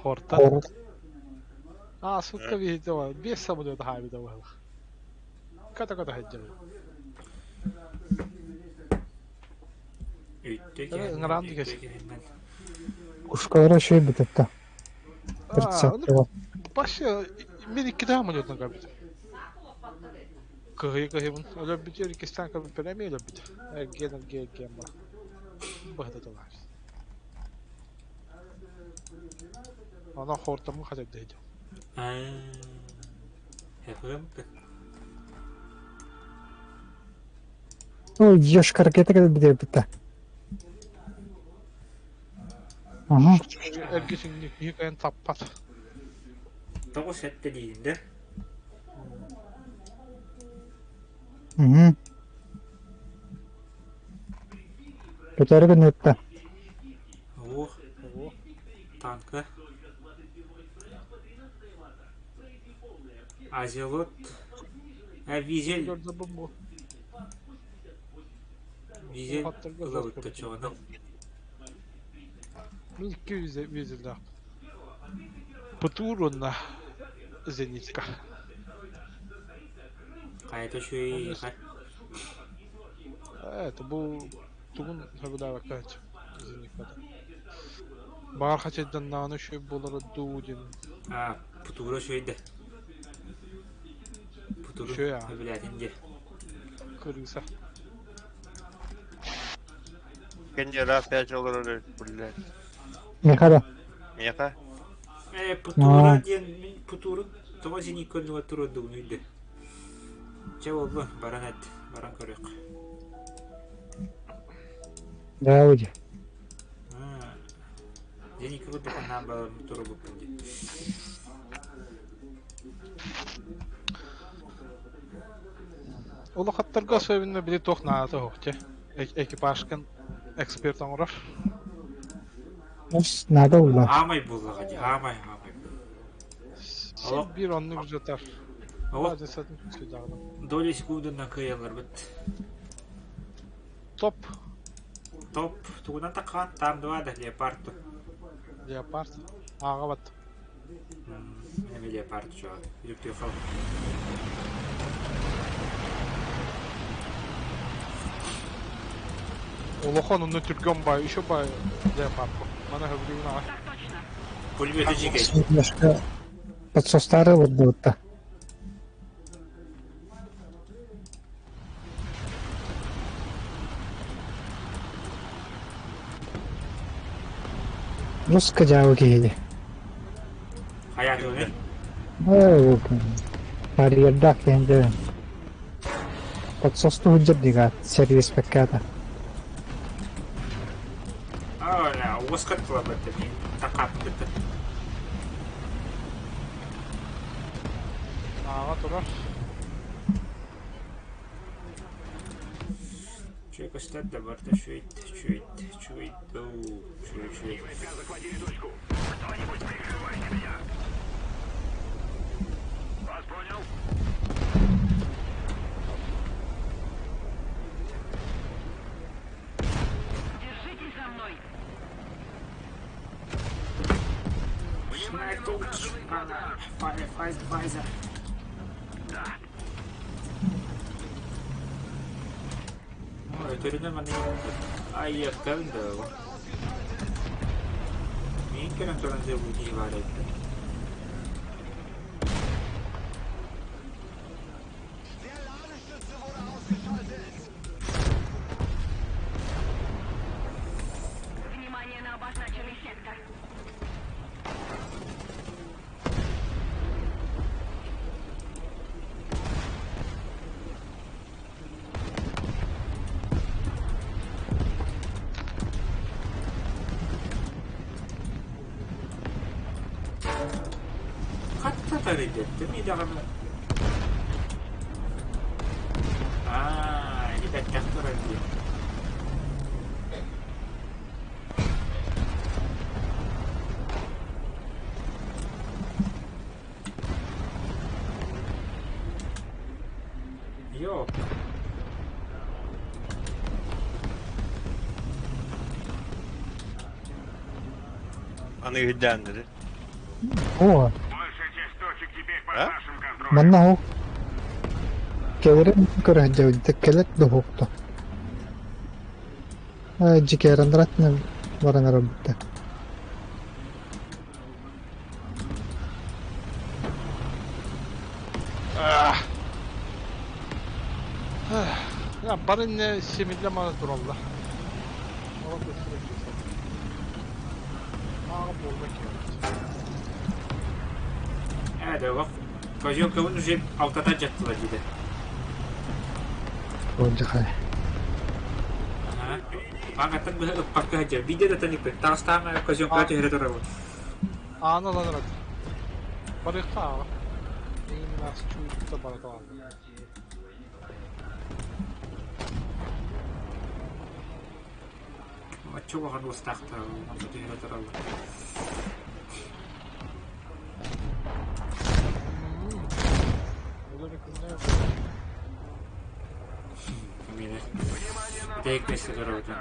Хортан. Хор. А, сутка биһиги биэс самолет хаабыта быһылах. Ката-ката сылдьабын. Өйтө Ыҥыраан киһиннэн, да өйтө киһиннэн. Пушкалара үчүгэй бүтэтэ. А, ну, Прицептила. вообще, мин икки самолетун көрбүтүм. Кыһый-кыһыйбын. Өлөрбүтүгэр иккистээн көрбүппэр эмиэ өлөрбүт. Эргиэн, эргиэн, эргиэн бар. Быһыта тылаар. Онон хортаммын хатырдыйдым. Аа, ХФМ-ка. Ой, ешка ракета кэлбит Ага. Эргисиҥник киһи кыайан таппат. Тоҕус сэттэ диигин да? Угу. Көтөрү гыннытта. Ох, танка. Азелот. А, Визель. Визель ылабытта чоҕуна. Мин икки визеллээх. Птур уонна Зенитка. Хайата үчүгэй Это бу тугун сөбүлээбэккэ Зенитката. Баар хачайданнаҕына үчүгэй буолара дуу диэн. А, Птура үчүгэй да. Птуру Үчүгэй аа. сөбүлээтин диэ. Крыса. Кеннера опять олорор эбит, блядь. Миэхэ да. Миэхэ? Э, Птура диэн мин Птуру тоҕо зенитка оннугар туруордугунуй да. Чэ буоллун, баран эт, баран көрүөх. Да, уди. Зенитка курдук анаан баран туруорбуппун дии. Улахаттарга особенно били туох наадата суох дьэ. Экипажкын эксперт оҥорор. Ус надо булла. Аамай буллаҕа дии, аамай, аамай. Син биир оннук жатар. Олох доли секундунан кыайалларбыт. Топ. Топ. Тугунан такаан там два да леопард. Леопард. Ааҕабат. Эми леопард чуо. Юптюхал. Улахан онно түргэн бай, еще бай леопард. Мана хөбүлүүн аҕай. Пулеметы жигэй. Немножко подсостары вот будто. Руска дьаабы киһини. Хайаатыгын? Барьердаах диэн дьэ подсосту сылдьар дигаат сервиспэккээтэ. Аа, уоска тылабыт мин такааппыт. Ааҕа турар. Чүө көстөр да барыта үчүгэй, үчүгэй, үчүгэй дуу, үчүгэй, үчүгэй. Firefightvisor. Өтөрүнэн манна айыахтарын да миин кэлэн туран дьэ киһи баар эбит. Хатта тарыйдаттым идэҕинэ Аа, ити турар дии. Йоо. Аны үрдээннэри. О, А? манна ол кэлэрин көрө сылдьабын кэлэр да уһукту. Дьикээрэн баран эрэрбиттэр. Ya bana ne simidle bana durallah. Evet, bak. Козелковын уже алтата жаттыла дейді. Болдьахай. Ага. Аңаттан быһа ыппакка сылдьар. Биирдэ да таникпин. Таҕыстаҕына козелкаҕа түһэрэ турабын. Ааны ылан эрэр. Барыахха ааҕа. Эйигин чуутта барыталаан. Оччо улахан уостаахтар онно түһэрэ тураллар. Миэнэ. Бүтэһик миэстэ турабытын.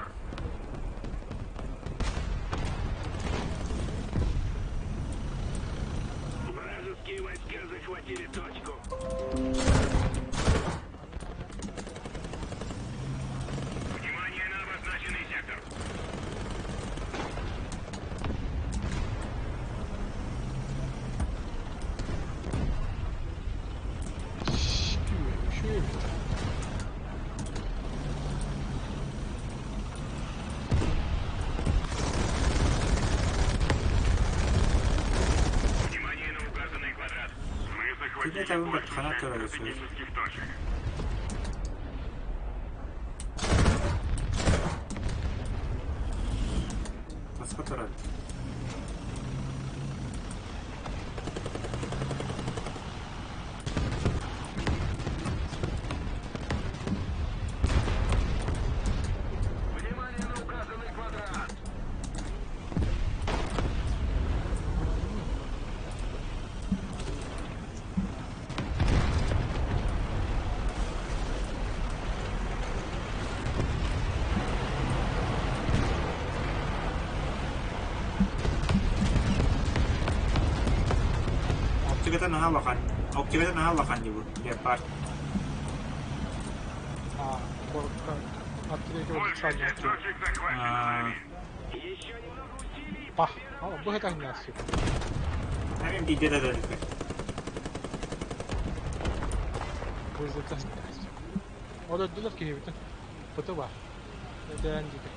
Вражеские войска захватили точку. Внимание на обозначенный сектор. Внимание на указанный квадрат. Мы Кини захватили табын большую баттахана часть турар стратегических точек. Таска турар. Внимание на указанный квадрат. Оптиката наһаа улахан. Оптиката наһаа улахан дии бу. Леопард. Большая часть точек захвачена нами. Еще немного усилий. Пах. Бу это не Мин биирдэ да таникпин. Ол өддүлэр киһибитин. Быты бар. Эдээн диги.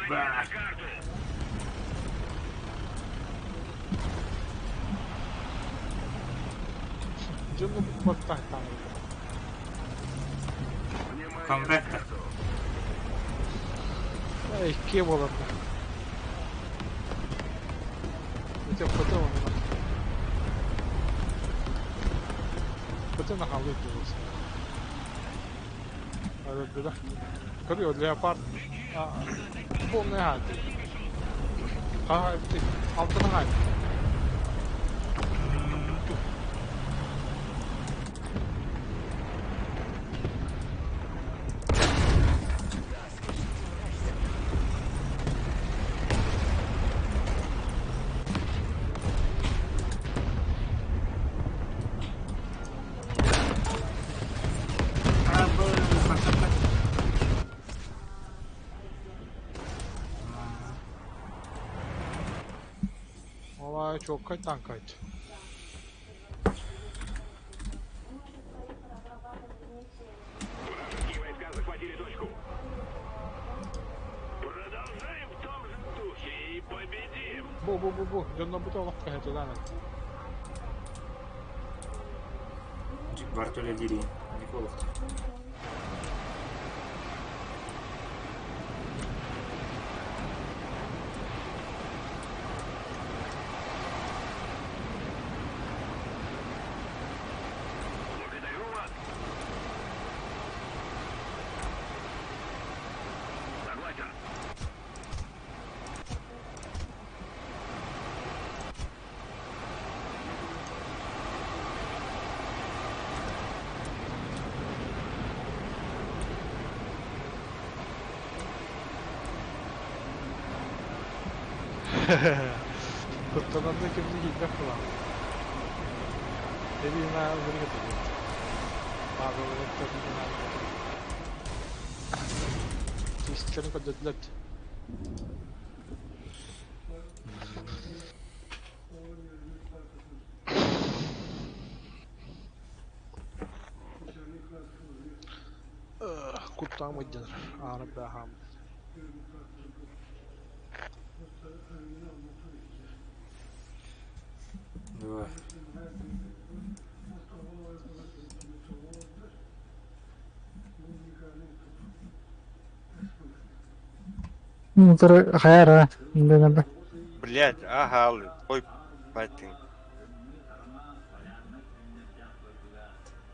Ба. Дьону баттаһтаан. Камбэк. Икки буоларда. Ити фото онно. Фото на халы булса. Өлдүлэр. Көрүө леопард. Полный хат. Ха, алтын хат. Абы, хатата. Olay çok kayıttan kayıt. Вражеские войска захватили точку. Продолжаем в том же духе и победим. Бу бу бу бу. Дьонно бу толох кайытылан. Бартоля дири. Николов. Куттанан да ким да киирбэт буолаҕын. Ирина ылырга Павел Чистэрин көрдөрдүлэр. Куттаам ыйданар, аара бааһаам. Дуо. Хайара, да. Блять, ага, ой, байтын.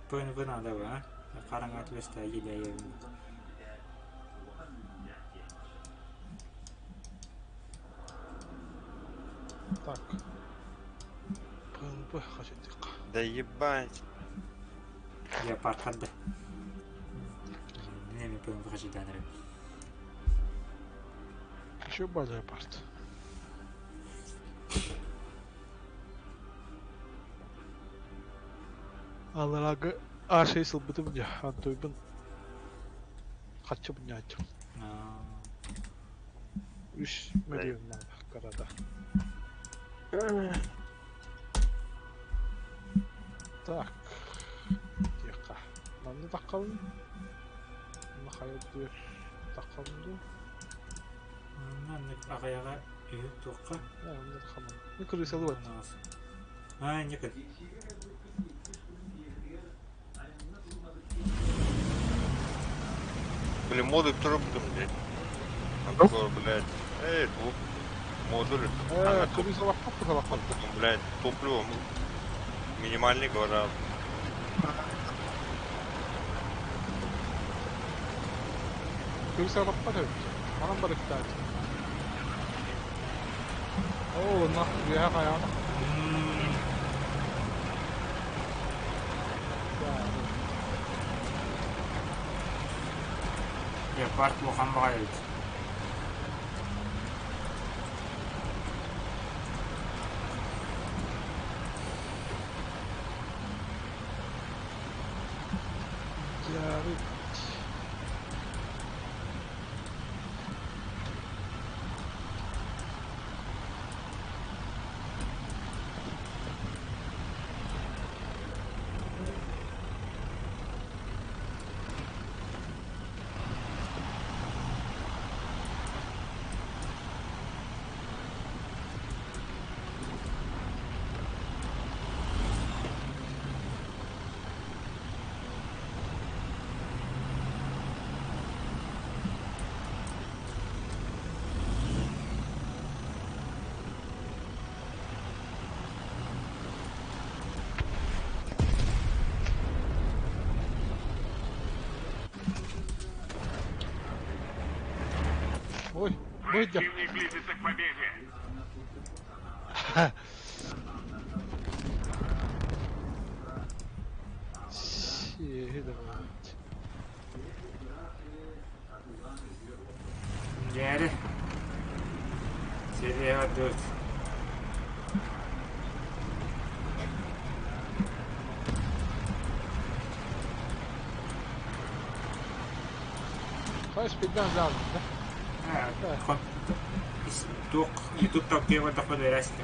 ПНВ надо, а? Хараҥа түбэстэ идэйэбин. Так. ПНП хачытык. Да ебать. Леопард хадда. Неме ПНВ хачытанырым. Еще ба леопард. Аларагы А6 сылбытым дьэ, антуйбун хаччы бунньааччым. 3 миллион карада. Так. Тихо. Манна таххалын. Манна хайа дыр таххалын ду. Маннык аҕайаҕа үһү туохха? Манна таххалын. Не крысалы вот. А, некад. Блин, модуль трубком, блядь. Обзор, блядь. Эй, тут модуль. Э, крысала папа. Блядь, топливо минимальный, говорят. Крысала папа. Манан барыктаат. Оо, нахуй, я хаяна. Леопард улахан баҕайы эбит. Яры. Ой, выйдем. Противник близится к победе. Сиэдовать. Дьээрэ. Серия дört. Хай спиддан заалын да? Туох YouTube токкуйа бардахпа берээсите.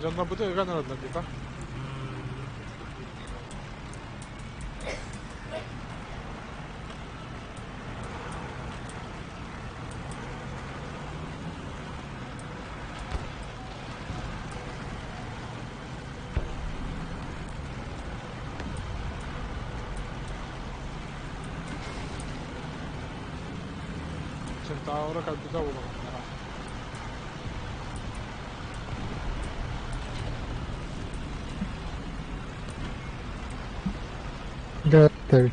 Дьонно бу ыган ыраллар типа. Centauro калбыта улаҕаннара. Готовить.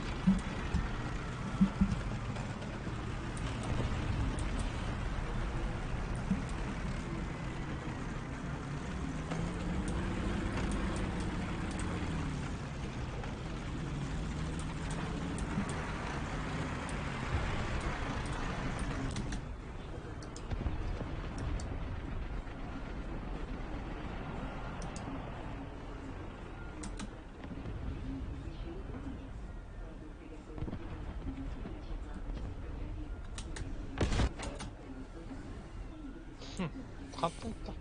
Хантан та?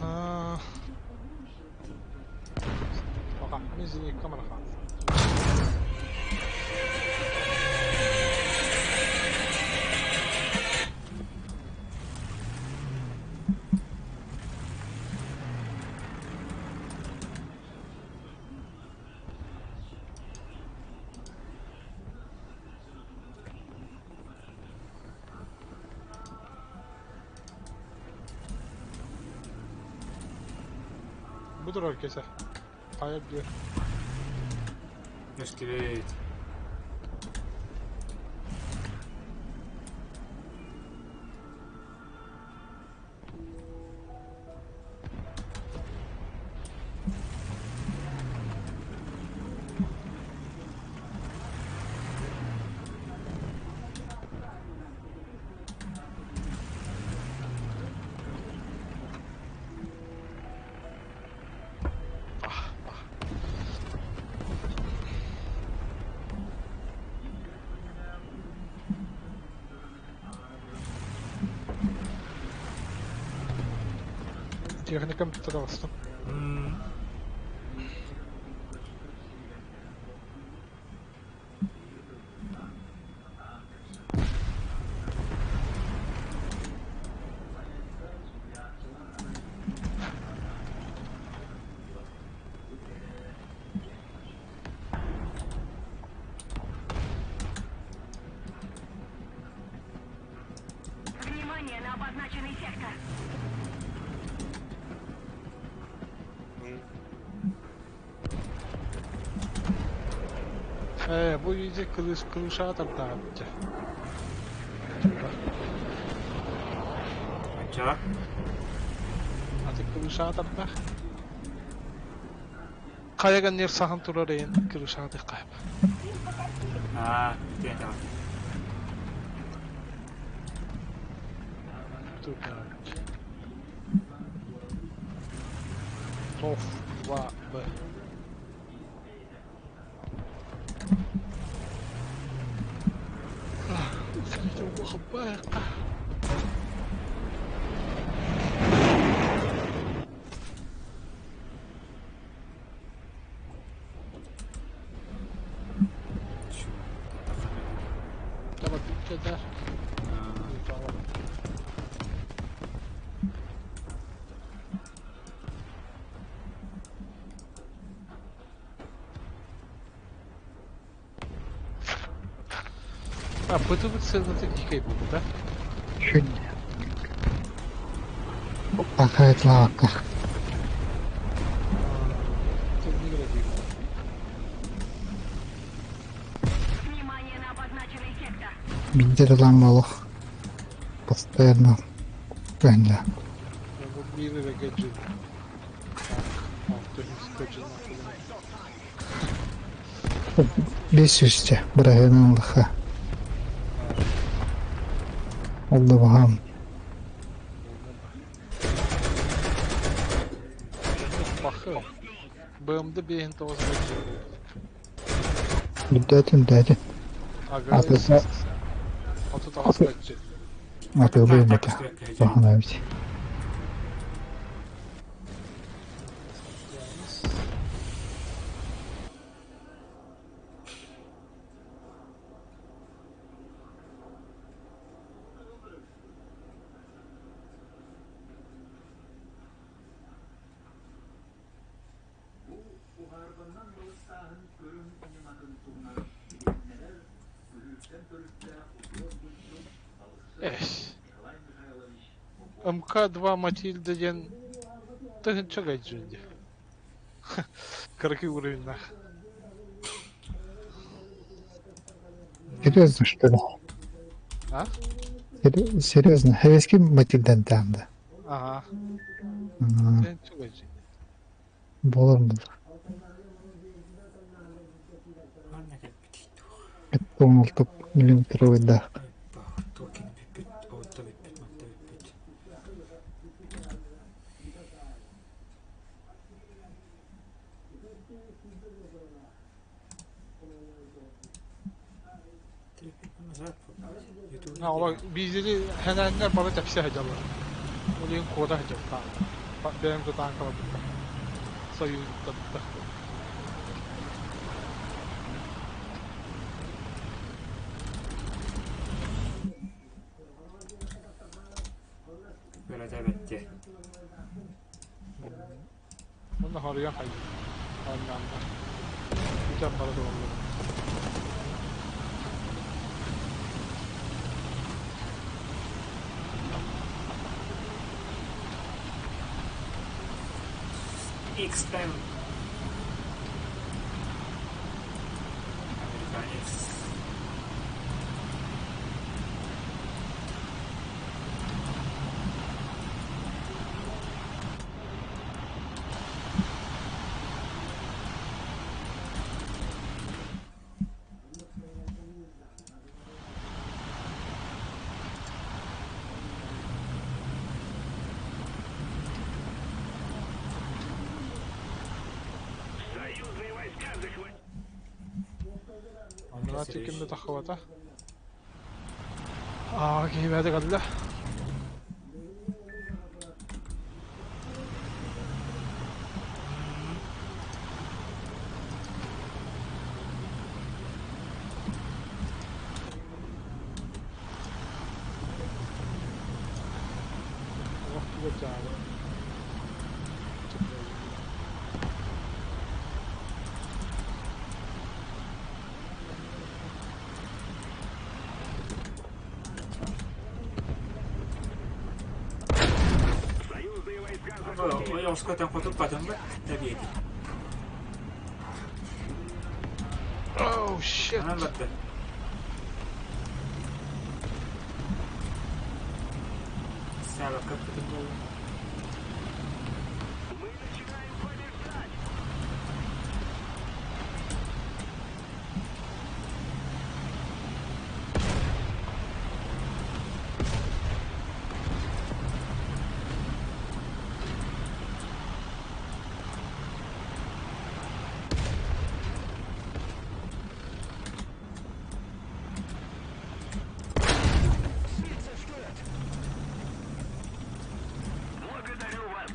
Аа. Пока, мин зенитка мана хаалла. Бу турар кесе. Хайа диyor. Көстүбүт. Ah, ah. Техникам таҕыстым. Внимание на обозначенный сектор. Ээ, бу изи кылыс кылышаҕа тардаабыт дьэ. Оччоҕо? Аты кылышаҕа тардаах. Хайа гынныр саһан турар эйин кылышаҕа тыккайып. Аа, итиэн таҕыс. Турдаабыт. Тоф, ва, б. А, пытывать сыната дикой буду, да? Чуть. Пока лавка. Внимание на обозначенный сектор. Биндер ламбалых. Постоянно. Бэнле. Бес үсте. Бырайынан лыха. Ол да баһаам. Бахы. БМД бейін тоғыз Үрдээтин үрдээтин. Атыта атылы эмэтэ. Баһана эбит. МК-2 Матильда диэн тыһыынча гайдьын дии. Кыракый уровеннаах. Серьезно, что ли? А? Серьезно? Хэвэски Матильдан да? Ага. Тыһыынча гайдьын. Буолар буолар. 16 миллиметровый да. Оҕолор биизэри хэнээннэр бары тэпсэ сылдьаллар. Ол иһин куота сылдьыбыттаах. Бэйэм да тааҥкаларбыттан, союзтарбыттан. Бэрэтэ бэттэ. Онно хоруйан хайдах оонньооннор. Бүтэн бара тураллар. XM. Американец. Союзные войска захватили. Онно ким да таххыбата. Аа, киһи бэйэтэ кэллэ. Олох туга дьаабы. Союзные войска захватили. Ой, оскотан хоту батыммыт тэбиэти. Oh shit. Анан батты. Саба капытын болу. Мы начинаем побеждать. Благодарю вас.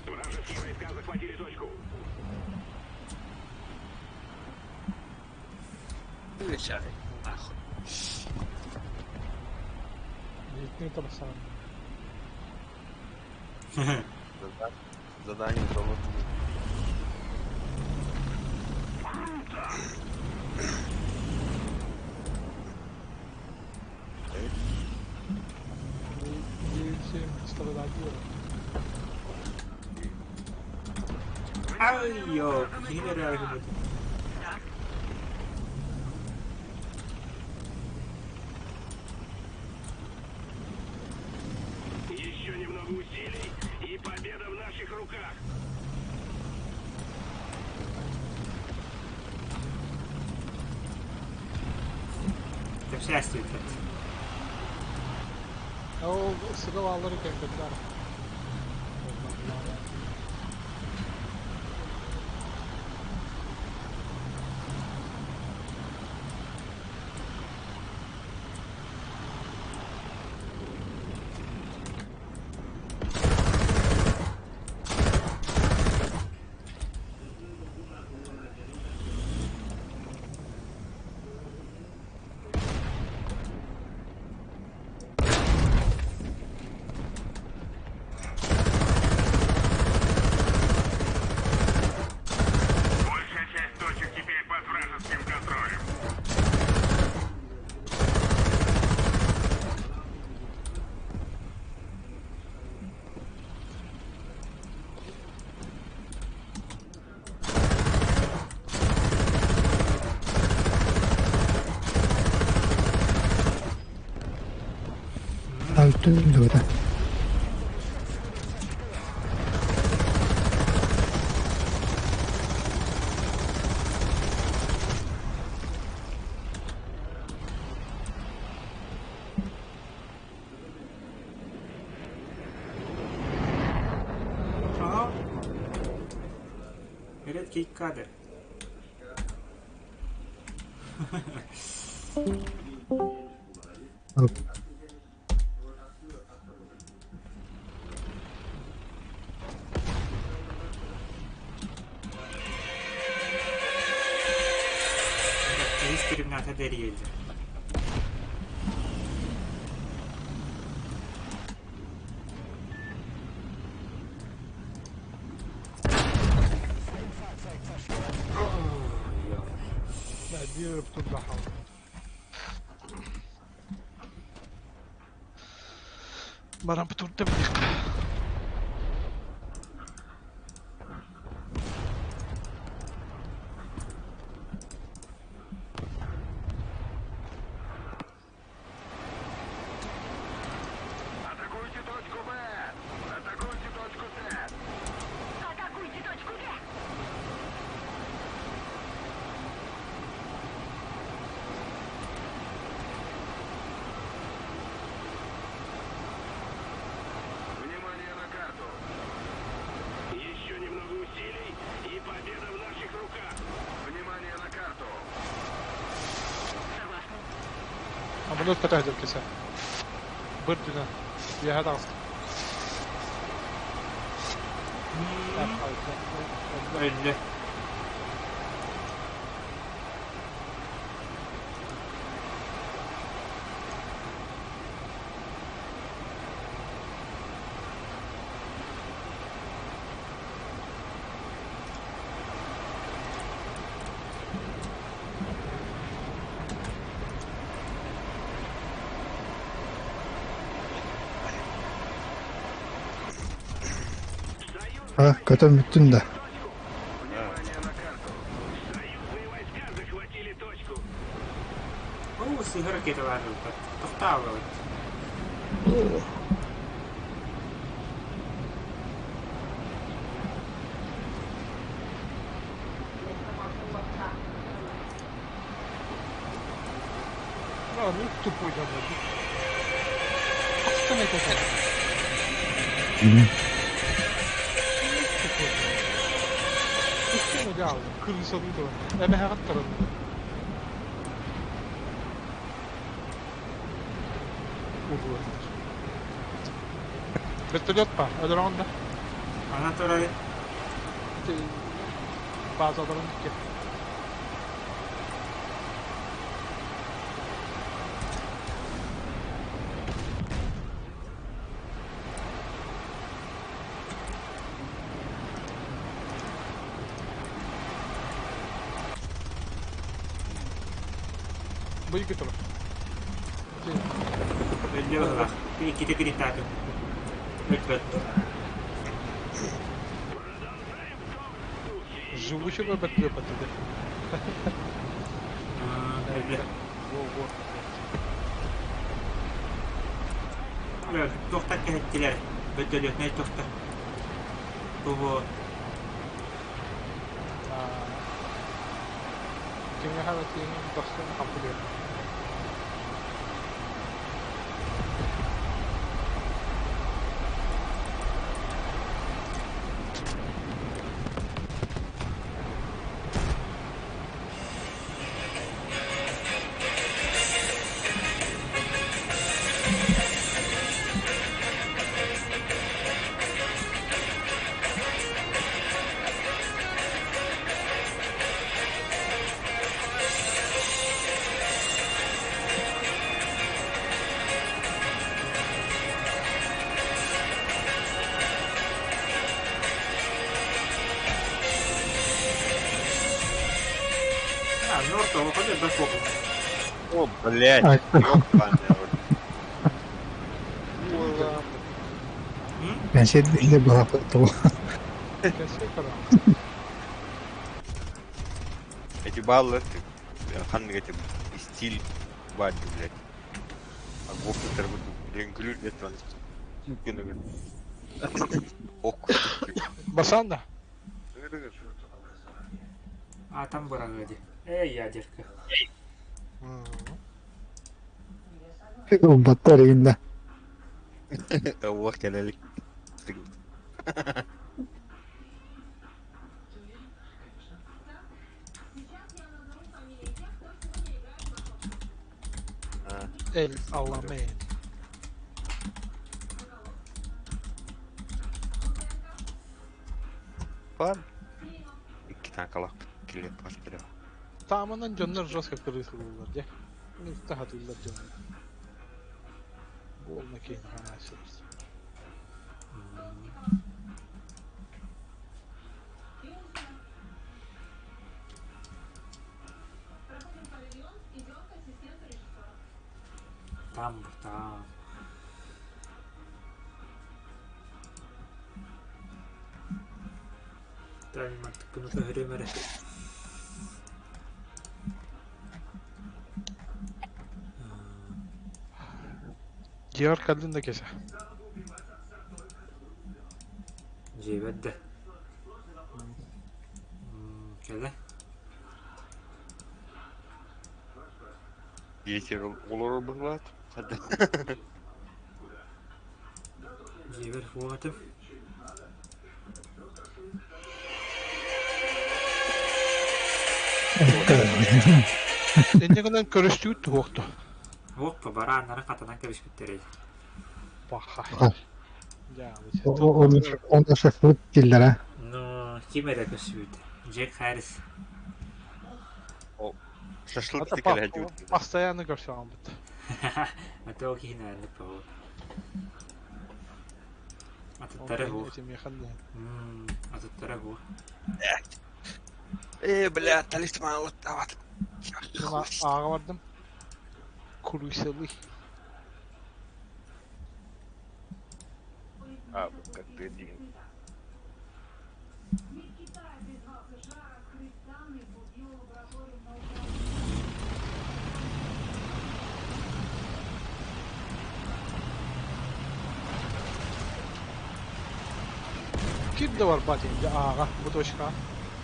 Вражеские войска захватили точку. Выключай. Нахуй. Зитни тахсан. Задание выполнено. 9-7 страдать. Ай, йо, киһи эрэ Еще немного усилий, и победа в наших руках. Тэпсээстүү. Ол сыгыл алыр кемпетлер. Түллүбүтэ. Ага. Редкий кадр. Киһи стримната дэрийэллэр. Биир турда хаалла. Баран турда билиэххэ. Атакуйте точку Б! Атакуйте точку С! Атакуйте точку Г! Внимание на карту! Еще немного усилий, и победа в наших руках! Внимание на карту! Согласна. Амулет көтө кесе. Бір түнә. Яһа таҕыста. Өллө. А, көтөн бүттүн да. Внимание на карту! Союзные войска захватили точку! Оо, сыһы ракеталар ылбат. Тохтаабыт. А, ну тупой да, блядь. Хастан это. Тупой. Кыргызстанды да. Эме хагаттар. Урла. Вертолет па, өлөрөҥ да. Ана турар. Базаларын икки. Бу икки турар. Өллө быһыылаах. Иккитэ гритаатын. Өлбөт. Живучий вертолет dedi. Өллө. Во, во. Туохтар кэһэттилэр. Бөтөлүөтүнэй туохтар. Тугу Кимге хабатыйын достун хампылыр. А, Норто, выходит до фокус. О, блядь, Ай. ёбаный рот. Кэнсиэр быһаппыт Кесе кара. Эти баллы, ты, хан эти стиль бади, блядь. А гопнутер Үҥкүлүүр диэт гына Ок. Басан да? Атом быраҕыа дии. Ээ, ядерка. Ылбаттар игиннэ. Уох кэлэлик. El Alamein. Бар. Икки танкалаах килиэп бас кэлэ. Тааманан дьоннор жестко кырыысылыыллар дьэ. Ылта хатыыллар дьоннор. Буолна киһини ханаасырыс. Там, там. Таймартыкпын көһөрүөм эрэ. Дьиэҕэр кэллин да кэсэ. Дьиэбэр да. Кэлэ. Дьиэтигэр олорор быһыылаах. Дьиэбэр суох этим. Инньэ гынан көрүстүүт туһуохту. Оппа, барааннары хатанан кэбиспиттэрэй. Паха. Оны шашлык дииллэрэ. Ну, ким эрэ көссүбүт. Джек Харрис. Шашлык тикэлэһэ Постоянно көрсөҕүммүт. А то киһини по. Атыттара бу. Атыттара бу. Э, бля, талисман алыттабат. Ааҕа бардым. Крысылый. А, как ты один. Ким да барбат инде ааҕа бу точка.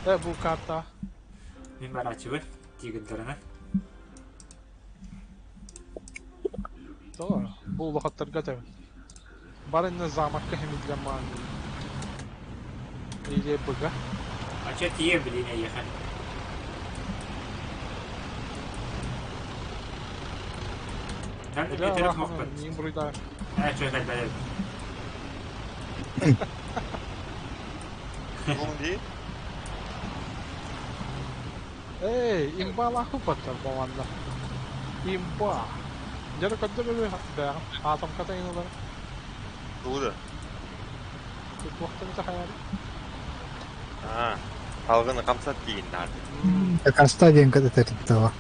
Э, бу карта. Мин барааччыбын тигрдарынан. Тоҕо? Бу улахаттарга этэбин. Бар иннэ замокка химиллэн маан Или быга. Ача тиийэн билин эйиэхэ. Там Бля, Петеров мохпут. Миин буруйдаах. Ээ, чё кэлбэт. Дии? Эй, имбалаах баттар баванна. Имба. Дьэ көрдөрөр бэҕэм. Атом катайын Тугу Туохтан сахайар. Аа, халгыны хамсат диин наады. Каста диэн кэтэтэртава.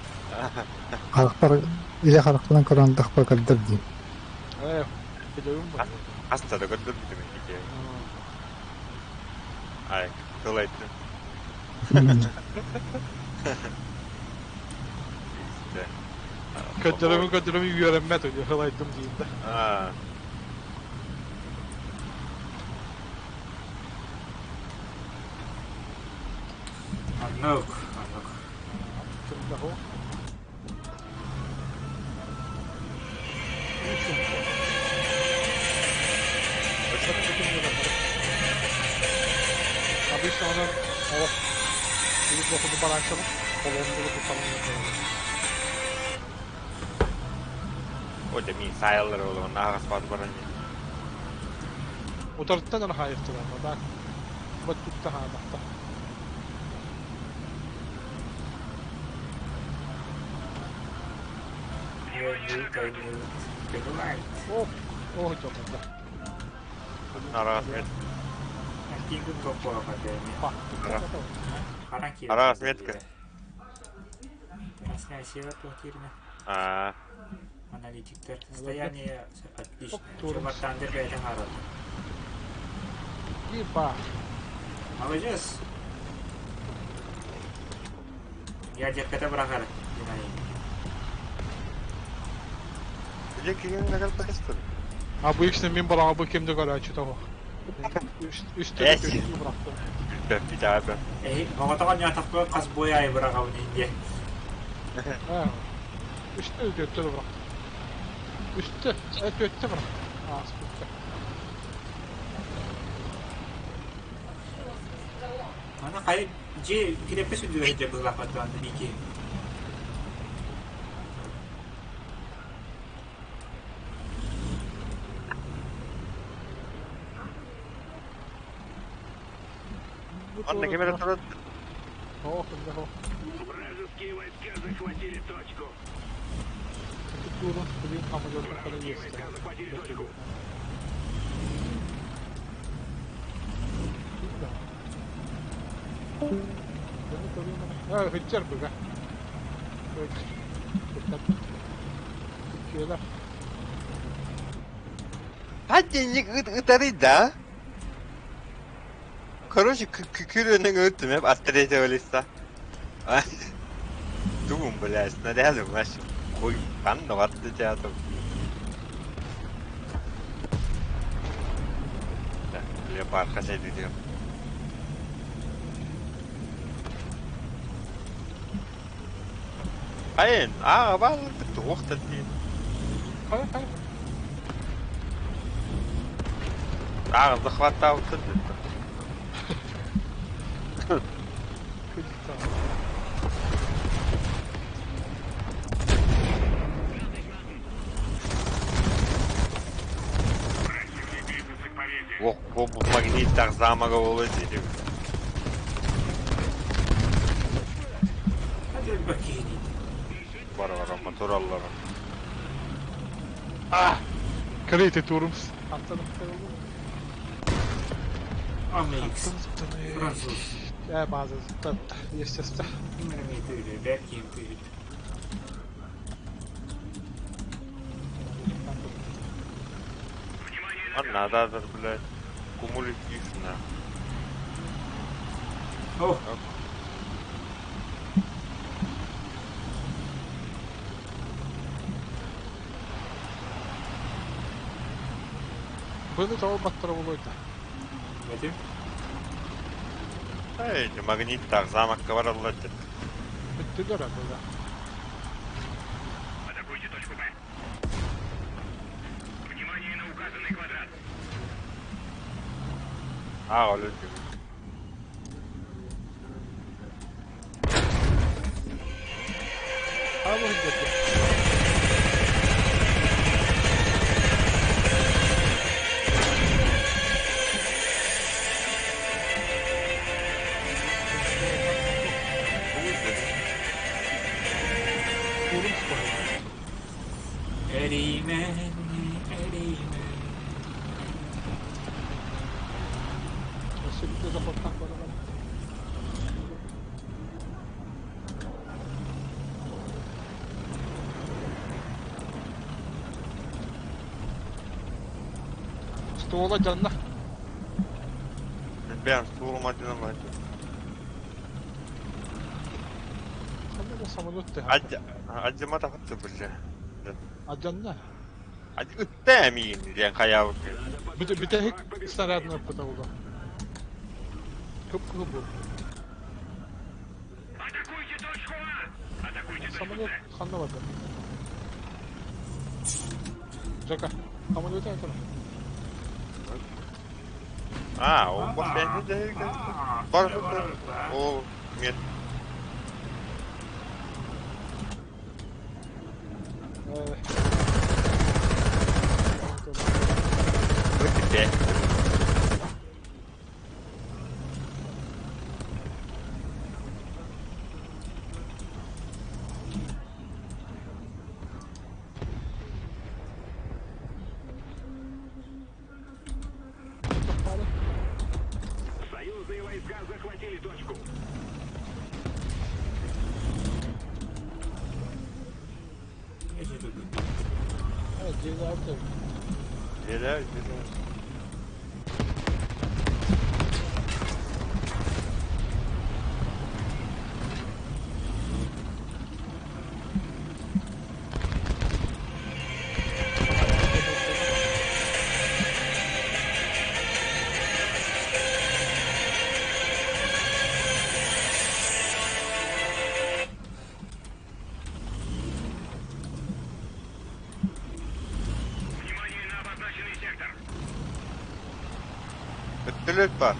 Харахпар илэ харахпынан көрөн тахпа көрдөр дии. Ээ, билэбин бу. Хаста да көрдөр бүтүм ити. Ай, тыл айттым. Көрдөрөмүн көрдөрөмүн үөрэммэт öyle hылайдым диин да. Аа. Аннык, аннык. Ким да хо. Обычно онон олох билip okudu баранчалар. Колондуру туталым. О, мин сайлар олон наагас бат баран. Утарыттан ана хайыктылар да. Бат тутта хаадахта. О, о, жомда. Арас мет. Тингин Арас метка. Трансляция платирна. Аа. Аналитиктер. Состояние отличное. Чубартандер бэйден харат. Еба. Молодец. Ядерката бырахар. Динай. Дьэ кигин нагалта кастыр. Обычно мин быраҕабы ким да көрөөччүтэ суох. Үстэ Эс. түөртүү бырахтым. Билбэппит аата. Эһи оҕотоҕо ньаатахпыгар хас бой аайы быраҕабын индиэ. Ээ, үстэ түөртэ да бырахтым. Үстэ, түөртэ бырахтым. Ааспытта. Аны хайа дьиэ килэппэ сүдүрэ сылдьар быһыылаахпат Ники. Анна ким эрэ турар. Ох, да. Вражеские войска захватили точку. Турun блин, самолетом когда Вражеские есть. войска захватили точку. Hüccer bu be. Türkiye'ler. Hadi ытары да? Короче, күкүрөнүң өттүм эп от третьего лица. Думаю, блядь, снаряды вообще хуй панду отлетят. Бля, барха сидит. Айын, аға бал тоқта дейін. Хайа хайа. Аға захватауты деді. Противник движется к победе. Ох, бу магниттар замага болы дейді. Hadi bakayım. Бар бар, мотор аллары. Ah! Крейте турумс. Ameriks. Fransız. Э, база. Естественно. Bilmiyorum belki yapıyor. Анна да, блядь. Кумулятивно. Oh. Bunu того баттыра болойду. Бәтим. Эй, магниттар замакка бар алла деді. Бүттүлөр абыга. Атакуйте точку Б. Внимание на указанный квадрат. Аға, өлді. Алы hücceti. Turums koydu. Erime, erime. Өссө бүтэ захваттан бара бар. Ствола жанна. Бән, стулым один алайды. Ханна да самолет те. Аджима тахытты бля. Аджанна. Үтті әмейін, ден қаяуы. Бүтэ бүтэ хик снарядны пыталда. Көп көп бу. Атакуйте точку А! Атакуйте точку Самолет С! ханна бар. Жака, самолет это. А, ол бән Бар, ол мен. Өтті. Союзные войска захватили точку. Дьиэлэр. Дьиэлэр, дьиэлэр. Вертолет бар.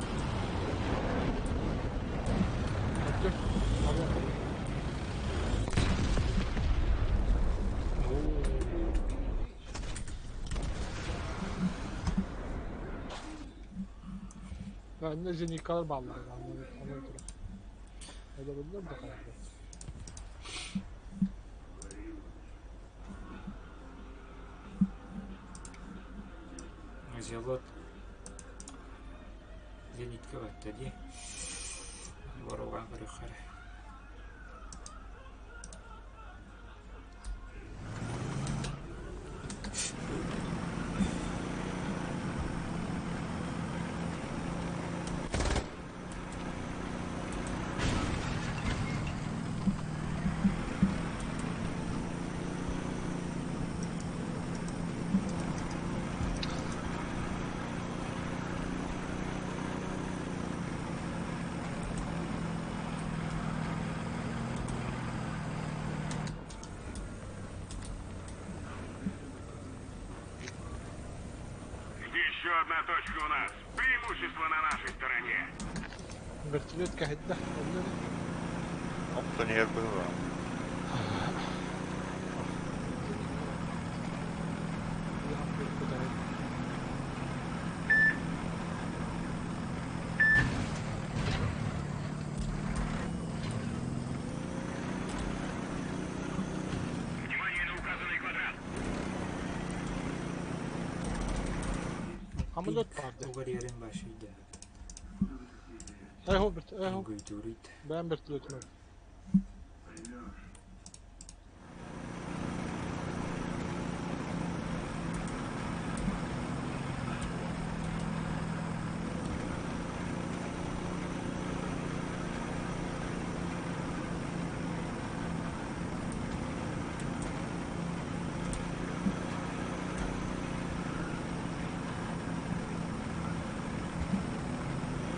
Анна зеникалар бааллар, аны турар. Олоруллар да хаалла. Зелот зенитка батта дии. Боруган көрүөххэ эрэ. Еще одна точка у нас. Преимущество на нашей стороне. Вертолет кэһэйдэ. Охсон иһэр быһыылаах. Внимание на указанный квадрат. Самолет баар Угар ерин башыйда. Эһо бит, эһо. Гуйдурит. Бэйэм вертолетум.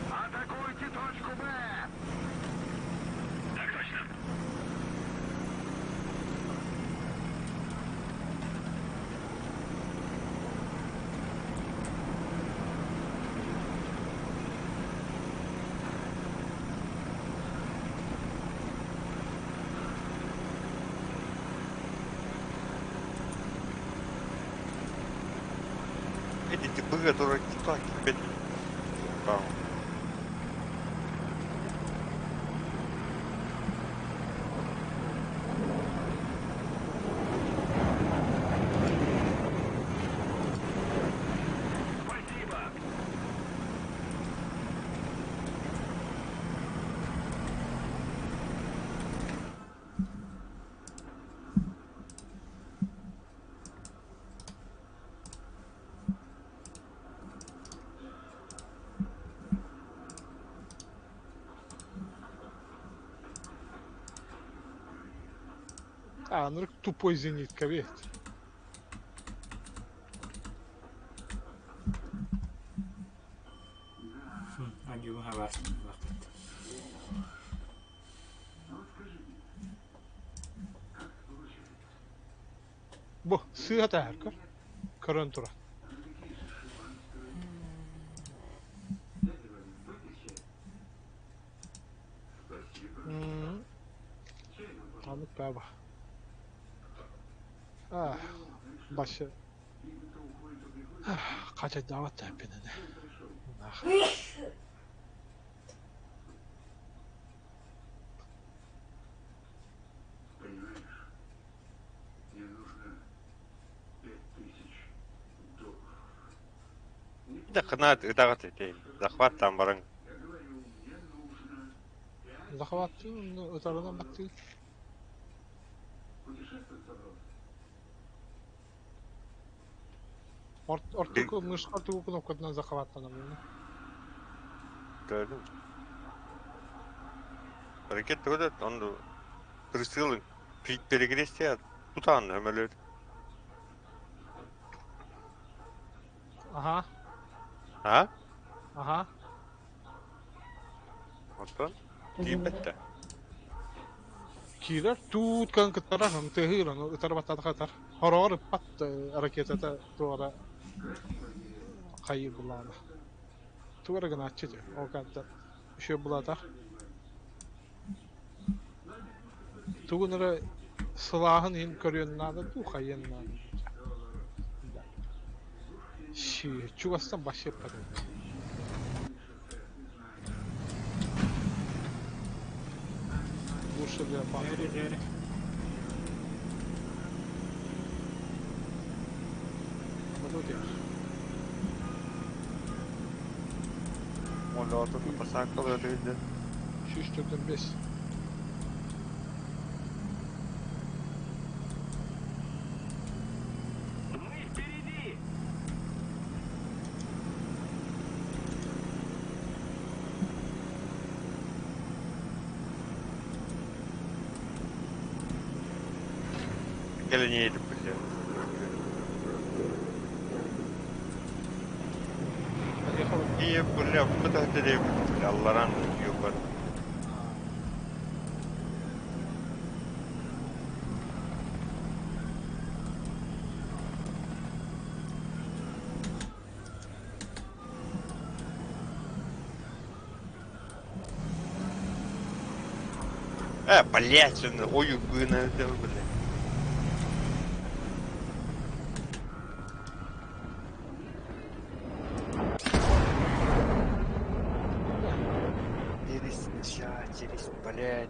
Атакуйте точку Б! Так точно. Эти типы, которые типа опять там. Спасибо. А, ну тупой зенитка, ведь. Адьюм хабас. Бу сыа таһар көр. Көрөн тура. Аннык баба. А, башы. Качайдаабат тэппинene. Да хнат ытаҕыт ити. Захват там баран. Захваттыы ытарынан баттыы. Ортоку мышка тугу кнопкатынан захваттанам. Көрдүм. Ракета вот он присылын перекрестие тутан өмөлөр. Ага. А? Ага. Оттон тиийбэттэ. Киирэр туут кан кыттарар, тыһыыр, ону ытар баттаатар. Хороҕор ыппат ракетата туора хайыр булаана. Тугу эрэ гынааччы дии, ол кэнниттэн үчүгэй булаатах. Тугун эрэ сылааһын иһин көрүөн наада дуу, хайыан наада дуу. Чугастан вообще эппэтим. Лучше для Эри, эри. Молотов посакал это. 145. Мы впереди! Или не это, блядь. И, бля, бля, бля, Алларан, ёбар. Блять, он, ой, блядь. Через, блядь.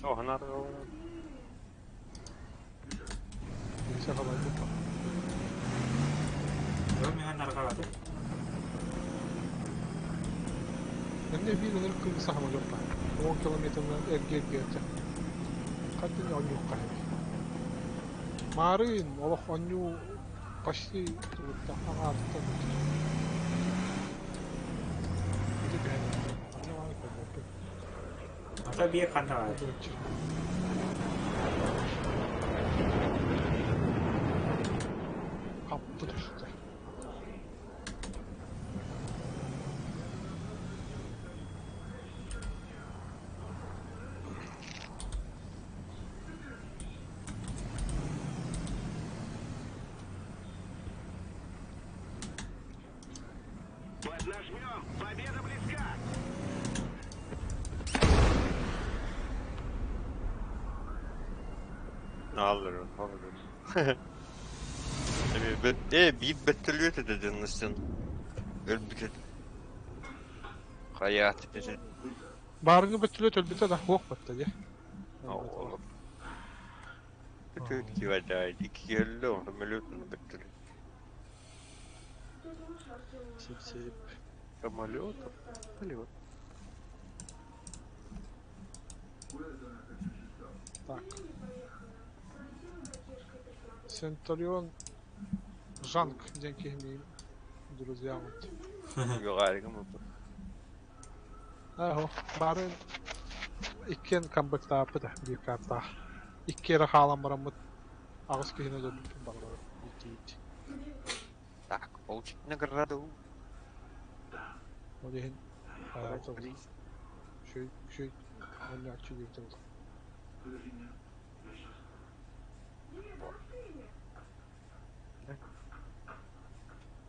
О, она Эмне биир ынырык кыыл самолет баар, 10 километрынан эргийэ-эргийэ хантан оонньуохха эбит. Маарыын олох оонньуу почти тугуттан аҥаарыттан Ити түһэн онно мааны көрбөппүн. Ата биир ханна баар? Хапты түстэ. Поднажмем! Победа близка! Аллар, аллар. Bir бөттөлүөт этеден өлбүтет. Хаят этет. Баарыҥҥы бөттүлүөт өлбүтэ да суох батта дии. Оолоп. Бүтүт кивадай, икки өллө, самолет бөттөлү. Сип-сип. Самолет. Самолет. Так. Центурион Жанк диэн киһини друзья вот. Югаригым. Аһо, бары иккиэн камбэктааппыт биир картаах. Икки эрэ хаалан бараммыт аҕыс киһини өлөрбүппүн баҕарабын диэтиит. Так, получить награду. Ол иһин үчүгэй үчүгэй оонньооччу диэбитэ буолуо.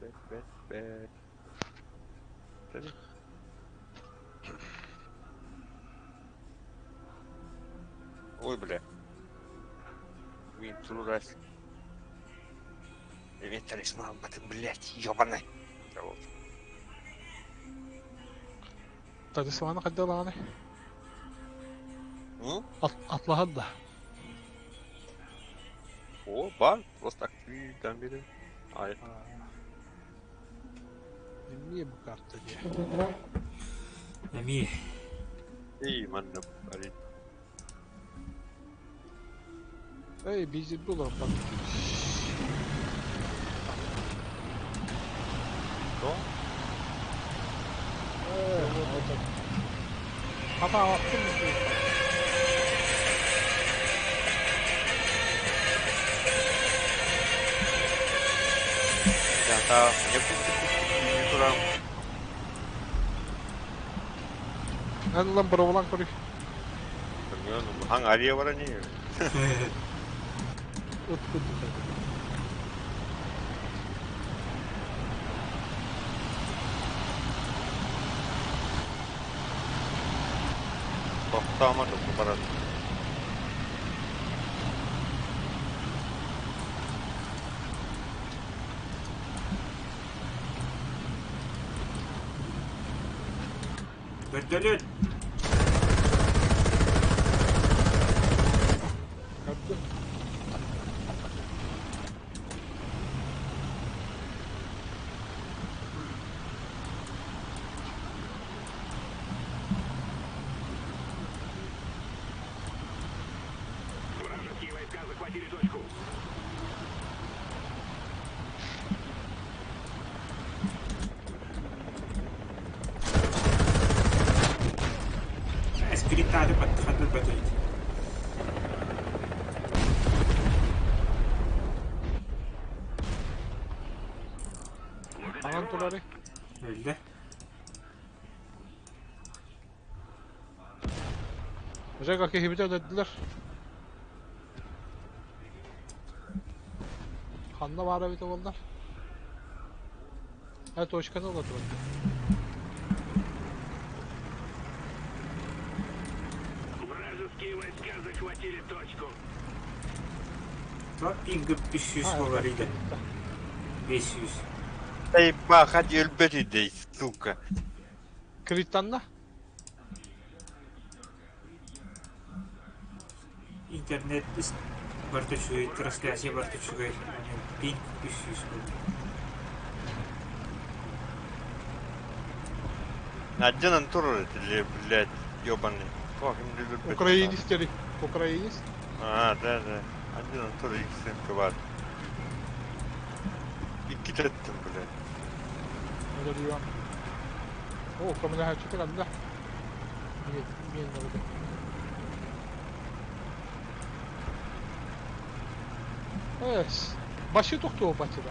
Бэт, бэт, бэт. Ой, бля. Винтру раз. Привет, талисман, ты, блядь, ёбаный. Вот. Талисманы хайдах ылаҕыный? Ну? Атлаһан да. О, бар, просто активируй там бери. А, это... Эмиэ бу карта дии. Эмиэ. Эй, манна, парень. Эй, бизи было Что? Вот это. Хата аттым Да, да, мне пусть турам. Эн ылан боровалаан көрүй. Хаҥария баран иһэр. Ыт курдук эбит. Тохтоомо тохту баран. Вертолет! Көрдүм. Вражеские войска захватили точку. Скриптаары баттахатын батыйт. Хаҥан турарый? Өллө. Жека киһибитэ өлөрдүлэр. Ханна баар эбитэ буоллар? Э, точканы ыла турар. Вражеские войска захватили точку. Туох пингы 300 буолар иде. 500. Эй, баха өлбөт идей, сука. Криттанна? Интернет барыта үчүгэй, трансляция барыта үчүгэй. Пинг 300 буолар. Надежан турар этили, блядь, ёбаный. Ох, им өлбөт. Украинец дери. Украинец? А, да, да. Один тур иксенка бар. Икки тэттим, блядь. Өлөрүөм. О, көмөлөһөөччүтэ кэллэ. Миэн, миэн эбитэ. Эс, башы тохтуо бачыда.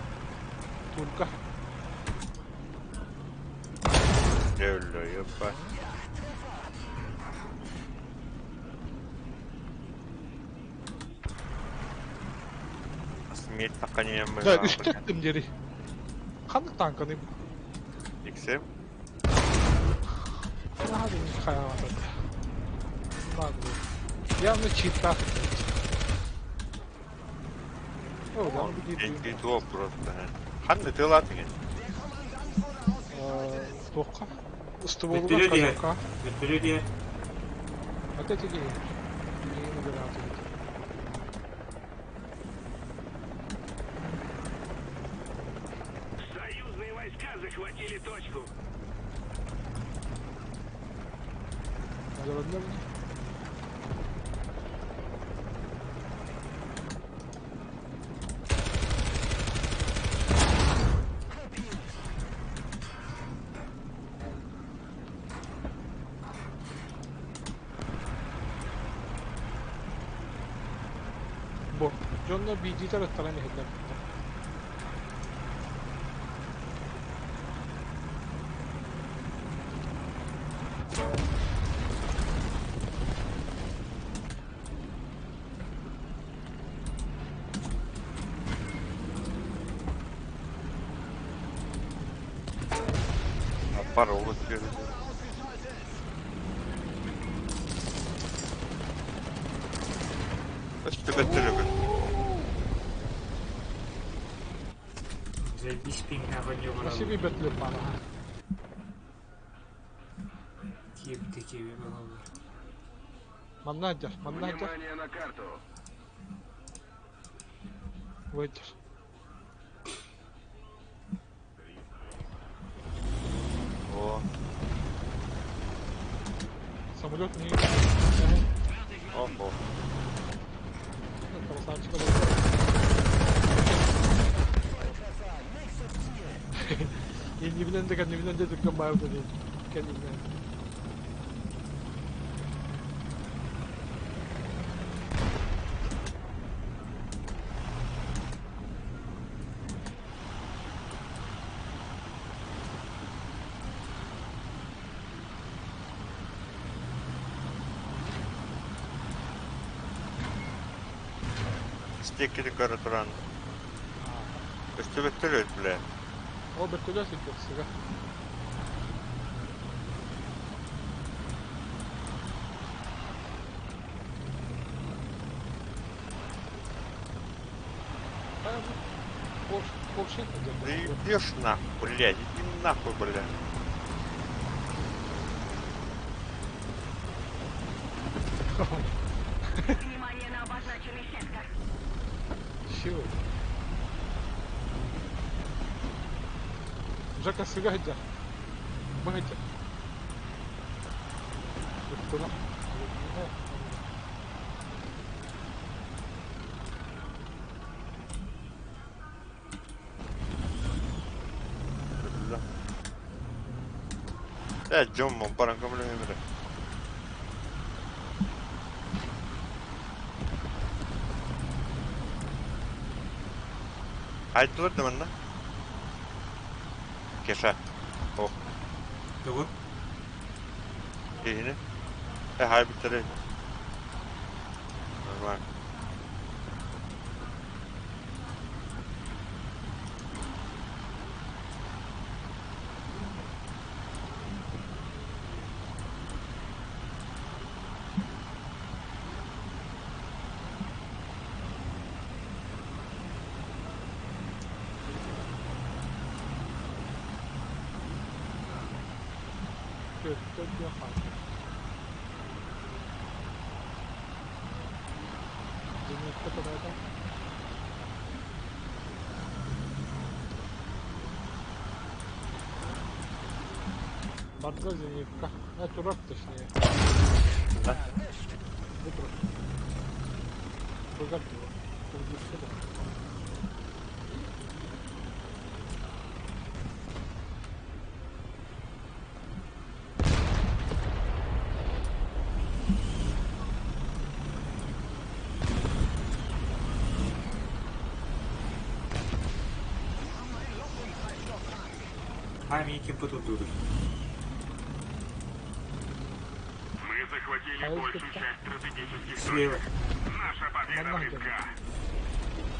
Турка. Өллө, ёпа. Смерть таққанем Да, үстэттим дери. Ханнык танканы бу? Иксем. Явно читтах. О, да, Эти то просто. Ханны тылатыгын. Тоққа. Стволуга Вертолет иһэр. казака. Вертолет иһэр. Опять иди. Союзные войска захватили точку. Бу. Дьонно биидиитэр ыттаран иһиллэр. Аппар олус берді. Өстө бөттөлөгөр. Заебись пингнаҕа Спасибо ньугураллар. бөтлүк баара. Киэбитэ киэбэ балалар. Манна дьар, манна дьар. Внимание на карту. Выйдер. О, Самолет не... охо. Красавчик. Иннибинэн да кэннибинэн да түргэн баар да диэн. Кэннибинэн. диэккитин көрө туран. Көстүбэттэр эбит бля. Ол бөртөлүөт сылдьар сыга. Да идешь нахуй, блядь, иди нахуй, блядь. Внимание на обозначенный сектор. Чего? Жека сыга сылдьар. Бу сылдьар. Ыттына. Э, дьоммун баран көмөлөһүм эрэ. Айдылар да манна. Кеша. Ох. Тугу? Киһини. Э, хайбыттары. Нормально. Түөртэ диэн хаалла. Зенитка тураата. Барда зенитка. А, турар точнее. Да. Бу турар. Тугар дуо. Тургуска да. Хай миигин путурдуур. Мы захватили А большую это- часть стратегических Слева. точек. Наша победа Манна близка.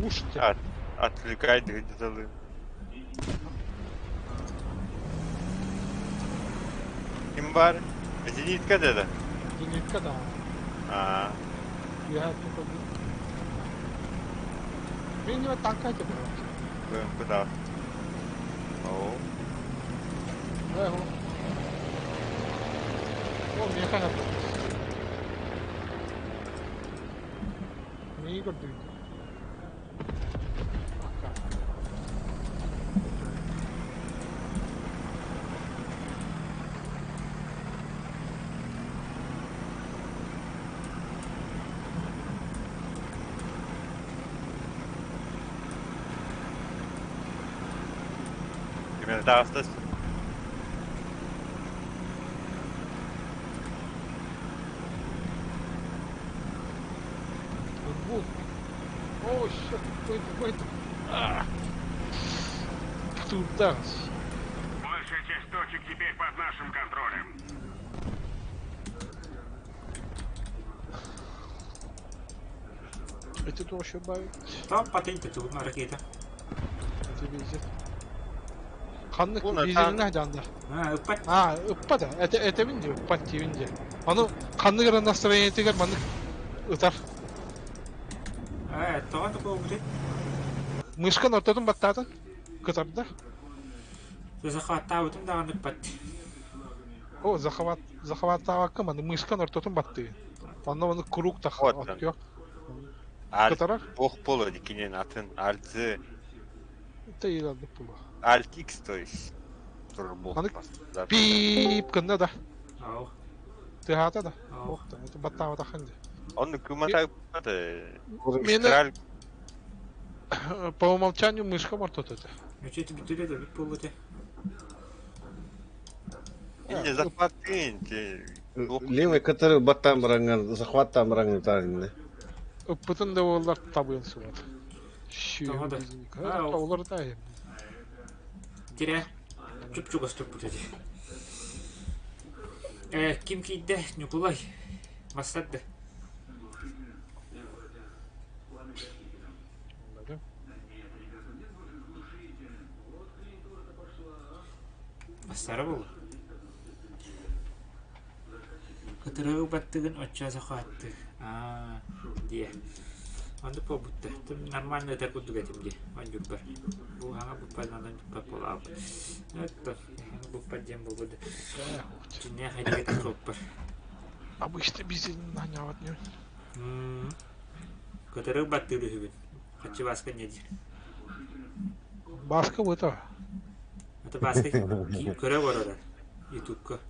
Уште. От, отвлекает где-то. Ким бар? Зенитка деді. Зенитка да. А, Үөһэ көрдүм. Мин не танка этэ буолар. куда? О, Э, О, миэхэ хатта. Миигин көрдүгүт. Акка. кимер таастас. Вот. О, shit, wait, wait. А. Туда. Большая часть точек теперь под нашим контролем. Это тоже добавить. Там патенты тугу ракета. Это везет. Ханнык Уна, визиринэ дьаанда. А, ыппат. А, ыппата. Это это винди, ыппат тиивин дии. Аны ханнык эрэ настроениетигэр маннык ытар. Э, тоҕо такого будет? Мышкан ортотун баттаатын. Кытарда. Захваттаабытым даҕаны ыппат. О, захват захваттаабакка маны мышкан ортотун баттыы. Онно маны круг тах Вот. оттуо. Альт Кытарар. бох боло дикинен атын альты Тэйилэрдик буолуо. Альт X то есть. Тоже бох. Аны Пип гынна да. Ау. Тыаһаата да. Ау. Ох да, это баттаабатахын дии. Он кумата Мені- Мистраль По умолчанию мышка ортото этэ. Үчүт бүтүлэ да бүт буолуте. не захватын те. Левый, который баттам ранган, захват там ранган таринне. Ыппытын да буоллар табыан суот. Тоҕо да. А, Олар да. Тире. Чуп-чугас турбут эти. Ким киирдэ? Ньукулай. Бастарды. Бастара буолла. Кытырыгы баттыгын оччо сахааттыы. Аа, диэ. Оннук буолбутта. Нормально этэр курдук этим дии, оонньуурбар. Бу хаҥа буппанан буппат буолаабыт. Это буппат диэн буолбут. Дьиҥнээх эдигэ таххыппар. Обычно бизин наняват не. Кытырык баттыыр үһүбүн. Хаччы Бааска не диир. Бааска быта. Это Бааска көрө барара. Ютубка.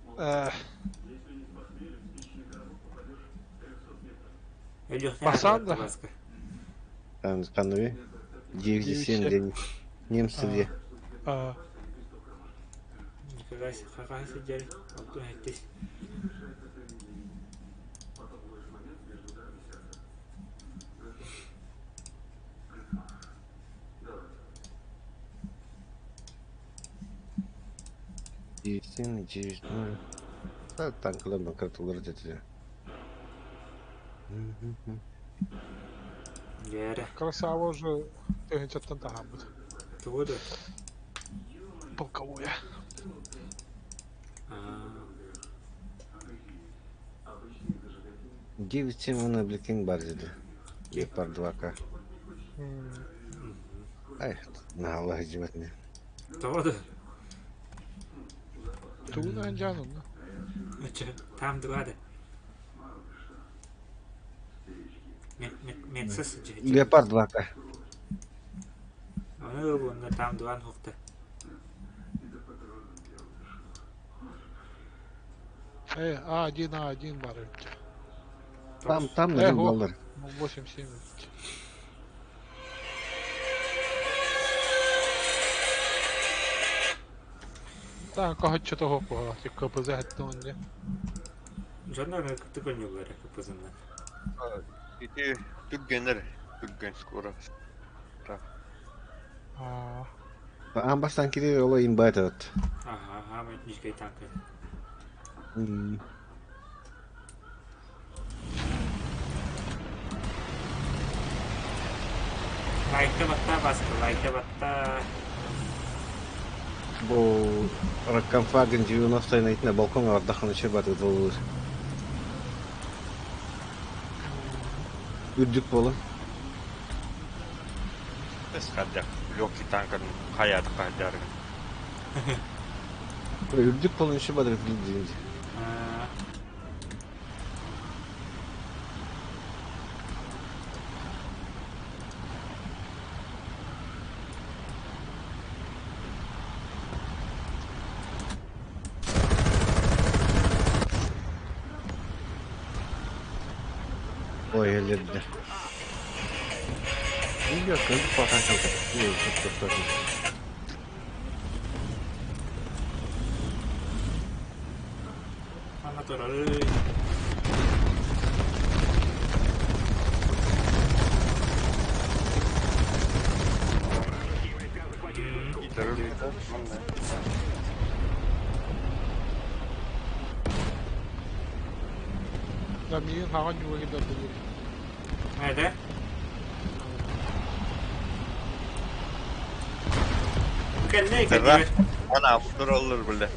Басан да. Ханныгы? 9,7 день. Немцы где? Николай хаха сылдьар, алтын хэттис. 9,7, 9,0. Да, танкалар макарталар деді. Дьээрэ. Красава уже тыһыынчаттан таһаарбыт. Тугу да? Полковое. 9,7 на Бликинг бар деді. Леопард 2К. Ай, на Аллах жибатне. Тоҕо да? Тугун жан онно. Там два да. Мексас Леопард 2К. Оны ылбунна там дуан хохта. А1, А1 бар. Там на доллар. 8-7. Так, кого того кого, КПЗ геттон. Жоннор кытты көньюллар КПЗ-нан. Ити түргенер, түрген скоро. Амбастан кири ола имбайт от. Ага, ага, ничкай танка. Лайка батта баска, лайка батта. Бу Раккамфаген 90 на балкон ардахан үче баты доллар. Үрдүк болы. Бес хаддак, легкий танкын хаятı каддары. Үрдүк болы үче баты дейміз. Ой, элерді. Yok, пахан Ана турары. Да, миин хаҕан ньуга киллэрдилэр. Эде? Кэллэй кэллэй. Ана тураллар биле.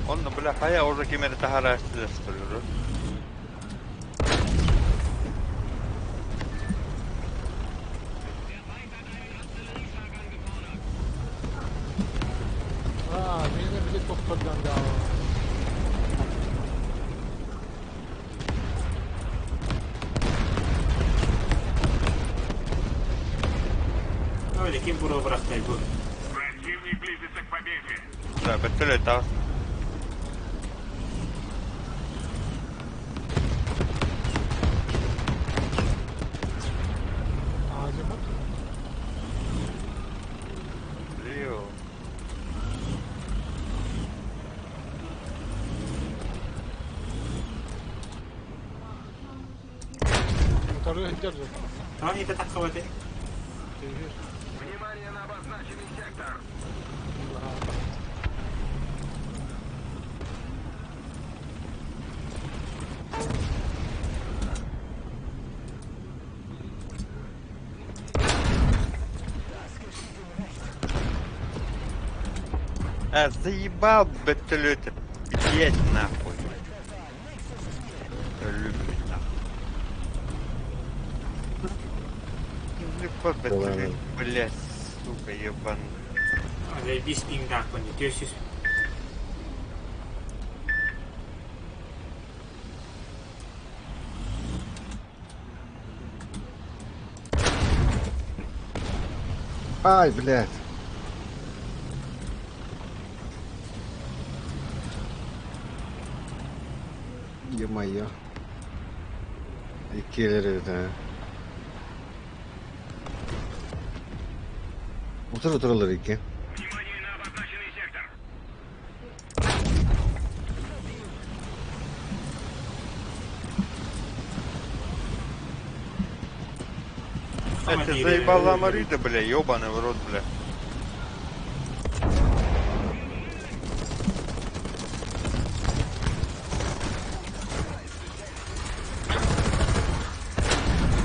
Онно бля хая уже кемери тахара астырыр. А, мені били тохтордан да. Öyle kim buru bıraktı bu. Противник близится к победе. Да, бөттөлө таас. Азимут. Лио. Утары сылдьар дуо? Тоҕо иһитэ таххыбатый? Түһүр. Внимание на обозначенный сектор! Баһаата. А, заебал вертолет. Блять, нахуй. Люблю, нахуй. Вертолет, блять, сука, ебаный. Заебись пингдаахпын үтүө сүс Ай, блядь. Ё-моё. Иккиэлэр эбит аа. Утары тураллар икки. Внимание на обозначенный сектор! Это заебала Марида, бля, ебаный в рот, бля.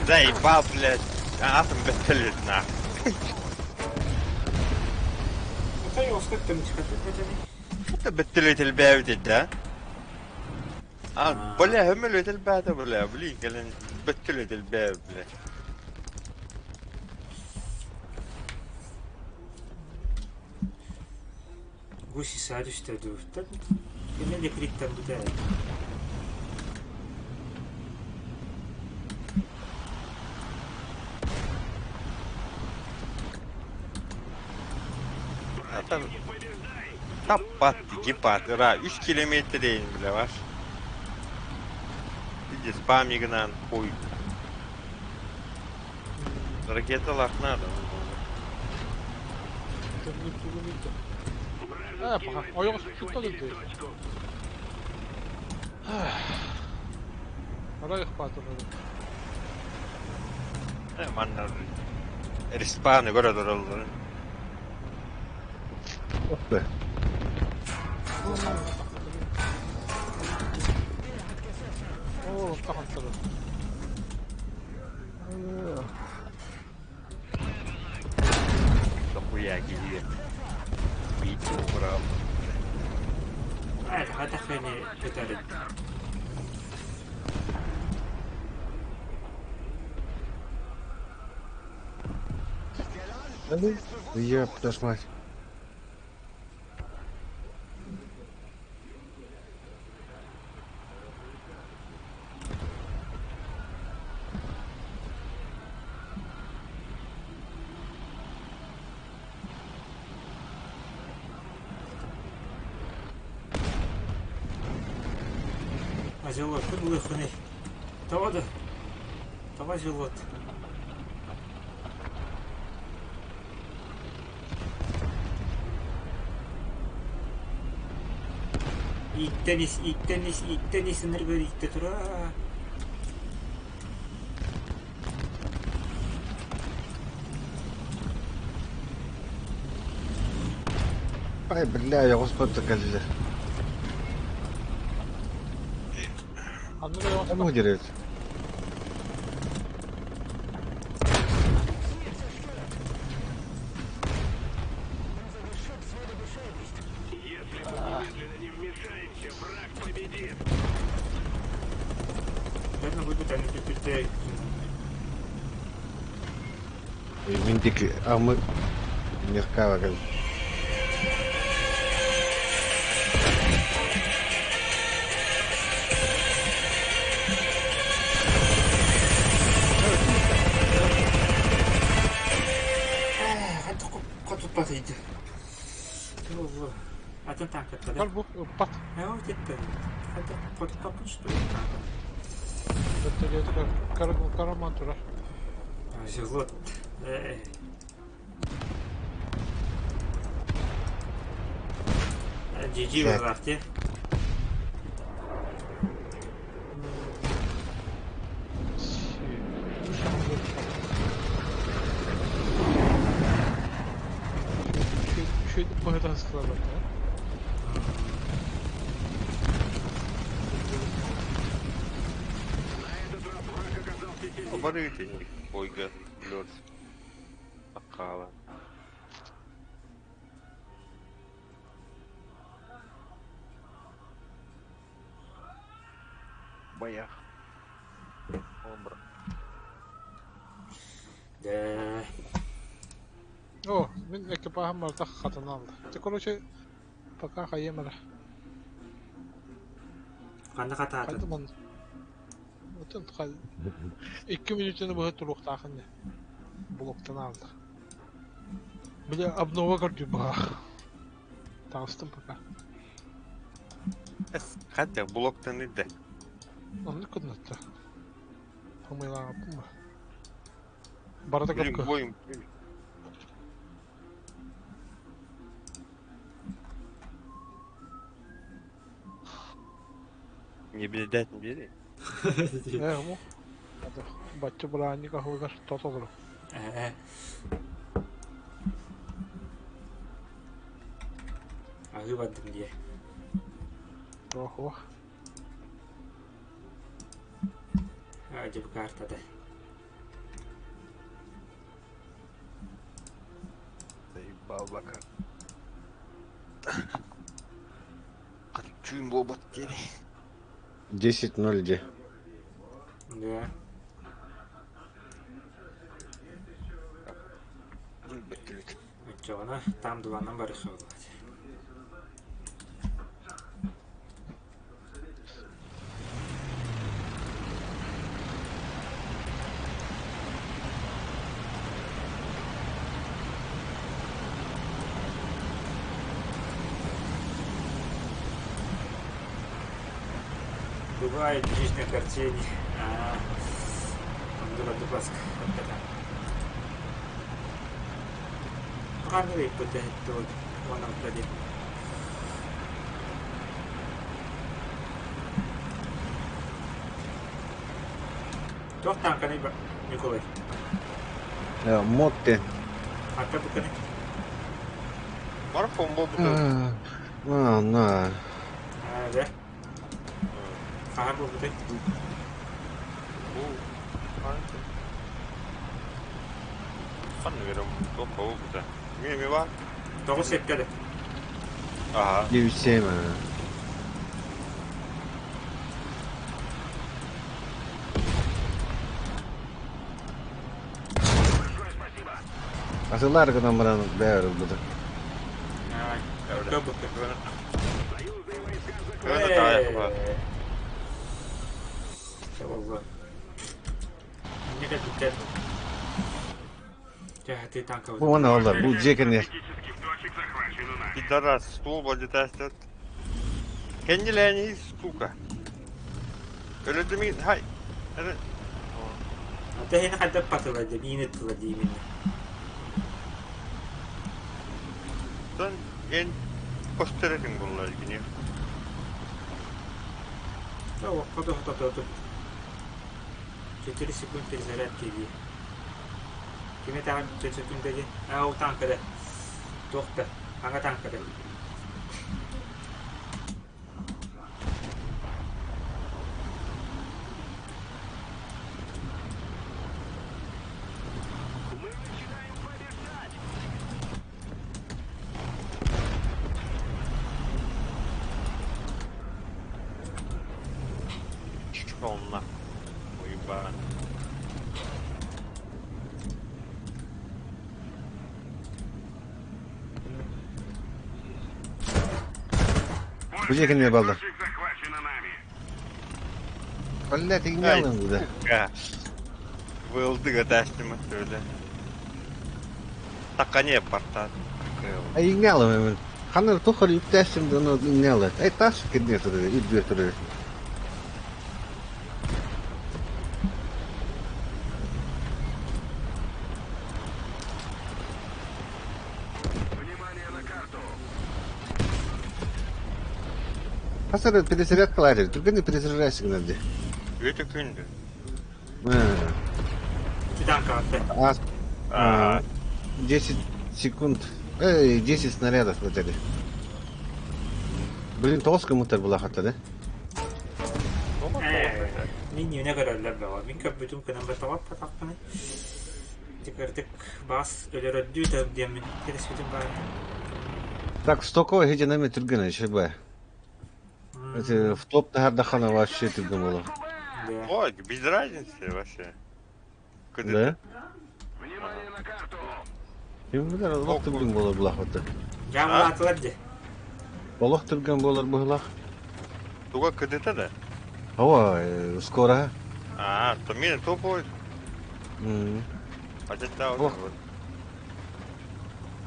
Заебал, блядь. Атом вертолет, нахуй. Это вертолет الباب ده. А, бля, өмөлөт элбээтэ, бля, блин, кэлэн бөттөлөт элбээ, бля. Гуси саадүстэ дууттан кэннэ декриттэн бүтэ. Там Таппат, гипат, ра, 3 километр бля, ваш. Иди спам игнан, хуй. Ракеталар надо. Ээ, паха, ойоҕос тутта дии. Арай ыхпаатылар. Манна респаны көрө тураллар. Опа. Оо, таханталар. Дохуя киһи. Бит убрал. Хайдах эни көтөрүн. Ёб твою мать. Азелот, кун лыхыны. Того да. Того азелот. Ииттэн ис, ииттэн ис, ииттэн ис, ыныргыр ииттэ тура. Ай, бля, я господи кэллэ. Анныга ойоҕос Кому дерет? Если мы немедленно не вмешаемся, враг победит! Наверное, будет они түтүрдэ. Миндик, а мы Меркава кэл. Хатты котуппат иди. Атын танкаттар. Бар бу ыппат. Ээ, тетте. Хатты котуппаппын что ли? Вертолеты караман турар. Азелот. Э. GG бар те. Таҕыстылар бэртэрэ. Бары итинник бойга лед хаалан. Боях. Обра. Дэ. О, мин экипажым барыта хатана алла. Ты, короче, пока хайым эрэ. Ханна хатаатын? Хайда ман. Отон хал. 2 мүнүүтэни быһа туруохтаахын дии. Блоктан аалла. Били обнова көрдүү быһа. Таҕыстым пока. Хотя блоктан иде. Оннук гыннатта. Хомуйлаабыппын ба. Барыта Блин, көпкө. бойум. Не блядь, не бери. Ээ, ому. Бачча быраанньык аһылыгар тот олору. Ээ. Аһыы бардым дии. Ох-ох. Аа, дьэ бу картата. Заебал бака. Чуем бобот теперь. 10-0 де. Да. Оччоҕуна там дубанан барыха буолаат. Бывает в жизни картине. А, Андура Дубаск. Ханны ыйппыта 16 диэн. Туох тааҥканый Николай? Мод те. Ханта буканы? Марафон буолбута. А, на. Аа, дэ. Хаһан буолбутай? Бу ханна берем туох буолбута. Мими бар. Тоҕус сэттэ да. Ага. 9-7. Асылар гынан баран бээр ылбыта. Аа, көрбүккэ. Кыана таайах ба. Чэ буолла. Инньэ кэлбиттэр. Дьэ, хатыы Бу танкабытын. уонна олар, бу дьиэ кэннигэр. Стратегических точек захвачено нами. Пидорас, стул бодитастет. Кэннилээни сука. Өлөдүмин хай. Это Ата иһини хайдах патыла дии, биин ыттыла дии именно. Тон эн костеретиң булла гини. Да, окко да хототоотум. 4 секунд перезарядки дии. Кими таҕын 4 секунда дии. Аа, ол танкада. Туох да, аҥа танкада. Мы начинаем побеждать! Шел нахуй. Уебан. Бу дьиэ Больше кэннигэр всех баллар. точек захвачено нами. Блядь, Ай, иҥнэҕин бу да. сука. Вылдыга тастима söyle. Такане портат. Ай иҥнэҕин мен. Ханна тухар үктээсим да иҥнэҕин. Ай тас кэннигэр турар, үрдүгэр турар. Внимание на карту! Хасар перезарядкалаары, түргэнник перезаряжайся дии. Өтө күндү. Ити танкаҕа А, А, 10 секунд. Эй, 10 снарядов выдали. Блин, тоҕус гыммыттар булаахаттар, э? Мин үүнэ көрөллөр бөҕө. Мин көрбүтүм кынан баттаҕаппатахпыный. Ити кырдык бас өлөрөрдүү тыл диэммин кэтэспитим баар. Так, стоковый хидинами түргэн ШБ. Это в топ тахардахана вообще түргэн боло. Да. Ой, без разницы вообще. Да? Внимание на карту! Ким билэр, олох түргэн буолар булаахпыт. Жамылаатылар дии. Олох түргэн буолар быһылаах. Туга КДТ да? Ова, скоро. А, то мин тупой. Хотя Олох.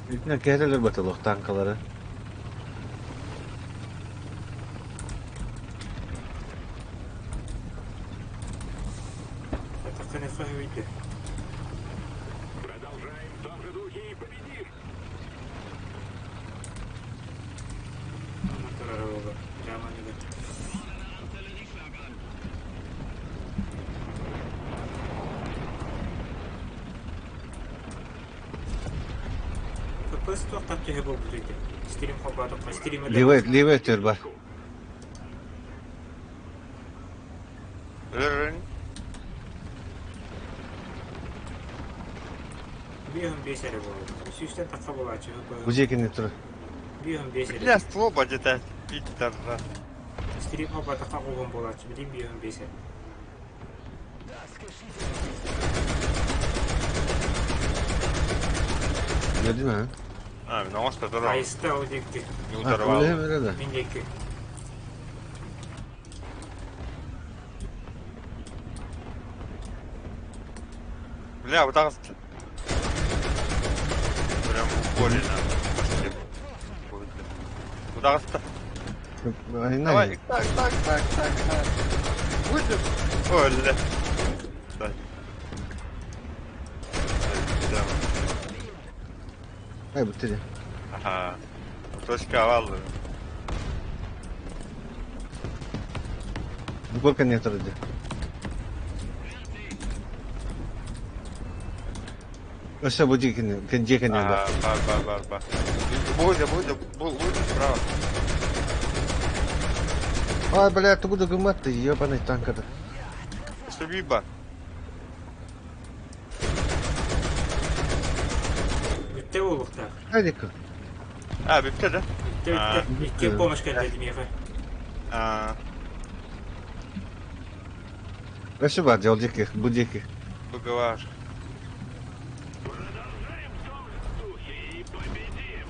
Итинэ кэһэлэр батылых танкалары. Продолжаем в том же духе и победим! ППС туохтан төһө буолбут ити? Стрим холбоотоххо стрим Левый, левый өттүгэр бар. Биэһин биэс эрэ буолар. Сүүстэн тахха буолааччы. Бу дьиэкини тур. Биэһин биэс эрэ. Бля, ствол где-то Питер. Стрим холбоотоххо кууһун буолааччы. Билим биэһин биэс эрэ. Gördün mü? А, ну он что-то Хайыста ол диэки. Не А, уторвал. өле бере да. Мин диэки. Бля, вот так вот. Прям в упоре надо. Вот так вот. Давай, так, так, так, так, так. Будем? Ой, бля. Так. Так, Ай, бутыли. Ага. Точка овала. Сколько нет вроде? Өссө бу дьиэкини, дьиэкини Ага, бар, бар, бар, бар. Будет, будет, будет справа. Ай, бля, ты буду гымат ты, ебаный танк это. Субиба. Бүттэ буолуохтаах. Айдика. А, бүттэ, да? Бүттэ, бүттэ. Икки помощь кэллэ миэхэ. А. Өссө бар, дьол дьиэки, бу диэки. Быгаваш. Продолжаем в том же духе и победим!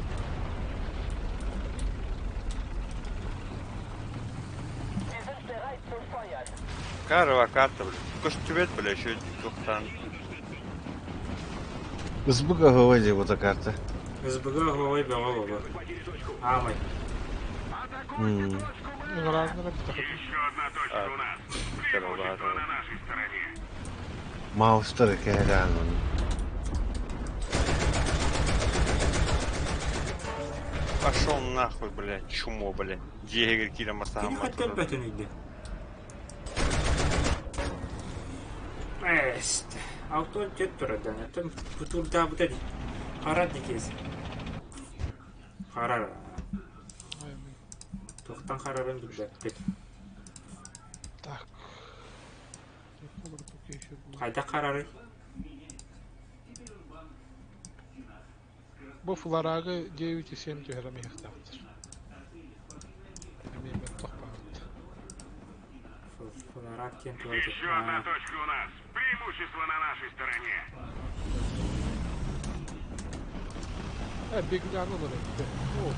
Карова карта, блядь. Костюмет, бля, еще тухтан. СБГ говори, вот карта. СБГ головой бөҕө буолуо. Аамай. Еще одна точка у нас. Преимущество на нашей стороне. Маустар кэһэлээн Пошел нахуй, блядь, чумо, блядь. Егерь Кира Кини Масама. хаттан бөтөн үйдө. Эст. Автон төт турадан. Аттан бутурдаабыта ди. Харар дикез. Харар. Туохтан харарын билбэппит. Так. Хайдах харарый? Бу фларагы 9,7 түһэрэ миэхтээхтэр. Эмиэ мөлтөх баҕайыта. Флараг диэн туох этэй? Еще одна точка у нас. Преимущество на нашей стороне. Э, бигляны ылар эбит. О,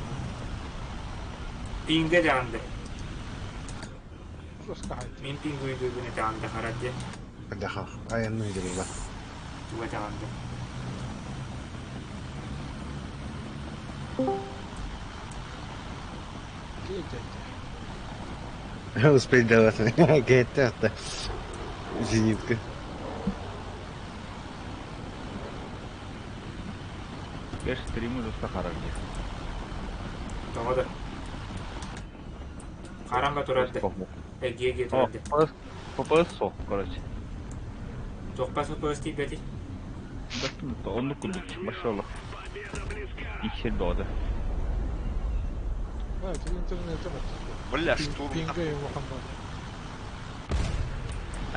Пингэ даҕанды. жестко хайта. Мин пингуйдуйбун этэҕинде харар диэн. Даха, айанны дьылла. Туга этэҕинде. Успеть даваться. Кетте Зенитка. Беш стримы доста харар дии. Тоҕо да. Харанга турар да. Эгиэгэ турар да. ППС суох, короче. Туохпас ППС тиийбэтий? Оннук курдук, большой олох. Победа близка. Пиксель бөҕөтө. Evet, internete bak. Бля, штурм. Пинга улахан бар.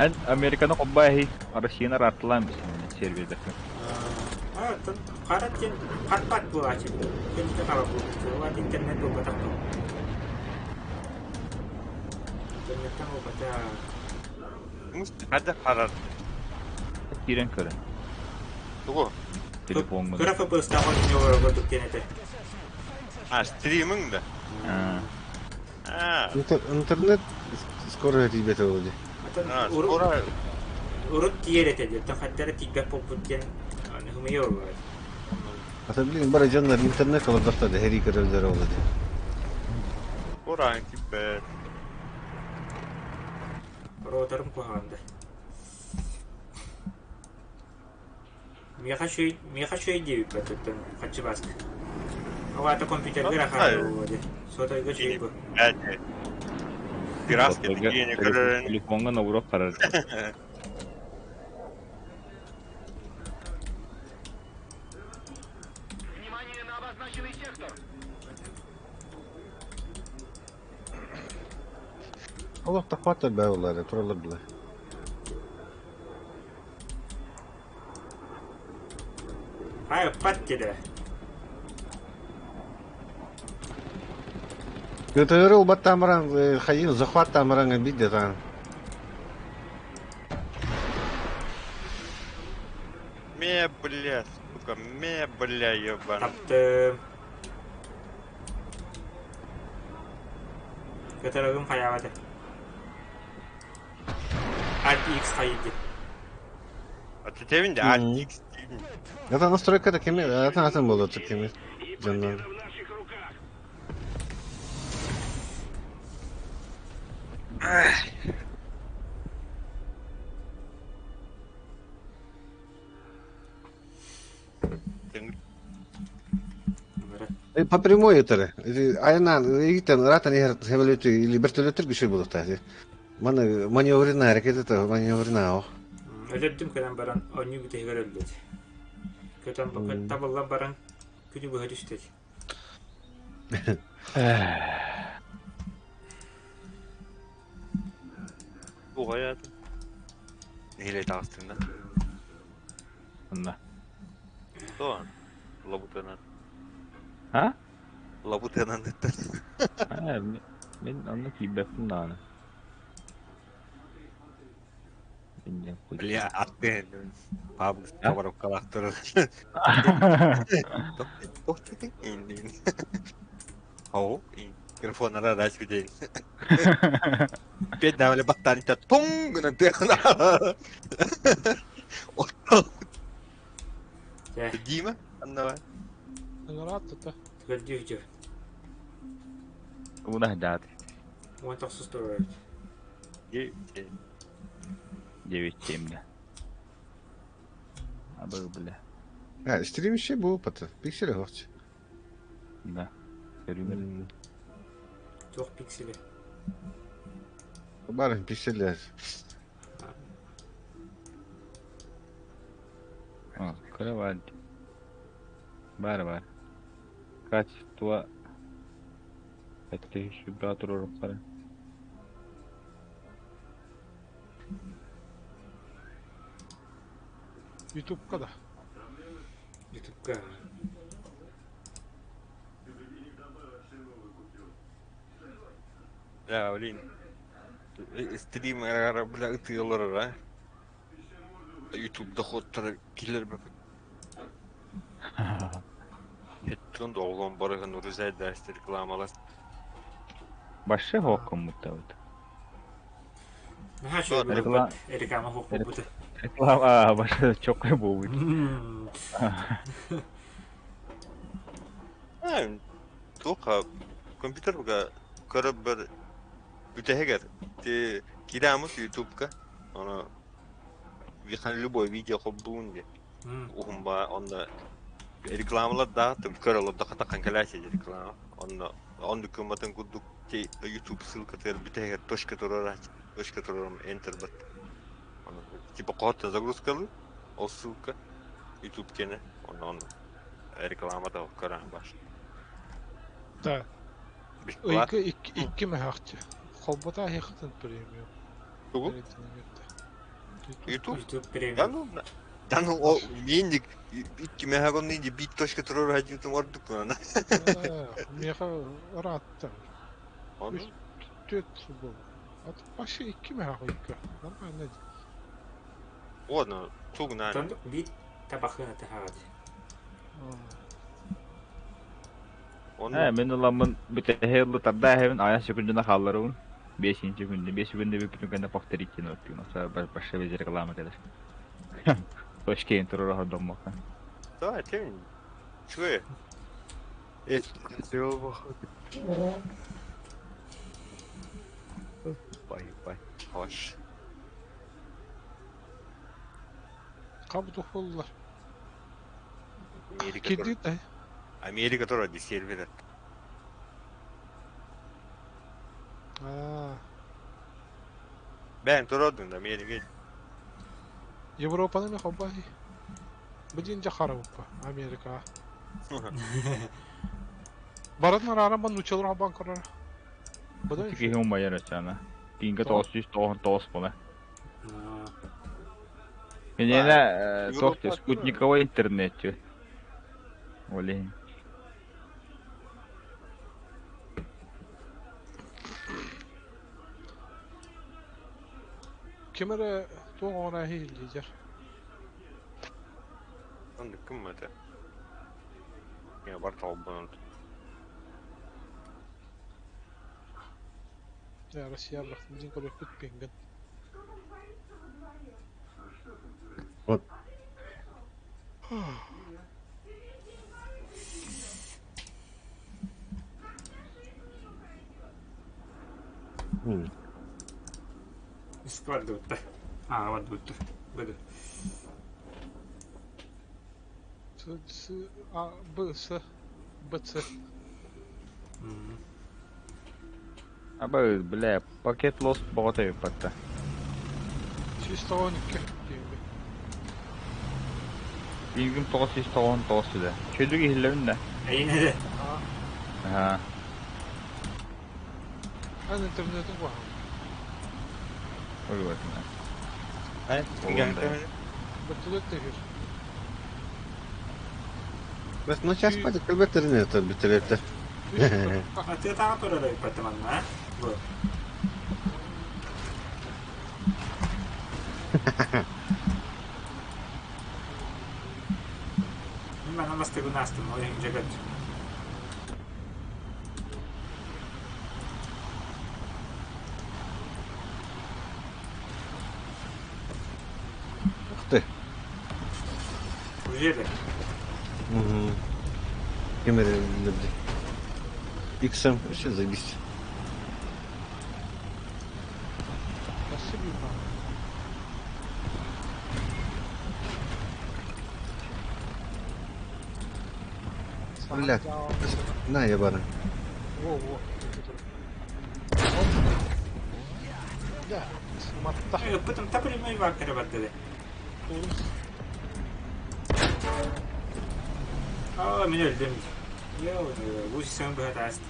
Эн Американы холбоо эһий, Россияны араарталаан билсин сервердэргэ. Аа, хара диэн харпат буолааччы. Кэнники хаба буолбут. Ол интернет буолбатах дуо? Интернеттэн буолбатах. Хадда харар. Киирэн көрөн. Тугу? Телефоҥҥун. Кыра ФПС-таах оонньуу курдук диэн этэ. А, стриминг да? Аа. А, Интернет скоро тиийбэтэ буолуо дии. Атын а, скоро урут тиийэр этэ диэн, хаттара тиийбэт буолбут диэн хымыйа олорор. Ата билигин бары дьоннор интернет олордохто да һэрии көрөллөрө буолуо дии. Скоро тиийбэт. Роторум куһаҕан да. Миэхэ үчүгэй, миэхэ үчүгэй диэбиппэр туттан хаччы бааска. Ол аата компьютерга эрэ хаалла диye. Сотойга үчүгэй бу. Пиратский киэни көрөрүн. Телефоҥҥа набуруок харар. Внимание на обозначенный сектор! Олох тахпаттар бээ буоллар, тураллар билэ. Хай ыппат диye. Көтөрү ылбаттаан баран, хайын захваттаан баран бидде таан. Ме, бля, сука, ме, бля, ебан. Таптым. Көтөрөгүм хайаабата. Alt X хайды. А ты тебин де, Alt X тебин. Это настройка кеми, атын атын болот кеми. И Дьоннор. победа в наших руках! По прямой это. Айна, итен ратан ихер хевелөтү или вертолеттер күшү болот та. Маны маневрина харакет это маневрина. Өлөрдүм кэлэн баран оонньуу бүтэһигэр өлбүт. Көтөн табыллан баран күнү быһа түстэ. Туҕайаатын. Нэһилиэ таҕыстыҥ да? Онно. Тоҕо? Лабутанан. А? Лабутанан ыттан. Аа, мин онно киирбэппин даҕаны. Бля, аттыын. Пабг товаровкалаах турар. Тохтотun индин. Ау, микрофонара раз людей. Петь давали баттанита тонг гынан тыахна. Чэ, Дима, аннава. Ыҥыраат тута. көрдүү дьэ. Уна даат. Уон тохсус турар. Девять темде. Абы бля. А, стримище бу пата. Пиксели хоч. Да. Көрүмэр. Туох пиксели. Бар пикселлер. А, кровать. Бар бар. Качество. Это еще турар. Ютубка да. Ютубка. Да, блин. Стрим, бля, ытыалар, а? YouTube доходтара киллер бе. Хеттон доолон барыгын урузай дасты рекламалар. Башы хокком муттабыт. Наһаа үчүгэй Реклама. буолбут. Реклама суох буолбута. Реклама башы чокой буолбут. А, туха компьютерга көрөп бер бүтэһигэр ти кирамыт ютубка оны вихан любой видео хоббуун де уһумба онно рекламалар да тым көрөлөр да хатакан кэлээси реклама онно онду кыматын курдук ти YouTube ссылка тер бүтэһигэр точка турар точка турарым enter бат оны типа кодтан загрузкалы ол ссылка YouTube кене онно онно Реклама да көрөн бар. Да. Бесплатно. Ыйга икки, икки мөһөөхчү. Холбото аһыахтын премиум. Тугу? YouTube? YouTube Да премиум. ну, да ну, о, миинник, икки мөһөөгөн инди бит точка турар хадьытым ордук кунана. Миэхэ ыраатта. Ону? Түөрт сыл буолла. Ат вообще икки мөһөөх ыйга. Нормально. Ладно, тугунан. Тондук биир табахын атаһаҕа дии. Ону Э, мин ыламмын бүтэһи ыллы тарда эһэбин айан секундuna хаалларабын. Бесинчи күндэ, 5 секунда бүппүтүн кэннэ повторить диэн оттугун. Башша без реклама кэлэр. Точкейн турар оһордоммокка. Да, тем. Чуэ. Бай, бай. Хош. Хабы буоллар. Америка Кирдит да. Америка турар ди сервер. Аа. Бэн турардын Америка. Европаны мен хоббай. Бу дьэ харабыппа Америка. Барытын арааран бан нууччалар хабан көрөр. Быдан Киһи умайар очана. Пинга 999 була. Кинилэ туох спутниковой интернет. Олин. Ким эрэ туох оҥоро иһиллиир. Оннук ким это? Я бар толбун. Я Россия бахтым дин көрөппүт пинген. Вот. Складывать-то. А, вот будет. Буду. С, С, А, Б, С, Б, С. Аба, бля, пакет лос боҕото эбиппатта. 112 диэби. Пингим 999 сүдэ. Чөдүг иһиллэбин да. Эйин Аа. Аха. Ан интернетин куһаҕан. Ой, вот. Ай, Бөртөлөт да иһэр. Бэс, ну сейчас пойдет, как интернет битэлэттэр. Атыатааҕы турар эбиппатта манна, Бу. Мин манан бастыгын астым, ол иһин дьэ көт. Ух ты. Уже ли? Угу. Ким эрэ өллөрдө. XM вообще заебись. Спасибо. Блядь. На, я бара. Во, во. Да, матта. Ыппытым та прямой вакыры бардылы. Аа, мин өлдүм. Йоо, бу сен быһат ааст.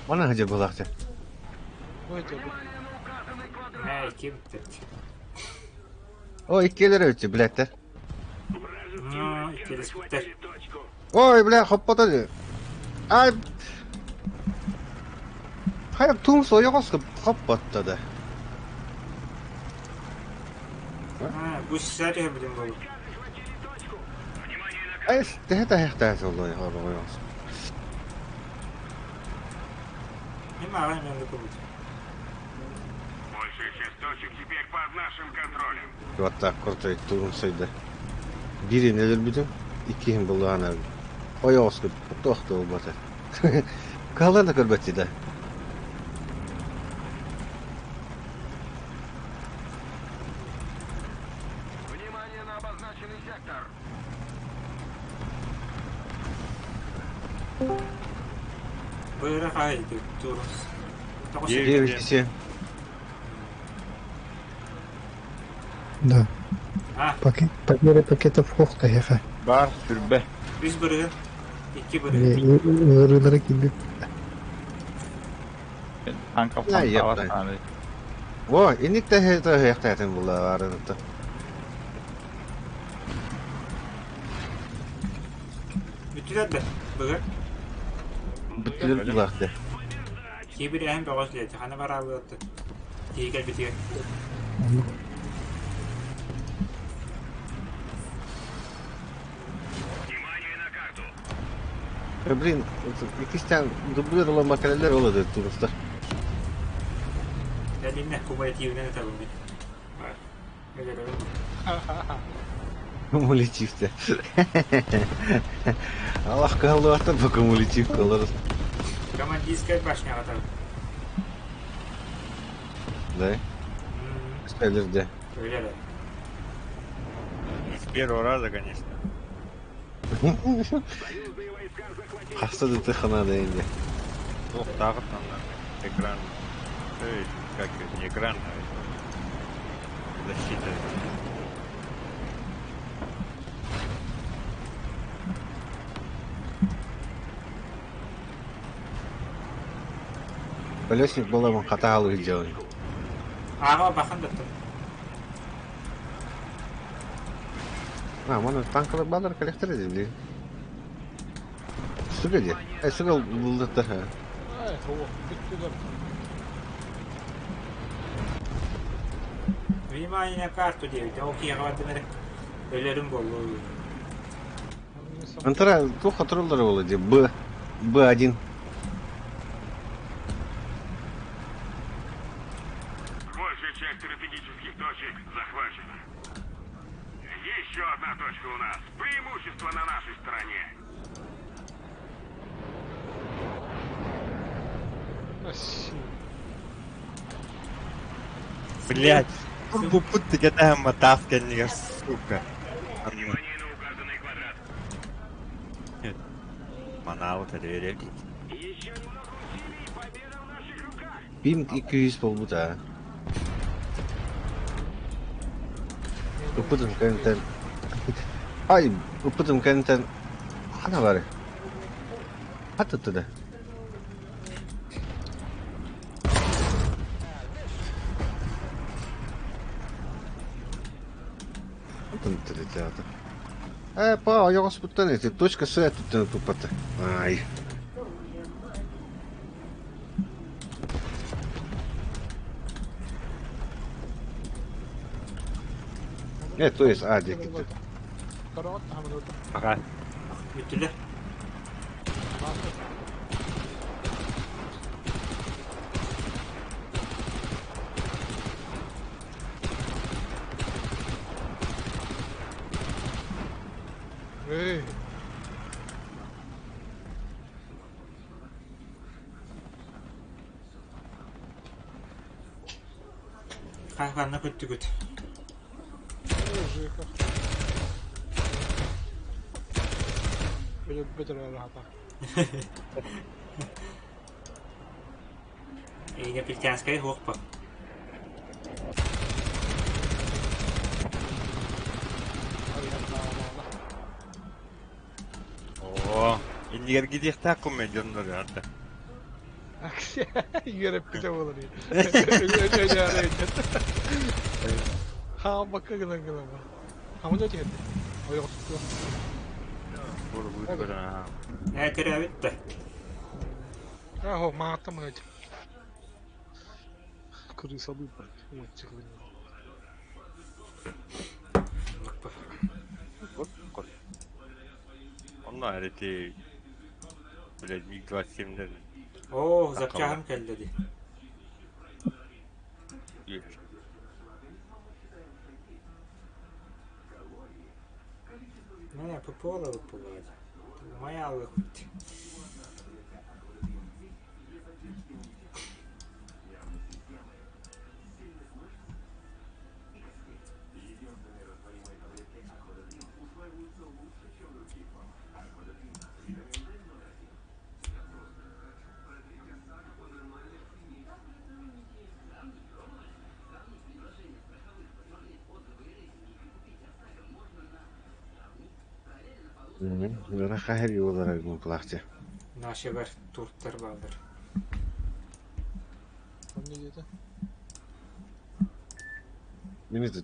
Мана хадя булахты. Эй, ким бүттөт. О, иккилер өтчү, блядь. Ну, иккилеспиттэр. Ой, бля, хоппота. Ай. Хайа тум сойоҕос хоппотта да. Аа, бу сэр билим болу. Ай, тэхэ тэхэ соллой хоройос. Мин маған мен көбүт. Большая часть точек теперь под нашим контролем. Вот так крутой туум сойда. Бирин өлөрбүтүм, иккиһин буллаҕына ойоҕос туох да буолбата. Калан да көрбөттү да. Внимание на обозначенный сектор. Быра хай турус. 9-7. Да. А, Пакет, потеря пакетов суох киһиэхэ. Баар сүрбэ. Үс бырыгын, икки бырыгын. Ыарыылара киирбит. Танка Я фонтала епта. сааны. Во, инник тэһэ булла баар. Бүттүлэр да, быгыр. Бүттүлэр булаахты. Киһи бирэһин бөҕөс лиэти, хана бараалыатты. Киһи кэлбитигэр. Внимание на карту! Блин, иккистен дублер olan makineler oldu turistler. Кэлиннэ, кумулятивынан этабын мин. Бар. Өлөрөбүн. Кумулятивте. Allah каллы bu кумулятив kalırız. Командирская башняға табын. Да? Спелерде. Өлөрө. С первого раза, конечно. Союзные войска захватили Хаста да тыхана да инде. Ох, тағыт экран. Эй, как это, не экран, а это защита. Колесник была хатаалы делали. Ага, бахан даттым. А, мана танкалар бадар коллектор еди. Суга де. Эй, суга булды ха. Ай, хо, бүттүлэр. Внимание на карту девять. Ол киһиэхэ бардым эрэ. Өлөрүм буоллу. Антара туха троллер было де Б Б1. Большая часть стратегических точек захвачена. Еще одна точка у нас. Преимущество на нашей стороне. Блять, пут ты сука. Внимание на указанный квадрат. Манал это Еще немного усилий, и победа в наших руках. Бим 200 болбут а. Упутум кэнтен. Ай, упутум кэнтен. Хана бары. Хата туда. Антон театр. Э, па, я вас путан, точка С тут тупата. Ай. Э, то есть А, деките. Карават хамын өтө. Ага. Бүттүлэр. Эй, Ханна көттүгүт. Жека. Бile бетер рахата. Инопланетянская хуохпа. О, иннигер гидиэхтааккун мен дьоннор ата. Үөреппите буолар. Хаан бакка гынан гынан. Хамын өтө кетти. Ойоҕустуга. Бур бур көрөн. Ээ көрөбүт да. Ахо, мааттам өтө. Крыса быппат. Вот чыгын. Онно эрети блядь, МиГ-27-дер. Оо, запчаһым кэллэ дии. Мэ, ППО выпугать. Моя выход. Ыраах хаһар юлара гунклахте. Нашегар туртар бааллар. Онно диэтэ. Мин это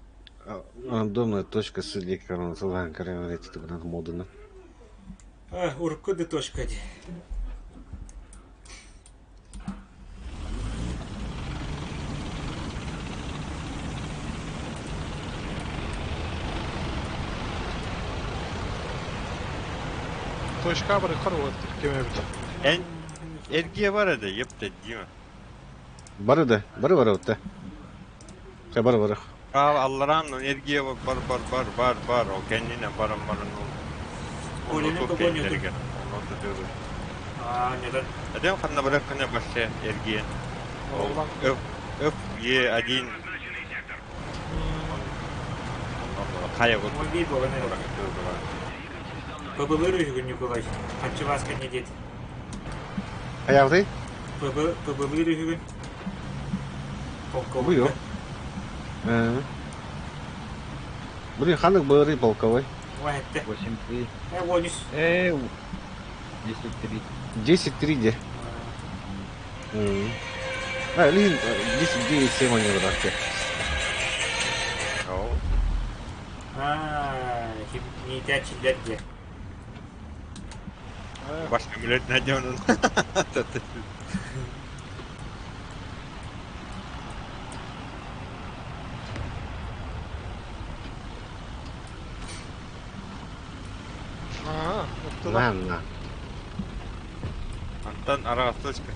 рандомная точка с экрана сылаан караман эти модуна. А, урукку да точка дии. Точка бары кар олар кеме бит. Эн эргиэ бар этэ, епте дима. Бары да, бары бары отта. Бары бары. Аа аллараан эргиэ бар бар бар бар бар ол кэннинэ баран баран ол. Олені Онно тобон юту. кэннилэригэр. Онно төтөрү. Аа, нeden? Эдем ханна барар ханна барса эргиэн. Ол Оолан. F F Е 1 Обозначенный сектор. Хайа вот. Он бей болан эрэ. Бабылыр үһүгүн Николай. Хаччыбаска не дед. Аявды? Бабылыр үһүгүн. Бу yok. Полковник. Блин, ханык бары полковой. Уа этте. 8-3. Э, 13. 10-3. 10-3 де. А, блин, 10-9-7 они враг. Аа, ким ниитээччилэр дьэ. Башка билет найден. Аа, оттуда. На, на. Антон араа точка.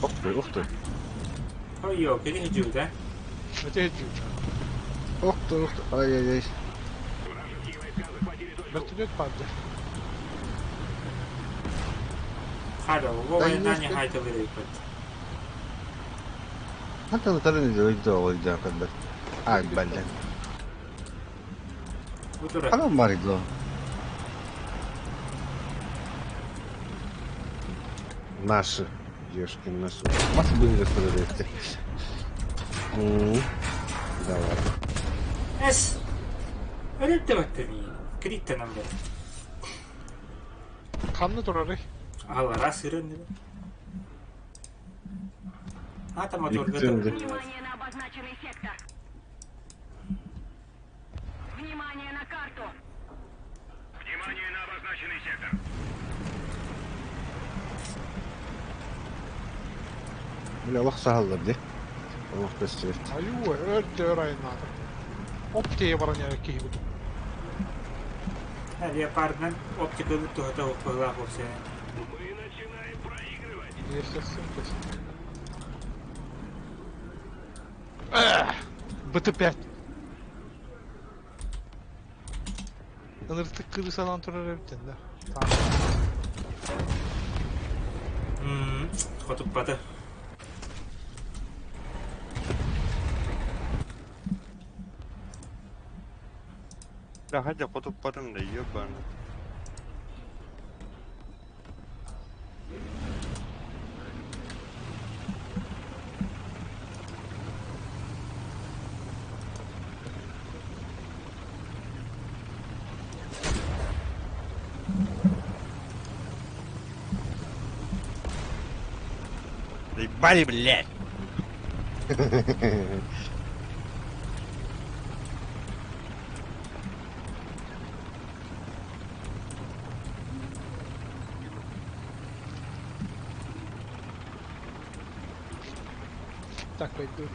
Ух ты, ух ты. Ой, кини хижута. Это дьюч. Ух ты, ух ты. Ай-яй-яй. Вражеские войска захватили точку. Вертолет падает. Хада, Да вова нани есть. хайталыр эбит. Хантан тарын өйдө өйдө каддар. Ай, балдан. Бу тура. Ханан бар идло. Наши. Ешкин наши. Бас были распределить. Давай. Эс. Өрөттө баттами. Криттанан бер. Канны турары. Алара сырын. Ата моторга Иккитинде. Внимание на обозначенный сектор. Внимание на карту. Внимание на обозначенный сектор. Бля, Аллах сахаллар де. Аллах көстүрт. Аю, өртө айнады. Оптия баран яра киһибит. Леопардынан оптикалы туһата укпалаах опсе. Мы начинаем проигрывать. Естественно. БТ-5. Ыныртык кырысанан турар эбиттен да. Tamam. Хотуппата. Да хотя потуп потом да ебаный. Заебали, блядь! Так пойдут.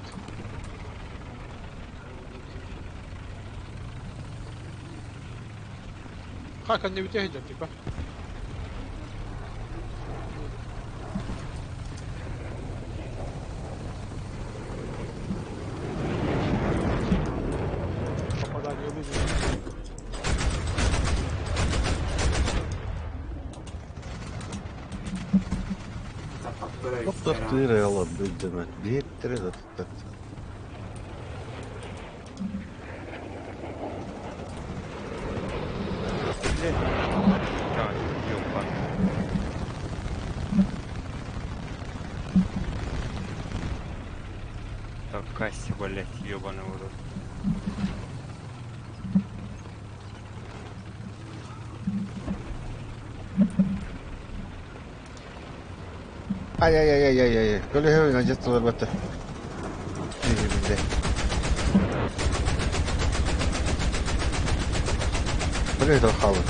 Как они вытягивают, типа? Попадание вызова. Тоқтыр ала бүлдімет. Беттірі заттат. Так, ёба. Так, кассе. Блять, ебаный в рот. Ай-яй-яй-яй-яй-яй. Көлөһө адьас толорбата. Билде. Көлөһө хаалбыт.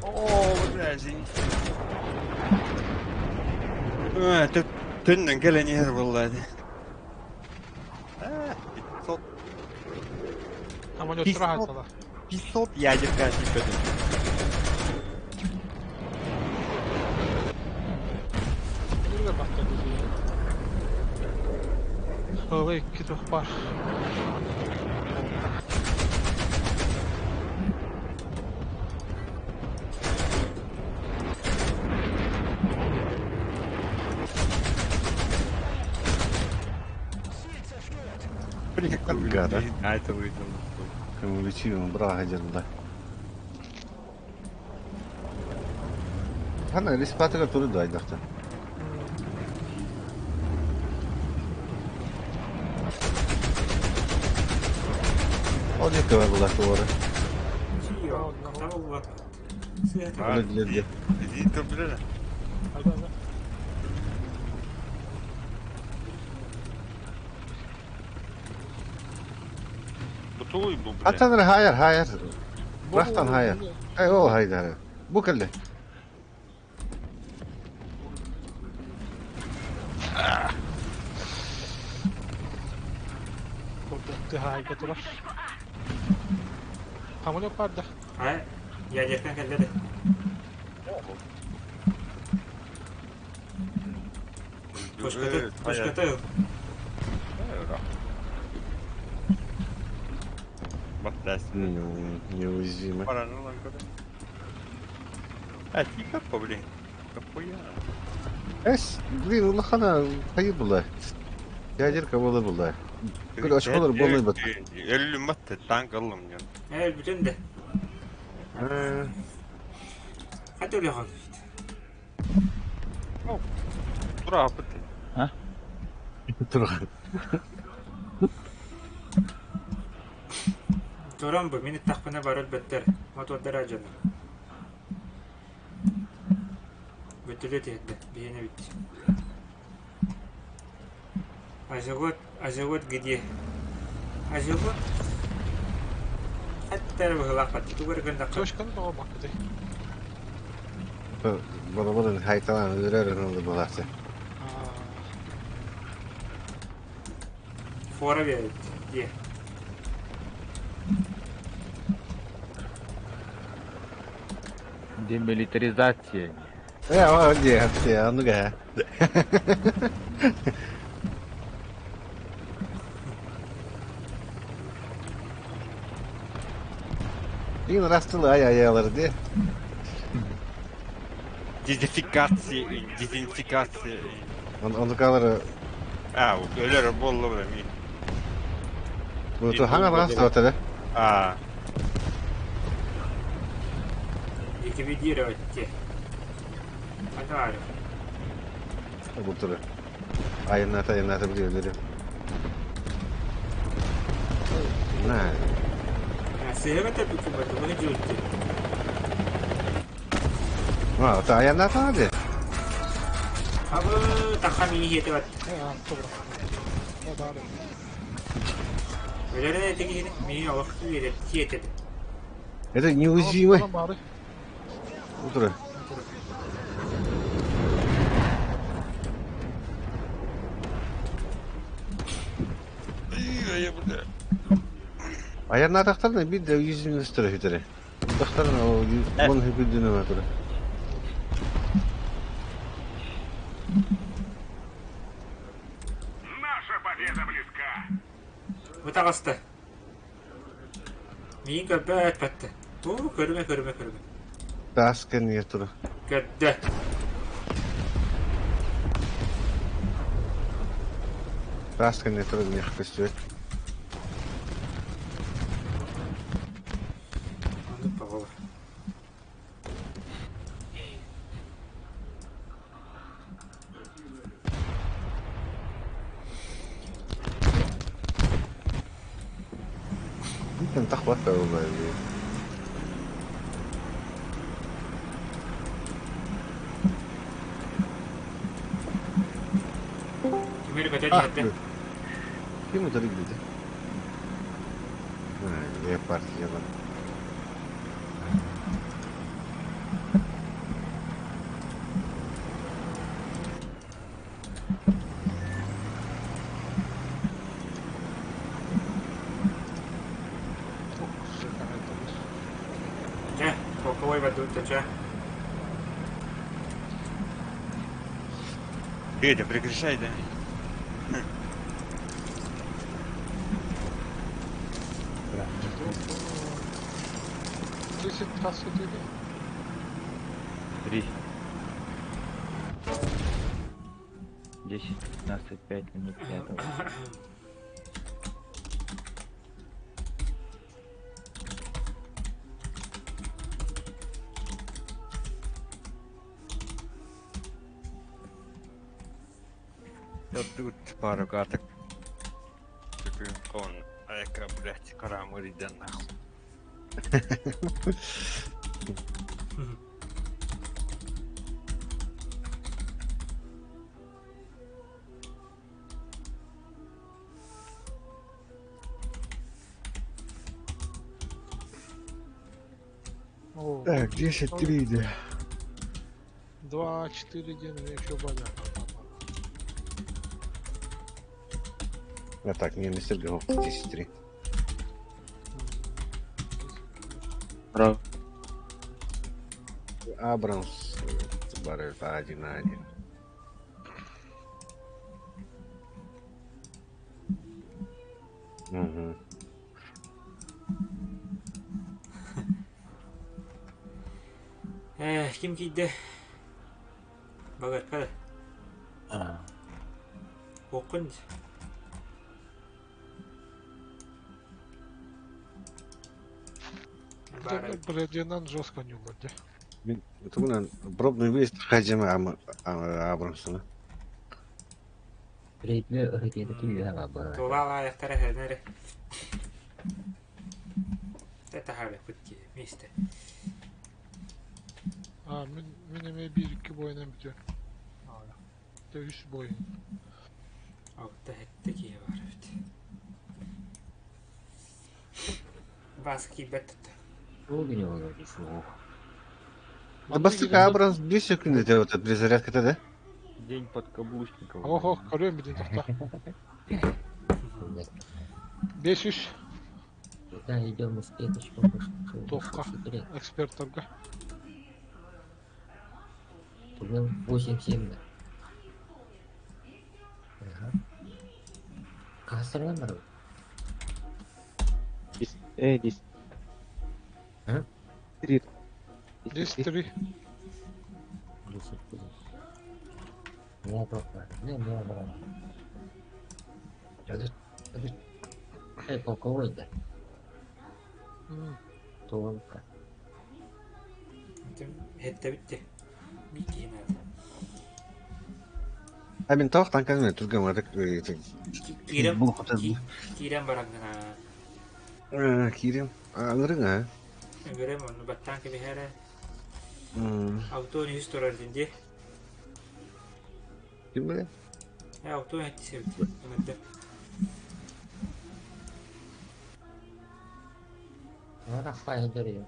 О, бля, извини. Төннөн кэлэн иһэр буолла ди. 500. Самолеттар аһаталар. 500 ядерка тиийбэтим. Нырга бахта Ылы икки тух бар. Гада. А это выйдет. Кумулятивным брага дерла. Хана респатыга туры дайдахта. Ол жеке бар булар туары. Аттан хайар хайар. Рахтан хайар. Ай ол хайдар. Бу кэллэ. Хайга турар. Самолет бар да. А, ядерка кэллэ да. Точката, точката. Неуязвимый. А, тихо, блин. Какуя? Эс, блин, улахана хайы була. Ядерка була була. Көр очколор болмай бат. Өлүм батты, танк алым я. Э, бүтүн да. Хаты үлэ Тура апыт. А? Тура. Туран бу, мин тахпына барар бэттэр. Мотордар ажаны. Бүтүлэ тиһэрдэ, биһиэнэ бүттэ. Азелот, Азелот где? Азелот? Хаттар быһылаах тугар гыннахха. Точканы тоҕо баккытай. Балабарын хайталан өлөрөр ылды буларсы. Фора берет. Где? Демилитаризация. Э, о, где, где, а ну-ка. Блин, растылы ай-ай-айлар, де. Дезинфикация, дезинфикация. Он, он калары... А, өлөр болду бля, ми. Бу то хаңа расты да? А. Ликвидировать те. Подарок. Бу туры. Айыната, айыната билер. На. Сыгыта букубата, bunu жөлтү. А, та айыната де. Абы тахами хете бат. Өлөрүн этеги мини олох киирет киетет. Это неуязвимый. Утро. Аярна тахтарна бир де уязвимостьтер хүтэрэ. Тахтарна он хүкүдүнө матура. Наша победа близка. Бутаҕаста. Миин көрбөт батты. Бу көрүмэ көрүмэ көрүмэ. Тас кэннигэ тура. Көрдө. Тас кэннигэ тура миэхэ көстүбэт. Оннук баҕалар. Мин тахбат да. Кимир көтөн Ah, иһэрдэ. Ким утары girdi? Ha, Leopard yalan. Чэ, полковой бардыбыт чэ. Петя, прекращай, да? 10 24. 3. 10, 15, 5 минут пятого. Я тут пару каток. Он, эка, блядь, карамыр да нахуй. О, Так, 10-3, да. 2, 4 дня, еще боля. А так, не, мистер Гов, 10-3. Браво. Абрамс, Баррет 1-1. Угу. Э, ким киирдэ? Багарка да. Окун. Бара. Брединан жестко не улади. Тугунан пробный выезд Хадима Абрамсона. Рейтне ракета килгән бара. Тула аяқтары хәнәре. Это хабе путки месте. А, мен, мен эме 1-2 бойынан бүтүө. 3 бойын. Алта хетте кие бар бит. Бас кибет. Бу генә ул шул. Да бастыка Абрамс 2 секунды делает от перезарядка-то, да? День подкаблучников. Ох, көрөм бидин тохта. 5-3 Да, идем в клеточку, Топка. секрет. Эксперттерге. Түгел 8-7 да. Ага. Касырган бар. 10. А? 3. 10-3. 10. Не тоқта. Не, не бар. Жады. Э, полковой да. Туган. Хетте битте. Бики надо. А мен тақ танкан түрген вардык. Кирем. Бұл хотел. Кирем барангана. Кирем. Аңырың, а? Көрем оны баттан кебеһәрэ. Аутон yüz турар динди. Ким біле? Э, аутон хетти себит. Ыңырды. Ана хайдыр.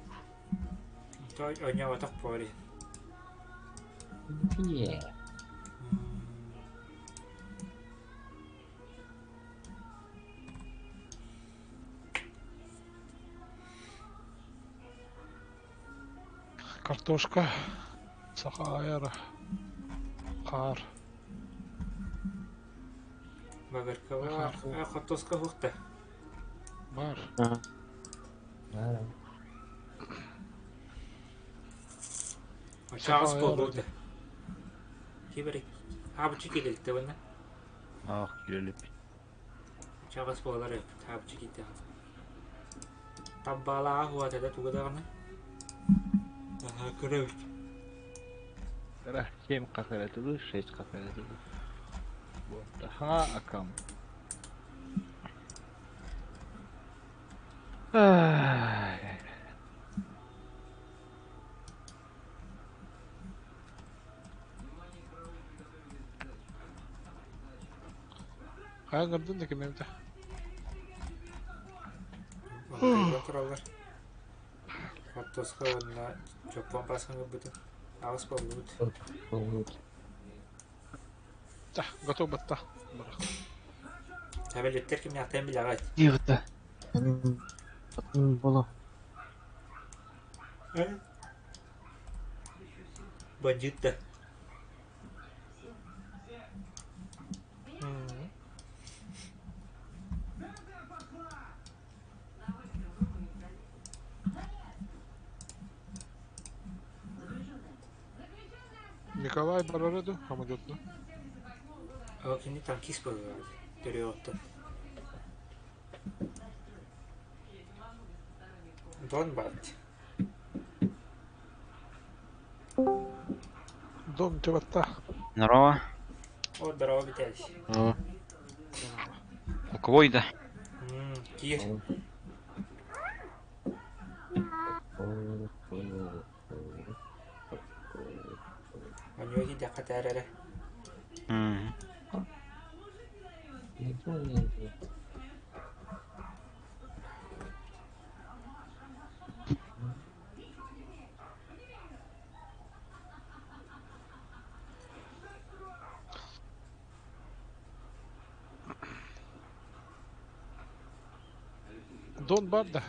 Той оня ватак пори. Пие. Картошка. Сахара. Хар. Багарка бар. Э, хотоска хухта. Бар. Ара. Чагыс Сахара болду. Кибер. Хабчы келелте вана. Ах, кирелеп. Чагыс болар хабчы китте. Таббала хуата да тугадаганы. Ага, көрөбүт. 7 кафелетилы, 6 кафелетилы. Вот. Ха, акам. Хайа ыҥырдын да ким эмитэ. Онтон тураллар. Хортуоска уонна чоппуон пасканы ылбытым. Аҕыс буоллубут. Да, готов батта. Табелеттер кимнээхтэрин билэҕит? Диэҕитэ. Боло. Бандьыыт да. Николай барара дуу, самолетно? Ол кини танкист буолуоҕа төрүөҕүттэн. Дон баат. Дон чабатта. Здорово. О, здорово, Виталий. О. У кого еда? Киир. Онньуга киирдэххэ тээр эрэ. Дон бар да.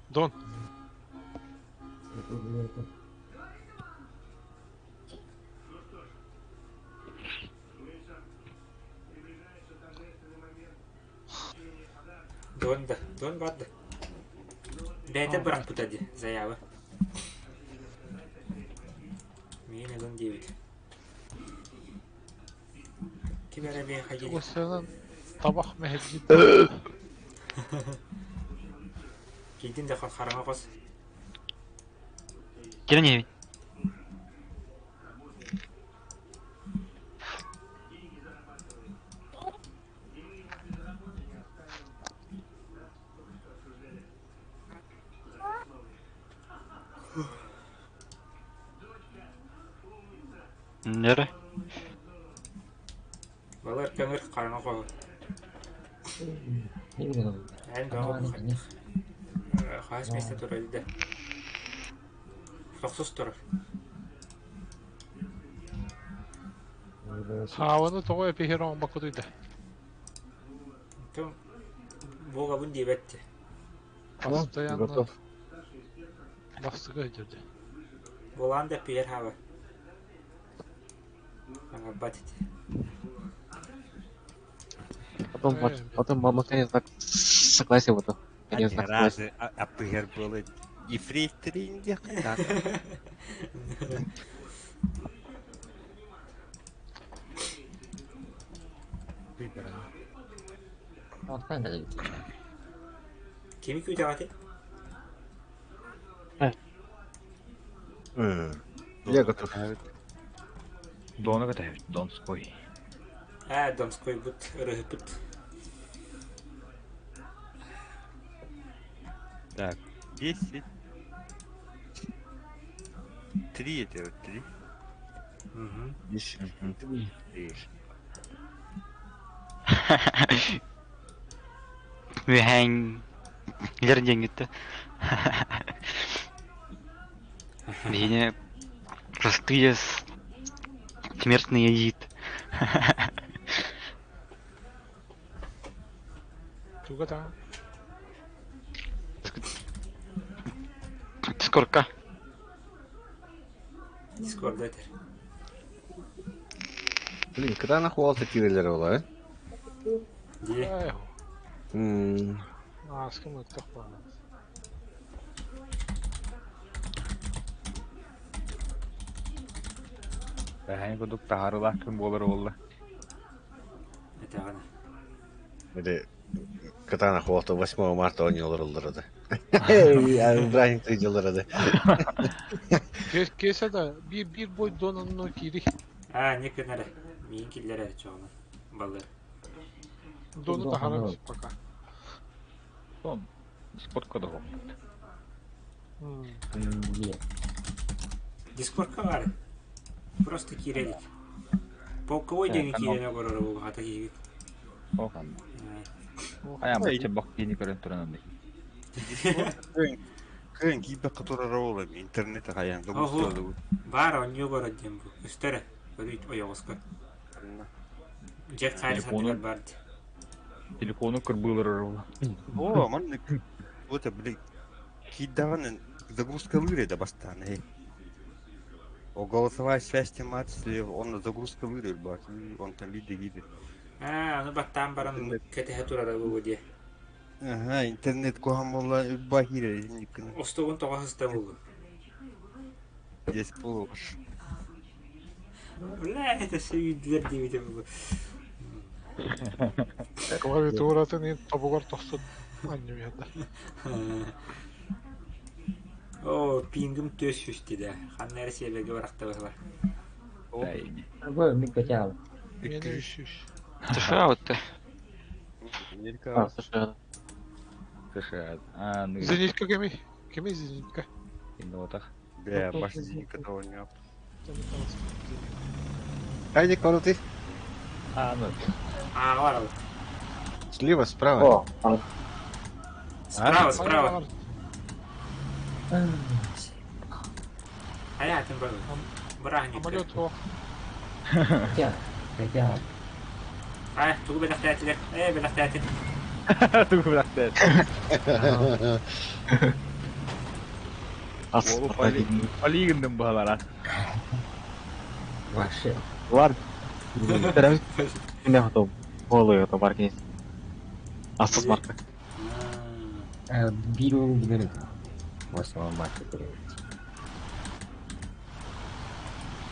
Дон. Дон да, Дон бар да. Бэйэтэ бырахпыта дии, заявы. Миин ылын диэбит. Ким эрэ миэхэ диир. Уосанан табах мэһэйдиир. Киирдин да хараҥа хос. Кирен иһэбин. Нere? Балар көҥүр хараҥа хоһу. Эн бөҕө Хаас миэстэ турар да. Тохсус турар. Хааваны тоҕо эпиһэр оҥбоккутуй да? Тым буолабын диэбэт. Постоянно Готов. бастыгы өйдөрдө. Буолаан да пиэр хаба. Аҥарбат ити. Потом, потом мама знак согласия вот. Конец знак согласия. Разы аппыгар буолан ефрейторин диэххэ Кими күүтэҕитий? Я готов. Дону кэтэһэбит, Донской. Ээ, Донскойбут, ырыһыппыт. Так, 10. Три это вот, три. Угу. 10. Три. Үһээн лер диэҥҥиттэ. Биһиги простые смертные яит. Туга таҥа? Дискордка. Дискорда этэр. Блин, когда нахуй кирилер ола, э? Дии. М, Ааскым ыттах буолла. Бэһээн курдук таһаарыылаах күн буолар буолла. Этэҕинэ. Или когда нахуй 8 марта они олороллор да. Праздник делалар да. Киэсэ да биир биир бой дон онно киири. Аа, не кынары. Миин киллэрэр чоҕунан. Баллар. Дону таһаарар пока. Сон, Дискордка да Дискордка баар. Просто киирэ илик. Полковой диэҥи киирэн олорор буолбаҕата киһибит. Айан бачча бак диэни көрөн туран аны. Кыайан киирбэккэ турара ол эми интернет хайаан да Оһо, баар оонньуу олорор диэн бу. Көстөр өрүү ойоҕоско. Джек Харрис аттыгар баар дии. Телефону кырбыылар ол. О, маннык вот били киирдэҕин загрузкалыыр этэ бастаан эй. О голосовая связь тематик он загрузкалыыр өлбөт онтон биирдэ киирдэ. Аа, ону баттаан баран кэтэһэ турара буолуо диэ. Аха, интернет куһаҕан буолла өлбөт киирэр итинник гына. Остуолун тоҕо сыста буолуо. Здесь полуш. Бля, это все үйдүлэр диэбитэ буолуо. Клавиатуратын ин тобугар тохсут анньуйата. Оо, пингым түөс сүстэ да. Ханна эрэ сиэбэргэ барахта быһыла. Бу мин качал. Мені үс США вот ты. А, США. США. А, ну. Зенитка кеми? Кеми зенитка? Иннотах. Бля, баш зенитка того не Хайди, короты. А, ну. А, барабы. Слева, справа. О, Справа, справа. Хайа, атын бар. Бырааһынньык. Самолет суох. Хотя, хотя. Ай, тугу бэлэхтээтилэр? Ээ, бэлэхтээтин. Тугу бэлэхтээтин. Али гынным баһалара. Вообще. Бар. Кимде хотом? Болуyor то бар кенес. Асыз марка. Биир уол билэр Восьмого марта көрөбүт.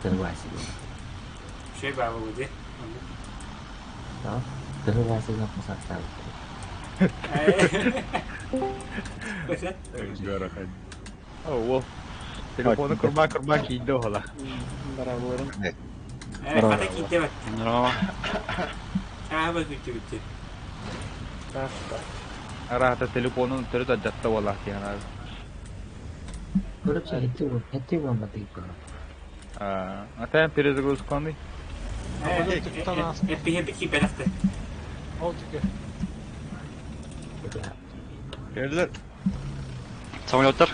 Тырвасига. Şey баа болу дии. Тырвасига посаттаабыт. О, телефону курма курма киинде ола. Барабыларын. Э, хата киинде бат. Чааба күттү бүттү. Араата телефонун төрүт адьатта буолаах диэн Короче, эти вам матыйка. А, атаан перезагрузканы. Эппиһэ кииппэтэхтэ. Ол тике. Кэллэр. Самолеттар.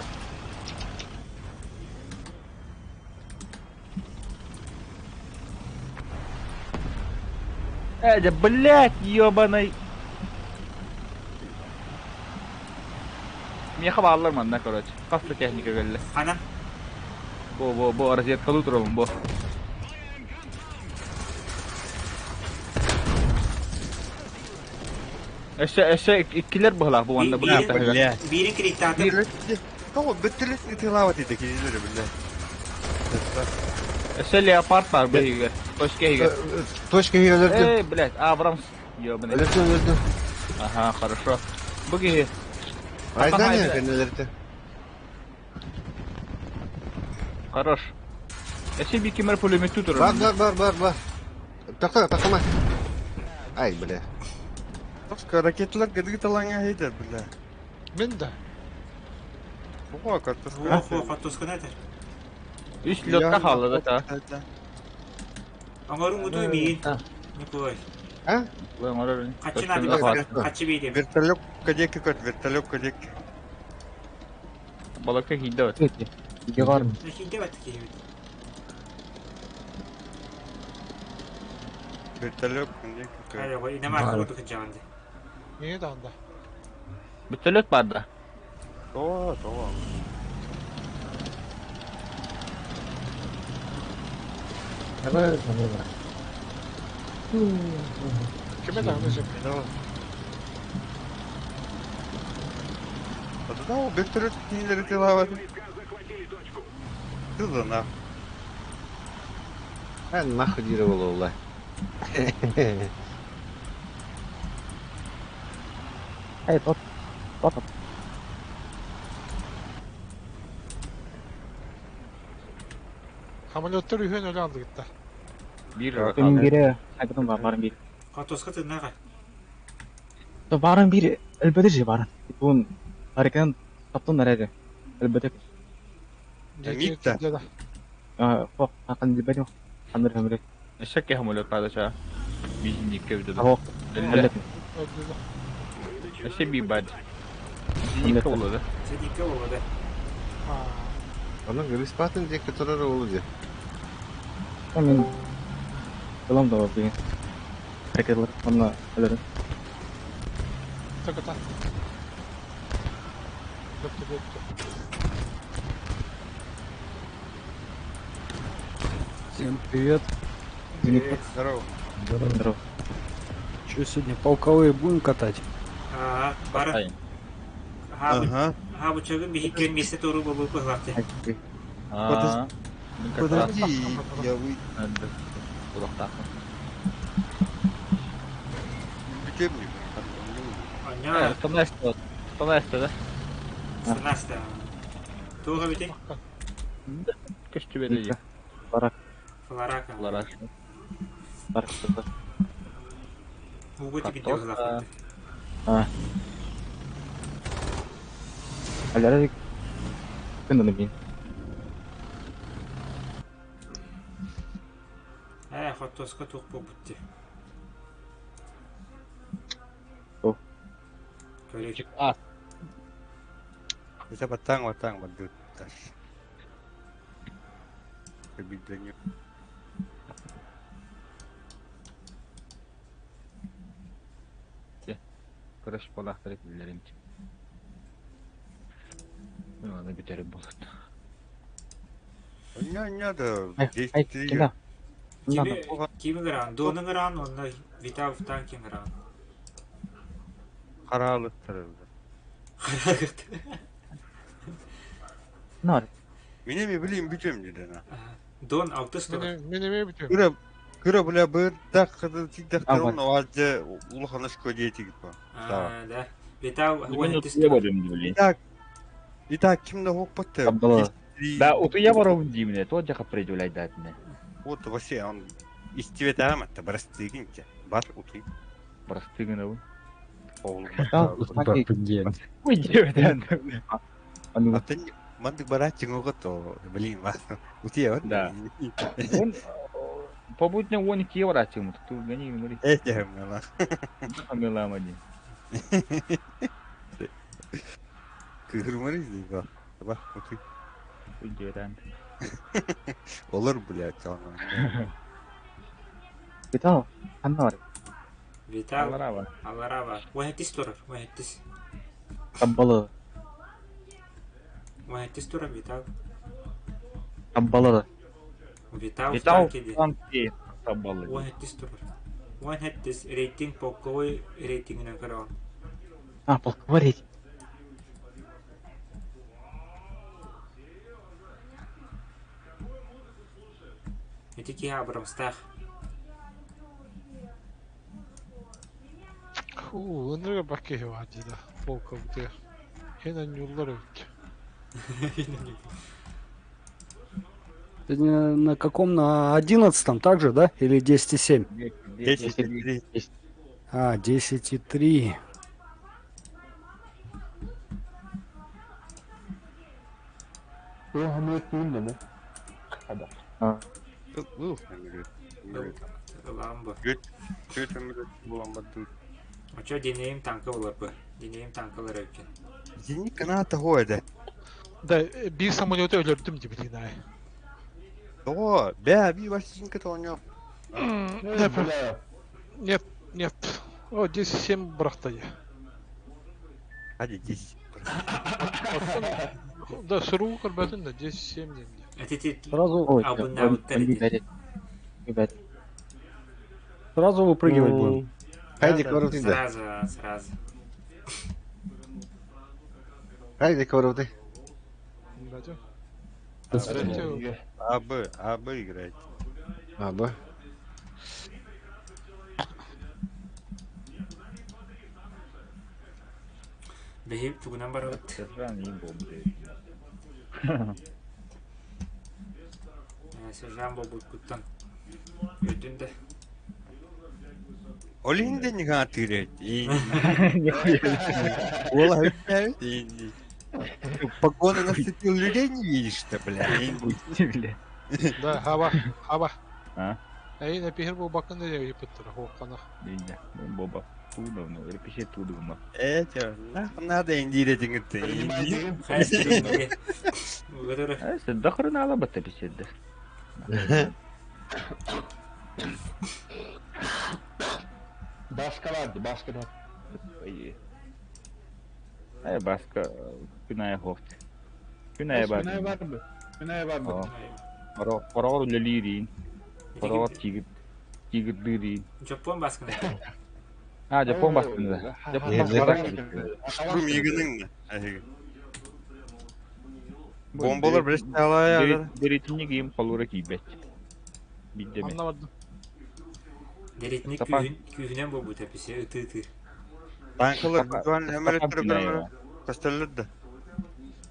Э, да блять, ёбаный. Миэхэ бааллар манна, короче. Хас да техника кэллэ. Ханан? Бу, бу, бу разведкалыы турабын, бу. Өссө, өссө иккилэр быһылаах бу манна бу таһыгар. Биирин кириттаатым. Тоҕо бөттөлөс ытыылаабат этэ кинилэри биллэ. Өссө леопард бар бу иһигэр. Точка иһигэр. Точка иһигэр өлөрдүм. Эй, блядь, Абрамс. Ёбаный. Өлөрдүм, өлөрдүм. Ага, хорошо. Бу киһи. Айдан кэннилэртэ. Хорош. Өссө биир кимэр пулеметтүү турар. Бар, бар, бар, бар, бар. Тохто, тохтома. Ай, бля. Тоска ракеталар кыдыгы талаҥа иһитэр бля. Мин да. Оҕо картошка. Ох, ох, картошканы этэр. Үс летка хаалла да та. Оҥорун утуй миигин. Николай. А? Оҥорор. Хаччы наада хаччы биэриэм. Вертолет кадеки көр, вертолет кадеки. Балакка киирдэ бат. Егор. Киирдэ бат киһибит. Вертолет кадеки көр. Ай, ой, иномарка курдук сылдьаҕын дии. Не даанда. Вертолет бар да. Тоҕо, тоҕо. Давай, давай. Кime даҕаны сөп. А туда ол вертолет кинилэри ытыылаабат. Тылла на. А, нахуй дире буолла. Эй, тот. Тот. Самолеттар үһүөн өлө алдыгытта. Биир Мин бире айбытым бар, барым бир. Хотоска тыыннаах. Баран бир элбэти же баран. Бун арекен таптын ареде. Элбэти. Микта. А, хо, ақан билбэти. Хамыр хамыр. Эшек самолет падача. Бизиникке видео. Ахо. Элле. Эше би бад. Бизиникке болду. Сидикке болду. Onun Grispat'ın diye kötüler oldu diye. Мен Ылам да бар деген. Ракеталар онна өлөрүн. Таката. Дөптө дөптө. Всем привет. Привет. Здорово. Здорово. Че сегодня полковые будем катать? Аа, бара. Ага. Ха, бу чагы биһиккен миэстэ туору буолбут быһылаахты. А. Подожди, я вы... Бүтем Аня. Тонесто. Тонесто, да? Санаста. Туга бити? Көстү берди. Барак. Фларака. Фларак. Барак. Угу тебе быһылаахты. А. Аляры күн оны бин. Э, хотоска туох буолбут. О. Көрүк. А. Это батаң батаң бадут. Победение. Көрөш болақтыр билерим. Мен аны битерим болот. Не, да, Ай, ай, кина. Кими кими гран, доны гран, онна Витав танкин гран. Каралыктыр. Нар. Мине ми билим бүтөм деди на. Дон алтыс тура. Мен эме бүтөм. Күрө күрө бля быр да кыды тигдек он вазы улаханыш көдети гип. А, да. Витав Мен утуя барым блин. Итак, итак кимде хокпатты? Да, утуя барым деймин, то жака придулай датны. Вот вообще он истибет ааматта барастыгинче. Бар утуй. Барастыгын абы. Ой, девятан. Атын мандык барачың огото, блин, вас. Утуя Да. Он по будням он кие барачың, ту гани мури. Эте мела. Мела мади. Кырмырыз дейба. Ба, утуй. Ой, девятан. Олар, блядь, аны. Витал, ханна бар. Витав. Аларава. Аларава. Уэхеттис турар, уэхеттис. Аббалы. Уэхеттис турар Витав. Аббалы да. Витав Витал танки. танки табалы. Уэхеттис турар. Уэхеттис рейтинг полковой рейтингинен көрөҕүн. А, полковой рейтинг. Ити киһи абрамстаах. Ху, ынырга бакке хевади да. Полка бутер. Хенен юллар өт. Сегодня на каком? На 11 также, да? Или 10,7? 10,3. А, 10,3. Ламба. Күт өмүрөт булан бадут. Очо денеем танка болар бу. Денеем танкалар өткен. Зени каната хоеде. Да, бир самолеты өлөрдүм деп билин ай. О, бә, би басын кытонё. Нет, нет. О, 10-7 брахта я. Hadi 10. Да, сыруу көрбөтүм да 10-7 дейм. Эти Сразу, Ой, Абына Ребят. сразу выпрыгивать будем. Хайди коротый да. Сразу, сразу. Хайди коротый. А, Б, А, Б играть. А, Б. Бэһи тугунан барабыт. Сержан им болду. Сержан болбут куттан. Өтүн да. Ол иһин да ньыгаатыыр эбит. Уола өйдөөбүт. Погоны нацепил людей не видишь-то, бля. Бля. Да, хаба, хаба. А? Эйин эпиһир буолбаккын да диэбиппиттэр, хуоххана. Бля, Боба. Туда, ну, репещи туда, ма. Э, нахуй надо индире дингитте. Э, сыдда хренала бата беседа. Баска vardı, baska da. Э, баска, күная хофт. Күная бар. Günay var mı? Günay var mı? Хороор үлэлиирин, хороор тигр, тигрдыырин. Жапон баскын. А, Жапон баскында. Жапон баскында. Штурм егінің. Бомбалар біресе алая. Деретинник им холура кийбет. Биддеме. Анна бардым. Деретник Сапан. күүһүнэн буолбут эписе ыты-ыты. Танкалар буквально әміреттір бір көстелер да.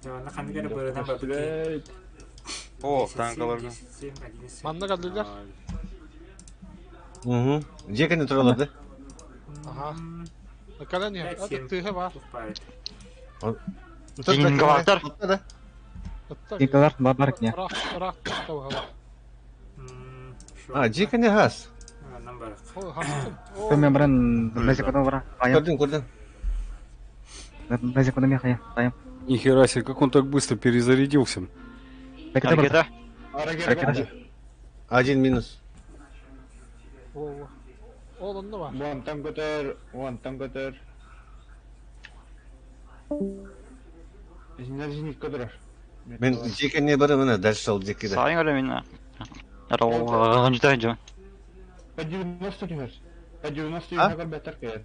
Онна ханнык эрэ бырынан барбыт киһи. О, танкалар. Манна калдылар. Угу. Жекені туралады. Ага. Калан я, это ты бар. Кингаватар. Кингалар бар бар не. Рақ, рақ, тау А, жекені хас. Аннан барак. Мен баран мезеконо бара. Көрдүм, көрдүм. Мезеконо мехая. Тайм. Нихера себе, как он так быстро перезарядился. Ракета. Ракета. Один минус. О, ол онда бар. Вон там көтөр, вон там көтөр. Зинер зенит көтөр. Мен жекене бары мына дальше ал жекеде. Сайын öyle minna. Ра жо. По 90 түһэр. По 90 юха көрбөттөр кэлэр.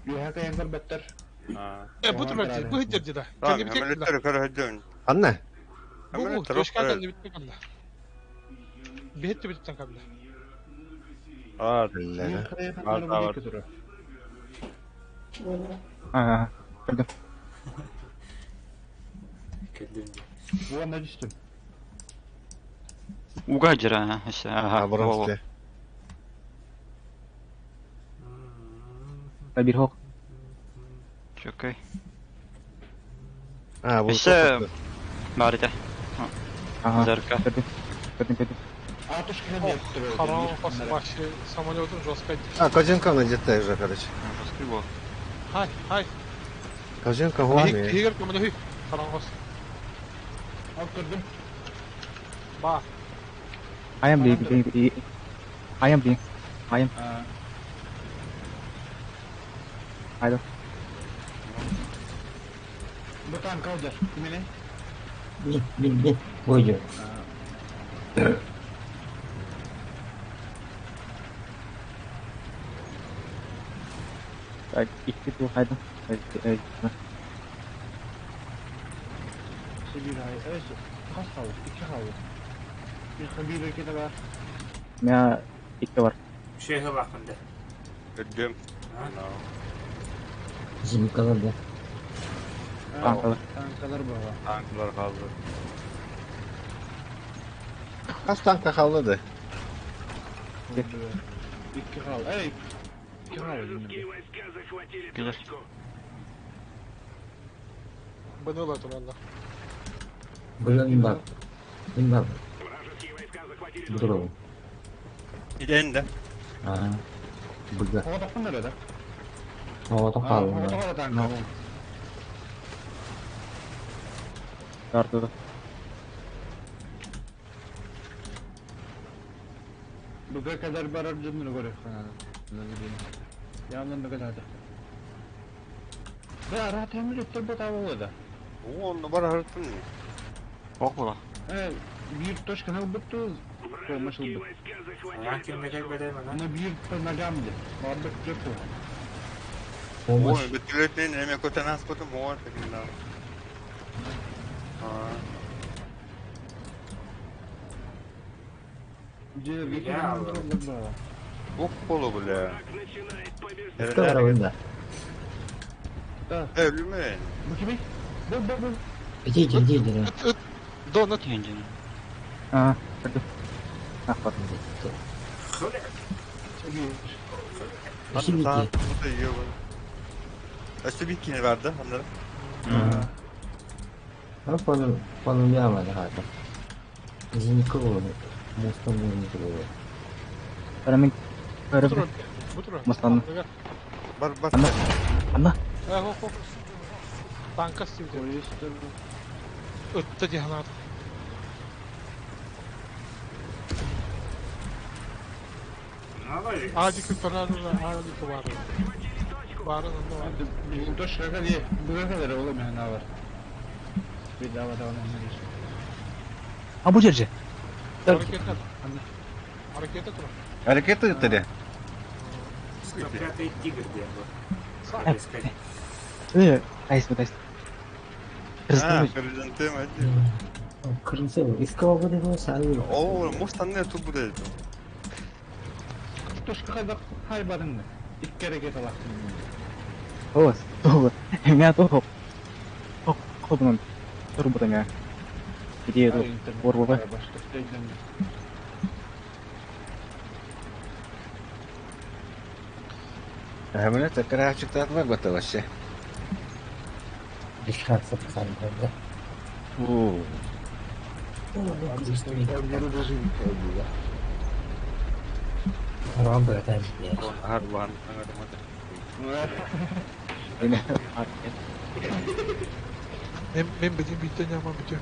Юха кэйэн көрбөттөр. Э, бу турар, бу хиджер да. Әміреттір көрі Анна. Бу бу, төшкә кәлде бит калды. Бихет биттен калды. А, Ага. Көрдүм. Көрдүм. Вон түстүм. Уга жира. Ага, бронза. Бир хок. Чөкөй. А, бул Эше бар ите. Ага. Зарка. Көрдүм. Көрдүм, көрдүм. Харам вообще самолетом жестко. А, Козенко на где-то уже, короче. Жесткий был. Хай, хай. Козенко гуами. Хигер кемне хи. Харам кос. Ал көрдүм. Ба. I am being I am being I am. Hayda. Бу танк алдар. Кимени? Бин, бин, бин. Бойдю. Так, икки ту хайда. Сибир ай. Эс хас хал, икки хал. Бир хабир ракета бар. Мя икки бар. Шехи бакында. Көрдүм. Зениталар да. Танкалар. Танкалар бар. Танкалар kaldı. Хас танка қалды да. Икки хал. Эй. Икки хал. Билер. Быныла туралла. Бөлө мин бар. Мин бар. Здорово. Иден да. Ага. Быга. Ого тохтон да. Ого тохтал. Ого танка. Картада. Буга кадар барар жымны көрө. Янын да кадар. Да, рат эмилеттер бата болду. О, бар харытын. Ок була. Э, бир точка на бутту, помашыл бут. Аян кемне кэлбэтэй мана. На бир по ногам де. Бардык жөкү. Ой, бөтүлөтен эме көтөн ас көтөн моор деген да. А. Же, Я Ок болу бля. Кто бар Да. Э, билмейм. Бу кими? Бу бу бу. Идите, идите. Донат. Ага, көрдүм. А, бар. Хөле. Ишибити. Өссө bir kini vardı onlara. А по нулям это хата. Зеникова, мостом не Барамин. Бу турар. Бу турар. Мастан. Бар бар. Анна. Анна. Э, хоп. Танка стивде. Ытта диханат. Аадики парарыла, аадики бары. Барын онда бар. Точка каде, буга кадер ола мехна бар. Bir daha var А бу жерже. Hareket Hareket тура. Hareket ettiler. 105-й тигр диэн бу. Искать. Э, айс айс. А, хризантема эти. Крыльцо, из кого бы его сами? О, может анны тут будет. Точка кайда хайбарыңны. Икки ракета лактым. О, того. Меня того. Хобнан. Турбо меня. Где это? Орбова. Hemen tekrar çıktı var вообще. Дышаться да? Oo. Роберт, Арван. Мен мен бедин биттен яман бүтө.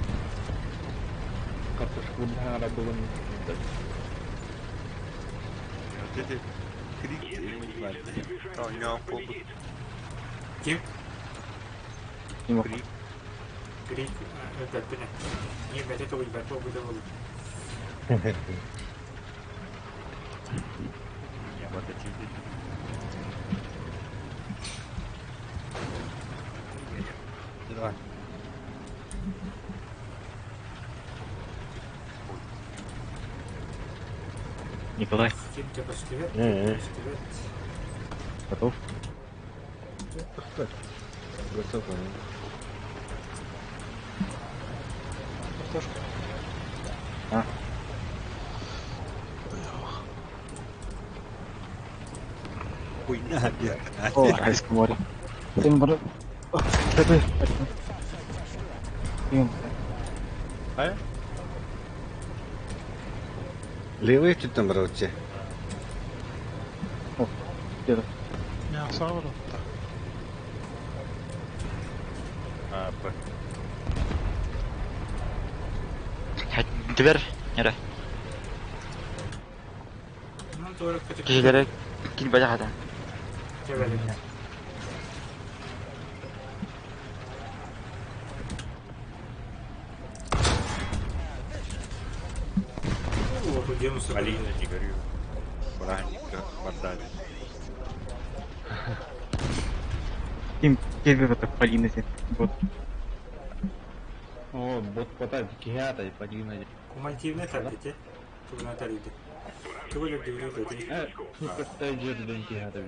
Картошка буга булын. Dedi. Krik Ким? Ким? Крик. Өлбәппин. Не бәтэ тугуйбат бу был. Давай. Николай. Ким те көстүбэт? Көстүбэт. Готов? Готов. Картошка. А. Хуйня, О, райское море. Ты бар. Такой. А? Левый чуть там брать. О, где-то. Мясо бар. А, Б. Дверь, нere? Ну, тура көтүк. Кишилere килбәдә хата. Кебелик. О, где Алина, не горю. Праздника, Бардали. Ким келбеп это Полина сен. Вот. О, бот пота кихата Полина. Кумантивне тардите. Тугна тариде. Тугулек диврю деди. Э, супер жерден кихата.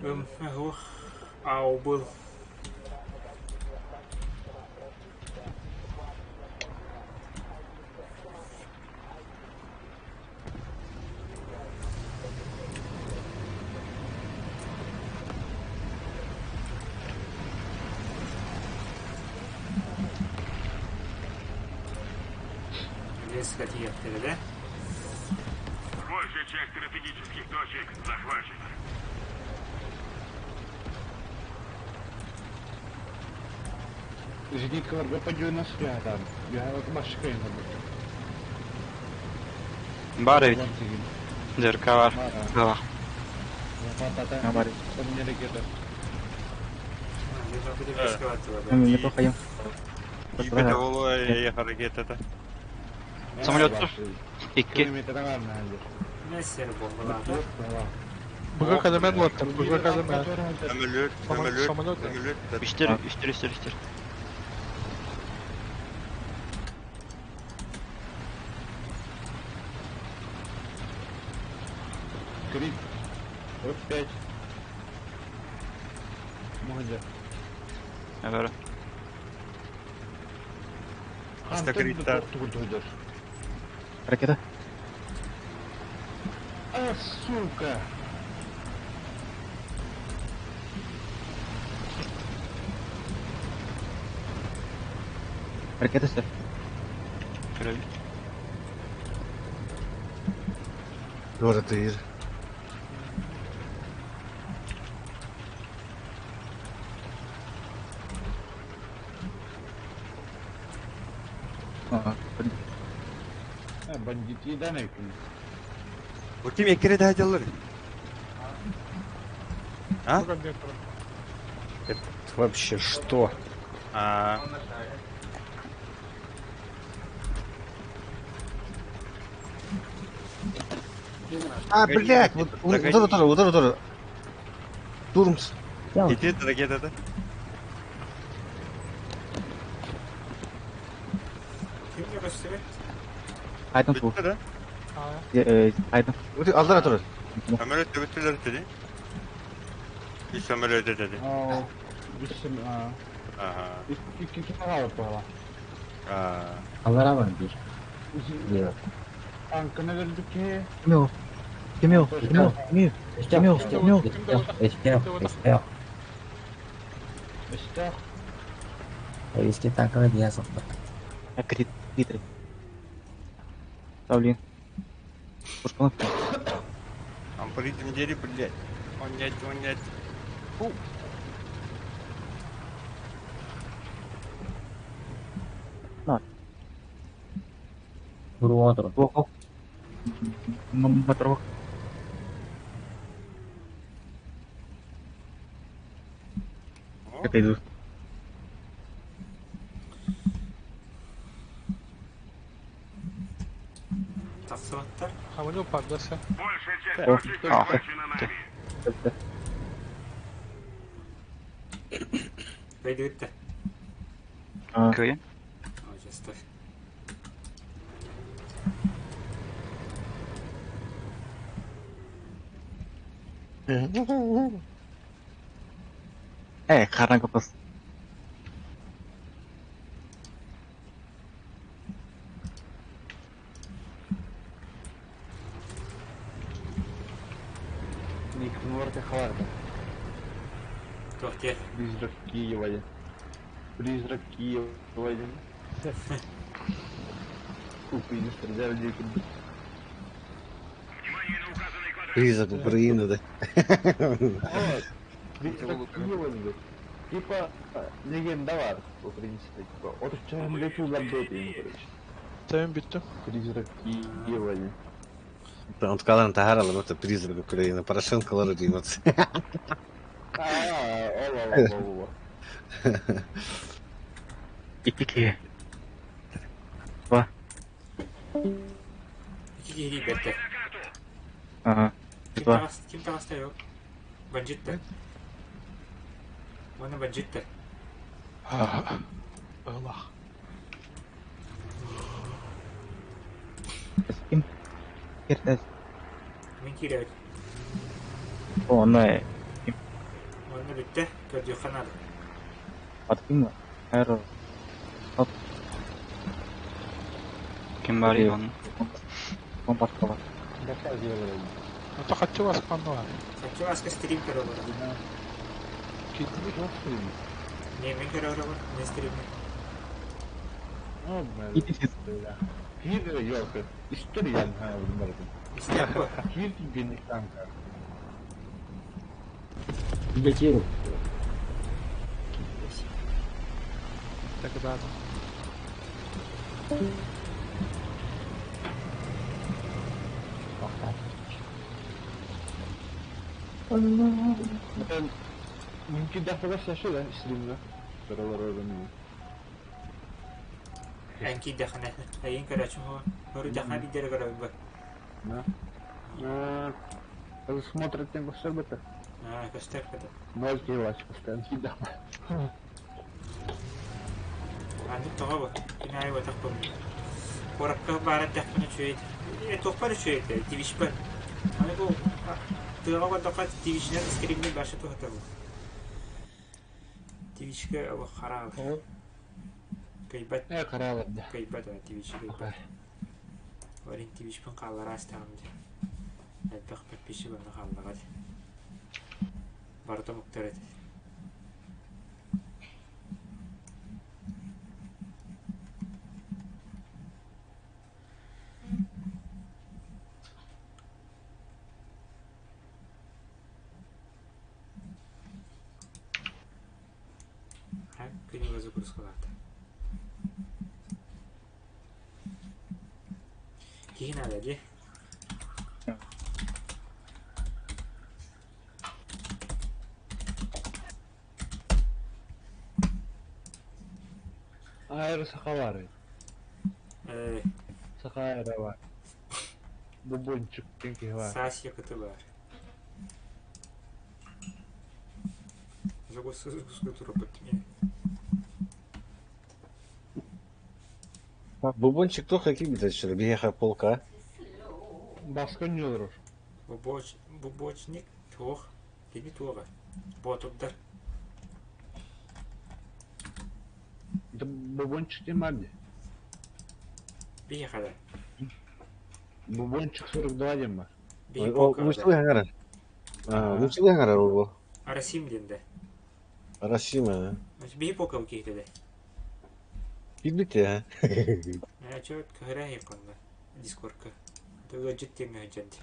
Ох. Ау был. Лес да? Большая часть стратегических точек захвачена. Зенитка бар по 90 там. Я башка инде. Бар бит. Дырка бар. Бар. Бар. Неплохо ем. Hareket это. Самолет. Икки. Мессер бомбалады. Буга кадемен лоттар, буга кадемен. Самолет, самолет, Самолет. самолет. Үстер, үстер, үстер, үстер. Крик. Опять. Молодец. Evet. Астакрита. Ракета. А, сука! Ракета сэр. Көрөбүт. Туора тыйыр. Бандит едан эбиккин. Бу ким эккире даһадьаллар? А? Это вообще что? А. А, блядь, вот, вот это тоже, вот это тоже. Турмс. Иди ракета да. Ким көстүбэт? Айдын бу. Бүттэ да? Айдын. Алдара турар. Самолет төбөттүлөр dedi. Bir самолет dedi. Үс Ага. Икки кило буола. А. Аллара бар бир. Танканы өлдүк Ким ол? Ким ол? Ким ол? Ким ол? Ким ол? Ким ол? Эстех, эстех. Эстех. Эске танканы дия соқты. Крит, крит. Савлин. Пушканов. Ампаритм дери, блядь. Онять, онять. Фу. На. Буруотро. Ох. Моторок. Это иду. Тахсыбаттар. Хамыны пардаса. Большая часть точек захвачена нами. Бәйдүтті. Кыйын. Жастар. Харан капас. Никнорка хварда. Туох Призрак Киева. Призрак Киева. Купи, не стреляй, Призрак Украины, да. Призрак Киева. Типа, легенда бар, в принципе, типа, от чем лечу лабдеты, короче. Тайм битті. Призрак Киева. Он ткалан тахарал, это призрак Украины. Порошенко лородимец. А, ола, ола, ола. Икки. Два. Икки киһи бэтте. Ага. Ким Два. тагас, ким тагаста yok. Бандиттар. Оны бандиттар. Аллах. Ким? Киртес. Мин киребит. О, на. Оны бүтте. Көрдү ханады. Ат ким? Аэро. Оп. Ким бар Иван? Он подкова. Ата хатчы басканды бар. Хатчы баска стрим көрө бар. Не, мен көрө бар. Мен стримме. Киеве, ёлка. История не знаю, Киев тебе танка. Билетиру. Тогда. Mümkün defa şaşı da istrimde. Sıralar öğreniyor. Әнки дахана. Айын көрөчүм хо. Көрү дахана бидер көрө бар. Да. Смотрит тем көстөр бөтө. А, көстөр бөтө. Ноль кило постоянно кидам. Андык тоҕо бу. Кинай батак бу. Коракка бара дахана чуйт. Э тохпар чуйт. Тивишпер. Аны бу тыга бардакка тивишнен стримни башы тухата бу. Тивишке бу харал. Кайбат. Э харал да. Кайбат тивишке кайбат. Варин тивишпен каллар астагым. Элбэх подписчик онно хааллаҕа Барыта муктар этэ. Күнүгэ загрузкалаата. Киһи наада дии. Аэро саха баарый? Э, Саха аэро баар. Бубунчук диэн киһи баар. Саас якыты баар. Загрузка турбут. Бубончик туох киирбитэ сүрэ биһиэхэ полка. Баска олорор. Бубоч, бубочник туох? Кини туоҕа? Боотурдар. Бубончик диэн баар дии. Биһиэхэ да. Бубончик 42 диэн бар. Биһи полкаҕа да. Нууччалыы хаҥарар. Нууччалыы хаҥарар ол. Арасим диэн да. Арасима. Биһи полкаҕа киһитэ да. Киирбит ээ. Чё, көһөрө иһикконно Дискордка. Ыалдьыт диэҥҥэ сылдьан дии.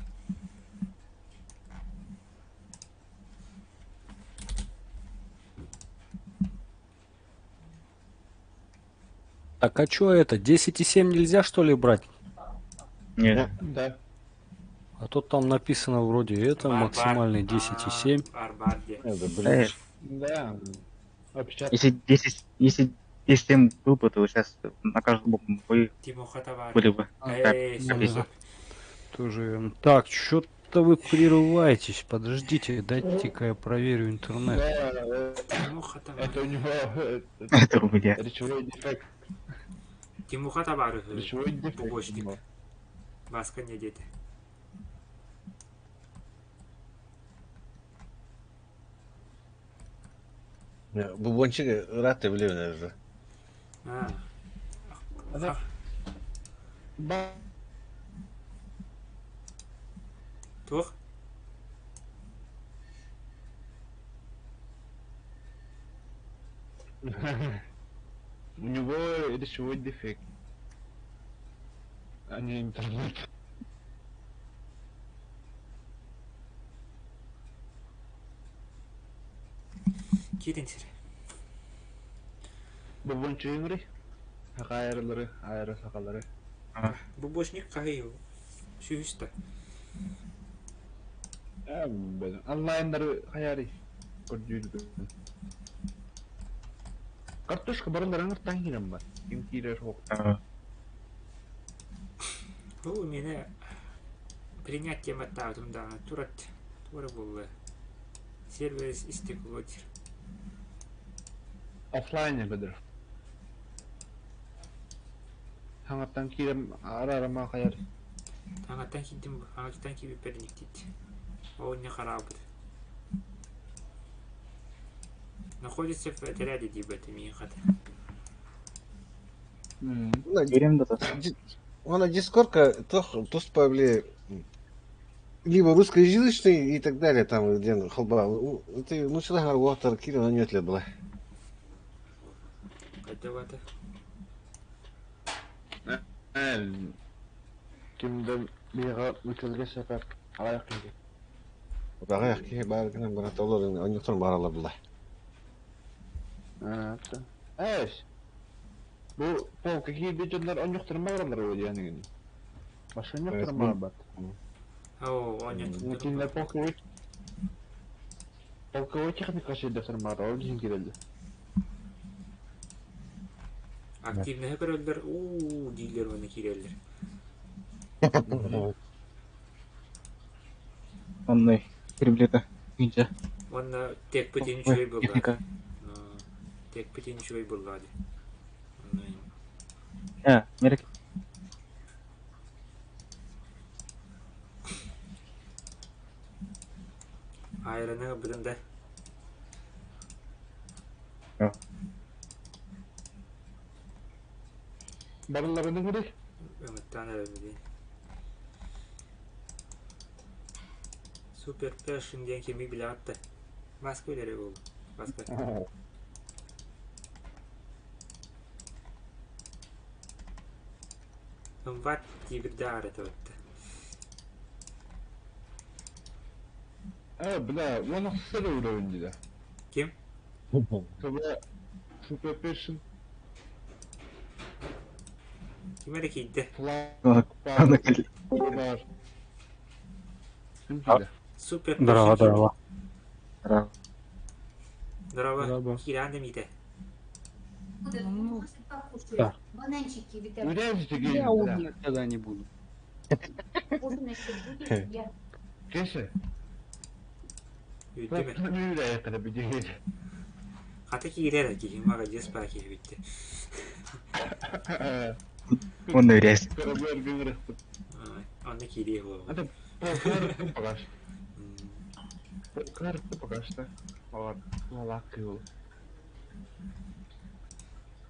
Так а чё это, 10,7 нельзя что ли брать? Нет. Да. А то там написано вроде это, Бар, бар. максимальный 10,7. Бар, бар диэн. Это, Э, блин. Да. Опечатка. Если 10, если 10 был бы, то сейчас на каждом бою Тимоха баар. были бы. Эй, Ну сөп, да. сөп. Тоже. Так, что-то вы прерываетесь. Подождите, дайте-ка я проверю интернет. Да, Тимоха баар. это у него Это у меня. речевой дефект. Тимоха баар үһү. Речевой дефект. Бубочник. Баска не диэтэ. Бубончик ыраатта билэбин уже. А. Это ба- Туох? У него речевой дефект. А не интернет. Киирин сир. Бубончик ыҥырый. Саха аэролары, аэро сахалары. Бубочник хаһый сүүс да. Онлайннары хайарый. Көрдүүр. Картошка барыларын ыҥыртаан киирэн бар. Ким киирэр суох. Бу миэнэ принятие маттаабытым даҕаны турат туора буолла. Сервер истекло диир. Оффлайн эбэтэр. Хаҥаттан киирэн араарама хайар. Хаҥаттан киирдим, хаҥаттан киирбиппэр иниктит. Ол не хараабыт. Находится в отряде диэбэтэ миигин хата. Киирэн да Она дискордка туспа били либо русскоязычный и так далее, там, где холба. Ты, ну, сюда уотар кирин, нет ли была. Хайдабата. Ким да биһиэхэ учууталга сөпөр аҕыйах киһи. Аҕыйах киһи баар гынан баран олор онньуктан баралар була. Эс. Бу полка киирбит дьоннор онньуктарын баҕараллар буо диэн гин. Башка онньуктарын баҕарбат. Оо, онньуктарын Кинилэр полковой полковой техника сирдэхтэрин баҕарар, ол иһин киирэллэр. Активныһы көрөллөр, уу дииллэр уонна киирэллэр. Онной кириблета инча. Уонна текпитин үчүгэй буолла. Техника. Текпитин үчүгэй буолла дии. Онно Э, мерек. Айраны ылбытын да. Барыларын ыҥырый. Ыҥыттаан эрэбин. Супер Passion диэн кими билэҕит да? Маска билэрэ буолуо. Маска. Ымбат тиибирдээх эрэ этэ Э, бля, он ахсар уровень диде. Ким? КВ Супер першин. Ким эрэ киирдэ. Бар. Ким киирдэ? Супер Здорово, здорово. Здорово. Киирэн да миитэ. Да. Үрээбит Я ужинать тогда не буду. Кеше. Үөрдүм. Үрээххэ бидиһир. Хата киирэр киһи маҕадьыас баа киһи бүттэ. Он үрээс. Онно киириэ буолуо. Это полкар пока что. Полкар пока что. Лалак кыыл.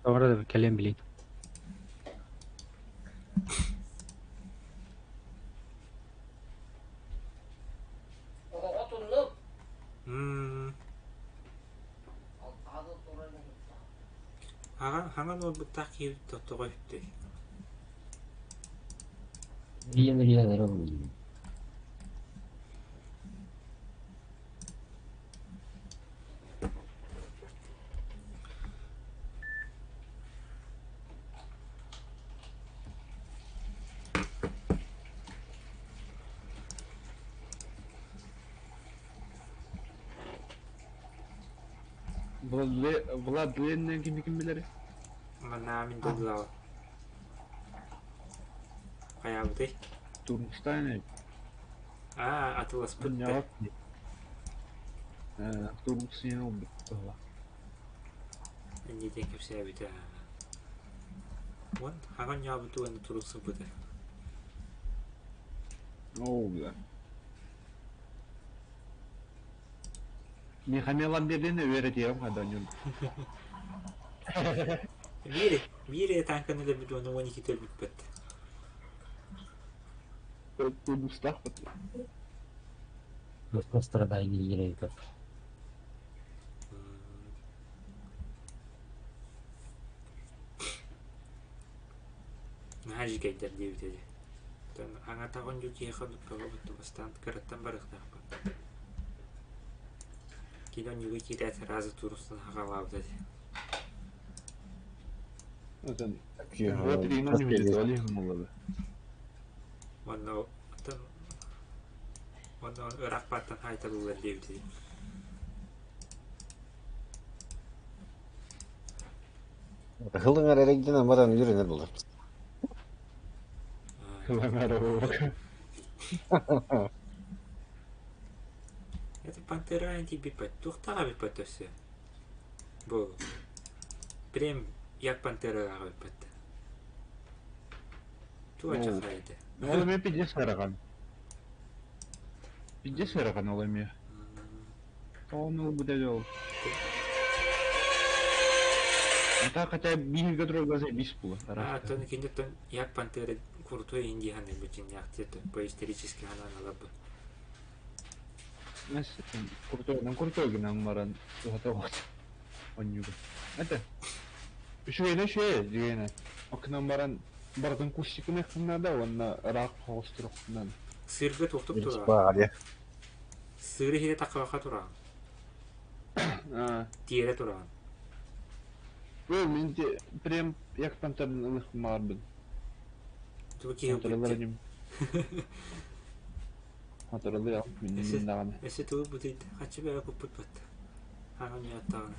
Тавара кэлэн билин. Хаҥан уолбуттаах киһи тоҕо үптэй? Владленнен кими ким билэр? Манна мин дойдулаабын. Хайаабытый? Турмустаан Аа, атыласпыт да. Турмусиен олбут туһала. Инньэ диэн кэпсээбитэ. Уон хаҥан ньаабыт уонна турук сыппыта. Оо, бля. Михамелан биэрдин үөрэтиэм хадоньун. Биир, биир танканы өлөрбүт уонна 12 өлбүппүт. Турмустаахпыт. Наһаа дьикэйдэр диэбит этэ. Аҥатаҕын дьу киһиэхэ нуккаҕа бастаан кыраттан барыахтаахпын. Кини онньуга киирээт сразу туруустан хаҕалаабыт этэ. Уонна уонна ыраах бааттан хаайтарыллар диэбит этэ. Хылыҥар эрэйдэнэн баран үөрэнэр буолар. Хылыҥар Это пантера тиийбиппэт, туохтаах эбиппэт өссө? Бу прям як пантералаах эбиппэт. Туох чахай этэ? Ол эмиэ пиздец ыарахан. Пиздец ыарахан ол эмиэ. Тоҕо ылбыта ол. А хотя бииргэ турар бис була. А, то киниттэн як пантера крутой индия ханнык дьиҥнээхтии по исторически ханаан ыларбыт. Крутой, крутой гынан баран туһата вот. Онньуга. Это үчүгэйнэ үчүгэй дигэнэ. Окунан баран барытын кустикын эхтиннада уонна ыраах хоҕустуруохтунан. Сыырга туохтук тураҕын? Сыыры иһирэ таххабакка тураҕын. Тиэрэ тураҕын. Ой, мин прям як пантерын ылыхпын баҕарбын. Тугу киһи ылбыт Хоторолуйа мин даҕаны. Өссө тугу бутуйда хаччы бэйэ куппут батта. Хаҥан уйаттаҕына.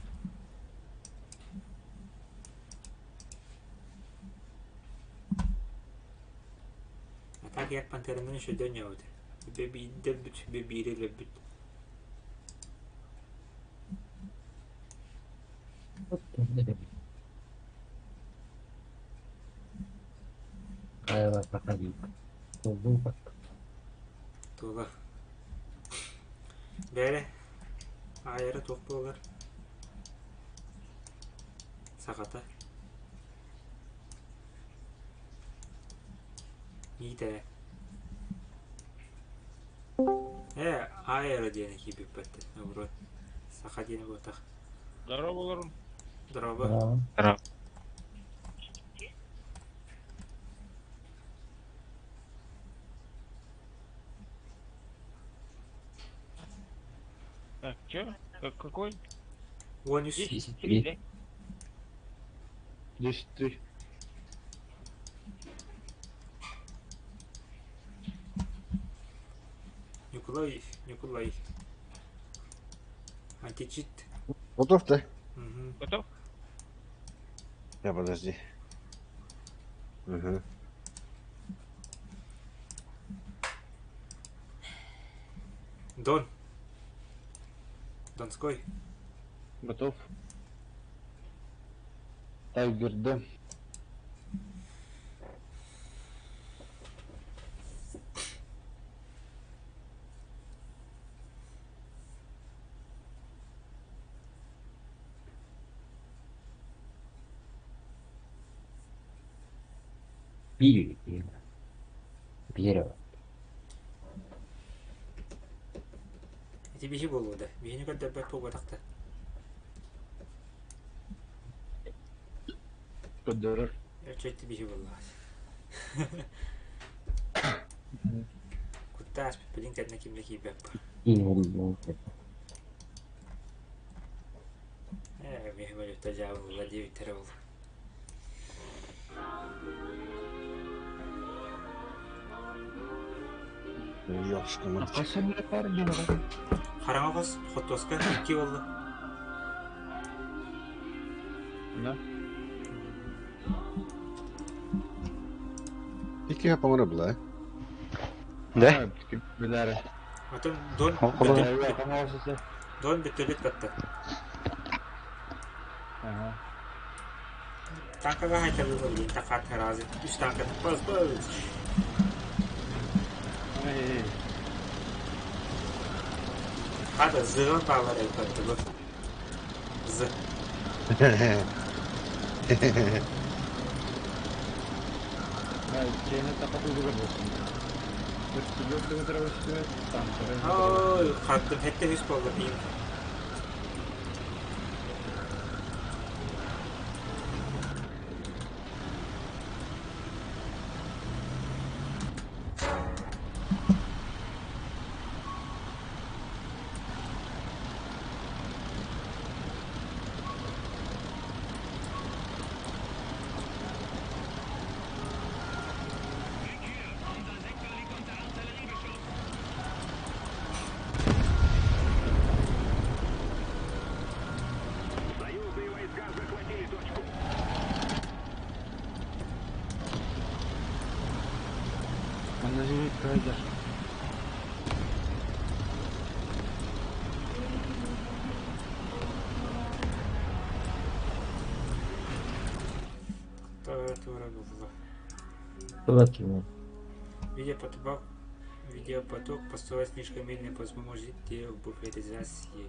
А так як пантеранан үчүгэй ньообут. Биирдэ өлбүт, биири өлөрбүт. Тула. Бээрэ, аайара туох буолар? Сахата. Миитээ. Ээ, аайара диэни киирбиппэт, наоборот. Саха диэни буотах. Здорово, Здорово. Здорово. Так, чё? Как, какой? 13. 10, 3, да? 10-3. Ньукулай, Ньукулай. Античит. Готов ты? Угу. Готов? Я подожди. Угу. Дон. Донской. Готов. Тайгер Д. Биир Биир Ити биһи буолуо да. Биһини көрдөрбөт буолбатах да. Көрдөрөр. Өчөйті биһи буоллаҕа. Куттаас билин кэннэ кимне киирбэп. Ээ, биһи бөлүттэ дьаабылла диэбиттэрэ ол. Ёшка мать. Хараҥа хос хотуоска икки буолла. Да. Икки по-моему, была. Да? Билэр. Отон Дон Дон Дон бүтөлүт батта. Ага. Танкаға айтабы болдun тақат таразы. Үш танка баз баз. Эй. Хада зыган бағлар айтпатты bu. Зы. Чейне тақат угар болсын. Ой, хаттым хетте үс болду дейм. Союзные войска захватили точку. Манна жири кайдар. Тура булла. Тула Видеопоток, видеопоток построить слишком медленно, поможете буферизации.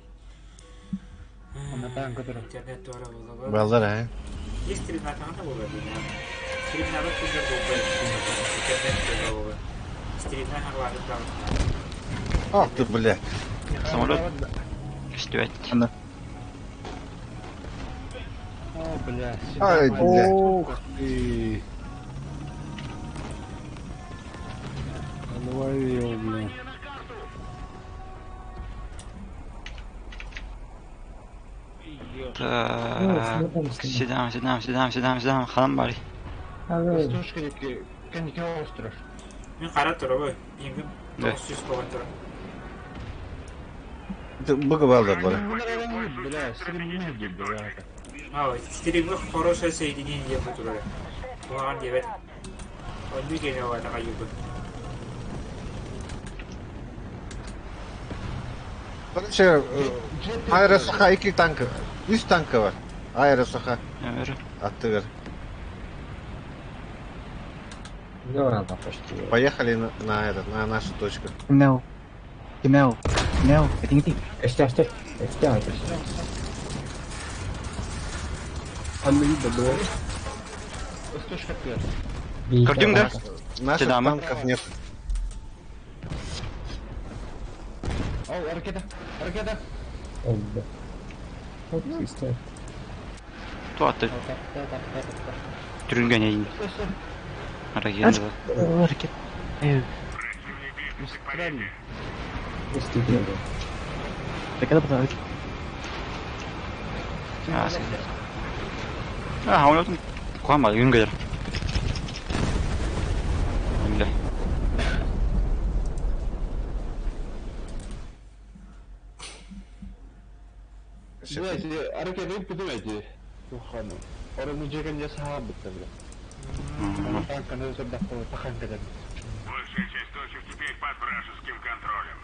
Интернет тура булла. Балдар, а? Есть стримнатана була дина. Стримнава күндер болбай. Интернет тура була. Стримна харлары Ах ты, блядь. Самолет. Стюать. О, бля. Ай, блядь. Ох ты. Ловил, блин. Так. Сидам, сидам, сидам, сидам, сидам. Ханам бари. Точка кеники остров. Мен қара тұр ой. Пингім Да. 900 болған тұр. Быгы балдар была. Бля, стримни бля. А, стримі хорошее соединение бұл туралы. Оған дебет. Он нүген оға юбы. Короче, аэросаха икки танка. Үс танка бар. Аэросаха. Аттыгар. Поехали на этот, на нашу точку. Кимнел. Кимнел. Кимнел. Этиң Эште, эште. Эште, эште. Точка пять. Көрдүң да? Наших Седамы. танков нет. О, ракета. Ракета. Туатты. Түрінген ейін. Ракета. Ракет. Ракета потом. А, А, он Кухан бар, күн көтөр. Үллэ. Аракелин бүтүм эти. Туханы. Орonu жеген я саха битте бile. Аны танканы өтөрдөххө тахан кэлэн. Большая часть точек теперь под вражеским контролем.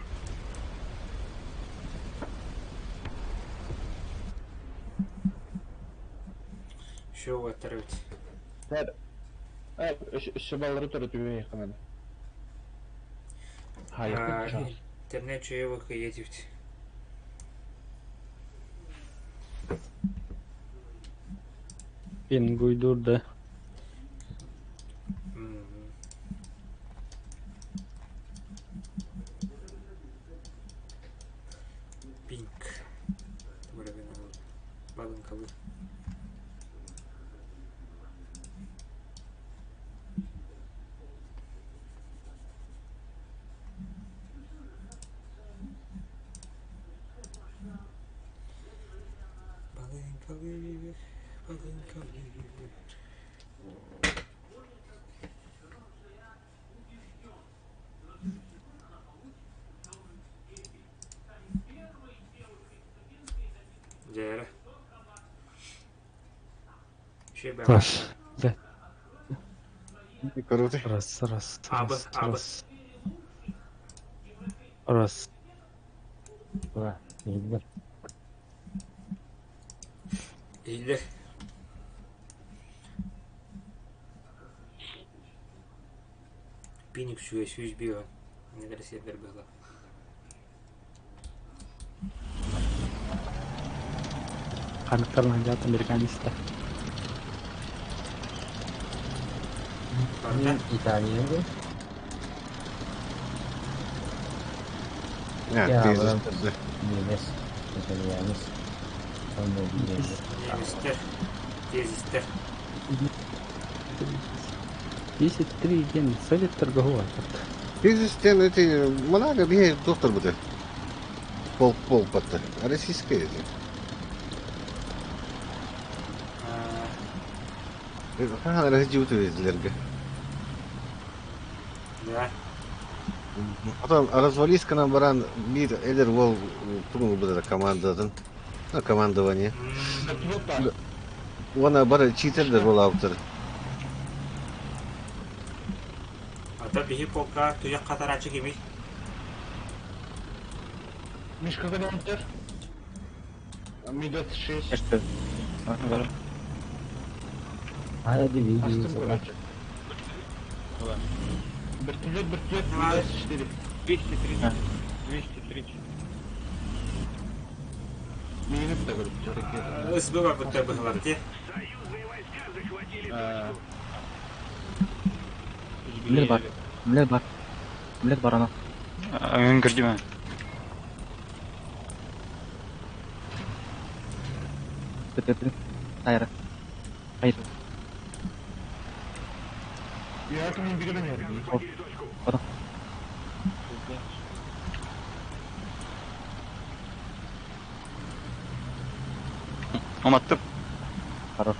Еще уоттар эбит. Өссө баллары төрөтүбү ханан. Хайа. Интернет чуева кыйетивт. Пингуйдур да. Пинк. Балынкалы. Балынкалы, балынкалы. Дьээрэ. Үчүгэй Раз. Да. Круто. Раз, раз, Абы, раз, абы. раз. Раз. Ура, иһиллэр. Иһиллэр. Пиник сүүс 105 Нелер сиэрдэр быһыылаах. Ханныктарын ханньаат американиста. Барда. Италия да? Ya, Я, тезис баран да. немец, итальянец. Онно бииргэ. Немецтэр. Тезистэр. 10-3 день совет торговал. Тезис тен эти много бие доктор будет. Пол пол патта. Российская эти. Ха, разделерге. Да. Потом развались на баран бир элер вол тугу будет командадан. На командование. Вона бар читердер бол автор. Ата биһи полка туйах хатараачы кимий? Мишка кадантер. Ми-26. Что? Ая дивизия. Астым короче. Вертолет, вертолет, Ми-24. 230. 230. Минут да көрүп. СБ бар бытта быһылар те. Союзные войска захватили точку. Млет бар. Млет бар. Млет бар ана. Өн көрдүм. Бит. Тайра. Хайыр. Я ким бигерен ярдым. Ата. Уматтым. Хорош.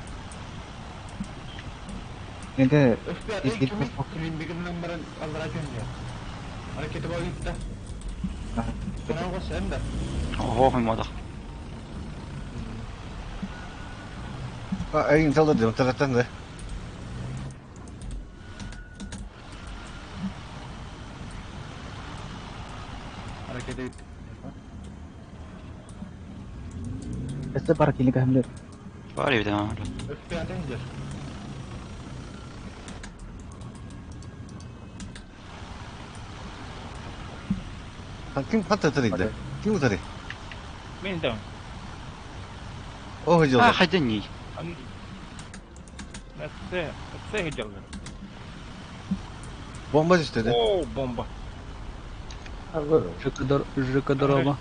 Енді F5 ким ким бигерен баран аллара көнне. Hareketi бар gitti. Sana sen de. Ого, хоймадах. А, айын талды дем таратан да. Harekete gitti. Эссе бар килик хәмлер. Бар бит ана. F5 gider. Ким хатта тарыйды? Ким тары? Мен там. О, А, жолда. хайден Әтсе, әтсе хеджалгар. Бомба düştü de. О, бомба. ЖК Дороба.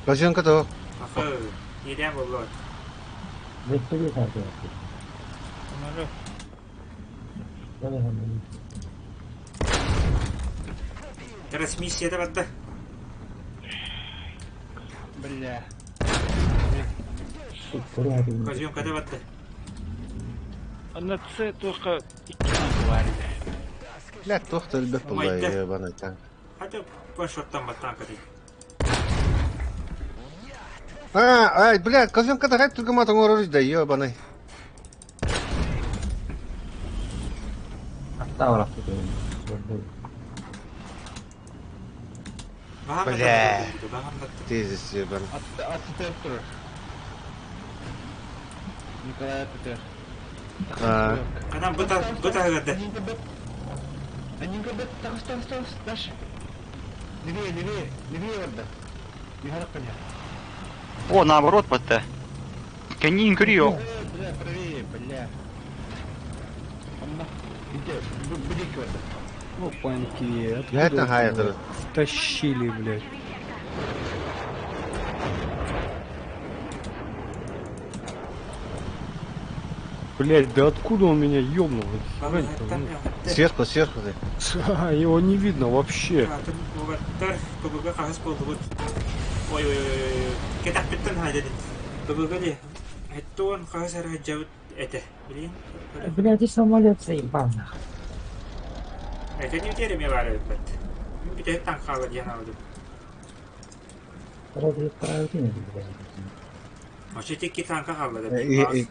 Бажанка да. Ахы, ириэн боллоо. Вертолет хатар. Трансмиссия барда. Бля. Козёнка да барда. Анна Ц туохха икки танка баар этэ. Блядь, туох да элбэх буолла Умайда. ебаный танк. Хотя планшоттан танка дейт. А, ай, блядь, козёнка такая түргэн оҥорор да ебаный. Аттаа Бля. Тезис ебаный. Атты турар. Николай Петр. А, Канам быта быта гады. Анинка бет тагыс тагыс тагыс даш. Левее, левее, левее барда. Юхарак коня. О, наоборот, вот-то. Канин крю. Бля, правее, бля. Анна, иди, блик барда. Опаньки, Я откуда это это хайдер. втащили, блядь? Блядь, да откуда он меня ёбнул? Хрень-то, ну. Сверху, сверху ты. Ха, Его не видно вообще. Угаттар ПБГ қағыс болды бұд. Ой ой ой ой. Кетақ біттін хайда дед. ПБГ де. Әттуан қағыс әрі жауыт әті. Білейін? Блядь, и самолет заебал нахуй. Это не утерями бар бит. Бите танк қалы диэн алды. Вроде правильно, блядь. Вообще текки танка қалды деп.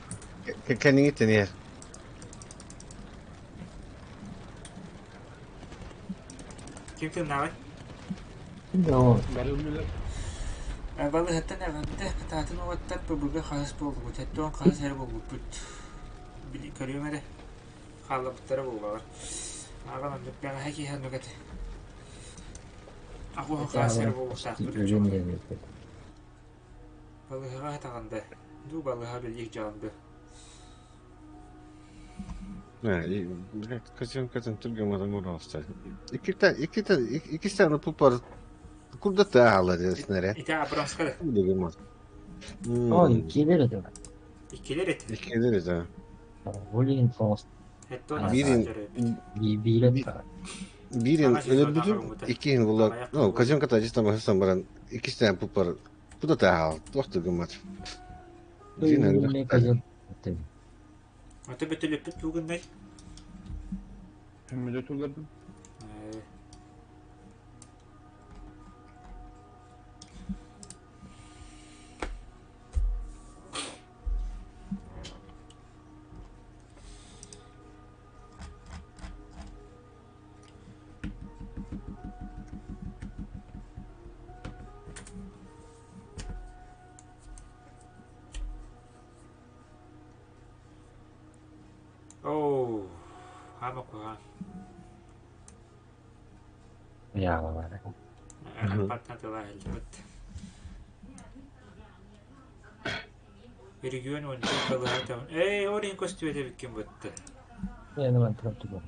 Кэнниҥиттэн иһэр. Ким тыңнабай? Да, Балыһыттан эҕэрдэ кытаатын уоттар ПБГ хаһыс буолбут, эттуон хаһыс эрэ буолбуппут. Били көрүөм эрэ. Хааллабыттара буоллаҕар. Ааҕан оннук бэҕэһээ киһи оннук этэ. Аҕуһу хаһыс эрэ буолуохтаахпыт. Балыһыга хатаҕанда. Дуу балыһа билиих дьаҕанды. Блядь, козёнкатын түргэн оҥорор Иккитэн, иккитэн, иккистэн пупар курдата аалар снаряд. Ити Абрамска да. Дигэмат. Ой, киллер это. Иккилер этэ. Иккилер это. Блин, просто. Эттуон Бирин Билет. Бирин өлөрбүтүм, иккиһин була, ну, козёнката жестам хасан баран, иккистэн пупар курдата аал, туох гымат. Ата бөтөлөппүт тугуннай. Өммөдө тулардым. Оу, хама куһаан. Я баар. Паттан тыла хэлбэт. Регион он балыһа Эй, орин көстүбэтэ биккин бытты. Я на трап тугу.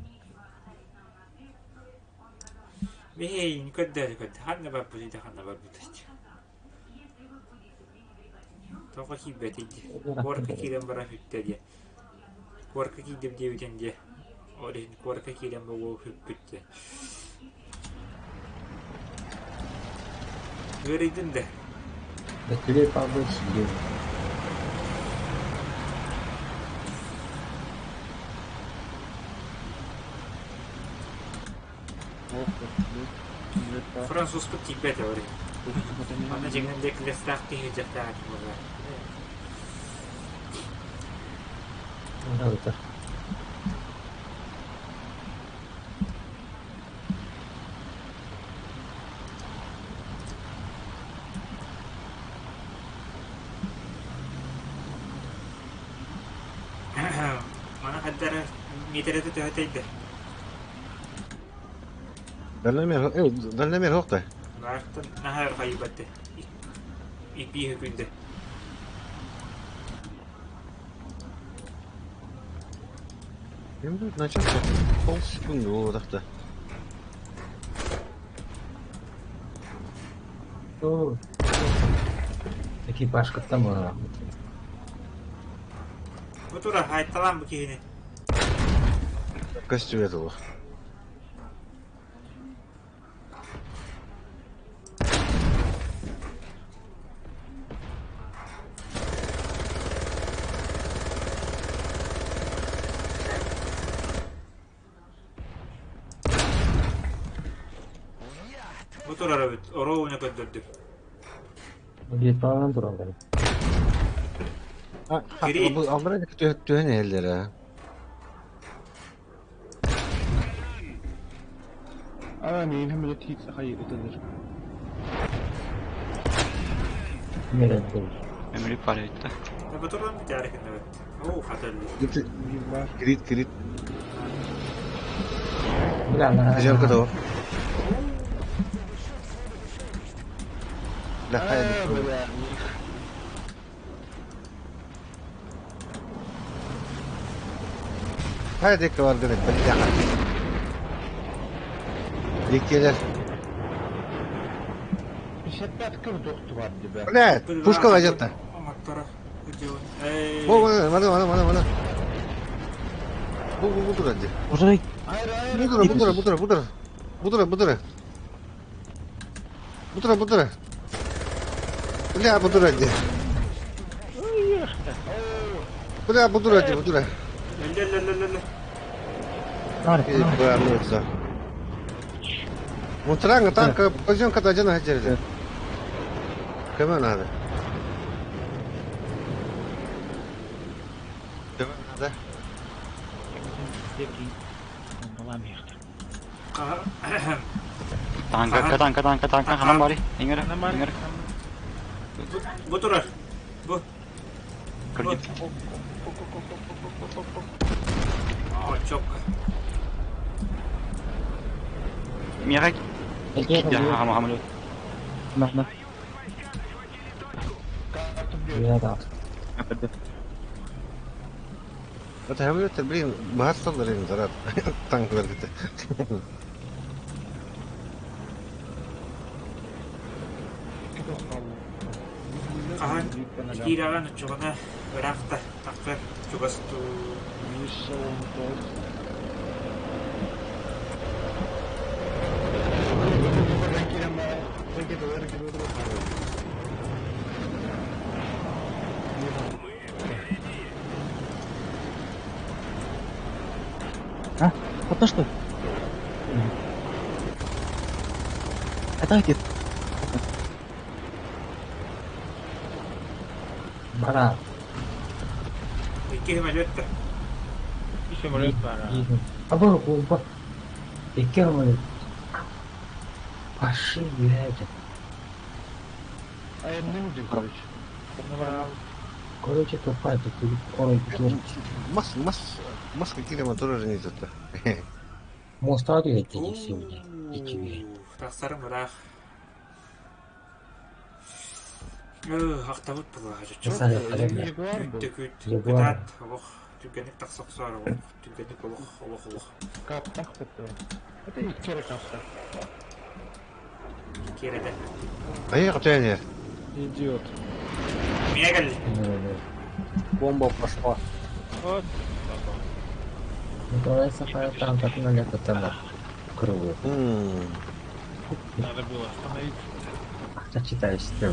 Бей, көддөр көд. Ханна бар бу ханна бар бу. Тоҕо киирбэтий Куорка киирэн бара хүттэ диэ. Куорка киирдим диэбитин диэ. Орин куорка киирэн бу хүппүт диэ. Ыарыйдын да. Бөтүлэ Павлович сидел. Французпут тиийбэт орин. Аны дьиҥин декилестаах киһи дьахтаах буолар. Это. Мана хаддара метрете төһөтөйдө. Дальномер, дальномер хохта. Баартан нахар хайбатты. Иппи күндө. Эми начал полсекунды болот О, Экипаж кыттан буолар. Бу тура хайталан бу киһини. Көстүбэт олох. турар эбит, оруобуна көрдөрдүм. Виртуалынан тураллар. Кирит. Аллара түһэн иһэллэр ээ. Aa миин хэмилэ тиит сахай ытылыр. Меренде. Өмүрүк бар эбит да. Батуран бүтээри кыннабыт. Оо, хатыллы. Кирит, кирит. Бля, Жалко того. Да, хай. Бля. Хай дек бар гынет, бля. Диккелер. 55 кыр докту бар диbe. Бля, пушка лажатта. Оңоттора. Бу, мана, мана, мана, мана. Бу, бу, бу турар. Уже Бу турар, бу турар, бу турар, бу турар. Бу турар, бу турар. Бу турар, бу турар. Бля, бу турар. Бля, бу турар, бу турар. Ле-ле-ле-ле-ле. Ебануться. Мутранга танка поземка дадена хотели. Кому надо? Кому надо? Танка, танка, танка, танка, ханан бari. Иңер, иңер. Бу турар. Бу. Көрдүм. О, чок. Мига хама хама. На, на. Я да. Это говорит, блин, богатство блин, зарад. Танк говорит. Хаһан киираган оччоҕуна ыраахта тахсар чугас дуу А? Вот что? Это где? Бара. Икки самолет Икки самолет бар. А бу, бу. Икки самолет. Пошли, блядь. А я не буду, короче. Короче, тупая, тут орой Мас, мас, мас какие моторы же не тут. Моста эти сегодня. И тебе. Тахсарым ыраах. Ахтабыт була Жасары қарамя. Күттө күт. Ягуар. Кытаат олох түргэнник тахсохсоор олох түргэнник олох олох олох. Каптах бітті. Это иккere каптах. Киэрэтэ. А я хотя Идиот. Миэгэл. Бомба пошла. Вот. Николай Сахаров там так на лето там круглый. Надо было остановиться. Ты читаешь ты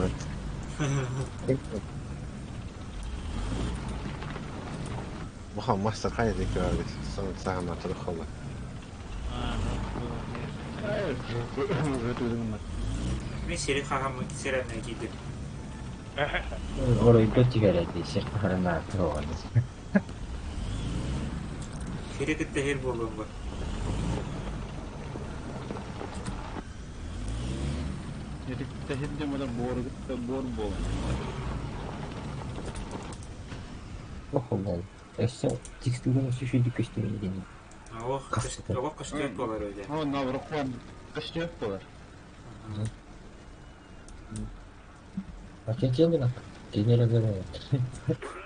Маха мастер хай дек бар Сам сам хола. Мен сири хахам сирен киидим. Орой көтүгәрәди, сиртахарына туган. Сири кытта хер буолуом бу. Тәһидде мана бор бор бол. Охо, Өссө текстураны сүшүдү көстүрүн Олох олох көстүөт буолар öyle. О, наврохван көстүөт болар. А че гына? Кенере гына.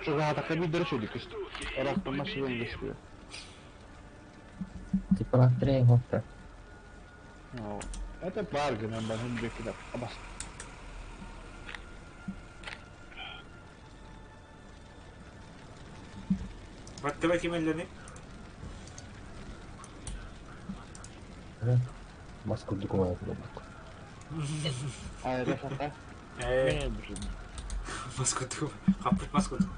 Шуга та каби дөрөшөдү көстү. Орактан машина көстү. Типа трей хопта. Это бар гына бар хем бекиде. Абас. Баттыба кимеллени? Бас курдук болот. Айра сата. Э. Бас курдук. Капыт бас курдук.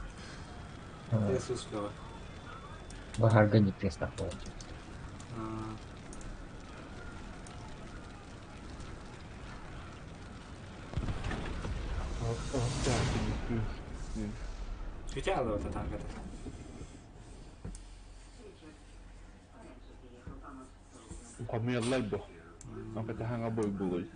Иисус бөҕө. Баһарга не преста болот. Күтэ алыбата танката. Хомуйаллар бу. Макатаһаҥа бойбулуй.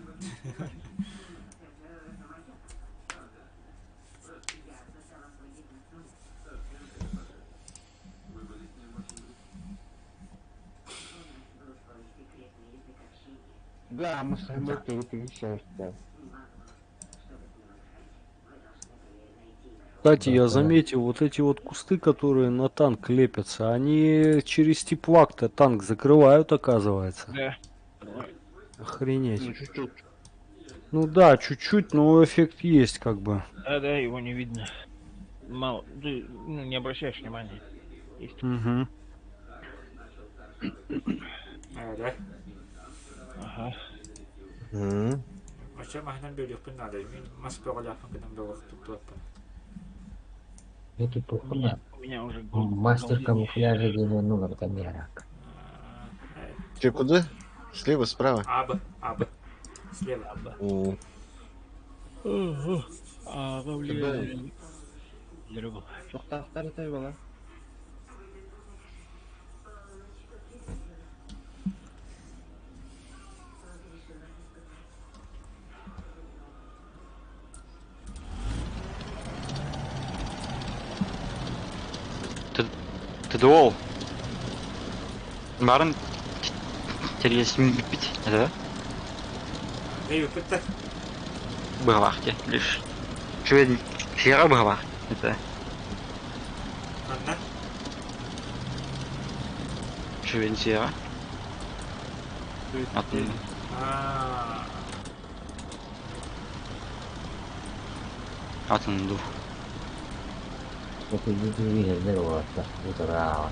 Да, мы с вами тоже Кстати, я заметил, вот эти вот кусты, которые на танк лепятся, они через теплак-то танк закрывают, оказывается. Да. Охренеть. Ну, чуть-чуть. Ну да, чуть-чуть, но эффект есть как бы. Да, да, его не видно. Мало, ты ну, не обращаешь внимания. Есть. Угу. А, да? Ага. Оччо маһынан бүлүөхпүн наада. Мин мас бөҕөлөөхпүн гынан бөҕөх туттубаппын. Эти У похуй. меня, у меня уже Мастер камуфляжа диэн ну там ярак. Че, куда? Слева, справа? Абы, абы. Слева. М, А, Тоқтақтар тай бала. Ты дуол. Барын тересин бит, да? Эй, үппүттэр. Быһалаах лишь. Швед сера быһалаах. Это Манна. швед сера. Атын. Аа. Атын ду. Это видно вот утра.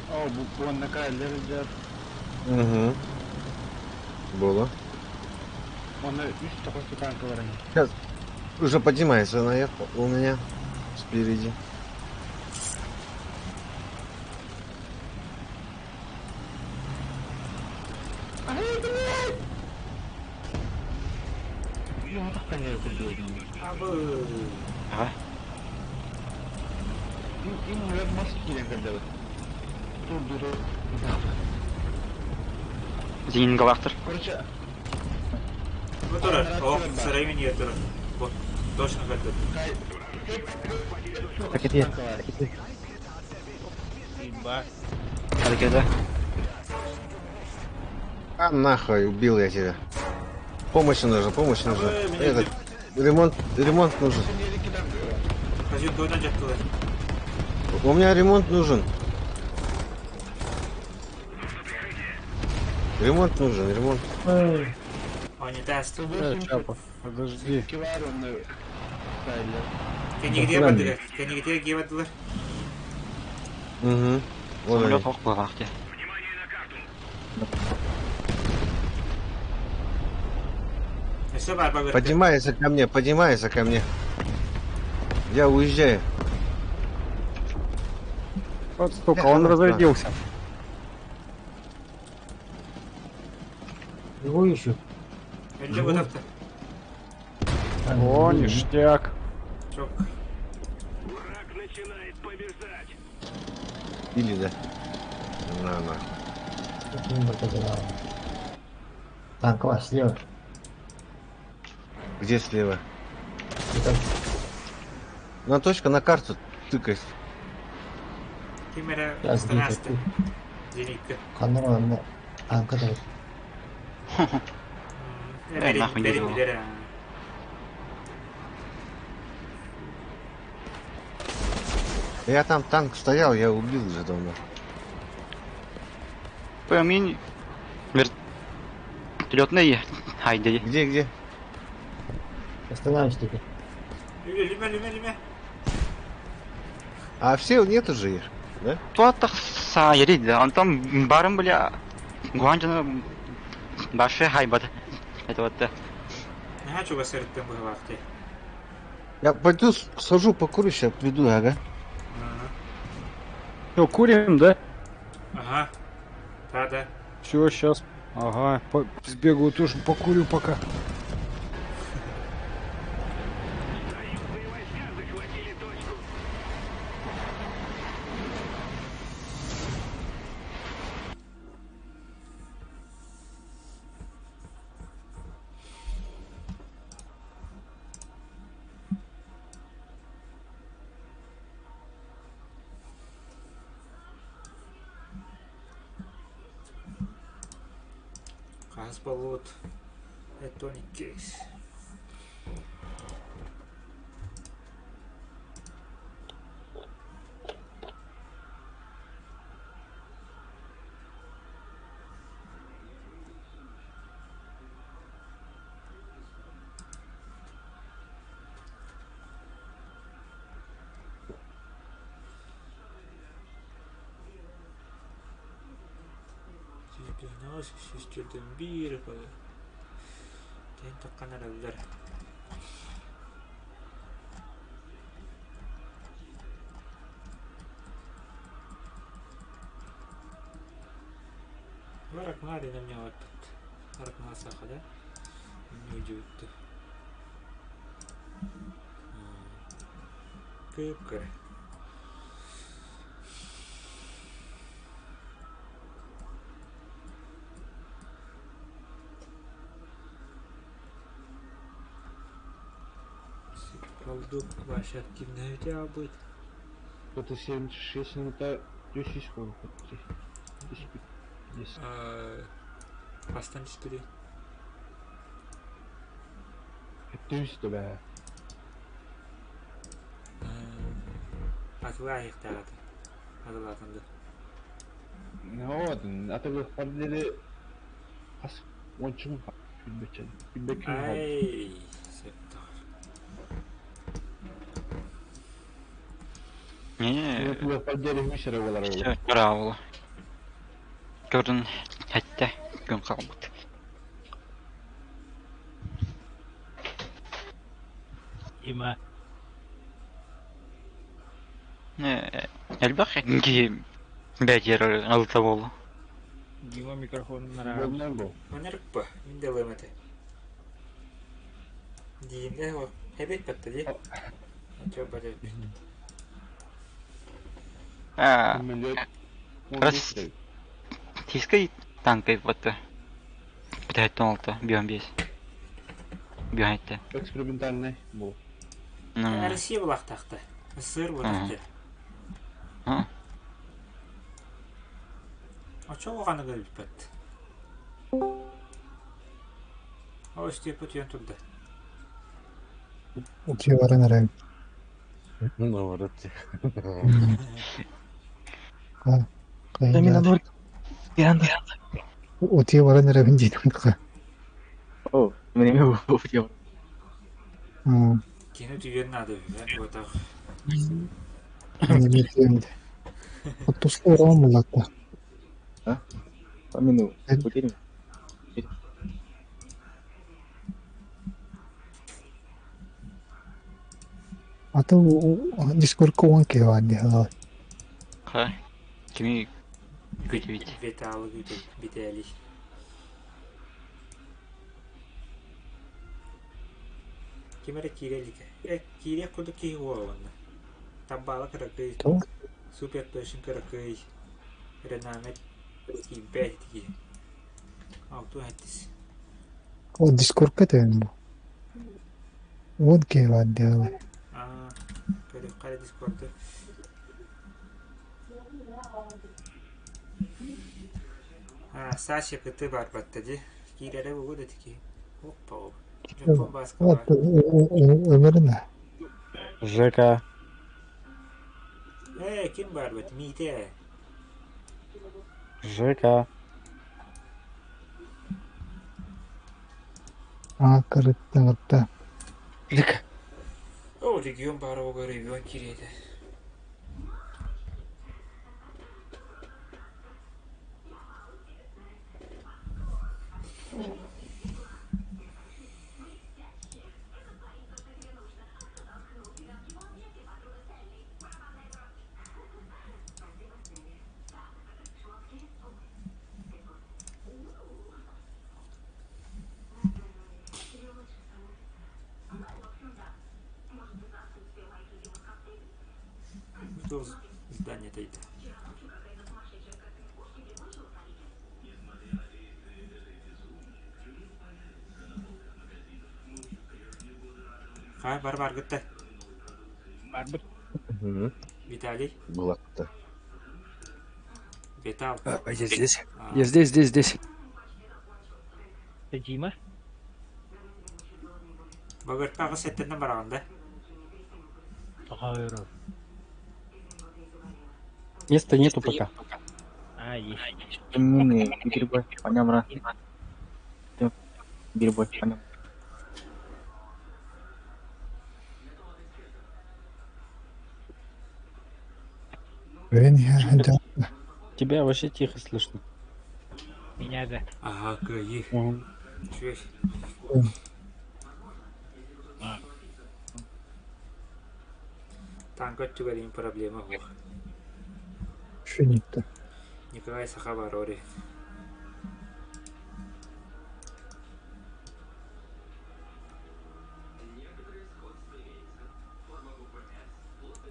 О, бу онна кайлер Угу. Было. Оны үс тоқсы танкалар. Сейчас уже поднимается наверх у меня спереди. Абы. Ага. Им улар мас килен кәлдәбе. Тур дуру. Зенин галактор. Короче, Бу турар. О, сараймен ие турар. Бу. Точно көрдүм. Ракете. Имба. Ракета. А нахуй, убил я тебя. Помощь нужна, помощь нужна. Ой, меня Этот, ремонт, ремонт нужен. Хозяин жаттылар. У меня ремонт нужен. Ремонт нужен, ремонт. Они тест. Чапа, подожди. Кивар онны кайлер. Кенигите бардылар. Кенигите кие бардылар. Угу. Вот они. Самолет ох быһалаах. Өссө бар багыр. Поднимается ко мне, поднимается ко мне. Я уезжаю. Вот столько, он разрядился. Его еще. Өлдө бутапты. О, ништяк. Чок. Враг начинает побеждать. Или да. На, на. Танк слева. Где слева? На точка на карту тыкать. Кимере Сейчас станасты. Зенитка. Ханна танка да. Э, нахуй не делал. Я там танк стоял, я убил уже давно. Поймин. Вертолетный. Хайде. Где, где? Останавливайся теперь. Лүмэ, лүмэ, лүмэ. А все нет уже их, да? Туаттах са ярид. Антон барым бля. Гуанжана баше хайбат. Это вот. Наха чуга сырыттын быһалаахты. Я пойду схожу покурю, сейчас приду, ага. Все, курим, да? Ага. Да-да. Все, сейчас. Ага, сбегаю тоже покурю пока. Хас болуут Тони Кейс. 191 koy. Тен таккан эрэллэр. Барак маар инем ньоҕорбут. Барак маа саха да. Ньудьутту. Кыып-кыра. Колдук вообще активная у тебя будет. Это 76 минута 10 секунд. 10. Бастан түстүрү. Түстү бе. Атыла айыктагаты. Атылатынды. Вот, атылы фардели хас ончун билбечен. Билбеkin Ай, септор. Не. Атылы фардели хүсere болар ол. Браво. Көрдүн хәтта күн калбыт. Има. Элбэх ки бәҗер алта болу. Дима микрофонун ара. Болнар бу. Өнерк бу. Мин де лемете. Диинде о. Хебет батты ди. Чо бады. А. Раз. Тискай танкай батты. Битәттен алты, бион бес. Бион айтты. Экспериментальный бу. Россия булактакты. Сыр булакты. Очо оғаны көріп бәтті. О, үсте пөтен тұрды. Утуя баран эрэ. Наоборот. Утуя баран эрэбин диэтим тыха. О, мне утуя. Кини түйен нады, бә, Неметемде. Оттуску уран булатта. А? Помину, утерем. Аты Дискордка уан кеван дихала. Ха. Кими күтүбүт. Беталы күтү, битәли. Кимере кирелик. Э, кире куду ки хуаванна. Таббала кыракый. Супер пешин кыракый. Ренамет кибет ки. Алту хаттис. О, Дискордка тен бу. Уан кеван дихала. А, көрүп кара Дискордты. А, Саша кыты бар батта ди. Киреле бугу да тики. Опа. Жопон баска Вот, бар. өмөрүнө. ЖК. Э, ким бар бат? Мите. ЖК. А, кырыттан ЖК. О, регион бар ого регион киреди. Туох здание тайда? Хай, бар баргытта. Барбыт. Виталий. Булатта. Витал. А, я здесь. Я здесь, здесь, здесь. Это Дима? Багырка аҕыс сэттэннэн бараҕын да? Сахаыров. Места нету пока. А, есть. Мины, грибы, понямра. Грибы, поням. Тебя вообще тихо слышно. Меня да. Ага, кыайыы. Мгм. Үчүгэй. Танка өттүгэр иҥ проблема суох. Финита. Николай Саха барори.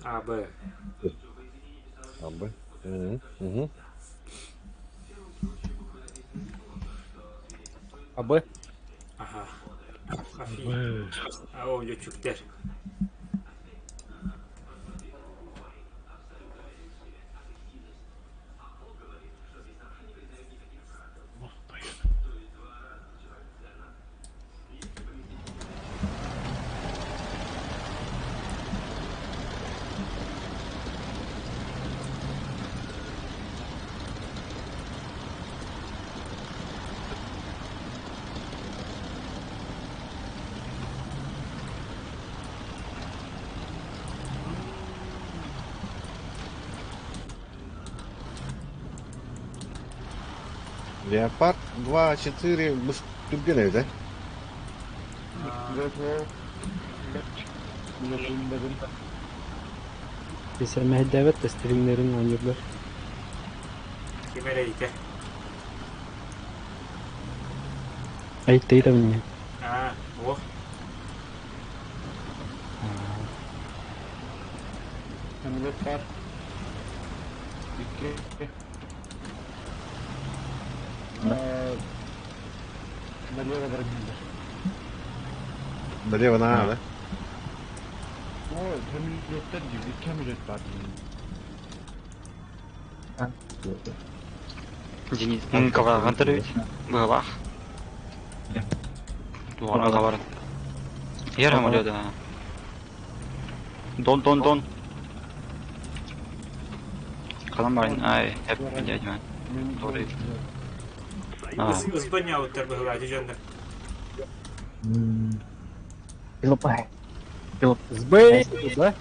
А, Б. А, Б. Мгм, мгм. А Б? Аха. Афи. А, о, летчиктер. Леопард 2, 4, турбина, да? Mesela да стримлерин ойнууллар. Ким эрэ Айта мне. А, ох. Самолет бар. Икки. Налево дорогие. Налево на А, да? О, самолеттер дейм, икки самолет бар дейм. Денис, Николай Андреевич, была. Дуара говорит. Я самолет, да. Дон, дон, дон. Калам барин, ай, хеп, дядь, man. Добрый. А. Ызбаня уттар быһылааты дьоннор. Пилопай. Пилоп. Сб, да?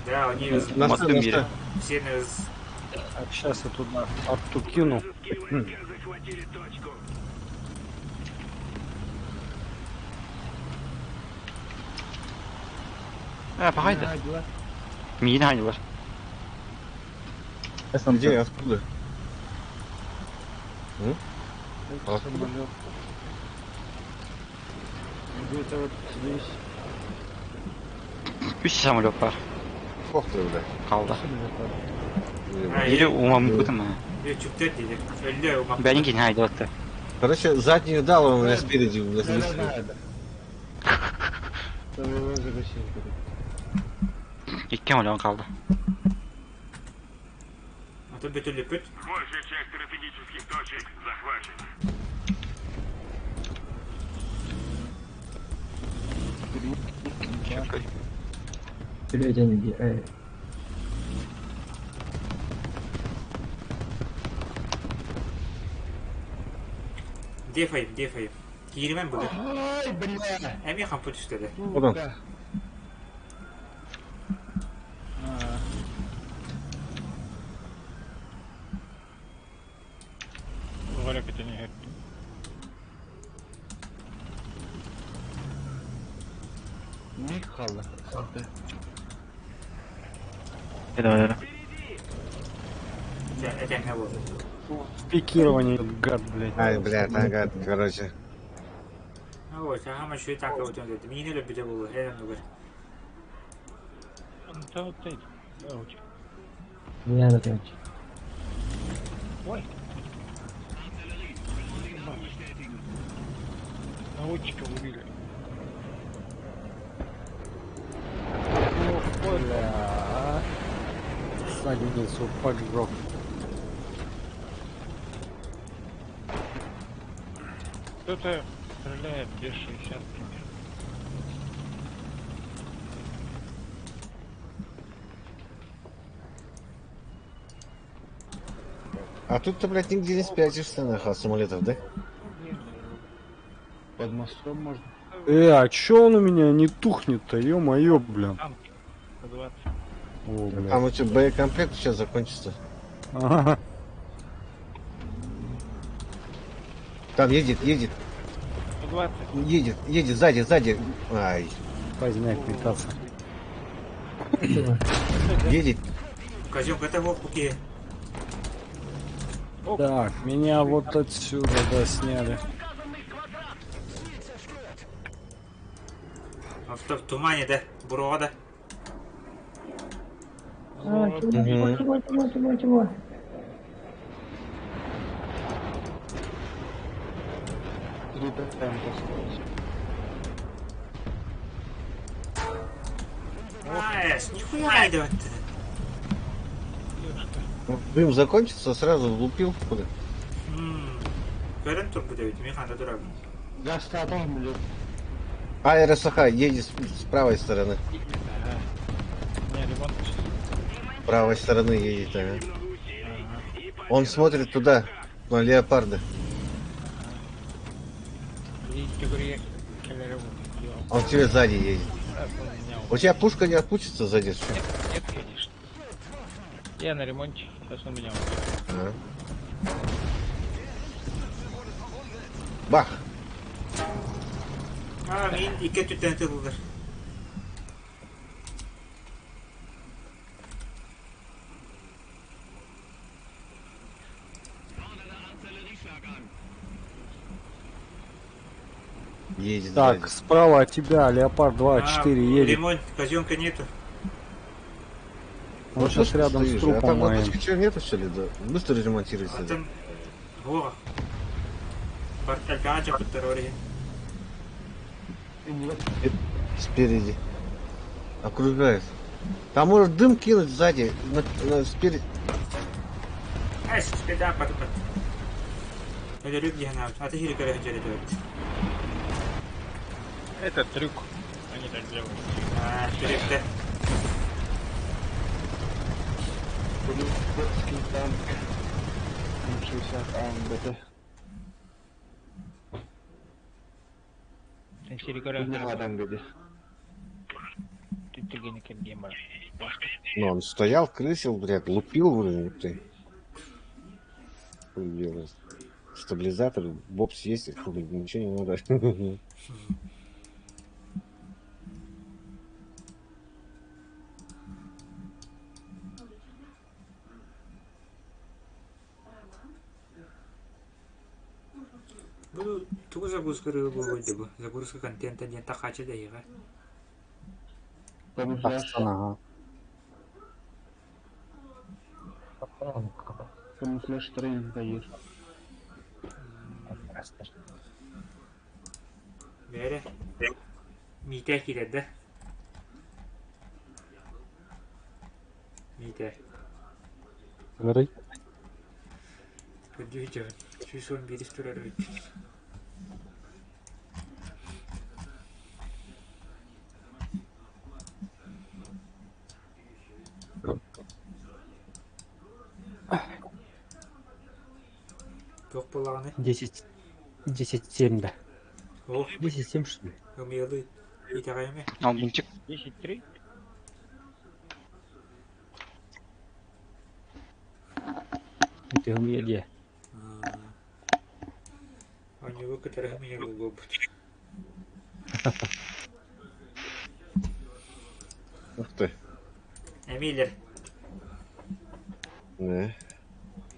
Да, они На С, на С. все на З. Так, сейчас я туда арту кину. Захватили точку. А, пахайда. Миин хайдылар. Где, откуда? М? Откуда? Самолет. Где-то вот здесь. Үс самолет бар. Ох ты, бля. Қалды. Самолет бар. Или умам бутым. Летчиктер диде. Өллө умак. Бәнин кин хайдылар. Короче, заднюю дал, он у меня спереди. у меня Да, да, спереди. да, да. Самолет загасили. Икки миллион қалды. А то бөтөлөпүт. Большая часть стратегических точек захвачена. Привет, эй. Дефайым, дефайым. Кииримен бүгүн. Ай, бля! Эми хампы түстеді. Одан. Сука. А, Говоря, это не Михала. Давай, давай. Этеңе болду. Пикирование, гад, блядь. Ай, бля, ага, короче. Ой, сахама шүй танка өтөн деді. Миин эле бите болду. Элем нүгөр. Не надо кончить. Ой. Наводчика убили. Ох, бля. Задницу поджег. Кто-то стреляет без 60 примерно. А тут-то, блядь, нигде не спрячешься, нахуй, от самолетов, да? Под мостом можно. А чё он у меня не тухнет-то, ё-моё, блин. Танки. 120. О, блядь. Там у тебя боекомплект сейчас закончится. Ага. Там едет, едет, 120. едет, едет, сзади, сзади. Ай, Поздняк метаться. едет. Казёнка это куки. Так, меня вот отсюда, да, сняли. Авто в тумане, да? Бурода. А, чего, чего, чего, чего, чего, чего? Три танка осталось. Ай, нихуя идет. Дым закончится, сразу влупил. Куда? Көрөн турбут эбит, мин ханда турабын. Газ татом, блядь. А, РСХ едет с правой стороны. Ага. Не, ремонт. С правой стороны едет, ага. Он смотрит туда, на леопарда. Он к тебе сзади едет. У тебя пушка не отпустится сзади? что ли? Нет, нет, конечно. Я на ремонте. Сейчас он меня убьет. Ага. Бах! А, мин икки түттэн тылылар. Едет Так, сзади. справа от тебя Леопард 2-4 А, едет. Ремонт, казёнка нету. Он Вот сейчас точка рядом с стоишь же. А трупом там моим. лодочки чего нету, что ли? Да? Быстро ремонтируйся. А там... Во. Бартальгача под терроре. Спереди. Окружает. Там может дым кинуть сзади, спереди. Ай, спеда патпат. Өлөрүк диһана, аты хири көрө хәҗәре төбәт. Это трюк. Они так делают. А, трюк, Полюбский танк. М60 АМБТ. Ну, он стоял, крысил, блядь, лупил вроде, ты. Хуй делает. Стабилизатор, бобс есть, хуй, ничего не надо. Бу тугу загрузка рыбы буолуой бу. Загрузка контента диэн тахачы дэйиҕэ. Тахсан, ага. Камуфляж тренинг дает. Бээрэ. Миитээ киирэр да? Миитээ. Говори. Көрдүү дьон. 111 турар эбит. Туох буоллаҕыный? 10, 10-7, да. О. 10-7, что ли? Умелый. Итэҕэйэмэ. Алтынчык. 10-3. Это умели. Оонньууга кытары миҥэ булбуппут. Ух ты. Эмилер. Да.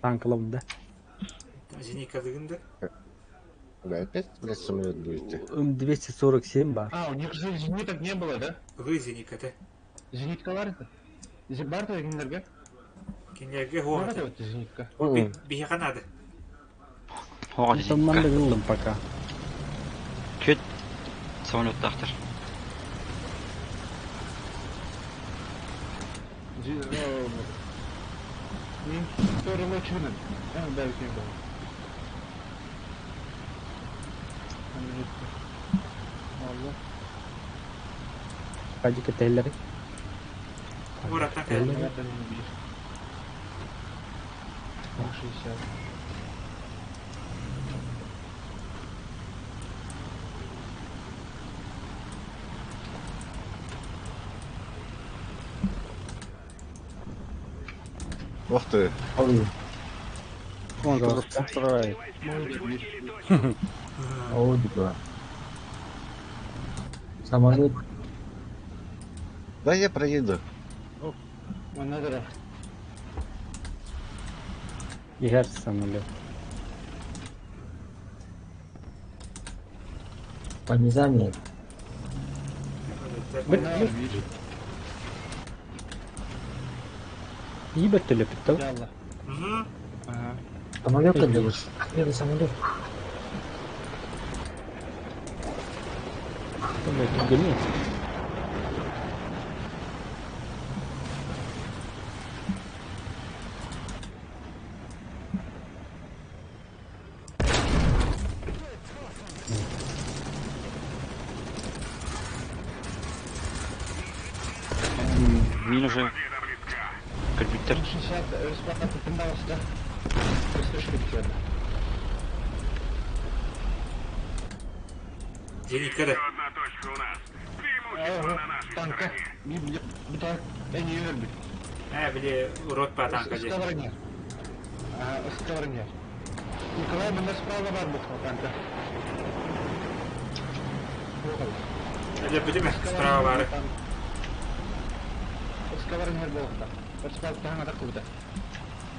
Танк да? Зеникалыгын да? Да, опять, блядь, самолет будет. М247 бар. А, у них же зениток не было, да? Вы зеника-то. Зенитка варит? Бар да кинилерге? Кинилерге хуох Бар этэ. да зенитка. Биһиэхэ наада. Хоҕо Онтон зенитка. да ыллым пока. Түөрт самолеттаахтар. Мин тоже лучинен. Да, үтен был. Allah. Хадик этеллери. Куораттан кэллэ. Наверное, 60. Ух ты. Он расстраивает. О, да. Самолет. Да я проеду. Манадыра. Иһэр самолет. По низам нет. Ибет төлөпүттэ. Ялла. Ага. Самолет делаешь. Первый самолет. Гений. Мин уже көлбүттэр. 60 бесплатно тындалыс да. Слышно битеді. Зенитка да. Одна точка у нас. Преимущество на нашей Танка. стороне. Бу танк. Эни өлбүт. Ээ, били урод по танка дии. Сковородня. Ага, сковородня. Николай, мында справа бар бухта танка. Эле бүтүмэ, справа бары. Сковородня бухта. Справа таҥа таккыбыта.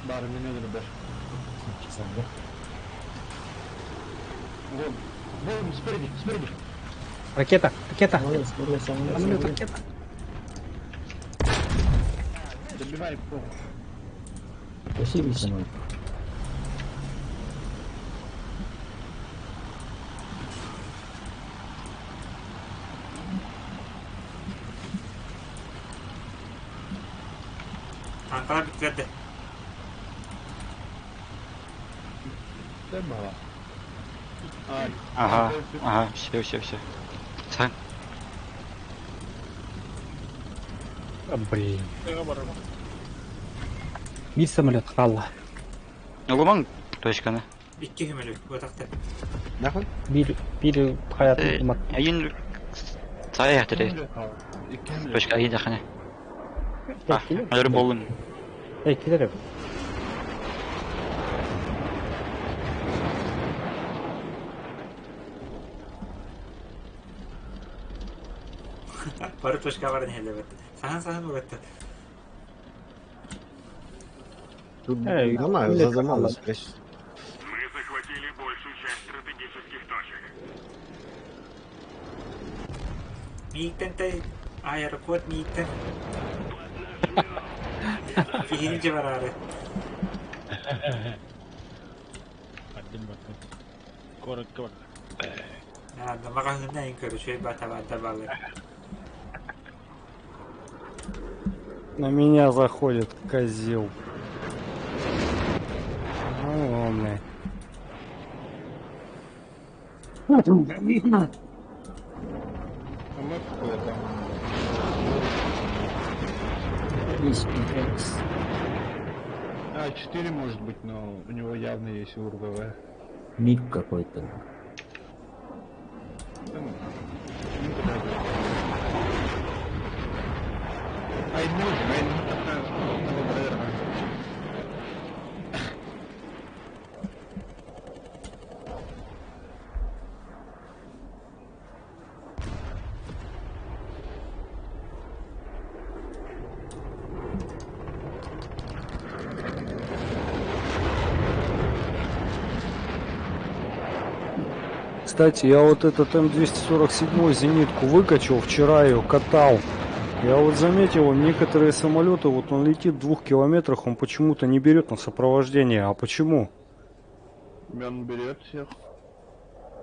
Бары мен өлүрбөр. Вон, вон, спереди, спереди. Ракета, ракета. Самолет, самолет, самолет. Самолет, ракета. Добивай пол. Спасибо, самолет. Танкалар бүттүлэр да. Да бала. Ага, ага, все, все, все. Сан. А, блин. Тыга барама. Бир самолет хаалла. Улумаҥ точканы. Икки хүмөлү, буотахта. Нахуй? Бир бир хаятын тумат. Айын сая яхтыры. Точка айын даханы. А, алыр болун. Эй, килер. Бары точка барын хеле бетте. Сахан сахан бетте. Тут Эй, дома билет за домом алла. спрячься. Мы захватили большую часть стратегических точек. Мииктен тэй аэропорт мииктен. Кихини же барары. Баттым баттым. Коротко бар. Аа, мағаһына ин көрүшөй бата бата балы. На меня заходит козел. Ну, блядь. А мы какой-то. Есть комплекс. А, 4 может быть, но у него явно есть УРВВ. Миг какой-то. Там, ну, куда Ай, нужен, ай, ну, того бродера. Кстати, я вот этот М247 зенитку выкачал, вчера ее катал. Я вот заметил, некоторые самолеты, вот он летит в 2 километрах, он почему-то не берет на сопровождение. А почему? Он берет всех.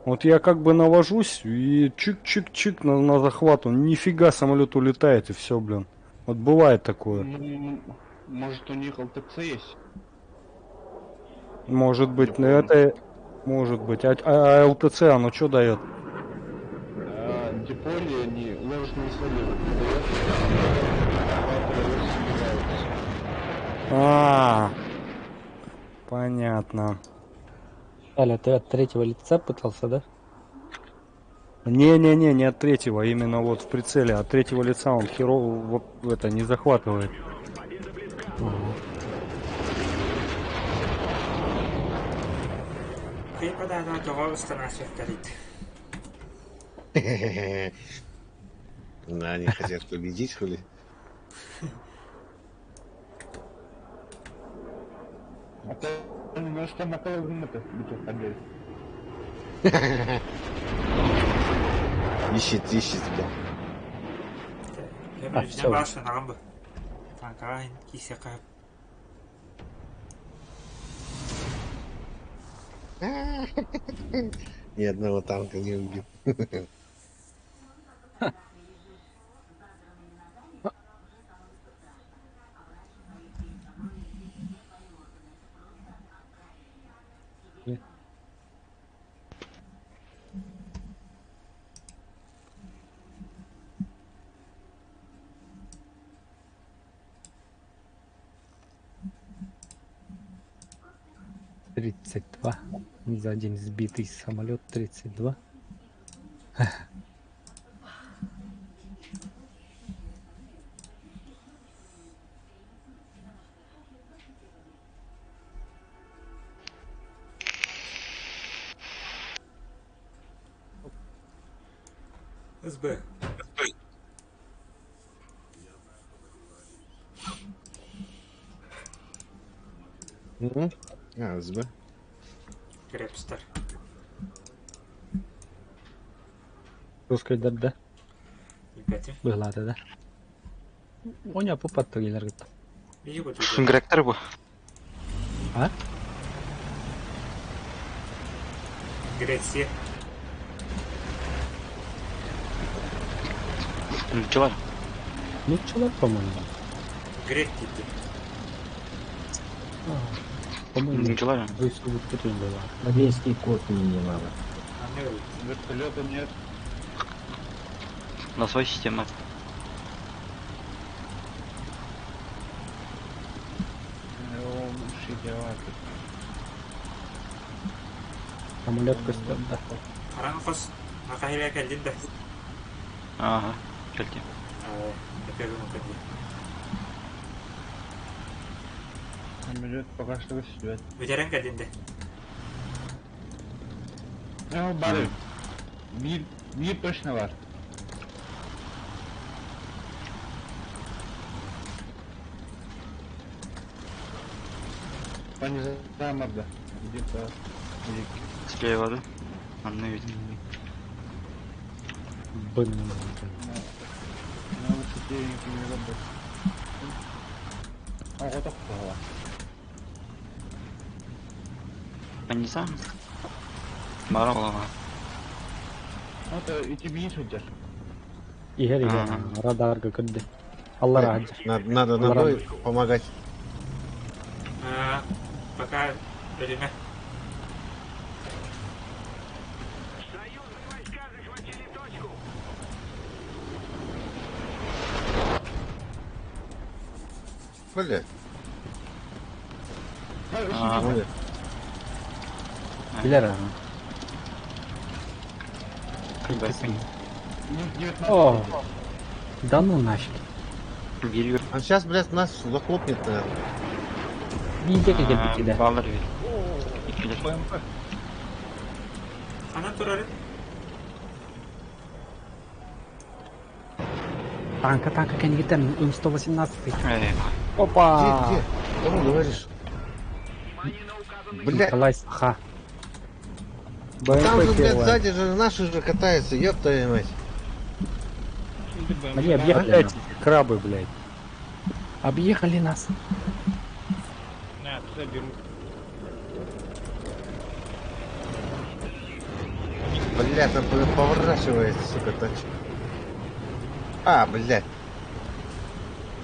Вот я как бы навожусь и чик-чик-чик на захват, он нифига самолет улетает и все, блин. Вот бывает такое. Ну, может, у них ЛТЦ есть? Может быть, но это может быть. А ЛТЦ оно что дает? А, диполи они ложные цели дает. А, понятно. Аля, ты от третьего лица пытался, да? Не-не-не, не от третьего, именно вот в прицеле. От третьего лица он херово вот это не захватывает. Кыйпадаана тоҕо станасыктарит. Да, они хотят победить, хули. А то немножко на половину-то битву ходили. Ищет, ищет, бля. А, всё. Башын бу. Танкаға кисе қап. Ни одного танка не убил. 32. За день сбитый самолет 32. СБ. Мгм. А, СБ. Крепстер. Русский да? Билбэтим. Быһлаата да. Оня пупатты келер кытта. Биһи бу Гректор бу. А? Греция. Нуччалар. Нуччалар, по-моему. Грек дейді. По-моему, Нуччалар. была. Армейский код мне не надо. Вертолета нет. На свой система. Самолет көстөр да. Қараңғы қос. Мақайла кәлдін да. Ага, кэлтим. Эпегім өкінді. Самолет пока что высидевать. Бүтерен кәлдін де. Ну, бары. Мир, мир точно бар. По низам да. Где-то. Слева, да? Анны видим. Блин. На высоте не работает. А, вот так было. По низам. Бара голова. Ну, это и тебе есть удержка. Иһэр иһэр. Радарга көрдө. Аллар аһаджар. Надо, надо надо помогать. А, Пока время. Союзные войска захватили точку. Бля. А, Бля. Билер ага. О. Да ну нафиг. Он сейчас, блядь, нас захлопнет, наверное. Видите, как я да. Баллар бит. Иккилер. Ана турары. Танка, танка, кенигитен, М118. Эй, Опа! Где, где? Кому говоришь? Бля, Николай Саха. там же, БМП блядь, первая. сзади же наши же катаются, ёб твою мать. Они объехали. Опять. Крабы, блядь. Объехали нас. На, заберу. Блядь, там поворачивает, сука, тачка. А, блядь.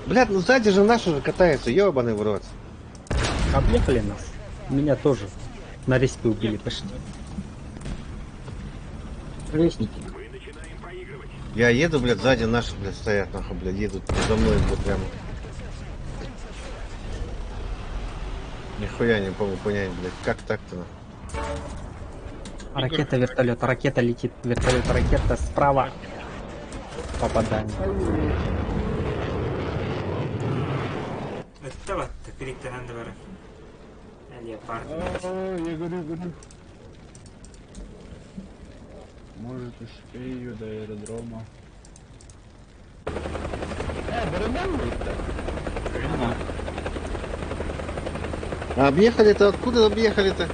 Блядь, ну сзади же наши же катаются, ёбаный в рот. Объехали нас. Меня тоже. На респе убили почти. Ровесники. Я еду, блядь, сзади наши, блядь, стоят, нахуй, блядь, едут за мной, блядь, прямо. Нихуя не могу понять, блядь, как так-то, нахуй. Ракета, вертолет, ракета летит, вертолет, ракета справа. Попадание. Это вот, кликтанан да бар. Леопард. Я говорю, говорю. Может, успею до аэродрома. Барабан будет-то? А объехали-то откуда объехали-то?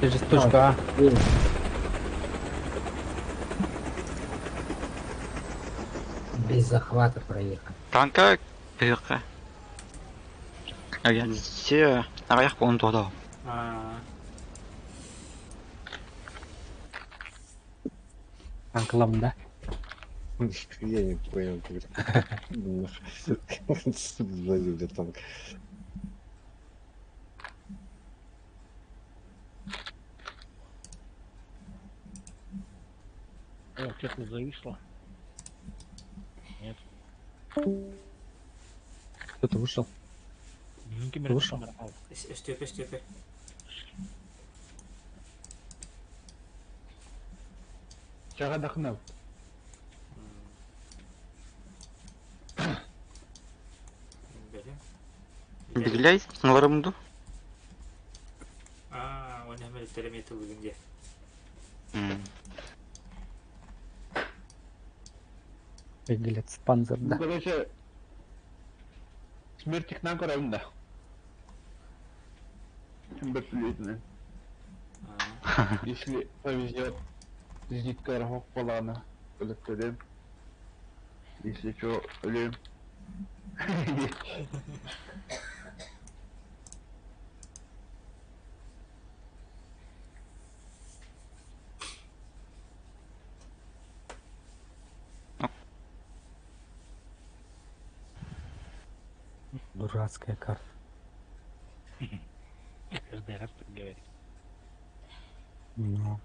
Ты же точка А. Без захвата проехали. Танка кыйыкка. Агенция аяк болун тоодо. Танклам, да? Я не понял, как Сзади, блядь, танк. О, что-то зависло. Нет. Кто-то вышел. Вышел. Степе, степе. Чага дохнул. Билей, сыңларымды. А, он әмел тереметі бүгінде. Беглец Панзер, да. Ну, короче, смерть к нам да. Бесполезно. Если повезет, зенитка рогов палана. Если что, лем. Дурацкая карта. Каждый раз так говорит. Ну.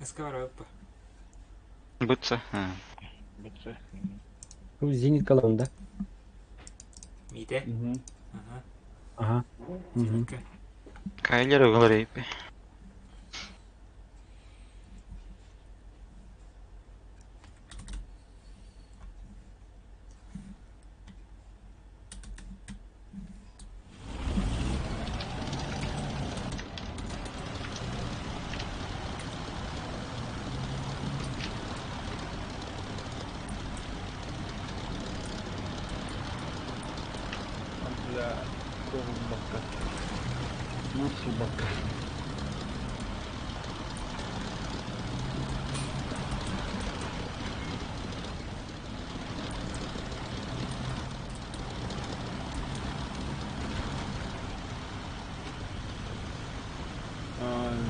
Сковородка. Бытса. Бытса. Ну, Зенит Колон, да? Мите? Угу. Ага. Ага. Угу. Кайлер говорит. Бля, бака. Мусу бака.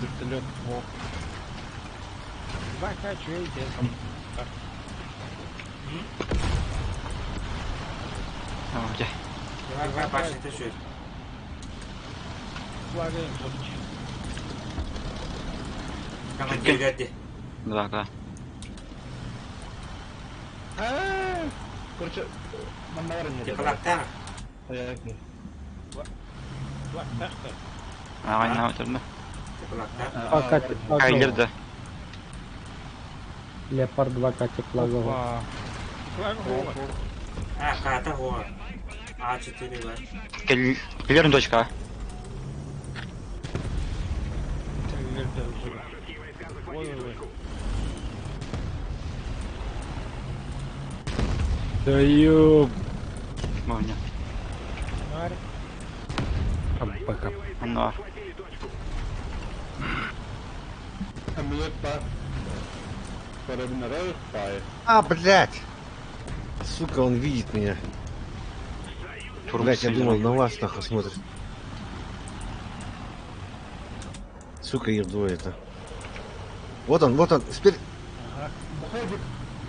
Вертолет во. Два хочу эти. Где? Два башни ты Флагаем соточи. Командир гади. Да, да. Короче, нам наверное нет. Теплоктар. Ага, на өтөрдө. Теплоктар. Кайлер да. Леопард 2 Катя Плагова. А, карта го. А4 да. Кайлер точка. Да ёб. Молния. Пока. Ну. Самолет по. А, блядь! Сука, он видит меня. Блять, я думал, на вас нахуй смотрит. Сука, их двое это. Вот он, вот он, теперь. Ага. Уходит.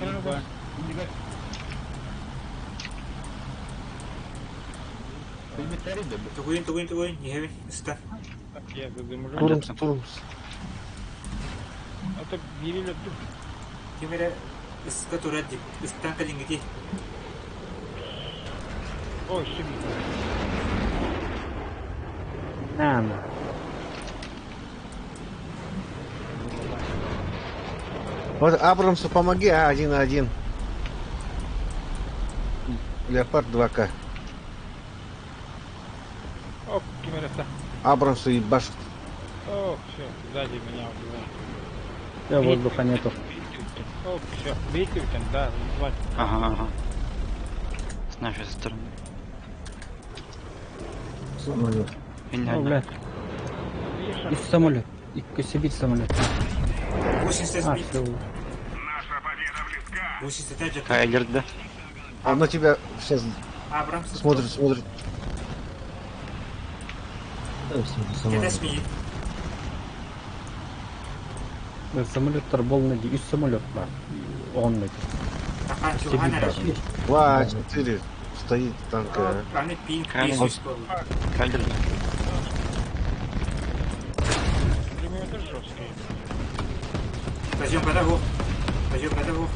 Право. Тугуин, тугуин, тугуин, не ста. Я задымлю. Турмс, Турмс. Это били Кемере ыска турар дип, ыстан калингити. О, себе. На, на. Вот Абрамсу помоги, а, один на один. Леопард 2К. Оп, кемере Абрамсу ебашит. О, все, сзади меня убивают. Все, воздуха нету. Оп, все, бейте, да, звать. Ага, ага. С нашей стороны. Самолет. О, блядь. И самолет. И косибит самолет. 80 А, бит. все. 85 Кайлер, да? Он на тебя сейчас Абрамс. смотрит, смотрит. Где смеет? Самолет тарбол и самолет бар. Он на Тахан чуган Два, четыре. Стоит танк. а. Аны пинг Кайлер. бес был. Кайлер. Пулеметы жесткие. Пойдем подогу. Пойдем подогу.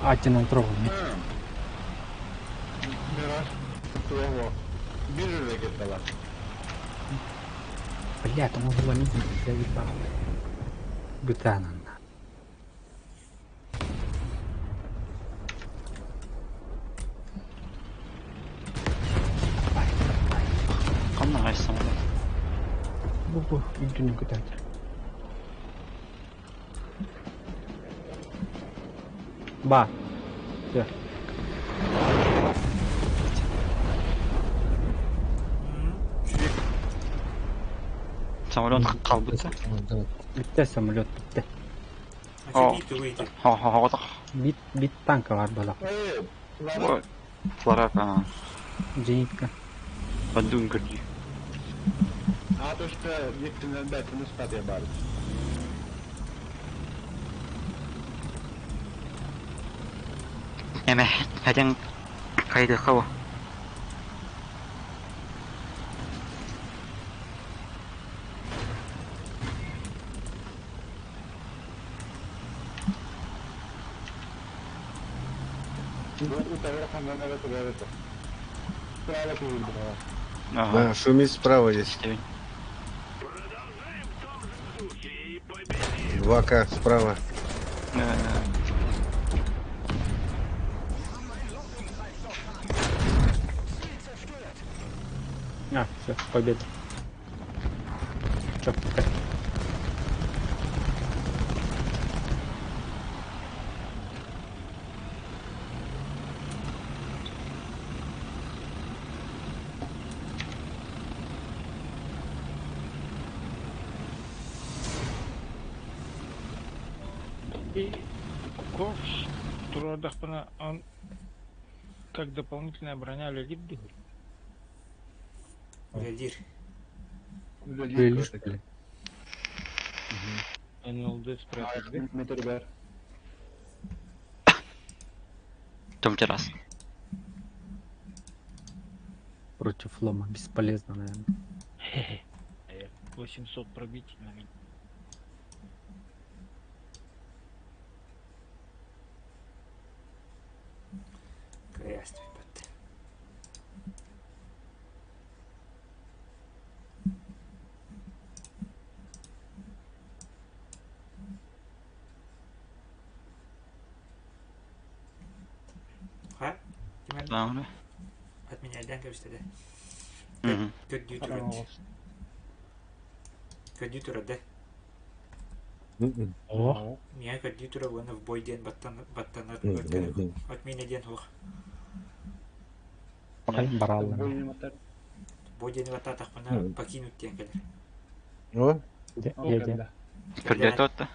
А, ты нам трогал. Мираж. Туого. Бежали кетала. Бля, там можно было не я ебал. Бытана. Канна гай самолет. Бу-бу, үдүнү көтәтер. Ба. Все. Самолет калбыта. Битте самолет битте. О. Хо хо хо. Бит бит танка бар бала. Ой. Флорак, ага. Зенитка. Бандун көрдү. А то что некоторые дать, ну спать я бар. Эме, хаден кайда хава. Да, шумит справа здесь. 2К справа. А, все, победа. Чё, как? И ковш Туродахпана, он как дополнительная броня летит Лидер. Лидер, что ли? НЛД спрятать, да? Метр бар. Том террас. Против лома. Бесполезно, наверное. 800 пробить, наверное. Каястый бат. Ха? Да, Отменяй, кабистеде. Мгм. Көддүү турат. Көддүү турат, да? О. Меня көддүү тура уонна в бой диэн баттан баттанар Мгм. Отмена диэн хух. Ай, баралла. Бой диэн баттаатахпына Мгм. покинуть диэн кэлэр. О, Де, де, де. Көрдө тотта.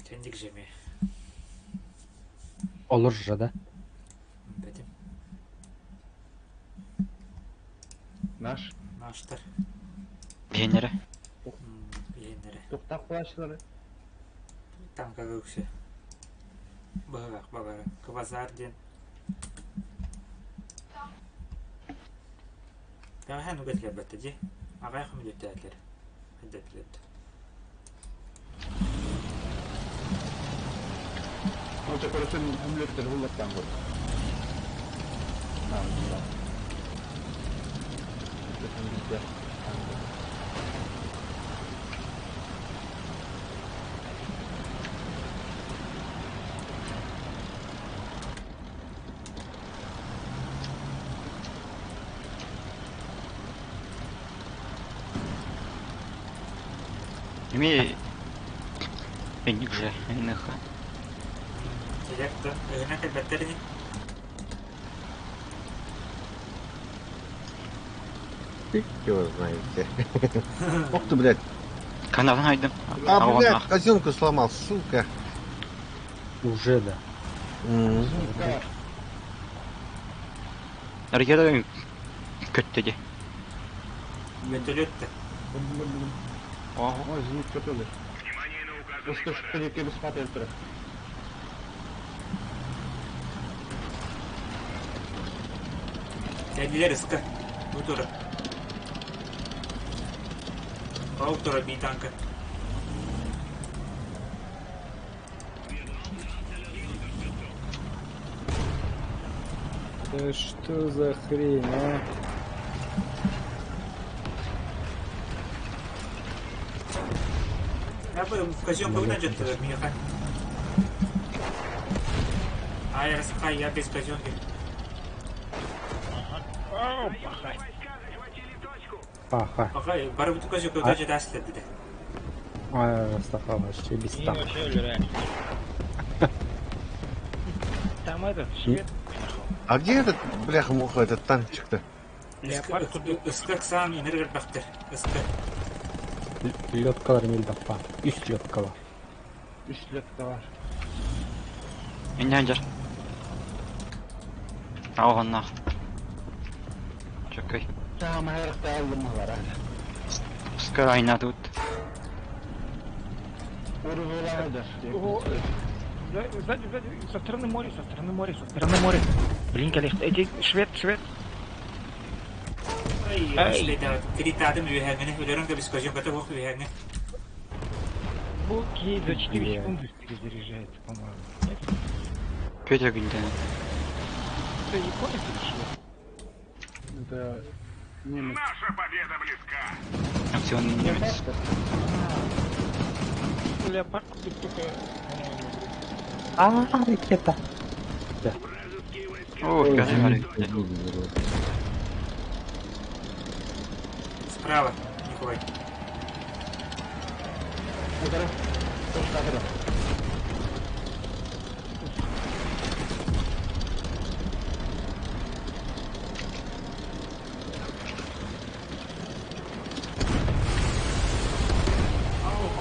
Тендик жеме. Olur да. Бетим. Наш. Наштар. Биһиэннэрэ. Биһиэннэрэ. Туохтаах кулааччылары? Танкага үксэ. Быһылаах бабара. Квазар диэн. Бэҕэһээ нуга этилэрбэттэ дии. Аҕыйах мүнүүттээтилэр. Хайдатылар. Ол көрөтөн хүмлөттөр хуллаттан көр. Эми Энник же, НХ. Электро. Өһүнэ кэлбэттэр ини. Фиг его знает где. Ох ты, блядь. Канатын айдым. А, блядь, казенку сломал, сука. Уже да. Ракета көттө ди. Вертолет Ой, зенит көтөлөр. Устуш кебис пател турар. Кэллилэр ыска. Бу тура. Ол тура бии танка. Да что за хрень, а? Я бы в казенку выйдет миха. А я рассыхай, я без казенки. О, пахай. Паха. Пахай, барыбыту казенку даже даст dedi. А, Саха вообще без И танка. вообще өлөрө. Там этот швед. А где этот, бляха-муха, этот танчик-то? Леопард тут Ыска ксаан инергер бахтер. Ыска. Леткалар мелдаппа. Үс леткала. Үс летка бар. Инде ханжар. Ағаннах. Чөкөй. Саама хайракта алдым бар. Ыска айна тут. Уруланыдыр. О, Сзади, сзади, со стороны моря, со стороны моря, со стороны моря. Блин, коллег, эти швед, швед. Ай, Критадым үйәңіне, өлерін кебіс казенката боқ үйәңіне. Окей, за 4 секунды перезаряжается, по-моему. Нет? Петя күнден. Это японец или швед? Это немец. Наша победа близка. Акцион немец. Леопард тут только, по-моему, А, ракета. Да. О, пятый Справа, Николай.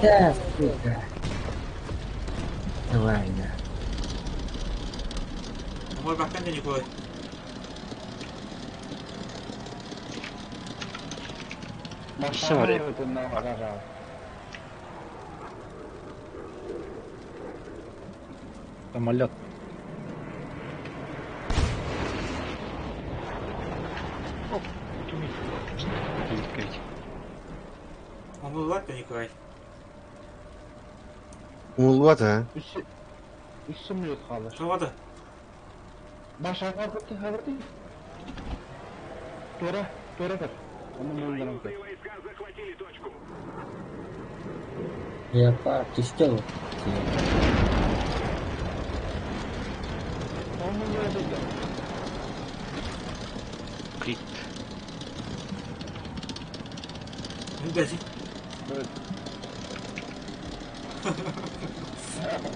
Да, сука. Давай, да. Мой баққан да Николай. Sorry. Самолет. Оп, вот Умыллар да Николай. Умулбат, а? Үс самолет қалыр. Тоғады. Башаға хабырты, хабырты. Тора, тора көр. Оны мөлдірім көр. Леопард, ты что? Оны мөлдірім Крит. Даже.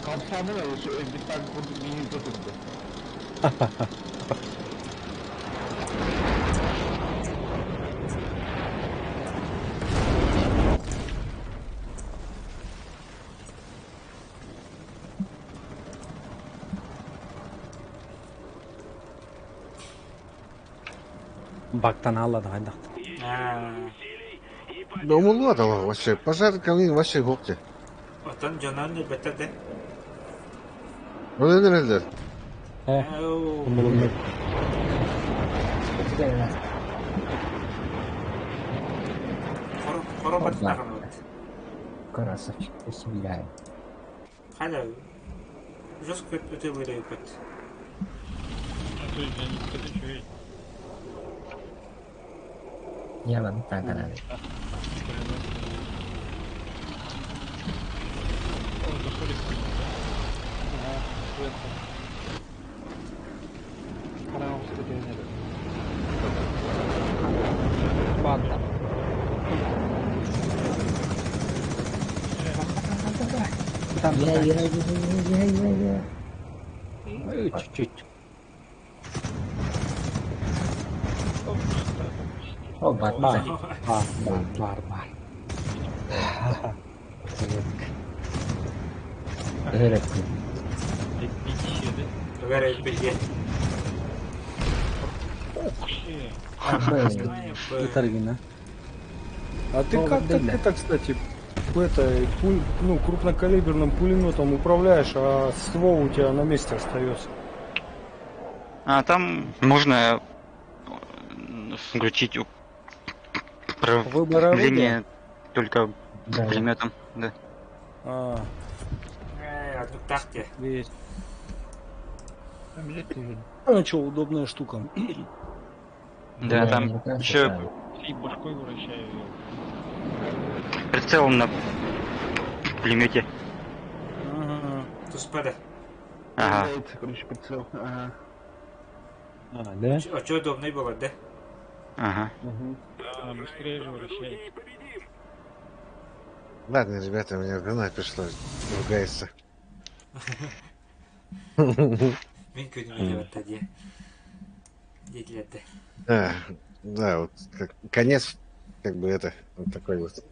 Kapsamlı da şu bir tane kurduk bir yüzde durdu. Бактан аллады хайдах. Да умулла дала вообще. Пожар камин вообще гопте. Отон дьонон өлбөттөр да. Ол нерелер? Э. Хоро баттаҕын Красавчик, усмиряем. Халя, жестко өтө бөлөйбөт. Я вам так надо. Там, Я, я, я, я, я, я. Чуть-чуть. О, бат, Бар, бар, бар, бар, бар. Öğretmen. Ытаргина. А ты Ну, как, как да. это, кстати, это, ну, крупнокалиберным пулеметом управляешь, а ствол у тебя на месте остается? А там можно включить Выбор орудия? управление только пулеметом, да. А, Так те. есть. А что, удобная штука. Да, там еще И башкой вращаю. прицел на пулемете. Туспада. Ага. Короче, прицел. Ага. А, да? А что удобный было, да? Ага. Да, быстрее же вращает. Ладно, ребята, у меня жена пришла, ругается. Мен күнүмө деп атта дии. Диэтилерде. Да, да, вот как- конец, как бы это, вот такой вот.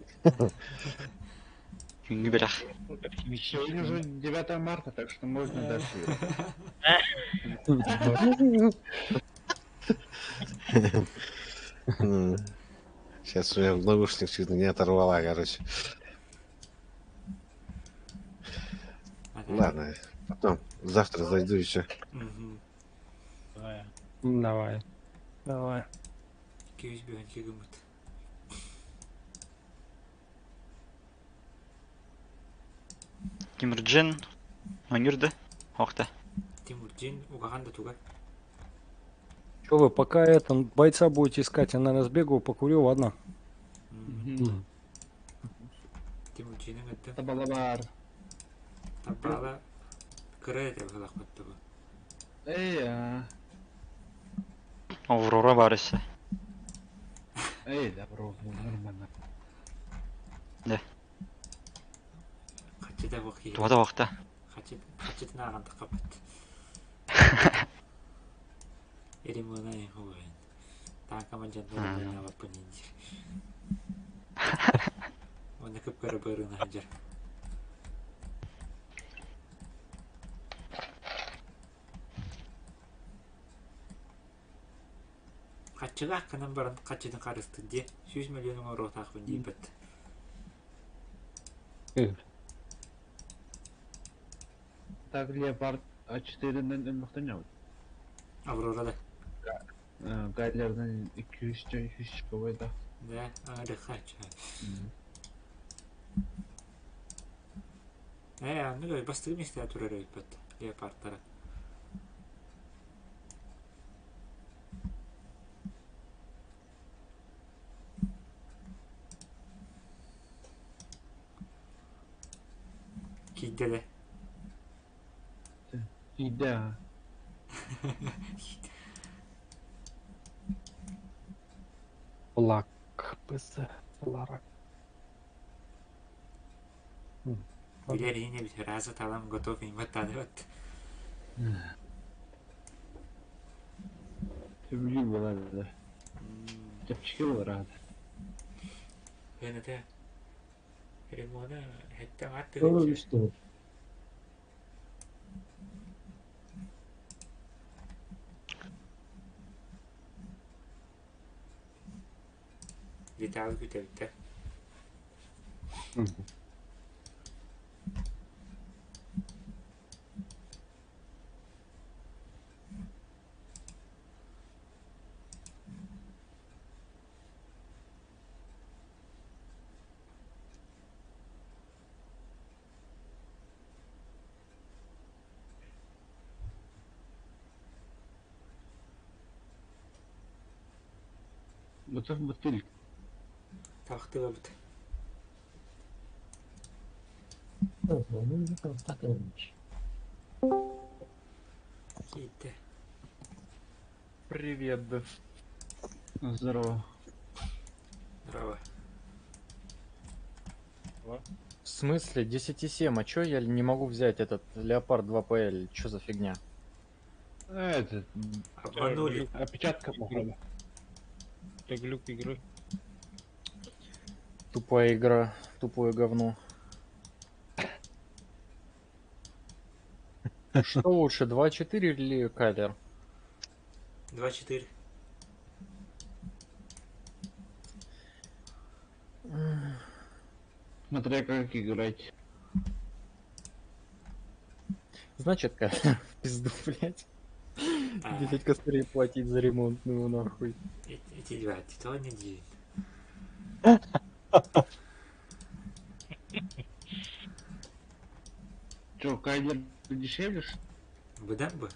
Сегодня уже 9 марта, так что можно дальше. Сейчас у меня в наушник чуть не оторвала, короче. Ладно, потом завтра зайду еще. Давай. Давай. Күйүз бүгүн күйгүмүт. Тимурджин ойнурду. Охта. Тимурджин угахан да туга. Че вы, пока это, бойца будете искать, я, наверное, сбегаю, покурю, ладно? Тимурджинин өттө. Табалабар. Табала кыра эте бу. Эй, а. Аврора барысы. Эй, да, бро, нормально. Да. Хачыда бу кийи. Тугада охта. Хачыт хачытын агандык капат. Эримона хугайн. Таакама жандар баппын инжир. Оны көп көрө бырына хажар. Хачыга акканан баран хачытын карысты де 100 миллионун оротаакпын дейбет. Так, Леопард А4-ден өлмөктөн жабыт. Аврора да. Гайлерден 200 300 бойда. Да, ары хач. Э, аны бастыгы месте турар өтпөт. Леопардтара. Кийделе. Да. Лак. ПС. Ларак. Билэр иһин эбит, раза талам готов иматтаадыбат. Сөбүлүүр буолар да. Чэпчэки буолар аата. Эн это ремона хэттэн Тоже аттыгынча. үстү. Детал күтэбиттэ. Бутах бутыль. Тахтыбабыт. Киитте. Привет. Здорово. Здорово. В смысле 10,7? А чё я не могу взять этот Леопард 2PL? Чё за фигня? Этот... Обманули. Опечатка, походу. Это глюк игры. Тупая игра, тупое говно. Что лучше, 2.4 или Кайлер? 2-4. Смотря как играть. Значит, Кайлер в пизду, блядь. 10 косарей платить за ремонт, ну его нахуй. Эти два, то не дивит. Чё, Кайлер дешевле? что Быдан бы?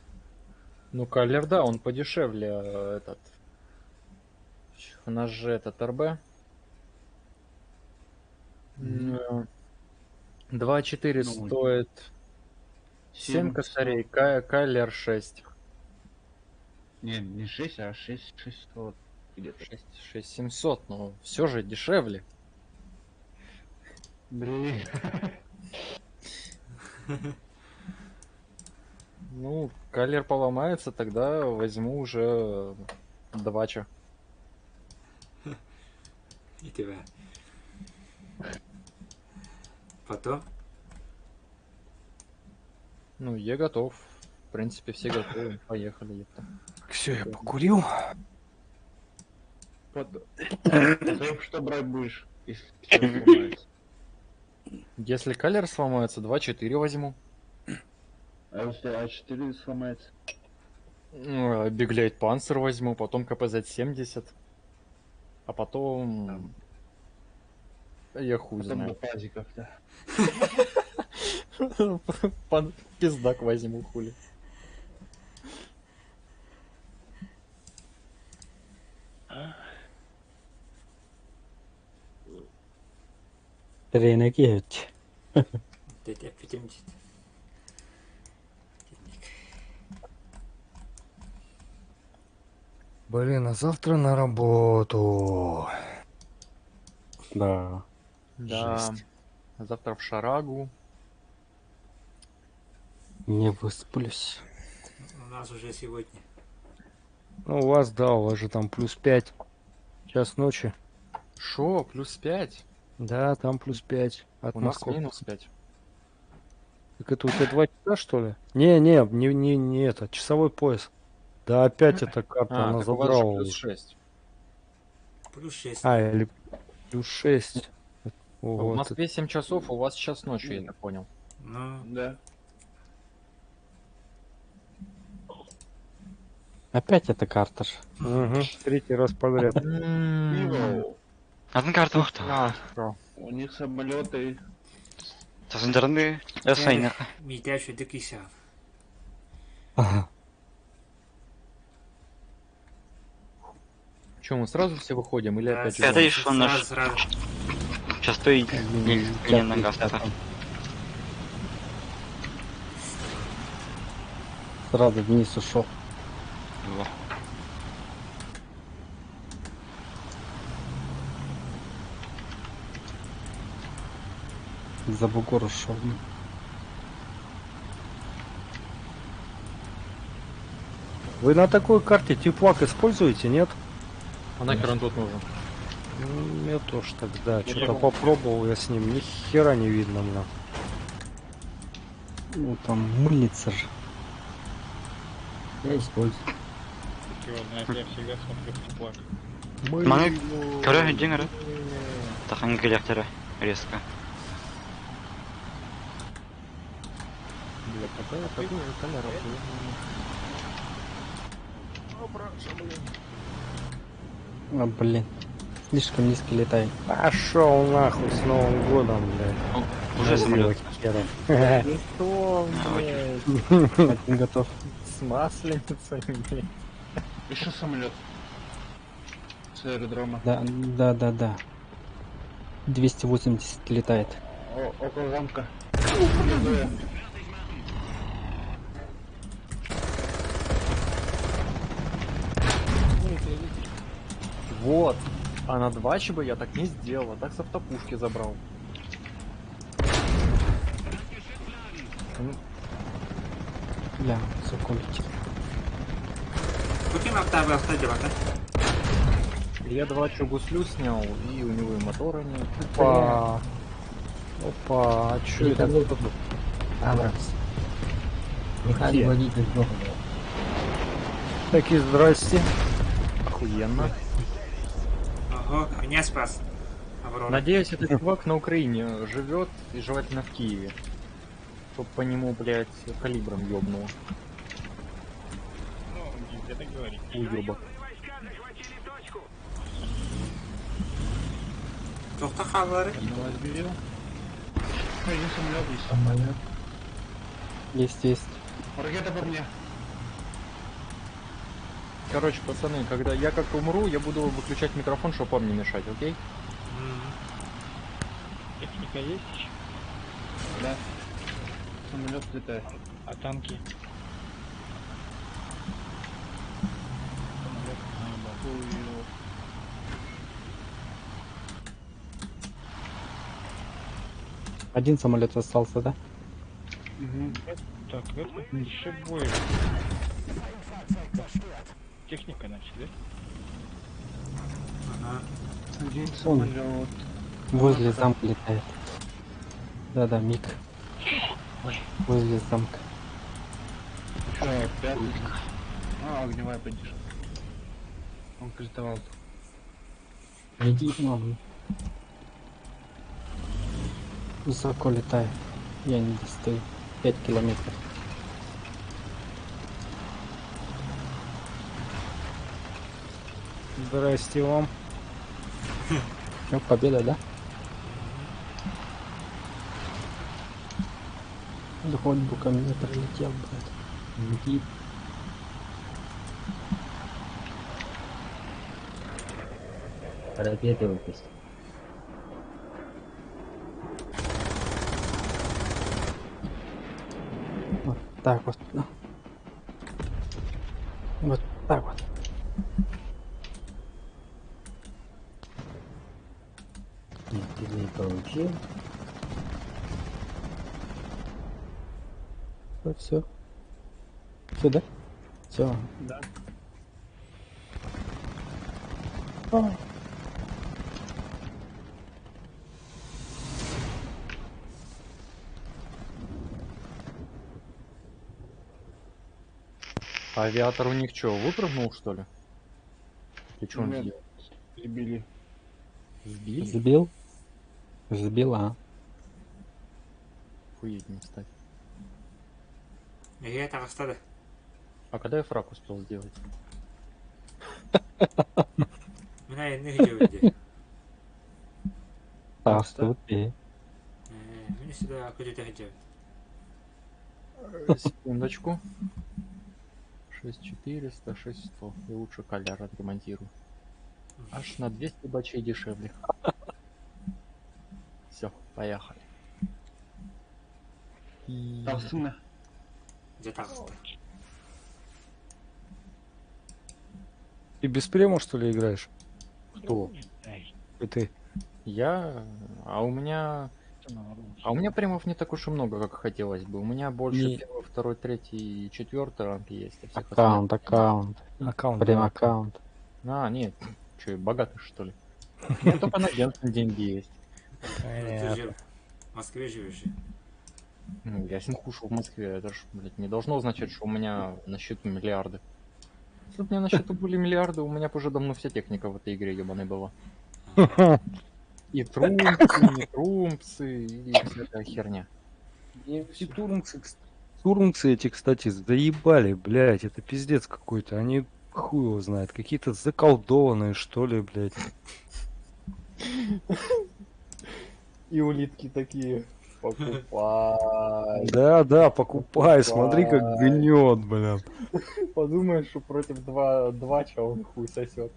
Ну, Кайлер, да, он подешевле этот. У нас же этот РБ. М, 2.4 Ну, стоит 7 семь косарей, Кайлер 6. Не, не 6, а 6 600 где-то. 6 6700, но все же дешевле. Блин. Ну, Кайлер поломается, тогда возьму уже Двача. И тебя. Потом? Ну, я готов. В принципе, все готовы. Поехали, ёпта. Все, я покурил. Потом потом что брать будешь, если всё сломается? Если Кайлер сломается, 2.4 возьму. А если А4 сломается? Ну, Биглейт Панцер возьму, потом КПЗ-70. А потом... Я хуй Потом знаю. до пазиков, да. Пиздак возьму, хули. Тренер киевич. Дед эпитим дед. Блин, а завтра на работу. Да. Да. Жесть. Завтра в Шарагу. Не высплюсь. У нас уже сегодня. Ну, у вас, да, у вас же там плюс 5. Час ночи. Шо? Плюс 5? Да, там плюс 5. От У нас Москвы. минус 5. Так это у тебя 2 часа, что ли? Не, не, не, не, не это, часовой пояс. Да опять эта карта, А, она так у вас же задрала плюс уже. 6. Плюс 6. А, или плюс 6. В Вот. Москве 7 часов, у вас час ночи, я так понял. Ну, Да. Опять эта карта ж. Угу, третий раз подряд. Пиво. Атын карта ухта. У них самолеты. Сасындарны эсайна. Митя шөдө киса. Ага. Че, мы сразу все выходим или опять Это ждем? еще наш. Сразу, сразу. Часто и не на газ. Сразу вниз ушел. Во. За бугор ушел. Вы на такой карте теплак используете, нет? А нахер он тут нужен? Мне тоже тогда. Что-то попробовал я с ним, ни хера не видно мне. Ну там мыльница же. Я использую. Его знает, я всегда смотрю в теплак. Маны көрө дьиҥ эрэ. Тахан кэлэхтэрэ резко. Бля, какая такой же коляр А, блин. Слишком низко летает. Пошел нахуй с Новым годом, блядь. Уже самолет. Хером. Ну что, блядь, Один готов. с масленицей, блядь. Еще самолет. С аэродрома. Да, да, да, да. 280 летает. О, около замка. Вот. А на 2 ЧБ я так не сделал, а так с автопушки забрал. Бля, высоко летит. Купим автобус, да? Я 2 гуслю снял, и у него и мотора нет. Опа. Опа, а чё это? Абрамс. Механик водитель сдох. Такие здрасте. Охуенно. Ого, меня спас. Аврора. Надеюсь, этот чувак на Украине живет и желательно в Киеве. Чтоб по нему, блядь, калибром ёбнуло. Ну, нельзя так говорить. Уёбок. Тохта хааллары. Один самолет есть. Самолет. Есть, есть. Ракета по мне. Короче, пацаны, когда я как умру, я буду выключать микрофон, чтобы вам не мешать, окей? Техника есть еще? Да. Самолет летает. А танки? Самолет на боку и... Один самолет остался, да? Угу. Так, это еще больше. Техника, значит, да? Ага. Один Он возле замка летает. Да-да, Мик. Ой. Возле замка. Еще пятый. А, огневая поддержка. Он критовал. Летит. Ладно. Высоко летает. Я не достаю. 5 километров. Здрасте вам. Все, победа, да? Да хоть бы ко мне прилетел, блядь. Летит. Ракеты выпустил. Вот так вот. Ну. Вот так вот. Нет, ты не получил. Вот все. Все, да? Все. Да. А авиатор у них что, выпрыгнул, что ли? Или что он Нет. сделал? Сбили. Сбили? Сбил? Сбил, а. Охуеть не встать. Я это расстали. А когда я фраг успел сделать? Меня не видели. Так, тут и. Меня сюда куда-то хотел. Секундочку. 6400, 6100. И лучше коляр отремонтирую. Аж на 200 бачей дешевле. Все, поехали. Там сына. Где так? Ты без према, что ли, играешь? Кто? И ты. Я? А у меня А у меня премов не так уж и много, как хотелось бы. У меня больше Не. первый, второй, третий и четвертый ранг есть. А всех Аккаунт, остальных нет. аккаунт. Аккаунт, Прям да. аккаунт. А, нет. Че, я богатый, что ли? У меня только на Геншин деньги есть. Ты же в Москве живешь. Ну, я симхушу в Москве. Это ж, блядь, не должно означать, что у меня на счету миллиарды. Если бы у меня на счету были миллиарды, у меня бы уже давно вся техника в этой игре ебаной была. И трумпсы, и не трумпсы, и вся эта херня. Эти турунцы, турунцы эти, кстати, заебали, блядь, это пиздец какой-то. Они хуй его знает, какие-то заколдованные, что ли, блядь. И улитки такие. Покупай. Да, да, покупай, смотри, как Покупай. гнет, блин. Подумаешь, что против 2 ча он хуй сосет.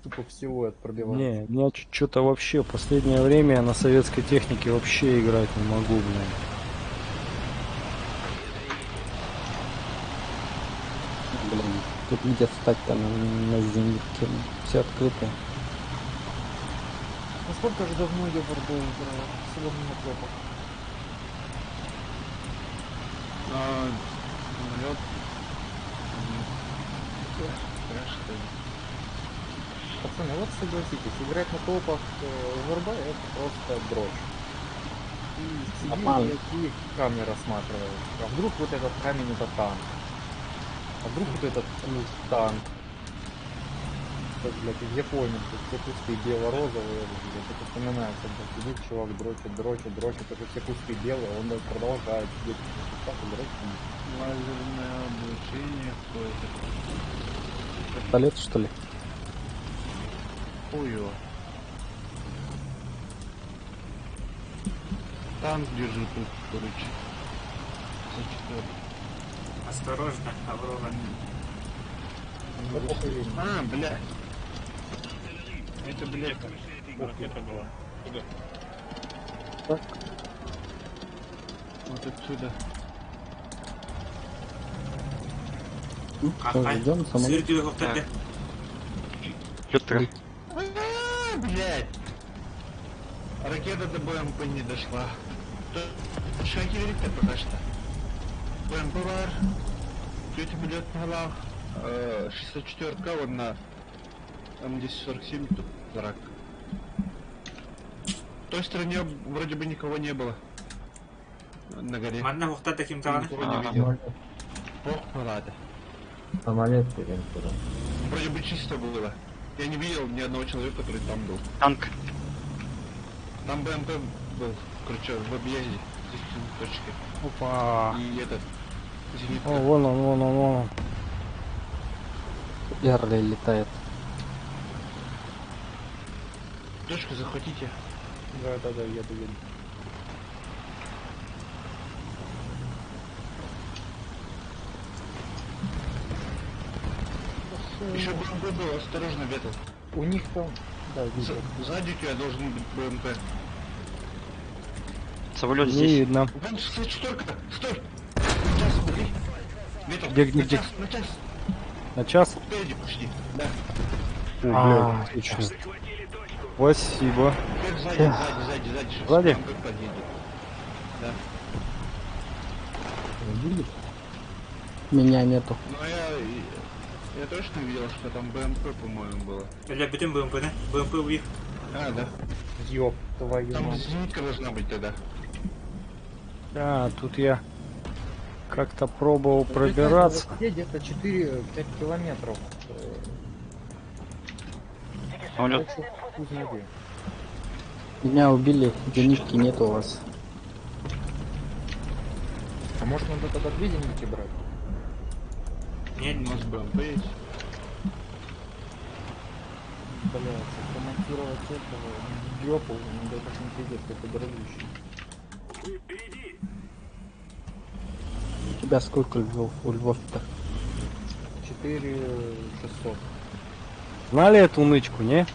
Тупо в силуэт пробивает. Не, у меня что-то вообще в последнее время я на советской технике вообще играть не могу, блин. Блин, тут где встать-то на зенитке? Все открыто. Насколько же давно я в РД играю? Особенно на топах. А, самолет. Страшно. Пацаны, вот согласитесь, играть на топах в РБ это просто дрочь. Ты сидишь, Нормально. блядь, и камни рассматриваешь. А вдруг вот этот камень это танк? А вдруг вот этот куст танк? Как, блядь, в Японии, блядь, все кусты бело-розовые, блядь, это вспоминается, блядь, сидит чувак, дрочит, дрочит, дрочит, уже все кусты белые, он блядь, продолжает сидеть в кустах и дрочит. Лазерное облучение какое-то. Вертолет, что ли? Хуё. Танк держу тут, короче. За четвертый. Осторожно, Аврора. А, блядь. Это, блядь, Ракета была. Куда? Так. Вот отсюда. Ну, что, ждем самолет? Сыр Петр. А, блядь. Ракета до БМП не дошла. Шаги верит пока что. БМП бар. Тетя билет на 64-ка вот на М1047 тут враг. В той стороне вроде бы никого не было. На горе. Манна ухта таким таганы. Никого не видел. Бог рада. Самолет деген туда. Вроде бы чисто было. Я не видел ни одного человека, который там был. Танк. Там БМП был, короче, в объезде. Здесь на точке. Опа. И этот. Зенитка. О, вон он, вон он, вон он. Эрли летает. Точку захватите. Да, еду, еду. Еще БМП был, осторожно, Ветл. У них там... Да, вижу. Сзади у тебя должен быть БМП. Самолет Не здесь. видно. Вон 64-ка! Стой! На час, бери. Ветл, Где, где, на где? час, на час. На час? Спереди пошли. Да. О, А, блядь, отлично. Спасибо. Теперь сзади, сзади, сзади, сзади. Сейчас Сзади? БМП подъедет. Да. Меня нету. Но я точно видел, что там БМП, по-моему, было. Бля, бүтүн БМП, да? БМП у их. А, да. Ёб твою Там мать. зенитка должна быть тогда. Да, тут я как-то пробовал пробираться. Где где-то 4-5 километров. Самолет. Так что хуй знает где. Меня убили, зенитки нету у вас. А может надо тогда две зенитки брать? Нет, У нас БМП есть. Блять, ремонтировать этого гёпу, ну да это ж не пиздец, это дорогущий. У тебя сколько львов? У львов-то? 4600. Знали эту нычку, не?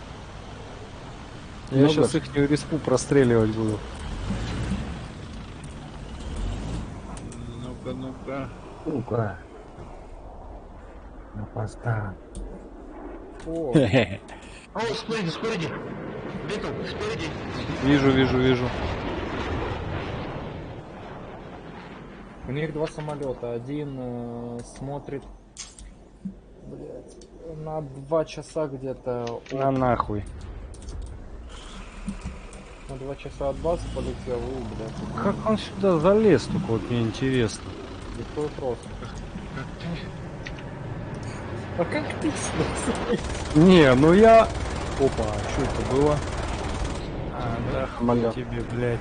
Я Много. сейчас их респу простреливать буду. Ну-ка, ну-ка. Сука. На поста. О, О, спереди, спереди. Витл, спереди. Вижу, вижу, вижу. У них два самолета. Один смотрит, блядь, на 2 часа где-то. На нахуй. На 2 часа от базы полетел и, блядь. Как он сюда залез, только вот мне интересно. Легко и просто. А как ты сюда залез? Не, ну я... Опа, а что это было? А, да, хуй Самолет. тебе, блядь.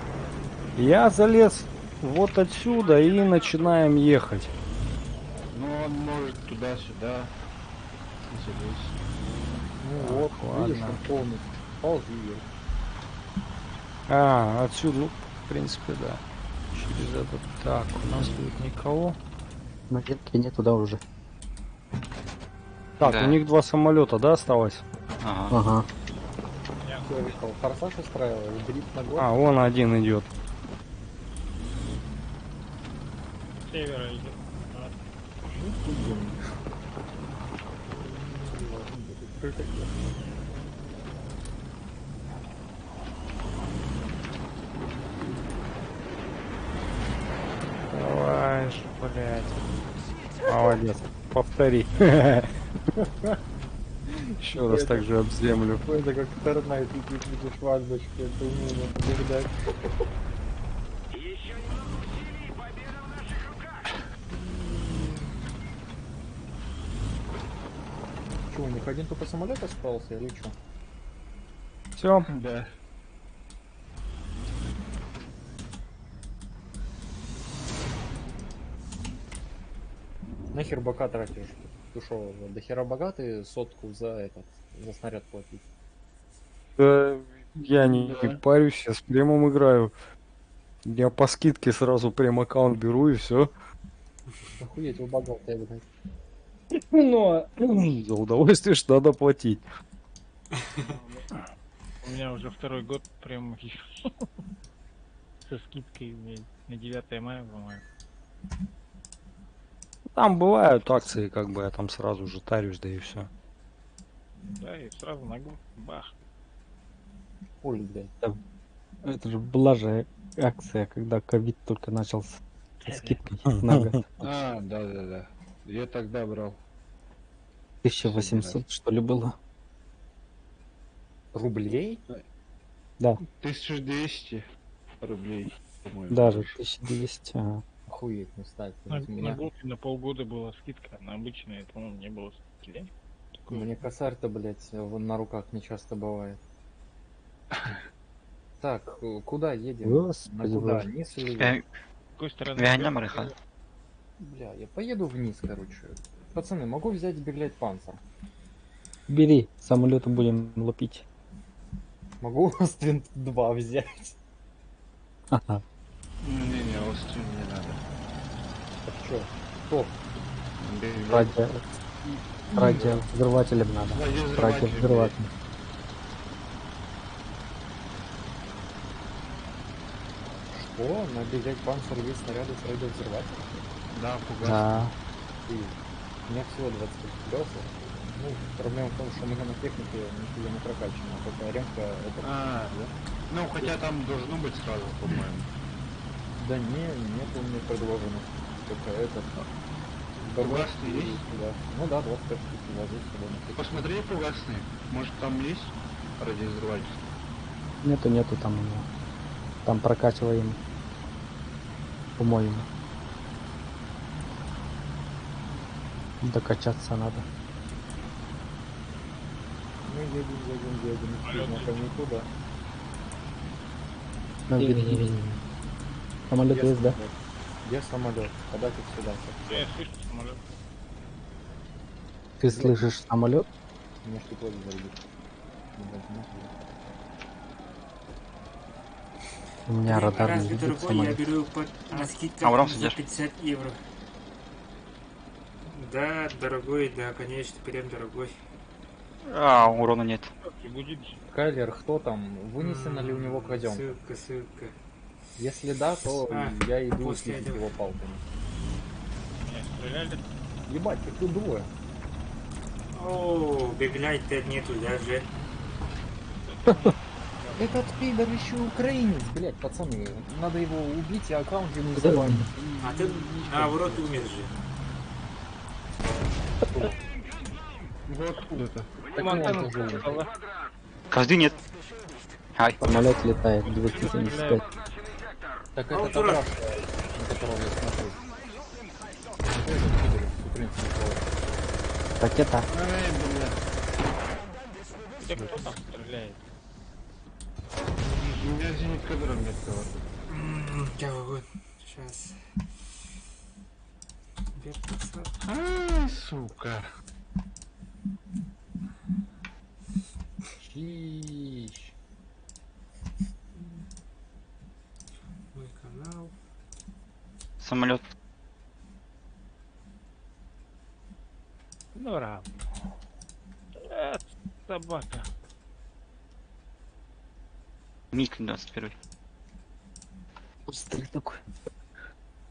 Я залез вот отсюда и начинаем ехать. Ну, он может туда-сюда залезть. Ну вот, видишь, ладно. он полностью. Ползи вверх. А, отсюда, ну, в принципе, да. Через этот. Так, у нас тут никого. На ветке нету, да, уже. Так, Да. у них два самолета, да, осталось? Ага. Ага. Всё, Вихал, форсаж устраиваешь, дрифт на горку. А, вон один идет. С севера идет. Ну, хуй гонишь. Ладно, блядь, Давай же, блядь. Молодец. Повтори. Еще раз так же об землю. Это как Fortnite летит будешь в азбучке, это умение побеждать. Еще немного усилий, и победа в наших руках. Че, у них один только самолет остался или что? Все. Да. Нахер бока тратишь? Ты шо, до хера богатый сотку за этот, за снаряд платить? Да, я не Да. парюсь, я с премом играю. Я по скидке сразу прем аккаунт беру и все. Охуеть, вы богатые, блядь. Ну, за удовольствие ж надо платить. У меня уже второй год прям со скидкой, блядь, на 9 мая, по-моему. Там бывают акции, как бы я там сразу же тарюсь, да и все. Да, и сразу на год, бах. Ой, блядь. Это же была же акция, когда ковид только начался. Со скидкой на год. А, да-да-да. Я тогда брал. 1800, что ли, было? Рублей? Да, 1200 рублей, по-моему. даже 1200. Ага. Охуеть, не встать. На, У на меня, год и на полгода была скидка, на обычные, по-моему, не было скидки. да? Такое. мне косарь-то, блядь, на руках не часто бывает. Так, куда едем? На Господи куда? боже. Вниз или вверх? С какой стороны? Вяня Мариха. Бля, я поеду вниз, короче. Пацаны, могу взять беглять панцир? Бери, самолеты будем лупить. Могу Оствинд 2 взять. Ага. Не-не, Остин не надо. Так чё? Топ. Радио... Радиовзрывателем надо. Радиовзрывателем, Радиовзрывателем. Что? На беглять панцир есть снаряды с радиовзрывателем? Да, фугас. Да. И у меня всего 25 фугасов. Ну, проблема в том, что у меня на технике нихуя не прокачана, только ремка это... А, да? Ну, хотя там должно быть сразу, по-моему. Да не, нет у меня предложено. Только этот... Фугасные и есть? фугас. Ну да, 25 штук вожу с собой на технике. Посмотри фугасные. Может, там есть радиовзрыватель? Нету, нету там у него. Там прокачиваем. По-моему. Докачаться надо. Мы едем, едем, едем, хуй знает, никуда. Ну, Не-не-не. Самолет Где есть, да? самолет? Где самолет? Подать их сюда. Я слышу самолет. Ты слышишь самолет? У меня штука зарядит. Ебать, нахуй. У меня радар не Разве видит дорогой, я самолет. беру по, на скидках А урон за сидишь? 50 евро. Да, дорогой, да, конечно, прям дорогой. А, урона нет. И будет Кайлер, кто там? Вынесена ли у него казенка? Ссылка, ссылка. Если да, то А, я иду после пиздить этого. его палками. Меня стреляли. Ебать, их тут двое. О, беглять-то нету даже. Этот пидор еще украинец, блядь, пацаны. Надо его убить и аккаунт ему Да. забанить. А ты наоборот умер же. Вы откуда-то? Так он тоже умер. Каждый нет. Ай. Самолет летает 275. Так А это он дурак. Раша, на которого я смотрю. Он тоже пидор, украинский человек. Ракета. Ай, бля. Где кто там стреляет? У меня зенитка дрон нет товар. Сейчас. Вертится. Ай, сука. Чищ. Мой канал. Самолет. Ну, ра. Собака. Миг 21. Быстрый такой.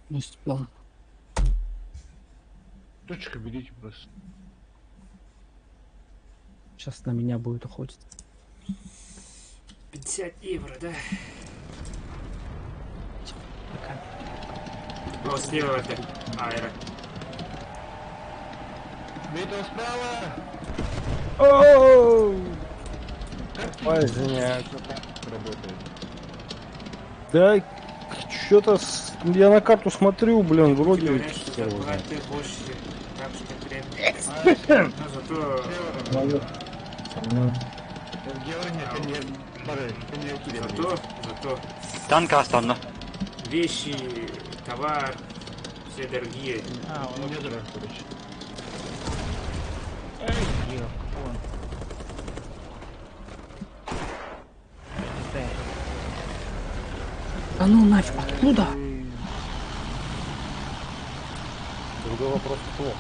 Не успел. Точку берите просто. Сейчас на меня будет охотиться. 50 евро, да? Пока. О, слева это. Аэро. Витал справа! Оу! Поздняк. Работает. Да, что-то я на карту смотрю, блин, вроде... Говорят, что хер его знает. зарплаты больше, так что прям. Но зато Самолет. Самолет. зато Танка остану. вещи, товар, все дорогие. А, он У меня дрон, короче. Эй, ёп, он. Летает. А ну нафиг, откуда? Другой вопрос кто?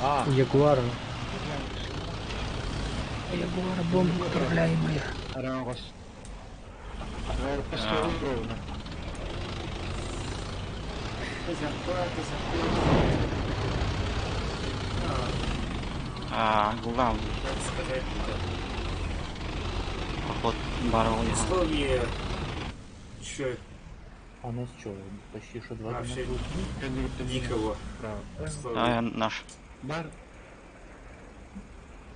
А, У Ягуара. У Ягуара бомба управляемая. Рангос. Поставил ровно. Зарплаты, зарплаты. А, главный. Как сказать, Поход барыл я. условия еще а нас что, почти что два вообще дня? никого. А, Условия. я наш. Бар.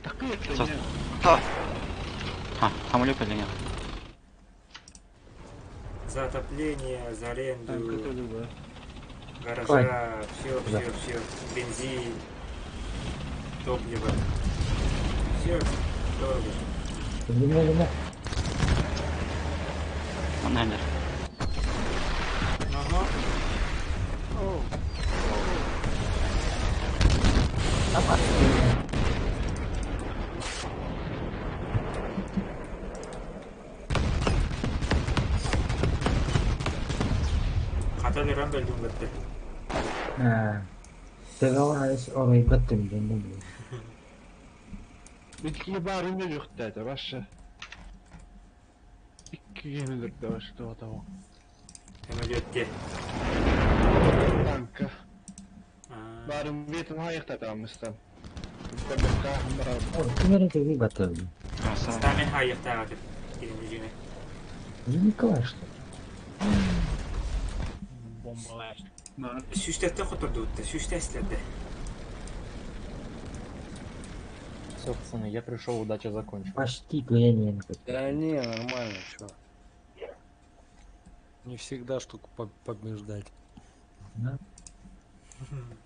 Так это Со- нет. А, А, самолет или нет? За отопление, за Танк это аренду любая. гаража, все, Да. все, все, бензин, топливо. Все дорого. Луна, луна. Он Гендер. Ага. Оу. Хатали рамбел дүнгөттө. Тегавар орой баттым дендем. Bitki barında yok dedi başı. İki gemidir de başı da tamam. Самолетте. Танка. Барым бетин hayıkta tammıştan. Кимер теги баттым. Стамин хайыктагы кирин Николай что? Бомбалар. Сүүстэртэн хотордуутта, сүүстэслэрдэ. Все, пацаны, я пришел, удача закончилась. Почти плененко. Да не, нормально, чё. Не всегда штуку побеждать. Да.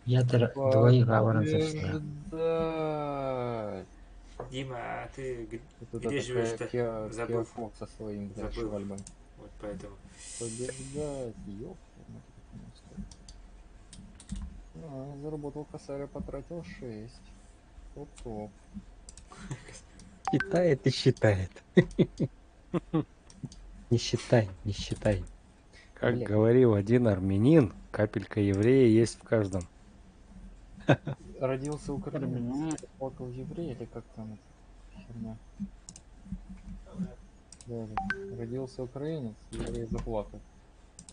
Я двоих аваров зашла. Побеждать. Дима, а ты Тут где это живешь-то? Киа- Забыл. Киа Фокс со своим, блядь, Забыл. швальбом. Вот поэтому. Побеждать, ёпта, мать, как у нас тут. А, заработал косаря, потратил 6. Топ-топ. Считает и считает. Не считай, не считай. Как Бля. говорил один армянин, капелька еврея есть в каждом. Родился украинец, плакал еврей или как там это херня? Да, да. Родился украинец, еврей заплакал.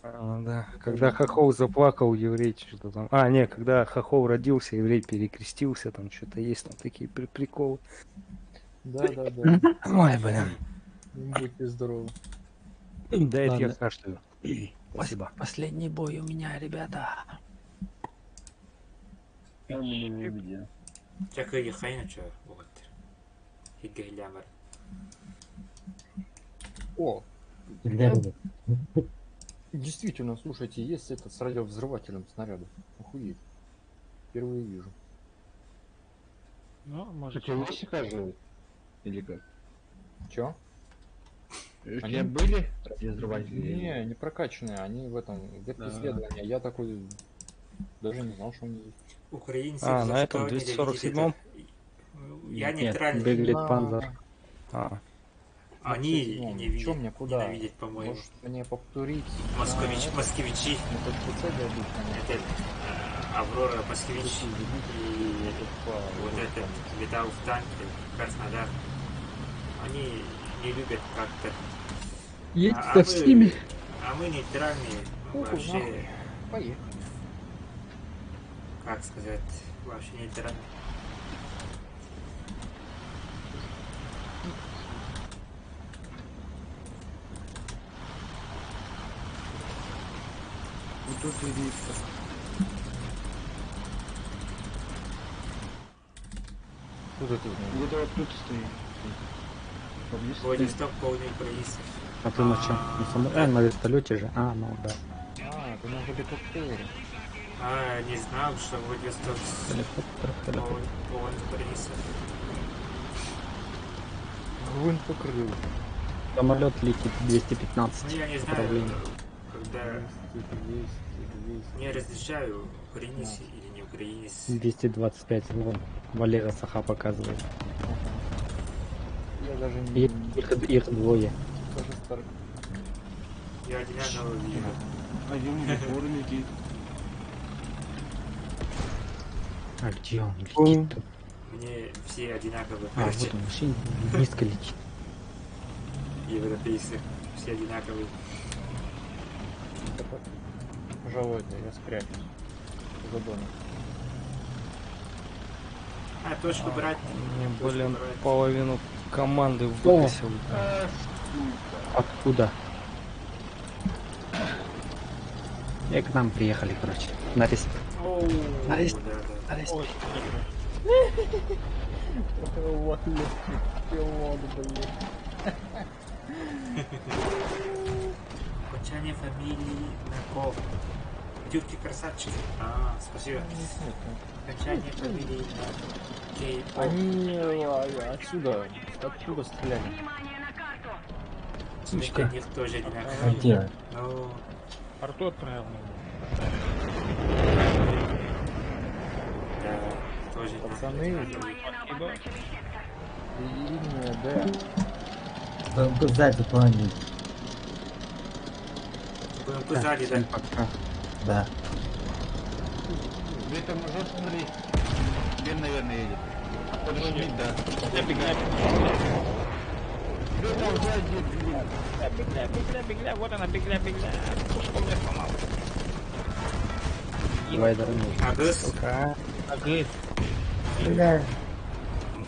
А, да. Когда Хохол заплакал, еврей что-то там. А, не, когда Хохол родился, еврей перекрестился, там что-то есть, там такие приколы. Да, да, да. Ой, блин. Будьте здоровы. Да, это я Ладно. кашляю. Спасибо. Последний бой у меня, ребята. Чакы хайна чё, вот. Хиггелямар. О, Да, действительно, слушайте, есть этот с радиовзрывателем снаряды. Охуеть. Впервые вижу. Ну, может... У тебя есть же? Или как? Чё? У тебя были радиовзрыватели? Не, не прокачанные, они в этом, в ветке Да. исследования. Я такой даже не знал, что они есть. Украинцы А, за на этом что ненавидят 247-м? это? Я Нет, нейтральный. выглядит На- панзер. А, Они седьмом. ненавидят, Чё мне куда? ненавидят, по-моему. Может мне повторить? Москович, на москвичи. На точку С дойдут, Это Аврора, Москвич и вот этот летал в танке, Краснодар. Они не любят как-то. Едь А со мы- всеми. А мы нейтральные, мы Уху, вообще, нахуй. Поехали. как сказать, вообще нейтральные. Вот тут и Виктор. Куда ты знаешь? Где-то вот тут стоит. Поблизости. Владивосток полный украинцев. А ты на чем? На само... А, на вертолете же. А, ну да. А, ты на геликоптере. А, не знал, что Владивосток Helikopter, helikopter. полон украинцев. Гвинт покрыл. Самолет летит 215. Ну, я не знаю, Управление. когда 200, 200, 200. не различаю, украинец или не украинец. 225, вон, Валера Саха показывает. Я даже не... И их двое. Даже стар... Я одинаково вижу. Один упор летит. А где он летит? Мне все одинаковые, А, короче, вот он вообще низко летит. европейцы. Все одинаковые. Пожалуй, это я спрячусь. За домик. А, точку брать. Мне, точку блин, брать. половину команды выкосил. Откуда? И к нам приехали, короче. На респ. Оу, На респ. да, да. На респ. Ой, Вот легкий пилот, блин. Окончание фамилии на Ко. Тюрки красавчики. А, спасибо. Окончание фамилии на Кей. О. Они отсюда, оттуда стреляли. Внимание на карту! Сучка. Них тоже одинаковые. Где? Ну, Арту отправил. да, тоже Пацаны, одинаковые. Внимание на обозначенный сектор! линия Д. БМП сзади планит. БМП сзади, да. Всем пока. Да. Где-то мужик, смотри. Бен, наверное, едет. Подшумит, да. Бегля, Где-то сзади, блин. бегля, бегля, бегля, вот она, бегля, бегля. Пушку мне сломал. Давай, дорогой. Агыс. Пока. Агыс. Бля.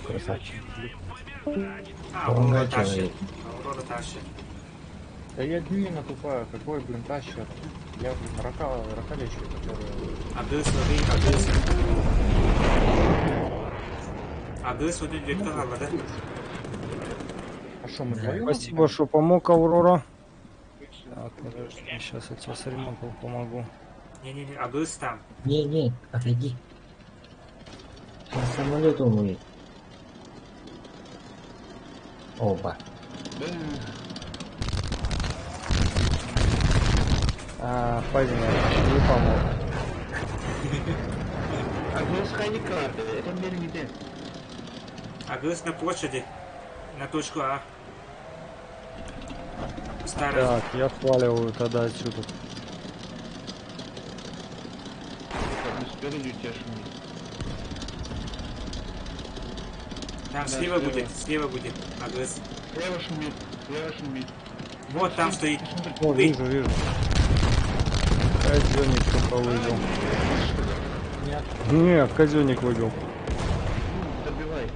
Красавчик. А, Аурора Помогай тащит. человек. Аурора тащит. Да я днина тупая, какой, блин, тащер. Я, блин, рака, рака лечу, который... Агыс, лови, Агыс. Агыс, вот идет канал, да? А что, мы вдвоем? Спасибо, что помог, Аурора. Так, подожди, сейчас я тебе с ремонтом помогу. Не-не-не, Агыс там. Не, не, отойди. Сейчас самолет он уедет. Оба. А, понятно, не помог. А где карты? Это мне не Агыс на площади. На точку А. Старый. Так, я сваливаю тогда отсюда. Спереди у тебя шумит. Там Да, слева слева. будет, слева будет. Агыс. Слева шумит, слева шумит. Вот там стоит. О, Ты. вижу, вижу. Казенник только выбил. Нет. Не, казенник выбил. Ну, добивай.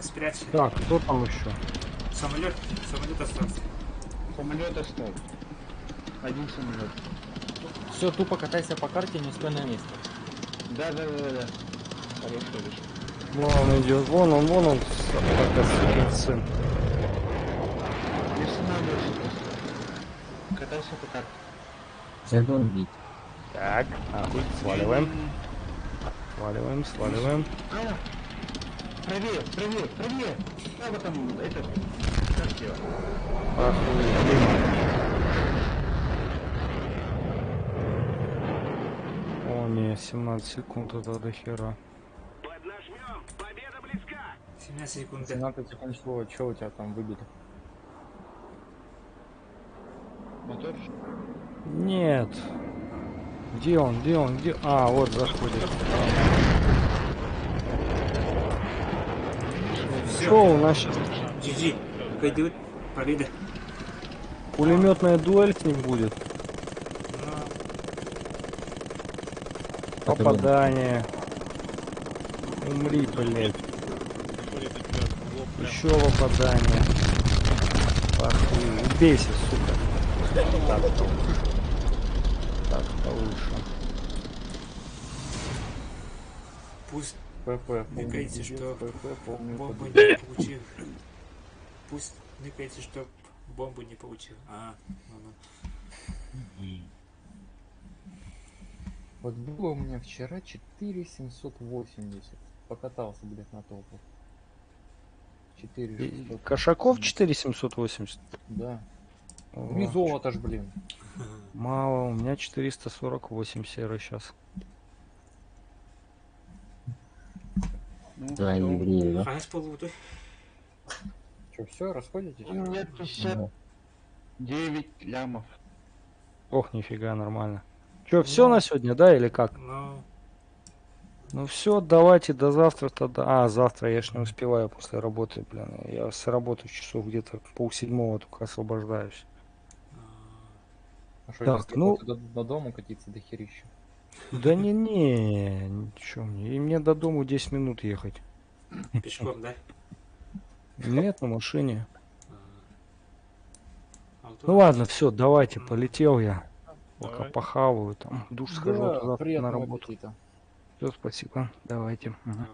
Спрячься. Так, кто там еще? Самолет, самолет остался. Самолет остался. Один самолет. Все, тупо катайся по карте, не стой на месте. Да. Хорошо, хорошо. Вон он идет, вон он, собака, сукин сын. Не останавливайся просто. Катайся по карте. Задон Так, нахуй, сваливаем. Сваливаем, сваливаем. А, правее, правее, правее. Право там, этот, как его? Охуеть, мимо. О, не, 17 секунд, это до хера. 17 секунд. 17 секунд чего, чё у тебя там выбили? Мотор? Нет. Где он, где он, где? А, вот заходит. Все, у нас сейчас GG. Пойдут. Победа. пулеметная дуэль с ним будет. Попадание. Умри, блядь. Еще попадание. Охуеть. Убейся, сука. Так-то лучше. Так-то лучше. Пусть ПП, ныкается, что ПП, полный бомбу подъезд. не получил. Пусть ныкается, что бомбу не получил. А, ну, ну. Вот было у меня вчера 4780. Покатался, блядь, на топу. 4600. Кошаков 4780? Да. О, Не золото ж, блин. Мало, у меня 448 серый сейчас. Да, евреи, да? А, с полутой. Че, все, расходитесь? У меня 59 лямов. Ох, нифига, нормально. Че, все на сегодня, да, или как? Ну, Ну все, давайте до завтра тогда. А, завтра я ж не успеваю после работы, блин. Я с работы часов где-то полседьмого только освобождаюсь. А что, Так, если ну- до дома катиться до херища? Да не-не, ничего мне. И мне до дому 10 минут ехать. пешком, да? Нет, на машине. А Ну ладно, все, давайте, полетел я. Пока похаваю, там, в душ схожу, а Да, то завтра на приятного работу. аппетита. Все, спасибо, давайте. Мгм.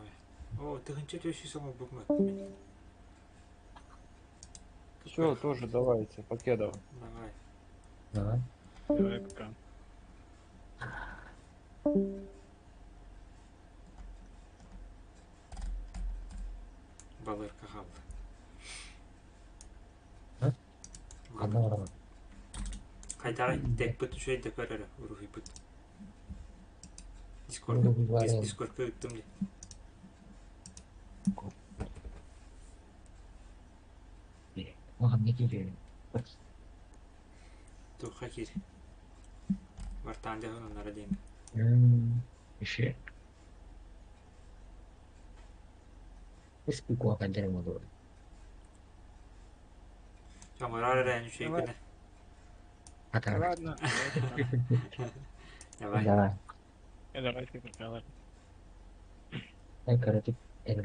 О, ты ничего еще самого бумаг. Все, тоже давайте, покедово. Давай. Давай. Давай, пока. Балыр кахал. Ханарова. Хайдар дек бут үшөй дек өрөрө уруһуй бут. Дискорд. Уруһуй Дискорд ыттым ди. Маған не керек? Туха кир. Вартан дехун нара дейм. Еще. Испугу академию буду. Жамырар эрен үшөй күнэ. Пока. Ладно. Давай. Давай. Давайте, пока, ладно. Я, короче, это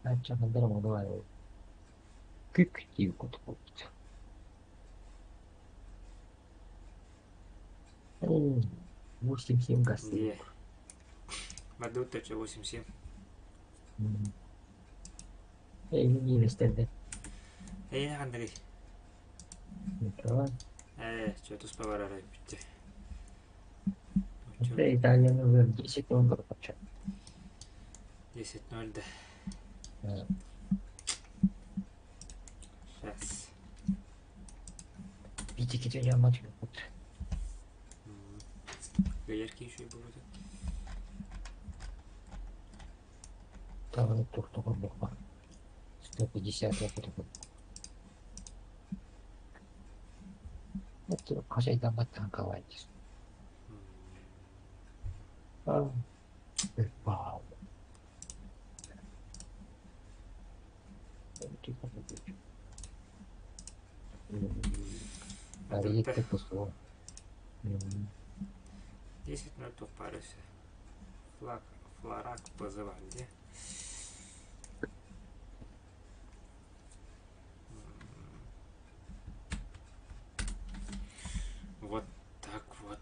あ、ちゃんとドラマドアをクックっていうこと。うん、8-7 гасты. Где? Вадут 8-7. Не стенде. Эй, Андрей. Ничего. Что тут спаварара битте. Да, Италия уже 10 0 вообще. 10-0, да. Да. Сейчас. Видите, где я матч. Гаярки еще и будут. Там тур тур буква. 150 я буду. もっと会頑張ったんかわいいです。あわお。あれ言ってこそ。うん。10-0 туох баар өссө. Флаг, фларак вызывали дии. Вот так вот.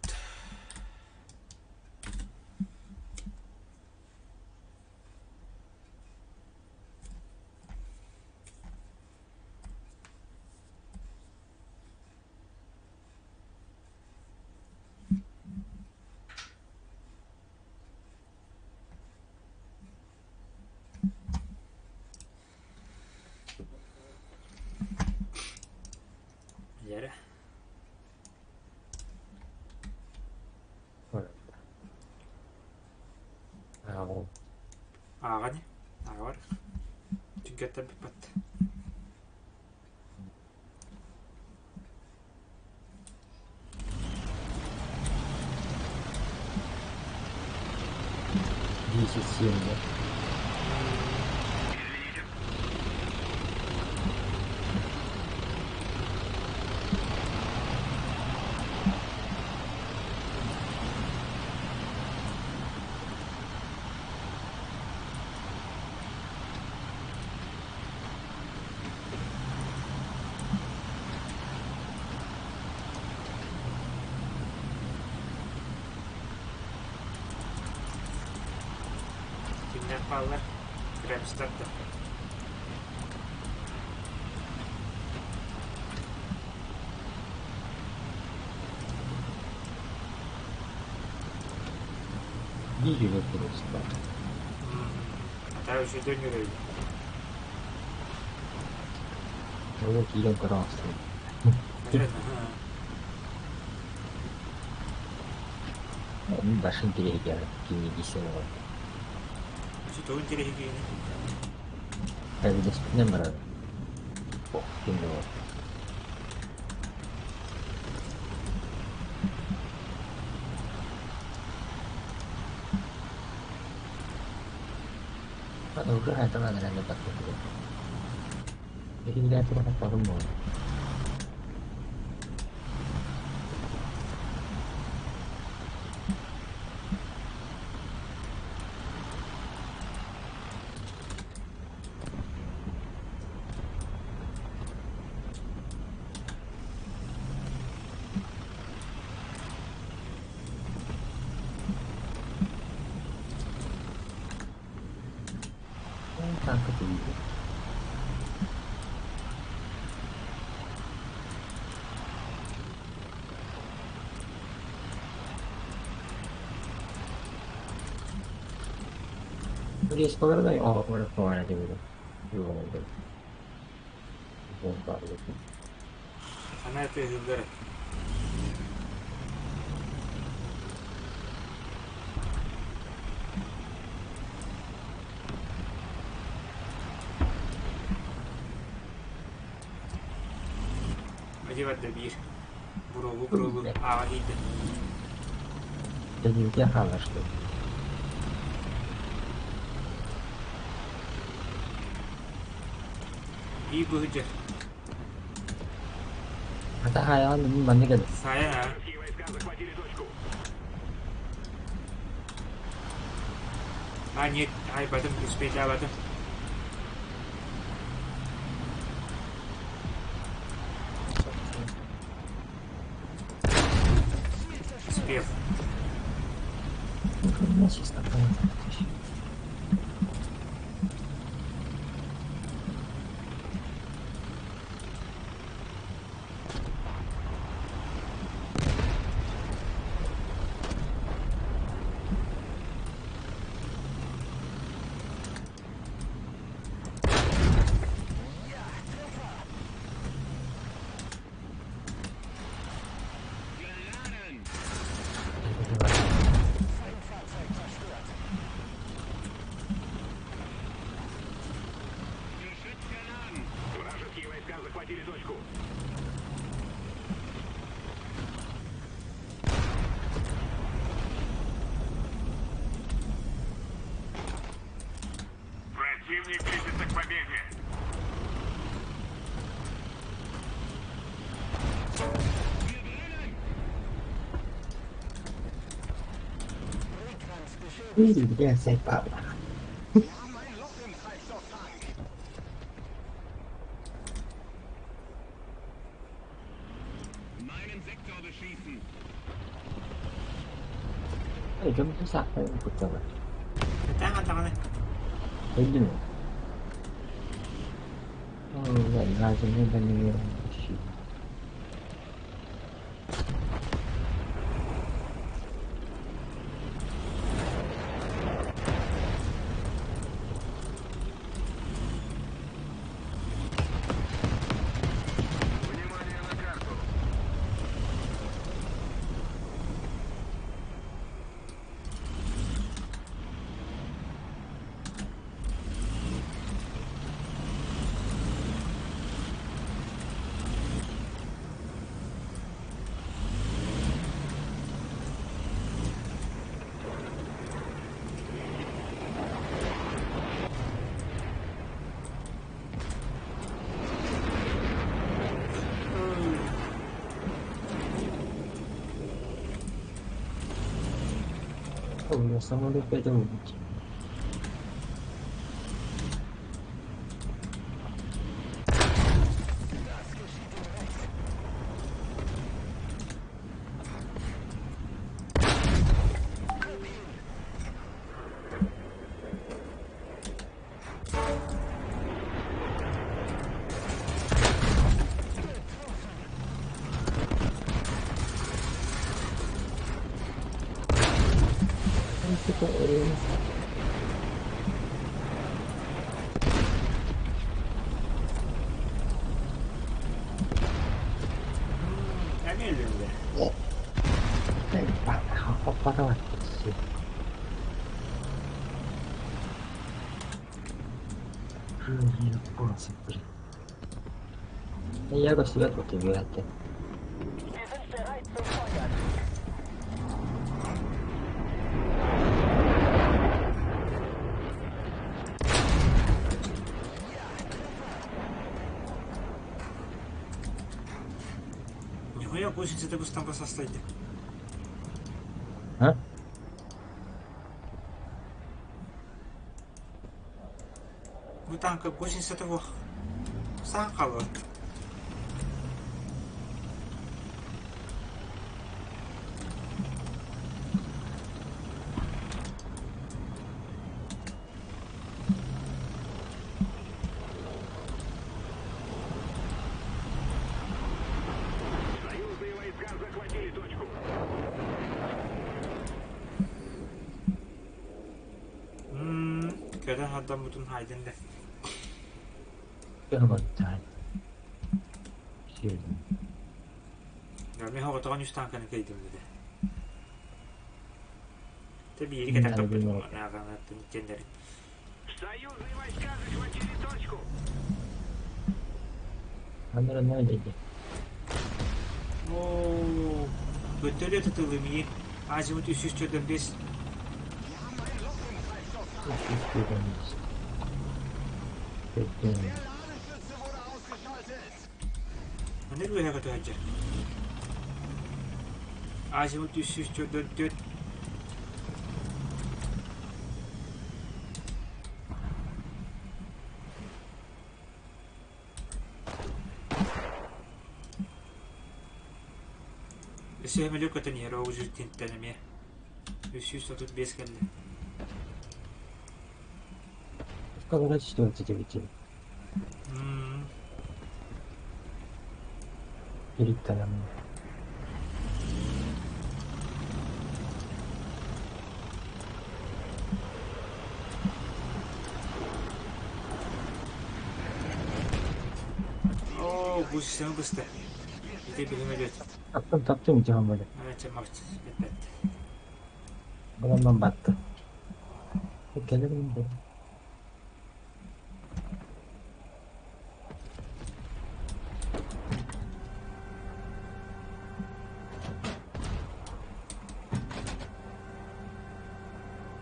Yere. Ааҕан ааҕар. Түгэтэ бүппэт. 10-7, да? Кимнэр бааллар? Кремстар да. Видели просто. Ата үчүгэй үөрөйдө. Вот киирэн көрөҕүн. Башын перегер, кини десен вот. Тугун тириһигиини? Кабинетинен барар. Ох, ким да бар. Ана уже это надо реально подходит. Я не знаю, что подумал. Так это видно. Есть повернай, о, повернай, буду. Вон, да, вот. Она тыһыыллар. Adi барда биир. Бурулу бурулу ааҕа киирдэ. Да не у тебя хала, что ли? Биир быһыдьар. Это хайан, маннык Сайан аа. А, нет, ай, батым, успейдаабатым. Успев. Чисто понятно. Вражеские войска захватили точку. Противник близится к победе. Бля, заебало. Дьон саахтарын куттала. Таҥа таҥаны. Өйдүн. Лазерный бронированный щит. О, я самолет опять убить. Эмиэ өлүндэ. Я көстүбэт бу түбүөттэ. Нихуя гусеница быстро состоит. А? Бу танка гусеница того. Саан хаалбыт. Союзные войска захватили точку. Көрөн хаддан бутун хайдын да. Первоначально. Сильно. Мен хоҕотоҕон үс танканы кыйдым dedi. Те биири кэтэх көппүтүм ааҕанаттын иккиэннэрин. Союзные войска захватили точку. Анара ноль Оо, бөтөлүө тутулумии. Азимут 345. Аны үөһэ көтөһөдьө. Азимут 344. Өссө өмөлө көтөн иһэр оҕу жүр эмиэ. 335 кэллэ. Сколько 29. Перед Оо, бу система быста. Ити билим өлөт. Таптым таптым ити böyle. Evet, мавт. Бет. Bulamam battı. Gelirim de.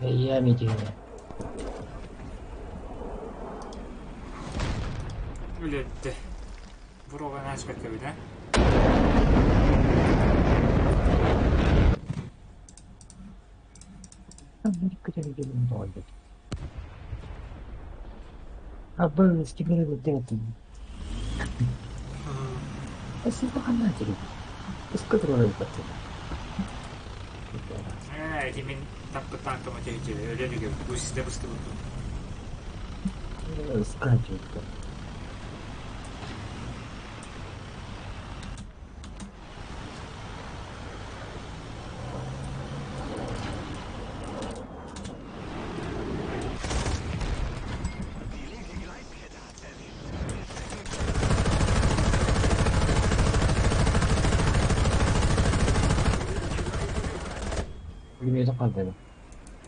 Yemeyeceğim. Өлөттө. Бурога наспекке бит, А был с кем ты? Спасибо, матери. Из которого Ээ, ити мин таппыт танкам өтөйдү, өлөн үгү, бу систэ быстыбыт. Скачивать. Билмейді қалды.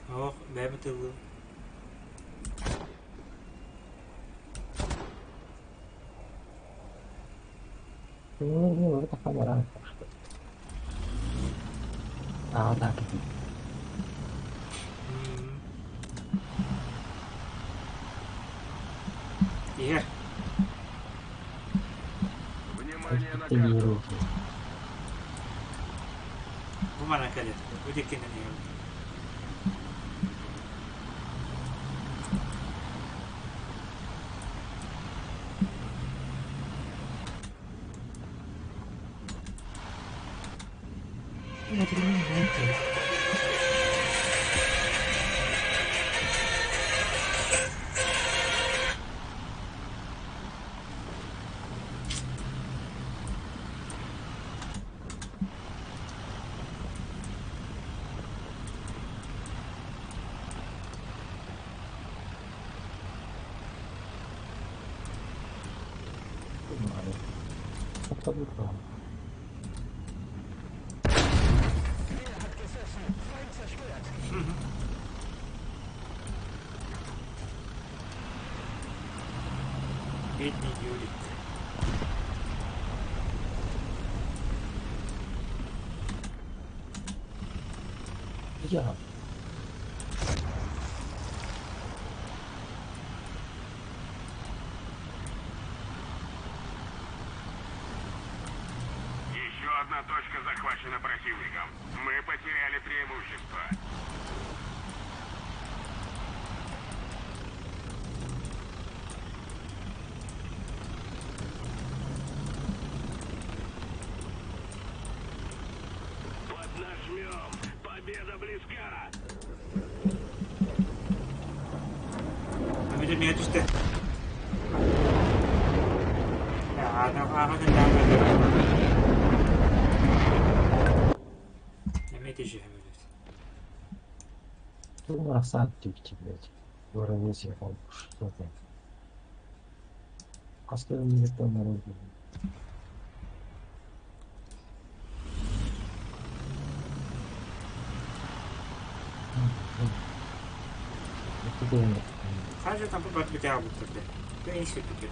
Ох, бэйэм тыллым. А, так. Иһэр. Внимание на карту. Бу манан кэлэр. Бу диэкинэн иһэбин. Бедный Юрик. Я. Еще одна точка захвачена противником. Мы потеряли преимущество. Поднажмем! Победа близка! Амир миэ түстэ. Ана ана да. Эмиэ түһү Ну, сам ты, блядь. Воровец, что ты? А что мне там народу? Хажа там бат битэ абыттар да. Бэйн сүппүт.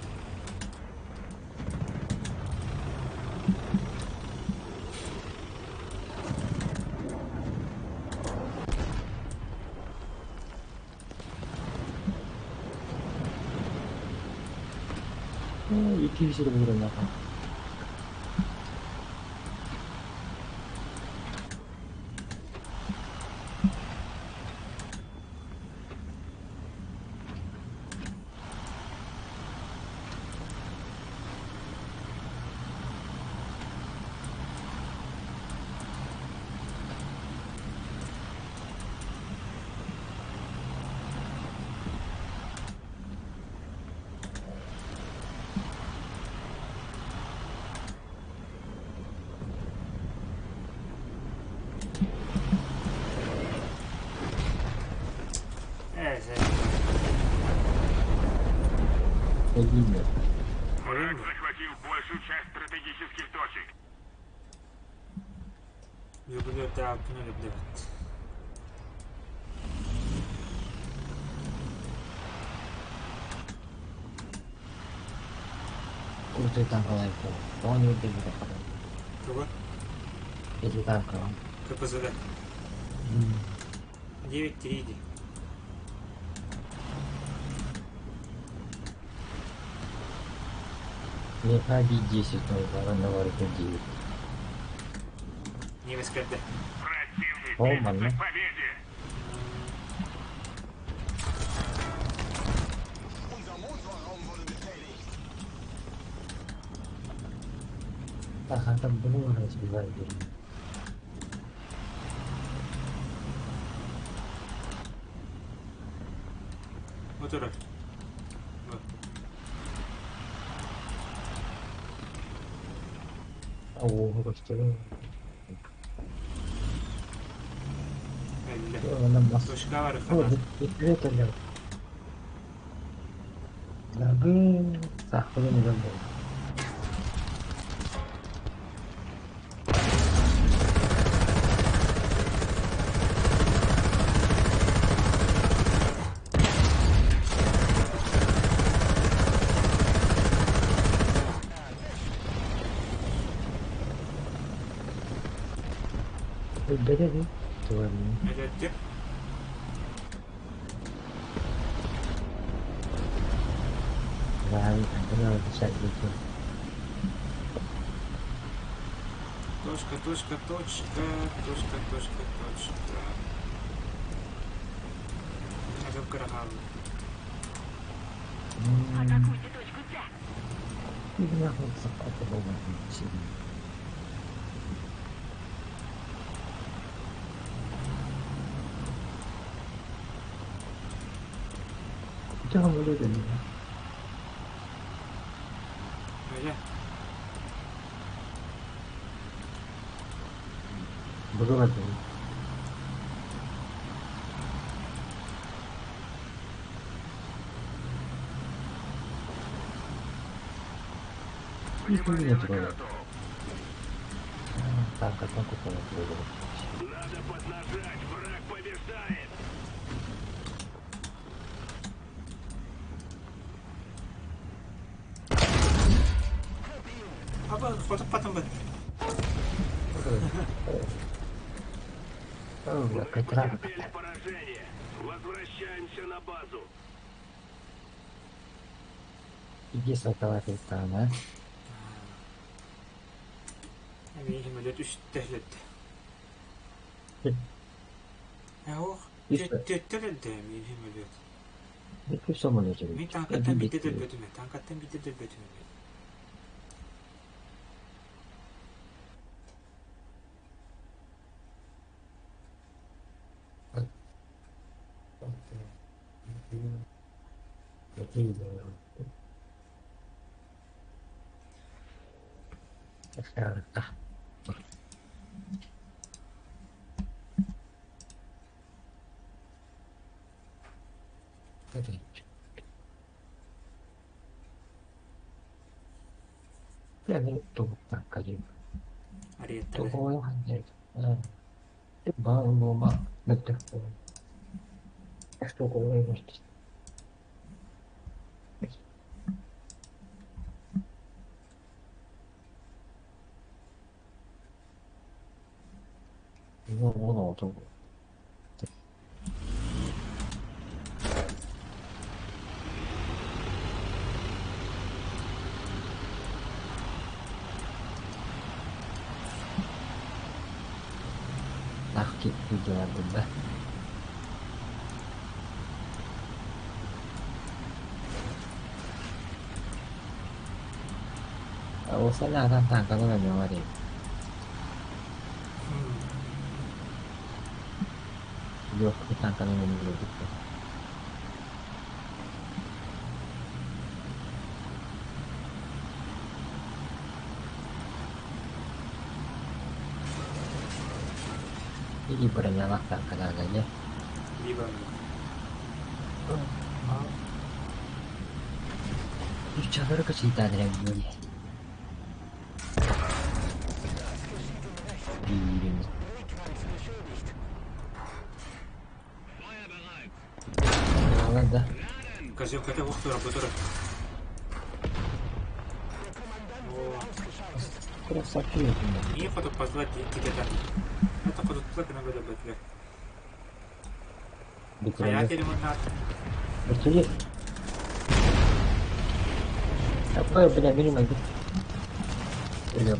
200 выбрано. Ээ, сэ. Владимир. Враг захватил большую часть стратегических точек. Юбилейда алтын өлөбдөбүт. Крутой танк лайф. Он не убил Тугу? Эти танка. КПЗ. 9-3 ди. Не ходи 10, но на варке 9. Немец кэллэ. Противник О, близится манна. к победе! Ахатам bunu var diyorum. Мотора. Оо, көстөрү. Элле. Онон бас. Точка бар О, хана. бит эле. Дагы сахалын эле болду. Бедеди. Туган. Элетти. Vay, bunu dışarı Точка, точка, точка, точка, точка, точка. Агап карахал. Атакуйте точку С. Öyle. Bulamadım. Внимание на карту. Танкаттан куталып Надо поднажать, враг побеждает. Аба, хотуп батым бат. Потерпели поражение. Возвращаемся на базу. Иди саталап еттана. Эми химелет үч тәһлетте. Ох, төттөлөдө мин химелет. Бүкүл самолет. Мин танкаттан бите дөлбөтүмө, танкаттан бите дөлбөтүмө. Ариеттер. Videolarında. Olsa nereden tankadan ölüyor var ya. Yok bir tankadan ölüyorduk da. Или бронялах танкадан өлüyor. Либо. Üç kaçıydı böyle. Birini. Ладно. Казём ката вохтура бутура. Красавчик. Не хоту позвать тебя. Это хоту плакана было бы. Бутырды. Хаят лимонад. Бутырды. Такое, бля, бери могу. Бля.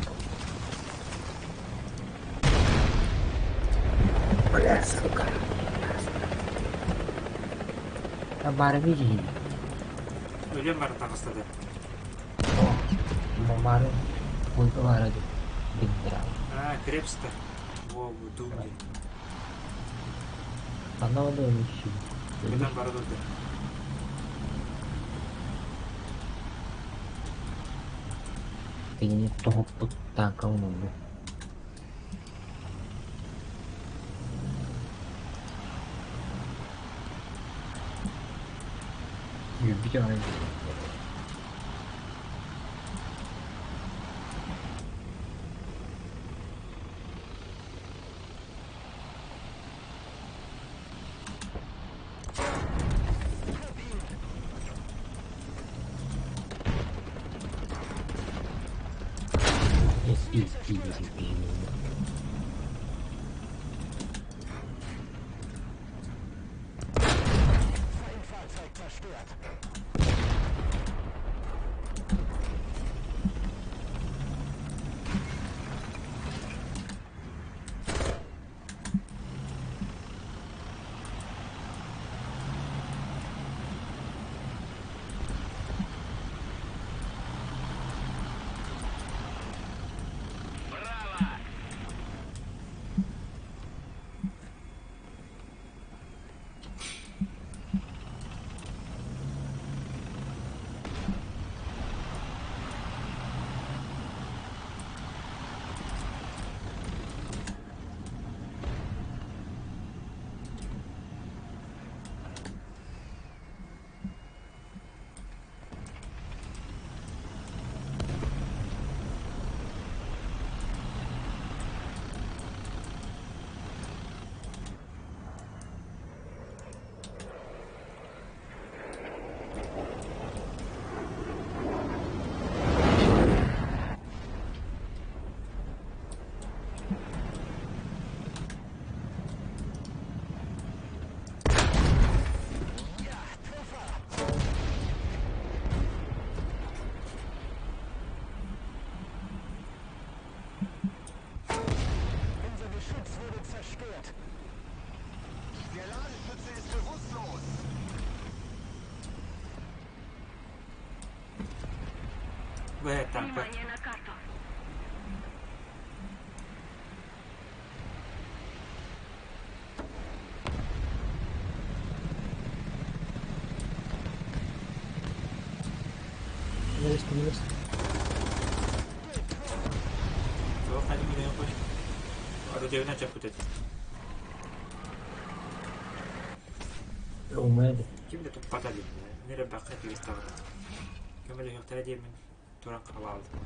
Бля, сука. Бары видели. Өлем бар тагыстады. Мамары койду бар эди. Генерал. А, Крепс-то. Во, Дум диэн. Она оны өлүшү. Быдан бара турда. Кинини тоһуппут тааҥкабын ыллым. Үөрбүт аҕай Эс-и-и-и-и. Б, танка. Внимание на карту. Есть, есть. Туох ханьы билэн кой. Орудиевна чаппыт этэ. Умэд. Ким да туппата диэн. Мир бакка тигистаҕына. Көмөлөһүөхтэрэ диэммин туран халаалдым.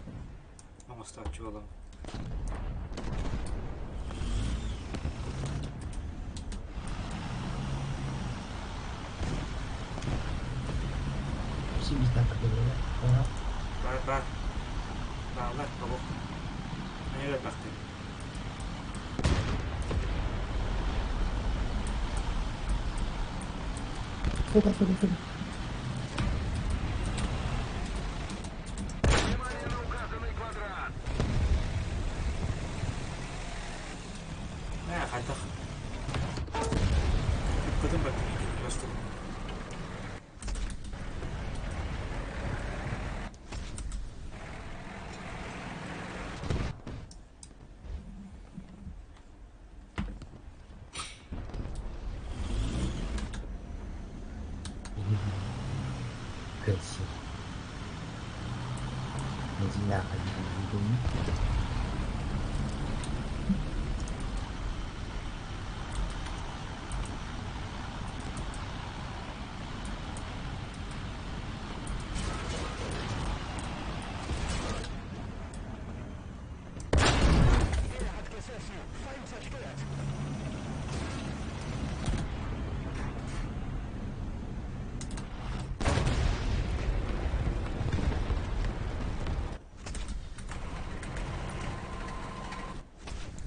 Оҥостооччу буолам. Сибис танка было. Ага. Бар бар. Баалар тобох. Хайа бахты. Сюда, сюда, сюда. Ээ хайдах. Ыппытым баттым бастым. Красиво. Иди нахуй,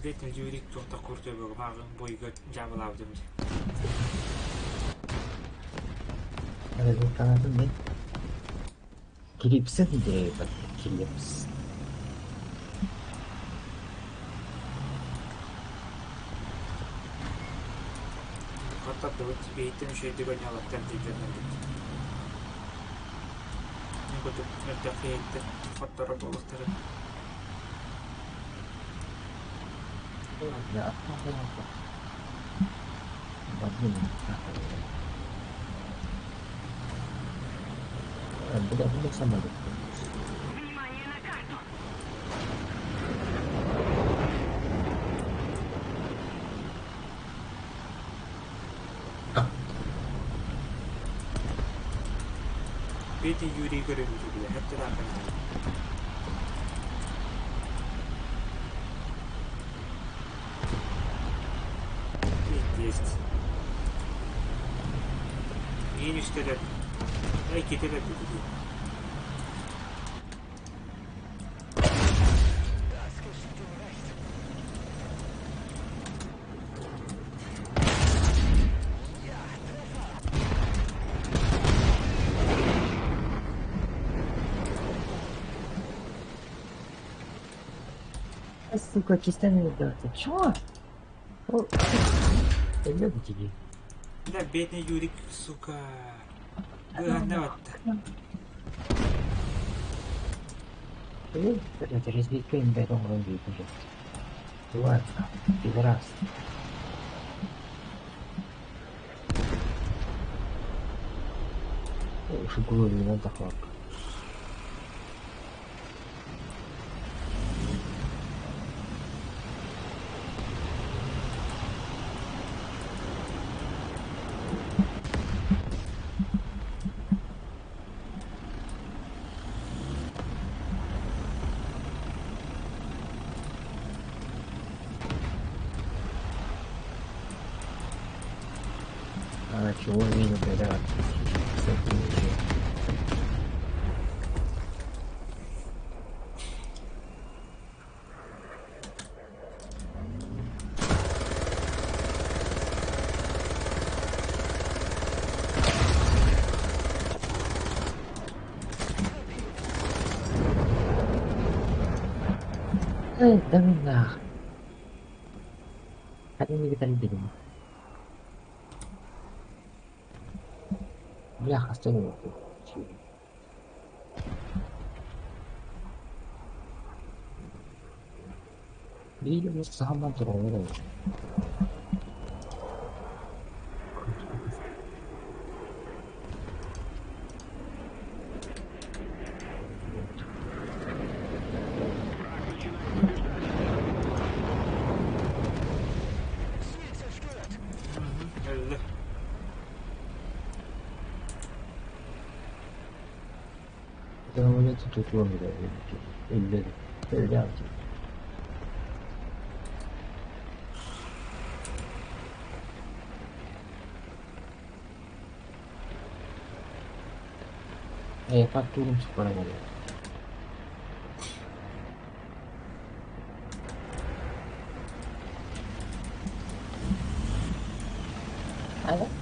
Бетин жүйрик туохта куртуйбуга мааҕын бойга дьаабылаабытым дии. Результатын мен. Клипсин дейбат, клипс. Хаттардыбыт биһиттэн үчүгэйдик ойнолоттор дииллэринэн бит. Мин курдук мөлтөх киһиттэн хотторор буолуохтара. Бля, бля, самолет. Внимание на карту! Петя Юрий Игоревич, бля, это да, Есть. Минус Ай, кетелер dedi. Сука, кистями ребята. Чё? О, любите ли? Да, бедный Юрик, сука. Быһанна Блядь, разбить блядь, он вроде уже. Ладно, пидорас. Уж голову не надо хватка. А чего видно, блядь, Эй, да ну нах. Они не видали. Бляха, стой нахуй. Видимо, сама трогала. Öldü. Самолеты тут вон, да, Öyle E fatto un sicuramente. Allora.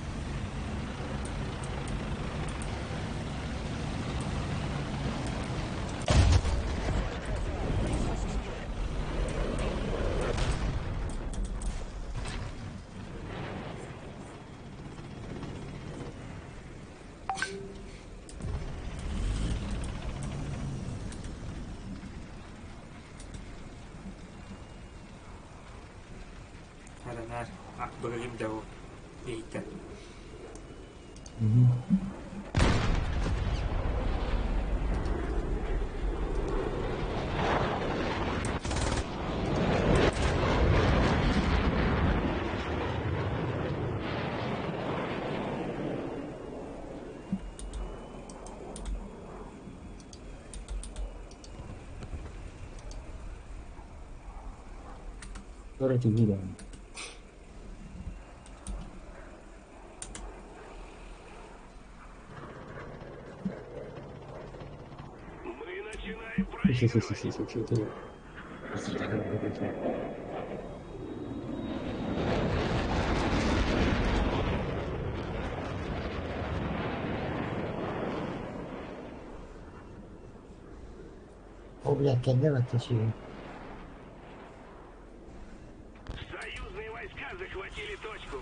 Aranар, bölelim de o. Eğitim. Ora ti guidano. Sì, sì, sì, sì, sì, sì, sì. О, блядь, когда оттащили? Союзные войска захватили точку.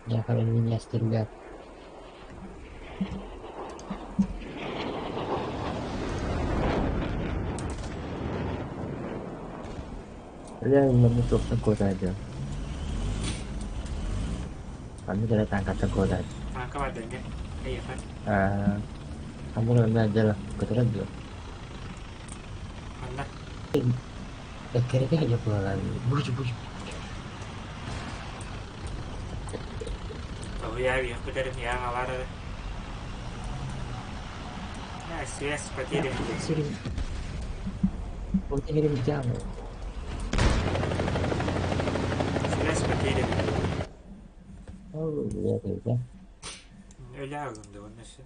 Я меня стрелять. Бля, манна туохтан куотаайдым. Ханнык эрэ тааҥкаттан куотаайдым. Тааҥка бар дэҥҥэ. Эйиэхэ. Аа, хаммыр дьара көтөрөр дуо? Ханна? Эккирэтэ сылдьар буолалаан буч буч. Тоһуйаа үөхпүт эрим яа аҕалаар эрэ. Э, связь потерян. Сирин Потерян дьаамы. Связь потерян. Ол бля, Өлө агынды онно все.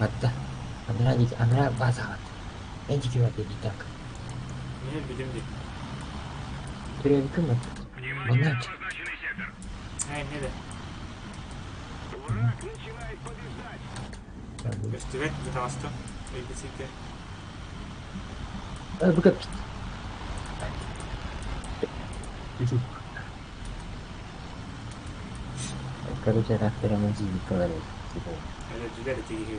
Барда. Анараа диэки, анараа баазаҕа барда. Эн диэки барда дии так. Мин өлбүтүм дии. Төрөөбүккүн барбыт. Манна Ай, эмне да. Көстүбэт, бытаҕастым. Өлбүт сиргэ. Бу Короче, рахтераман жиникалар типа. Өлөрдүлэр ити киһи.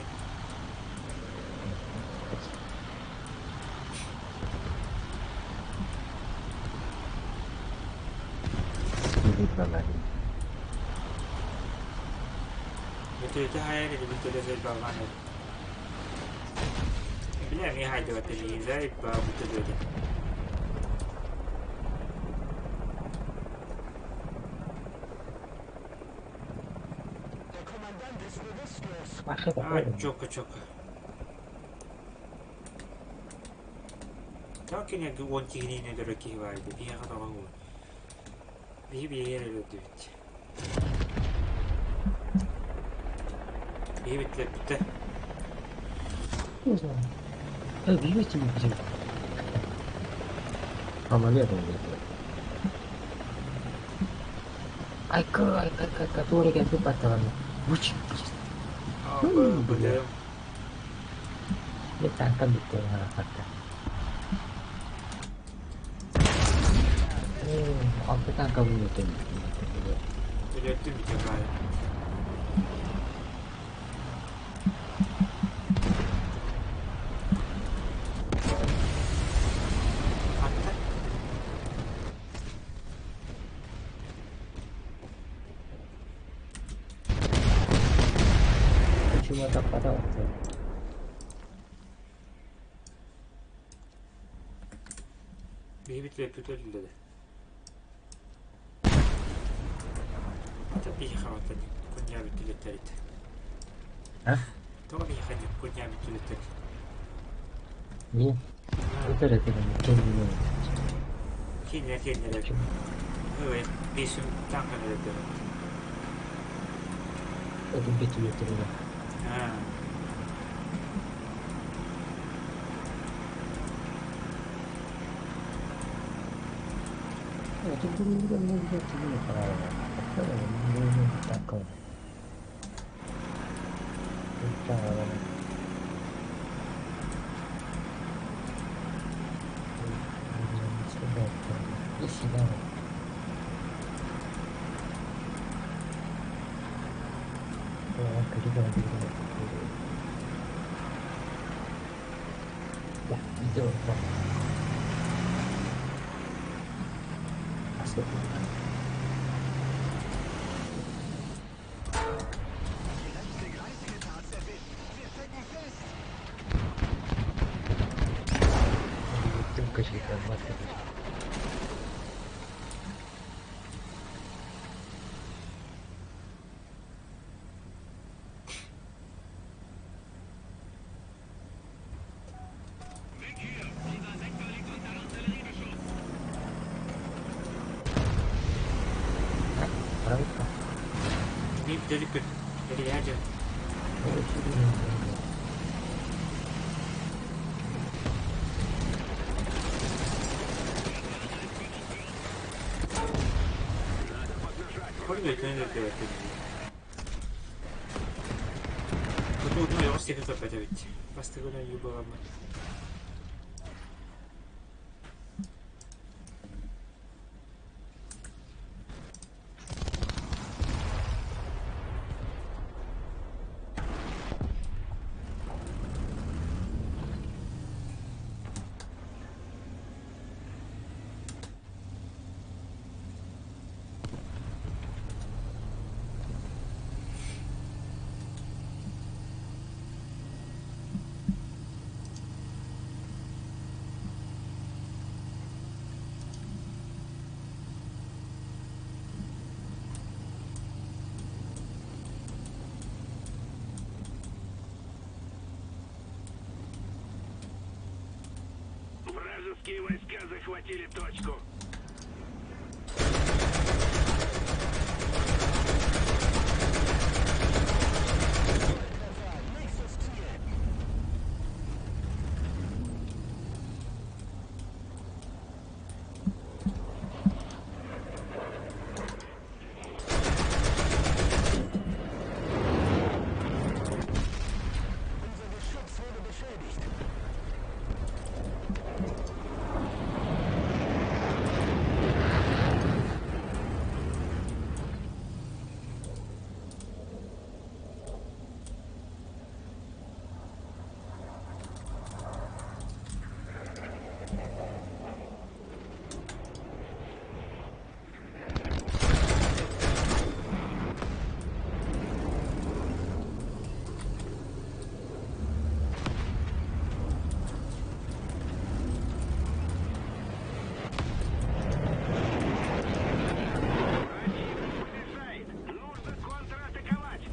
Бүтүөтэ хайа или бүтүөлэ сылбалаан Бля, эмиэ хайдыбат телевизор ба бүтүөлэ. А, чока чока. Тоҕо кинилэргэ уон киһини өлөрөр киһи баар эбит, биһиэхэ тоҕо уон. Биһи биһиги эрэ өлөрдүбүт. Биһи бүттүлэр бүттэ. Не знаю. Бьете меня. Амалет он где-то. Айка, айка, айка, который я тут потом. Лучше. Бля. Я танком бүттэ хатта. Алта танка бүттэ. Өлөрдүм бүтэ баайы. Хатта. Почему так подался? Биһи бүттүлэр өллө да. Ата биһи хабата кунья бүттүлэттэрит. А? Тоҕо биһи кунья бүттүлэттэрит? Не. Это это кем Кинилэр кинилэр. Ой, бисүм танканы өлөрдөрө. Это бүттүлэттэрит. Аа. Это Биир бүтэдик Эрийээдьэ. Көрбөтүн өлөрдөбөтүн. Тутуутун ойоҕос диэки көрбөт эбит. Бастакы өлөн буоламмыт. Вражеские войска захватили точку. Нужно контратаковать.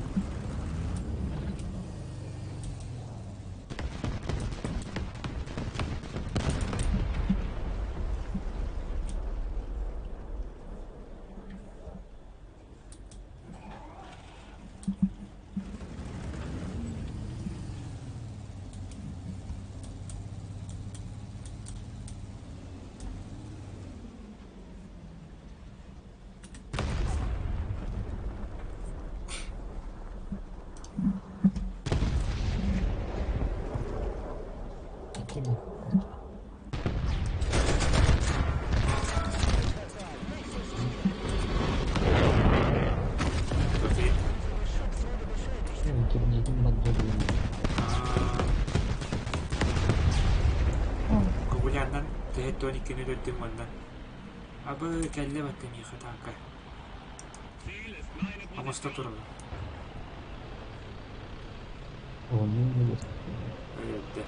Кугуляннан төһөттөн иккини өлөрдүм манна. Абы кэллэ батта миэхэ таака. Оҥосто турабын. Өлөрдө.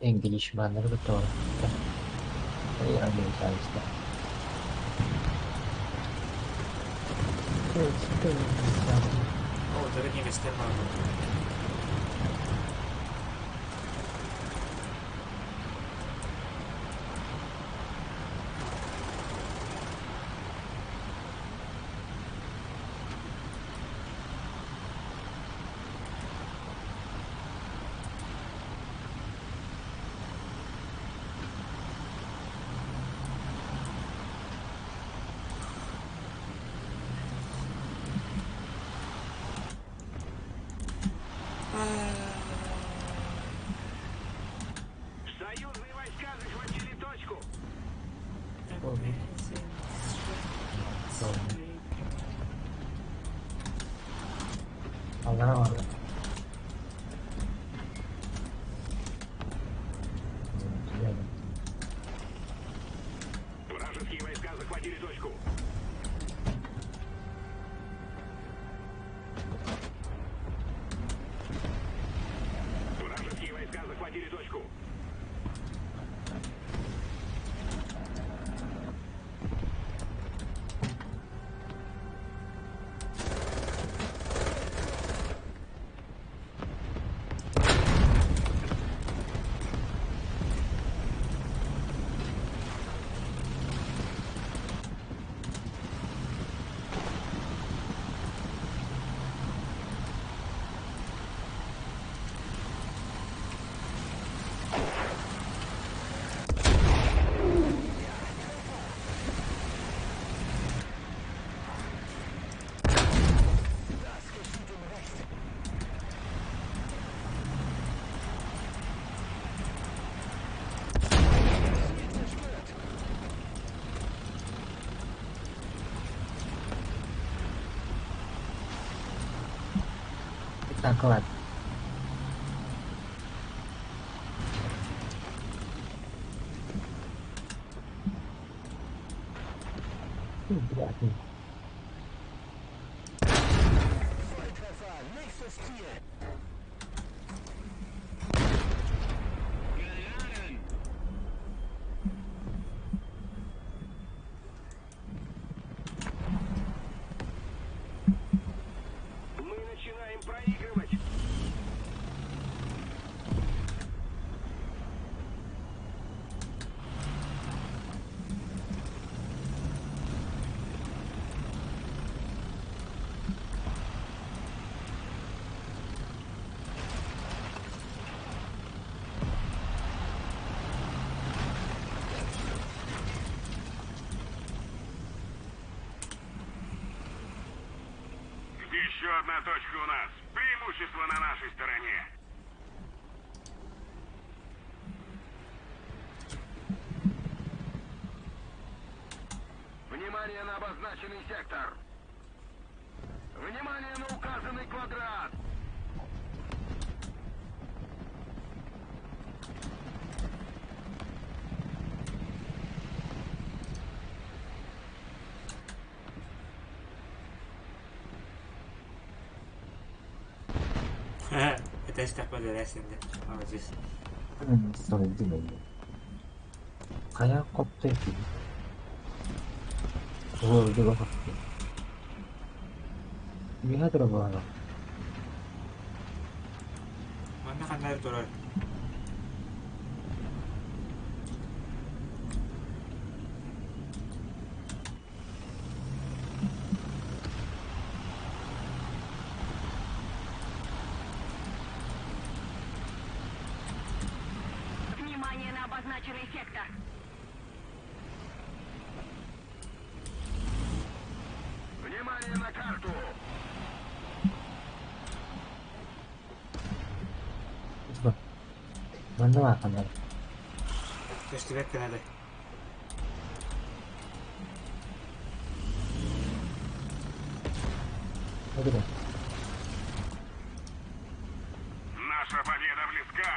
Englishmanları da Amerikanista. О, дорогие гостя Союзные войска захватили точку. Аллара бар. Вражеские войска захватили точку. Вражеские войска захватили точку. Так, ладно. Ну, блядь. ну. Мы начинаем проигрывать. Еще одна точка у нас. Преимущество на нашей стороне. Внимание на обозначенный сектор. Внимание на указанный квадрат. Это истапа дересинде. Молодец. Сойду. Хайа котты ки. Ол дыга котты. Миха турабаана. Манна ханнар турар. Внимание на обозначенный сектор. Внимание на карту. Типа. Манна бааханнар. Көстүбэт кынады. Өтүрэ. Наша победа близка.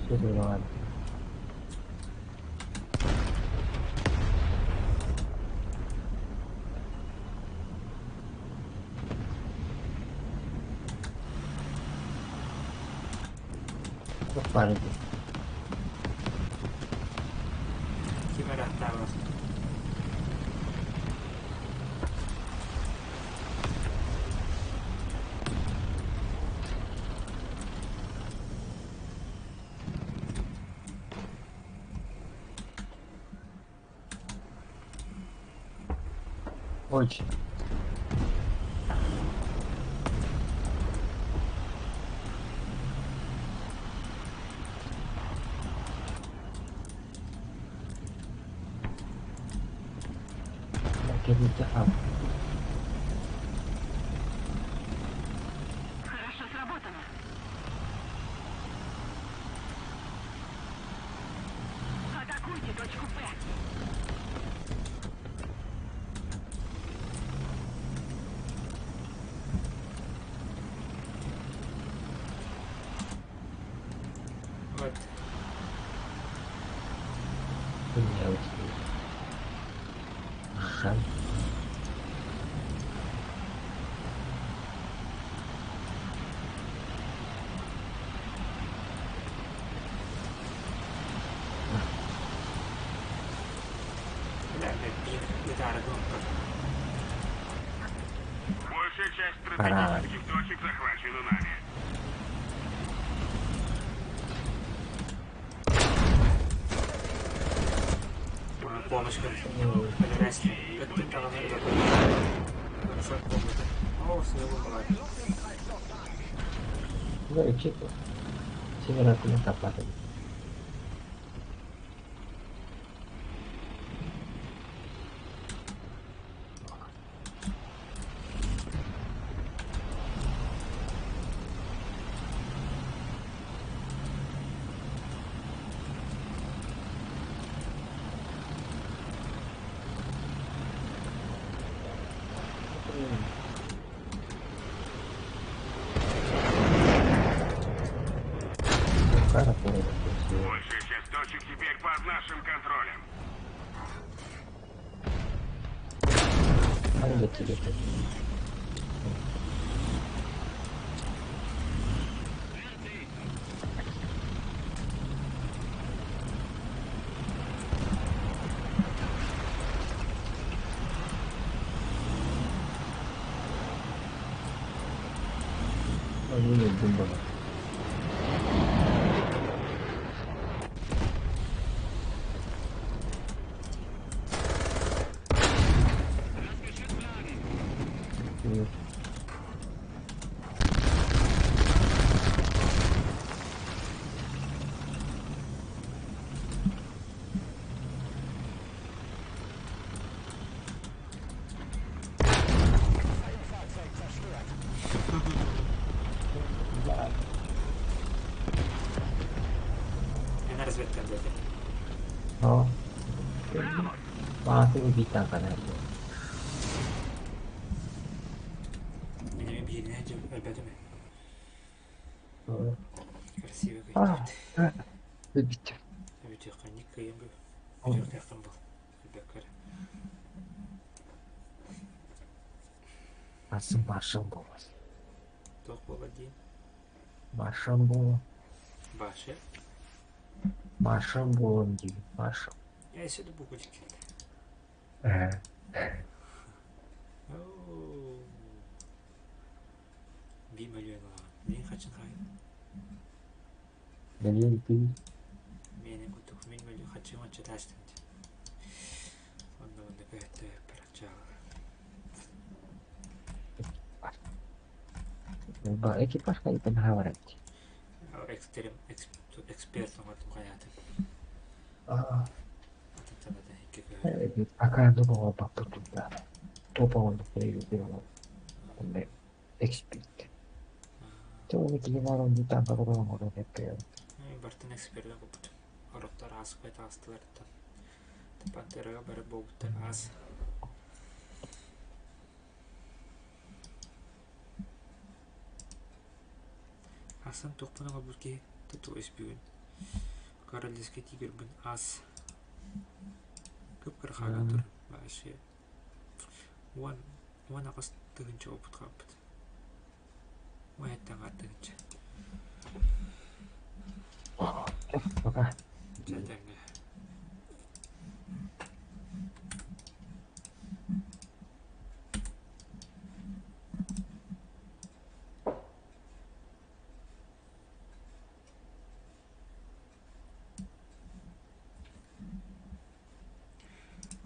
Сөтүрэ баар. Бары. Ким эрахтаабас. Очень. Кэлиитэ хаалбыт. Хорошо сработано. Атакуйте точку Б. Вот. Жаль. Большая часть стратегических точек захвачена нами. Помощь Большая часть точек теперь под нашим контролем. Маршал буолар. Туох буолар диэн? Маршал буолар. Баша. Маршал буолан диибин, маршал. Ээ сөдө букулик. Ээ. Би мөлүйүөн ылаҕын. Билигин хаччын хаайын? Мөлүйүөн тыы. Миэнэ курдук мин мөлүйүөн хаччым оччо таастым дии. Онно онно көһөттөөппөр аччаалар. Экипаж хайдан хаалар эбит. Экстрем эксперт оҥордум хайаатын. Атын саната икки көһөр. Акаанды оҥорбаппыт да. Топ оҥордук эксперт. Бартын экспердэ куппутум. Ороттор ааспай таҕыстылар Пантераҕа бары буолбуттар аас. Асан туохпун оҥорбут киһи туту испүгүн. Королевский тигрбин аас. Кып-кыра хаалан турар. Вообще. Уон уон аҕыс тыһыынча опыт хаалбыт. Уон эттэн тыһыынча. Пока. Дьэ тэҥҥэ.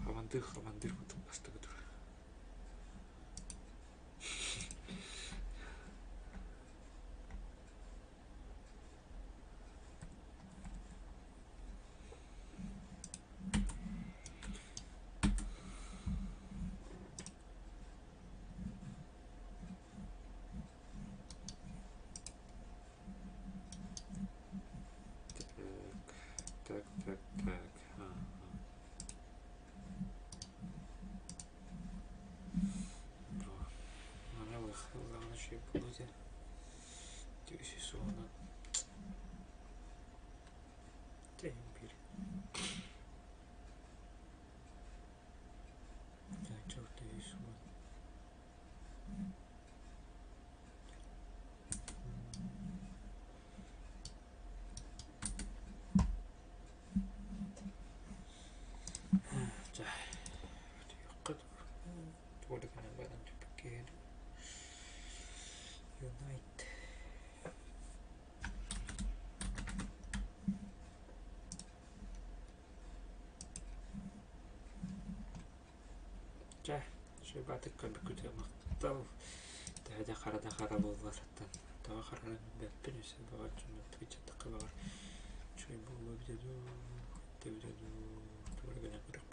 Хамандыыр хамандыыр курдук бастакы тур. Чэ, утуйуохха дуу, тугу да гынан баран түбүккэ дуу. Юнайт. Чэ, сүбэ-атык көрбүккүтүгэр махтал. Төһө да хара да хара буоллар, тоҕо харарын билбэппин, өссө баҕар дьоммут дьаттахха баҕар үчүгэй буолуо эбитэ дуу, эбитэ дуу, тугу эрэ гынан көрүөхпүт.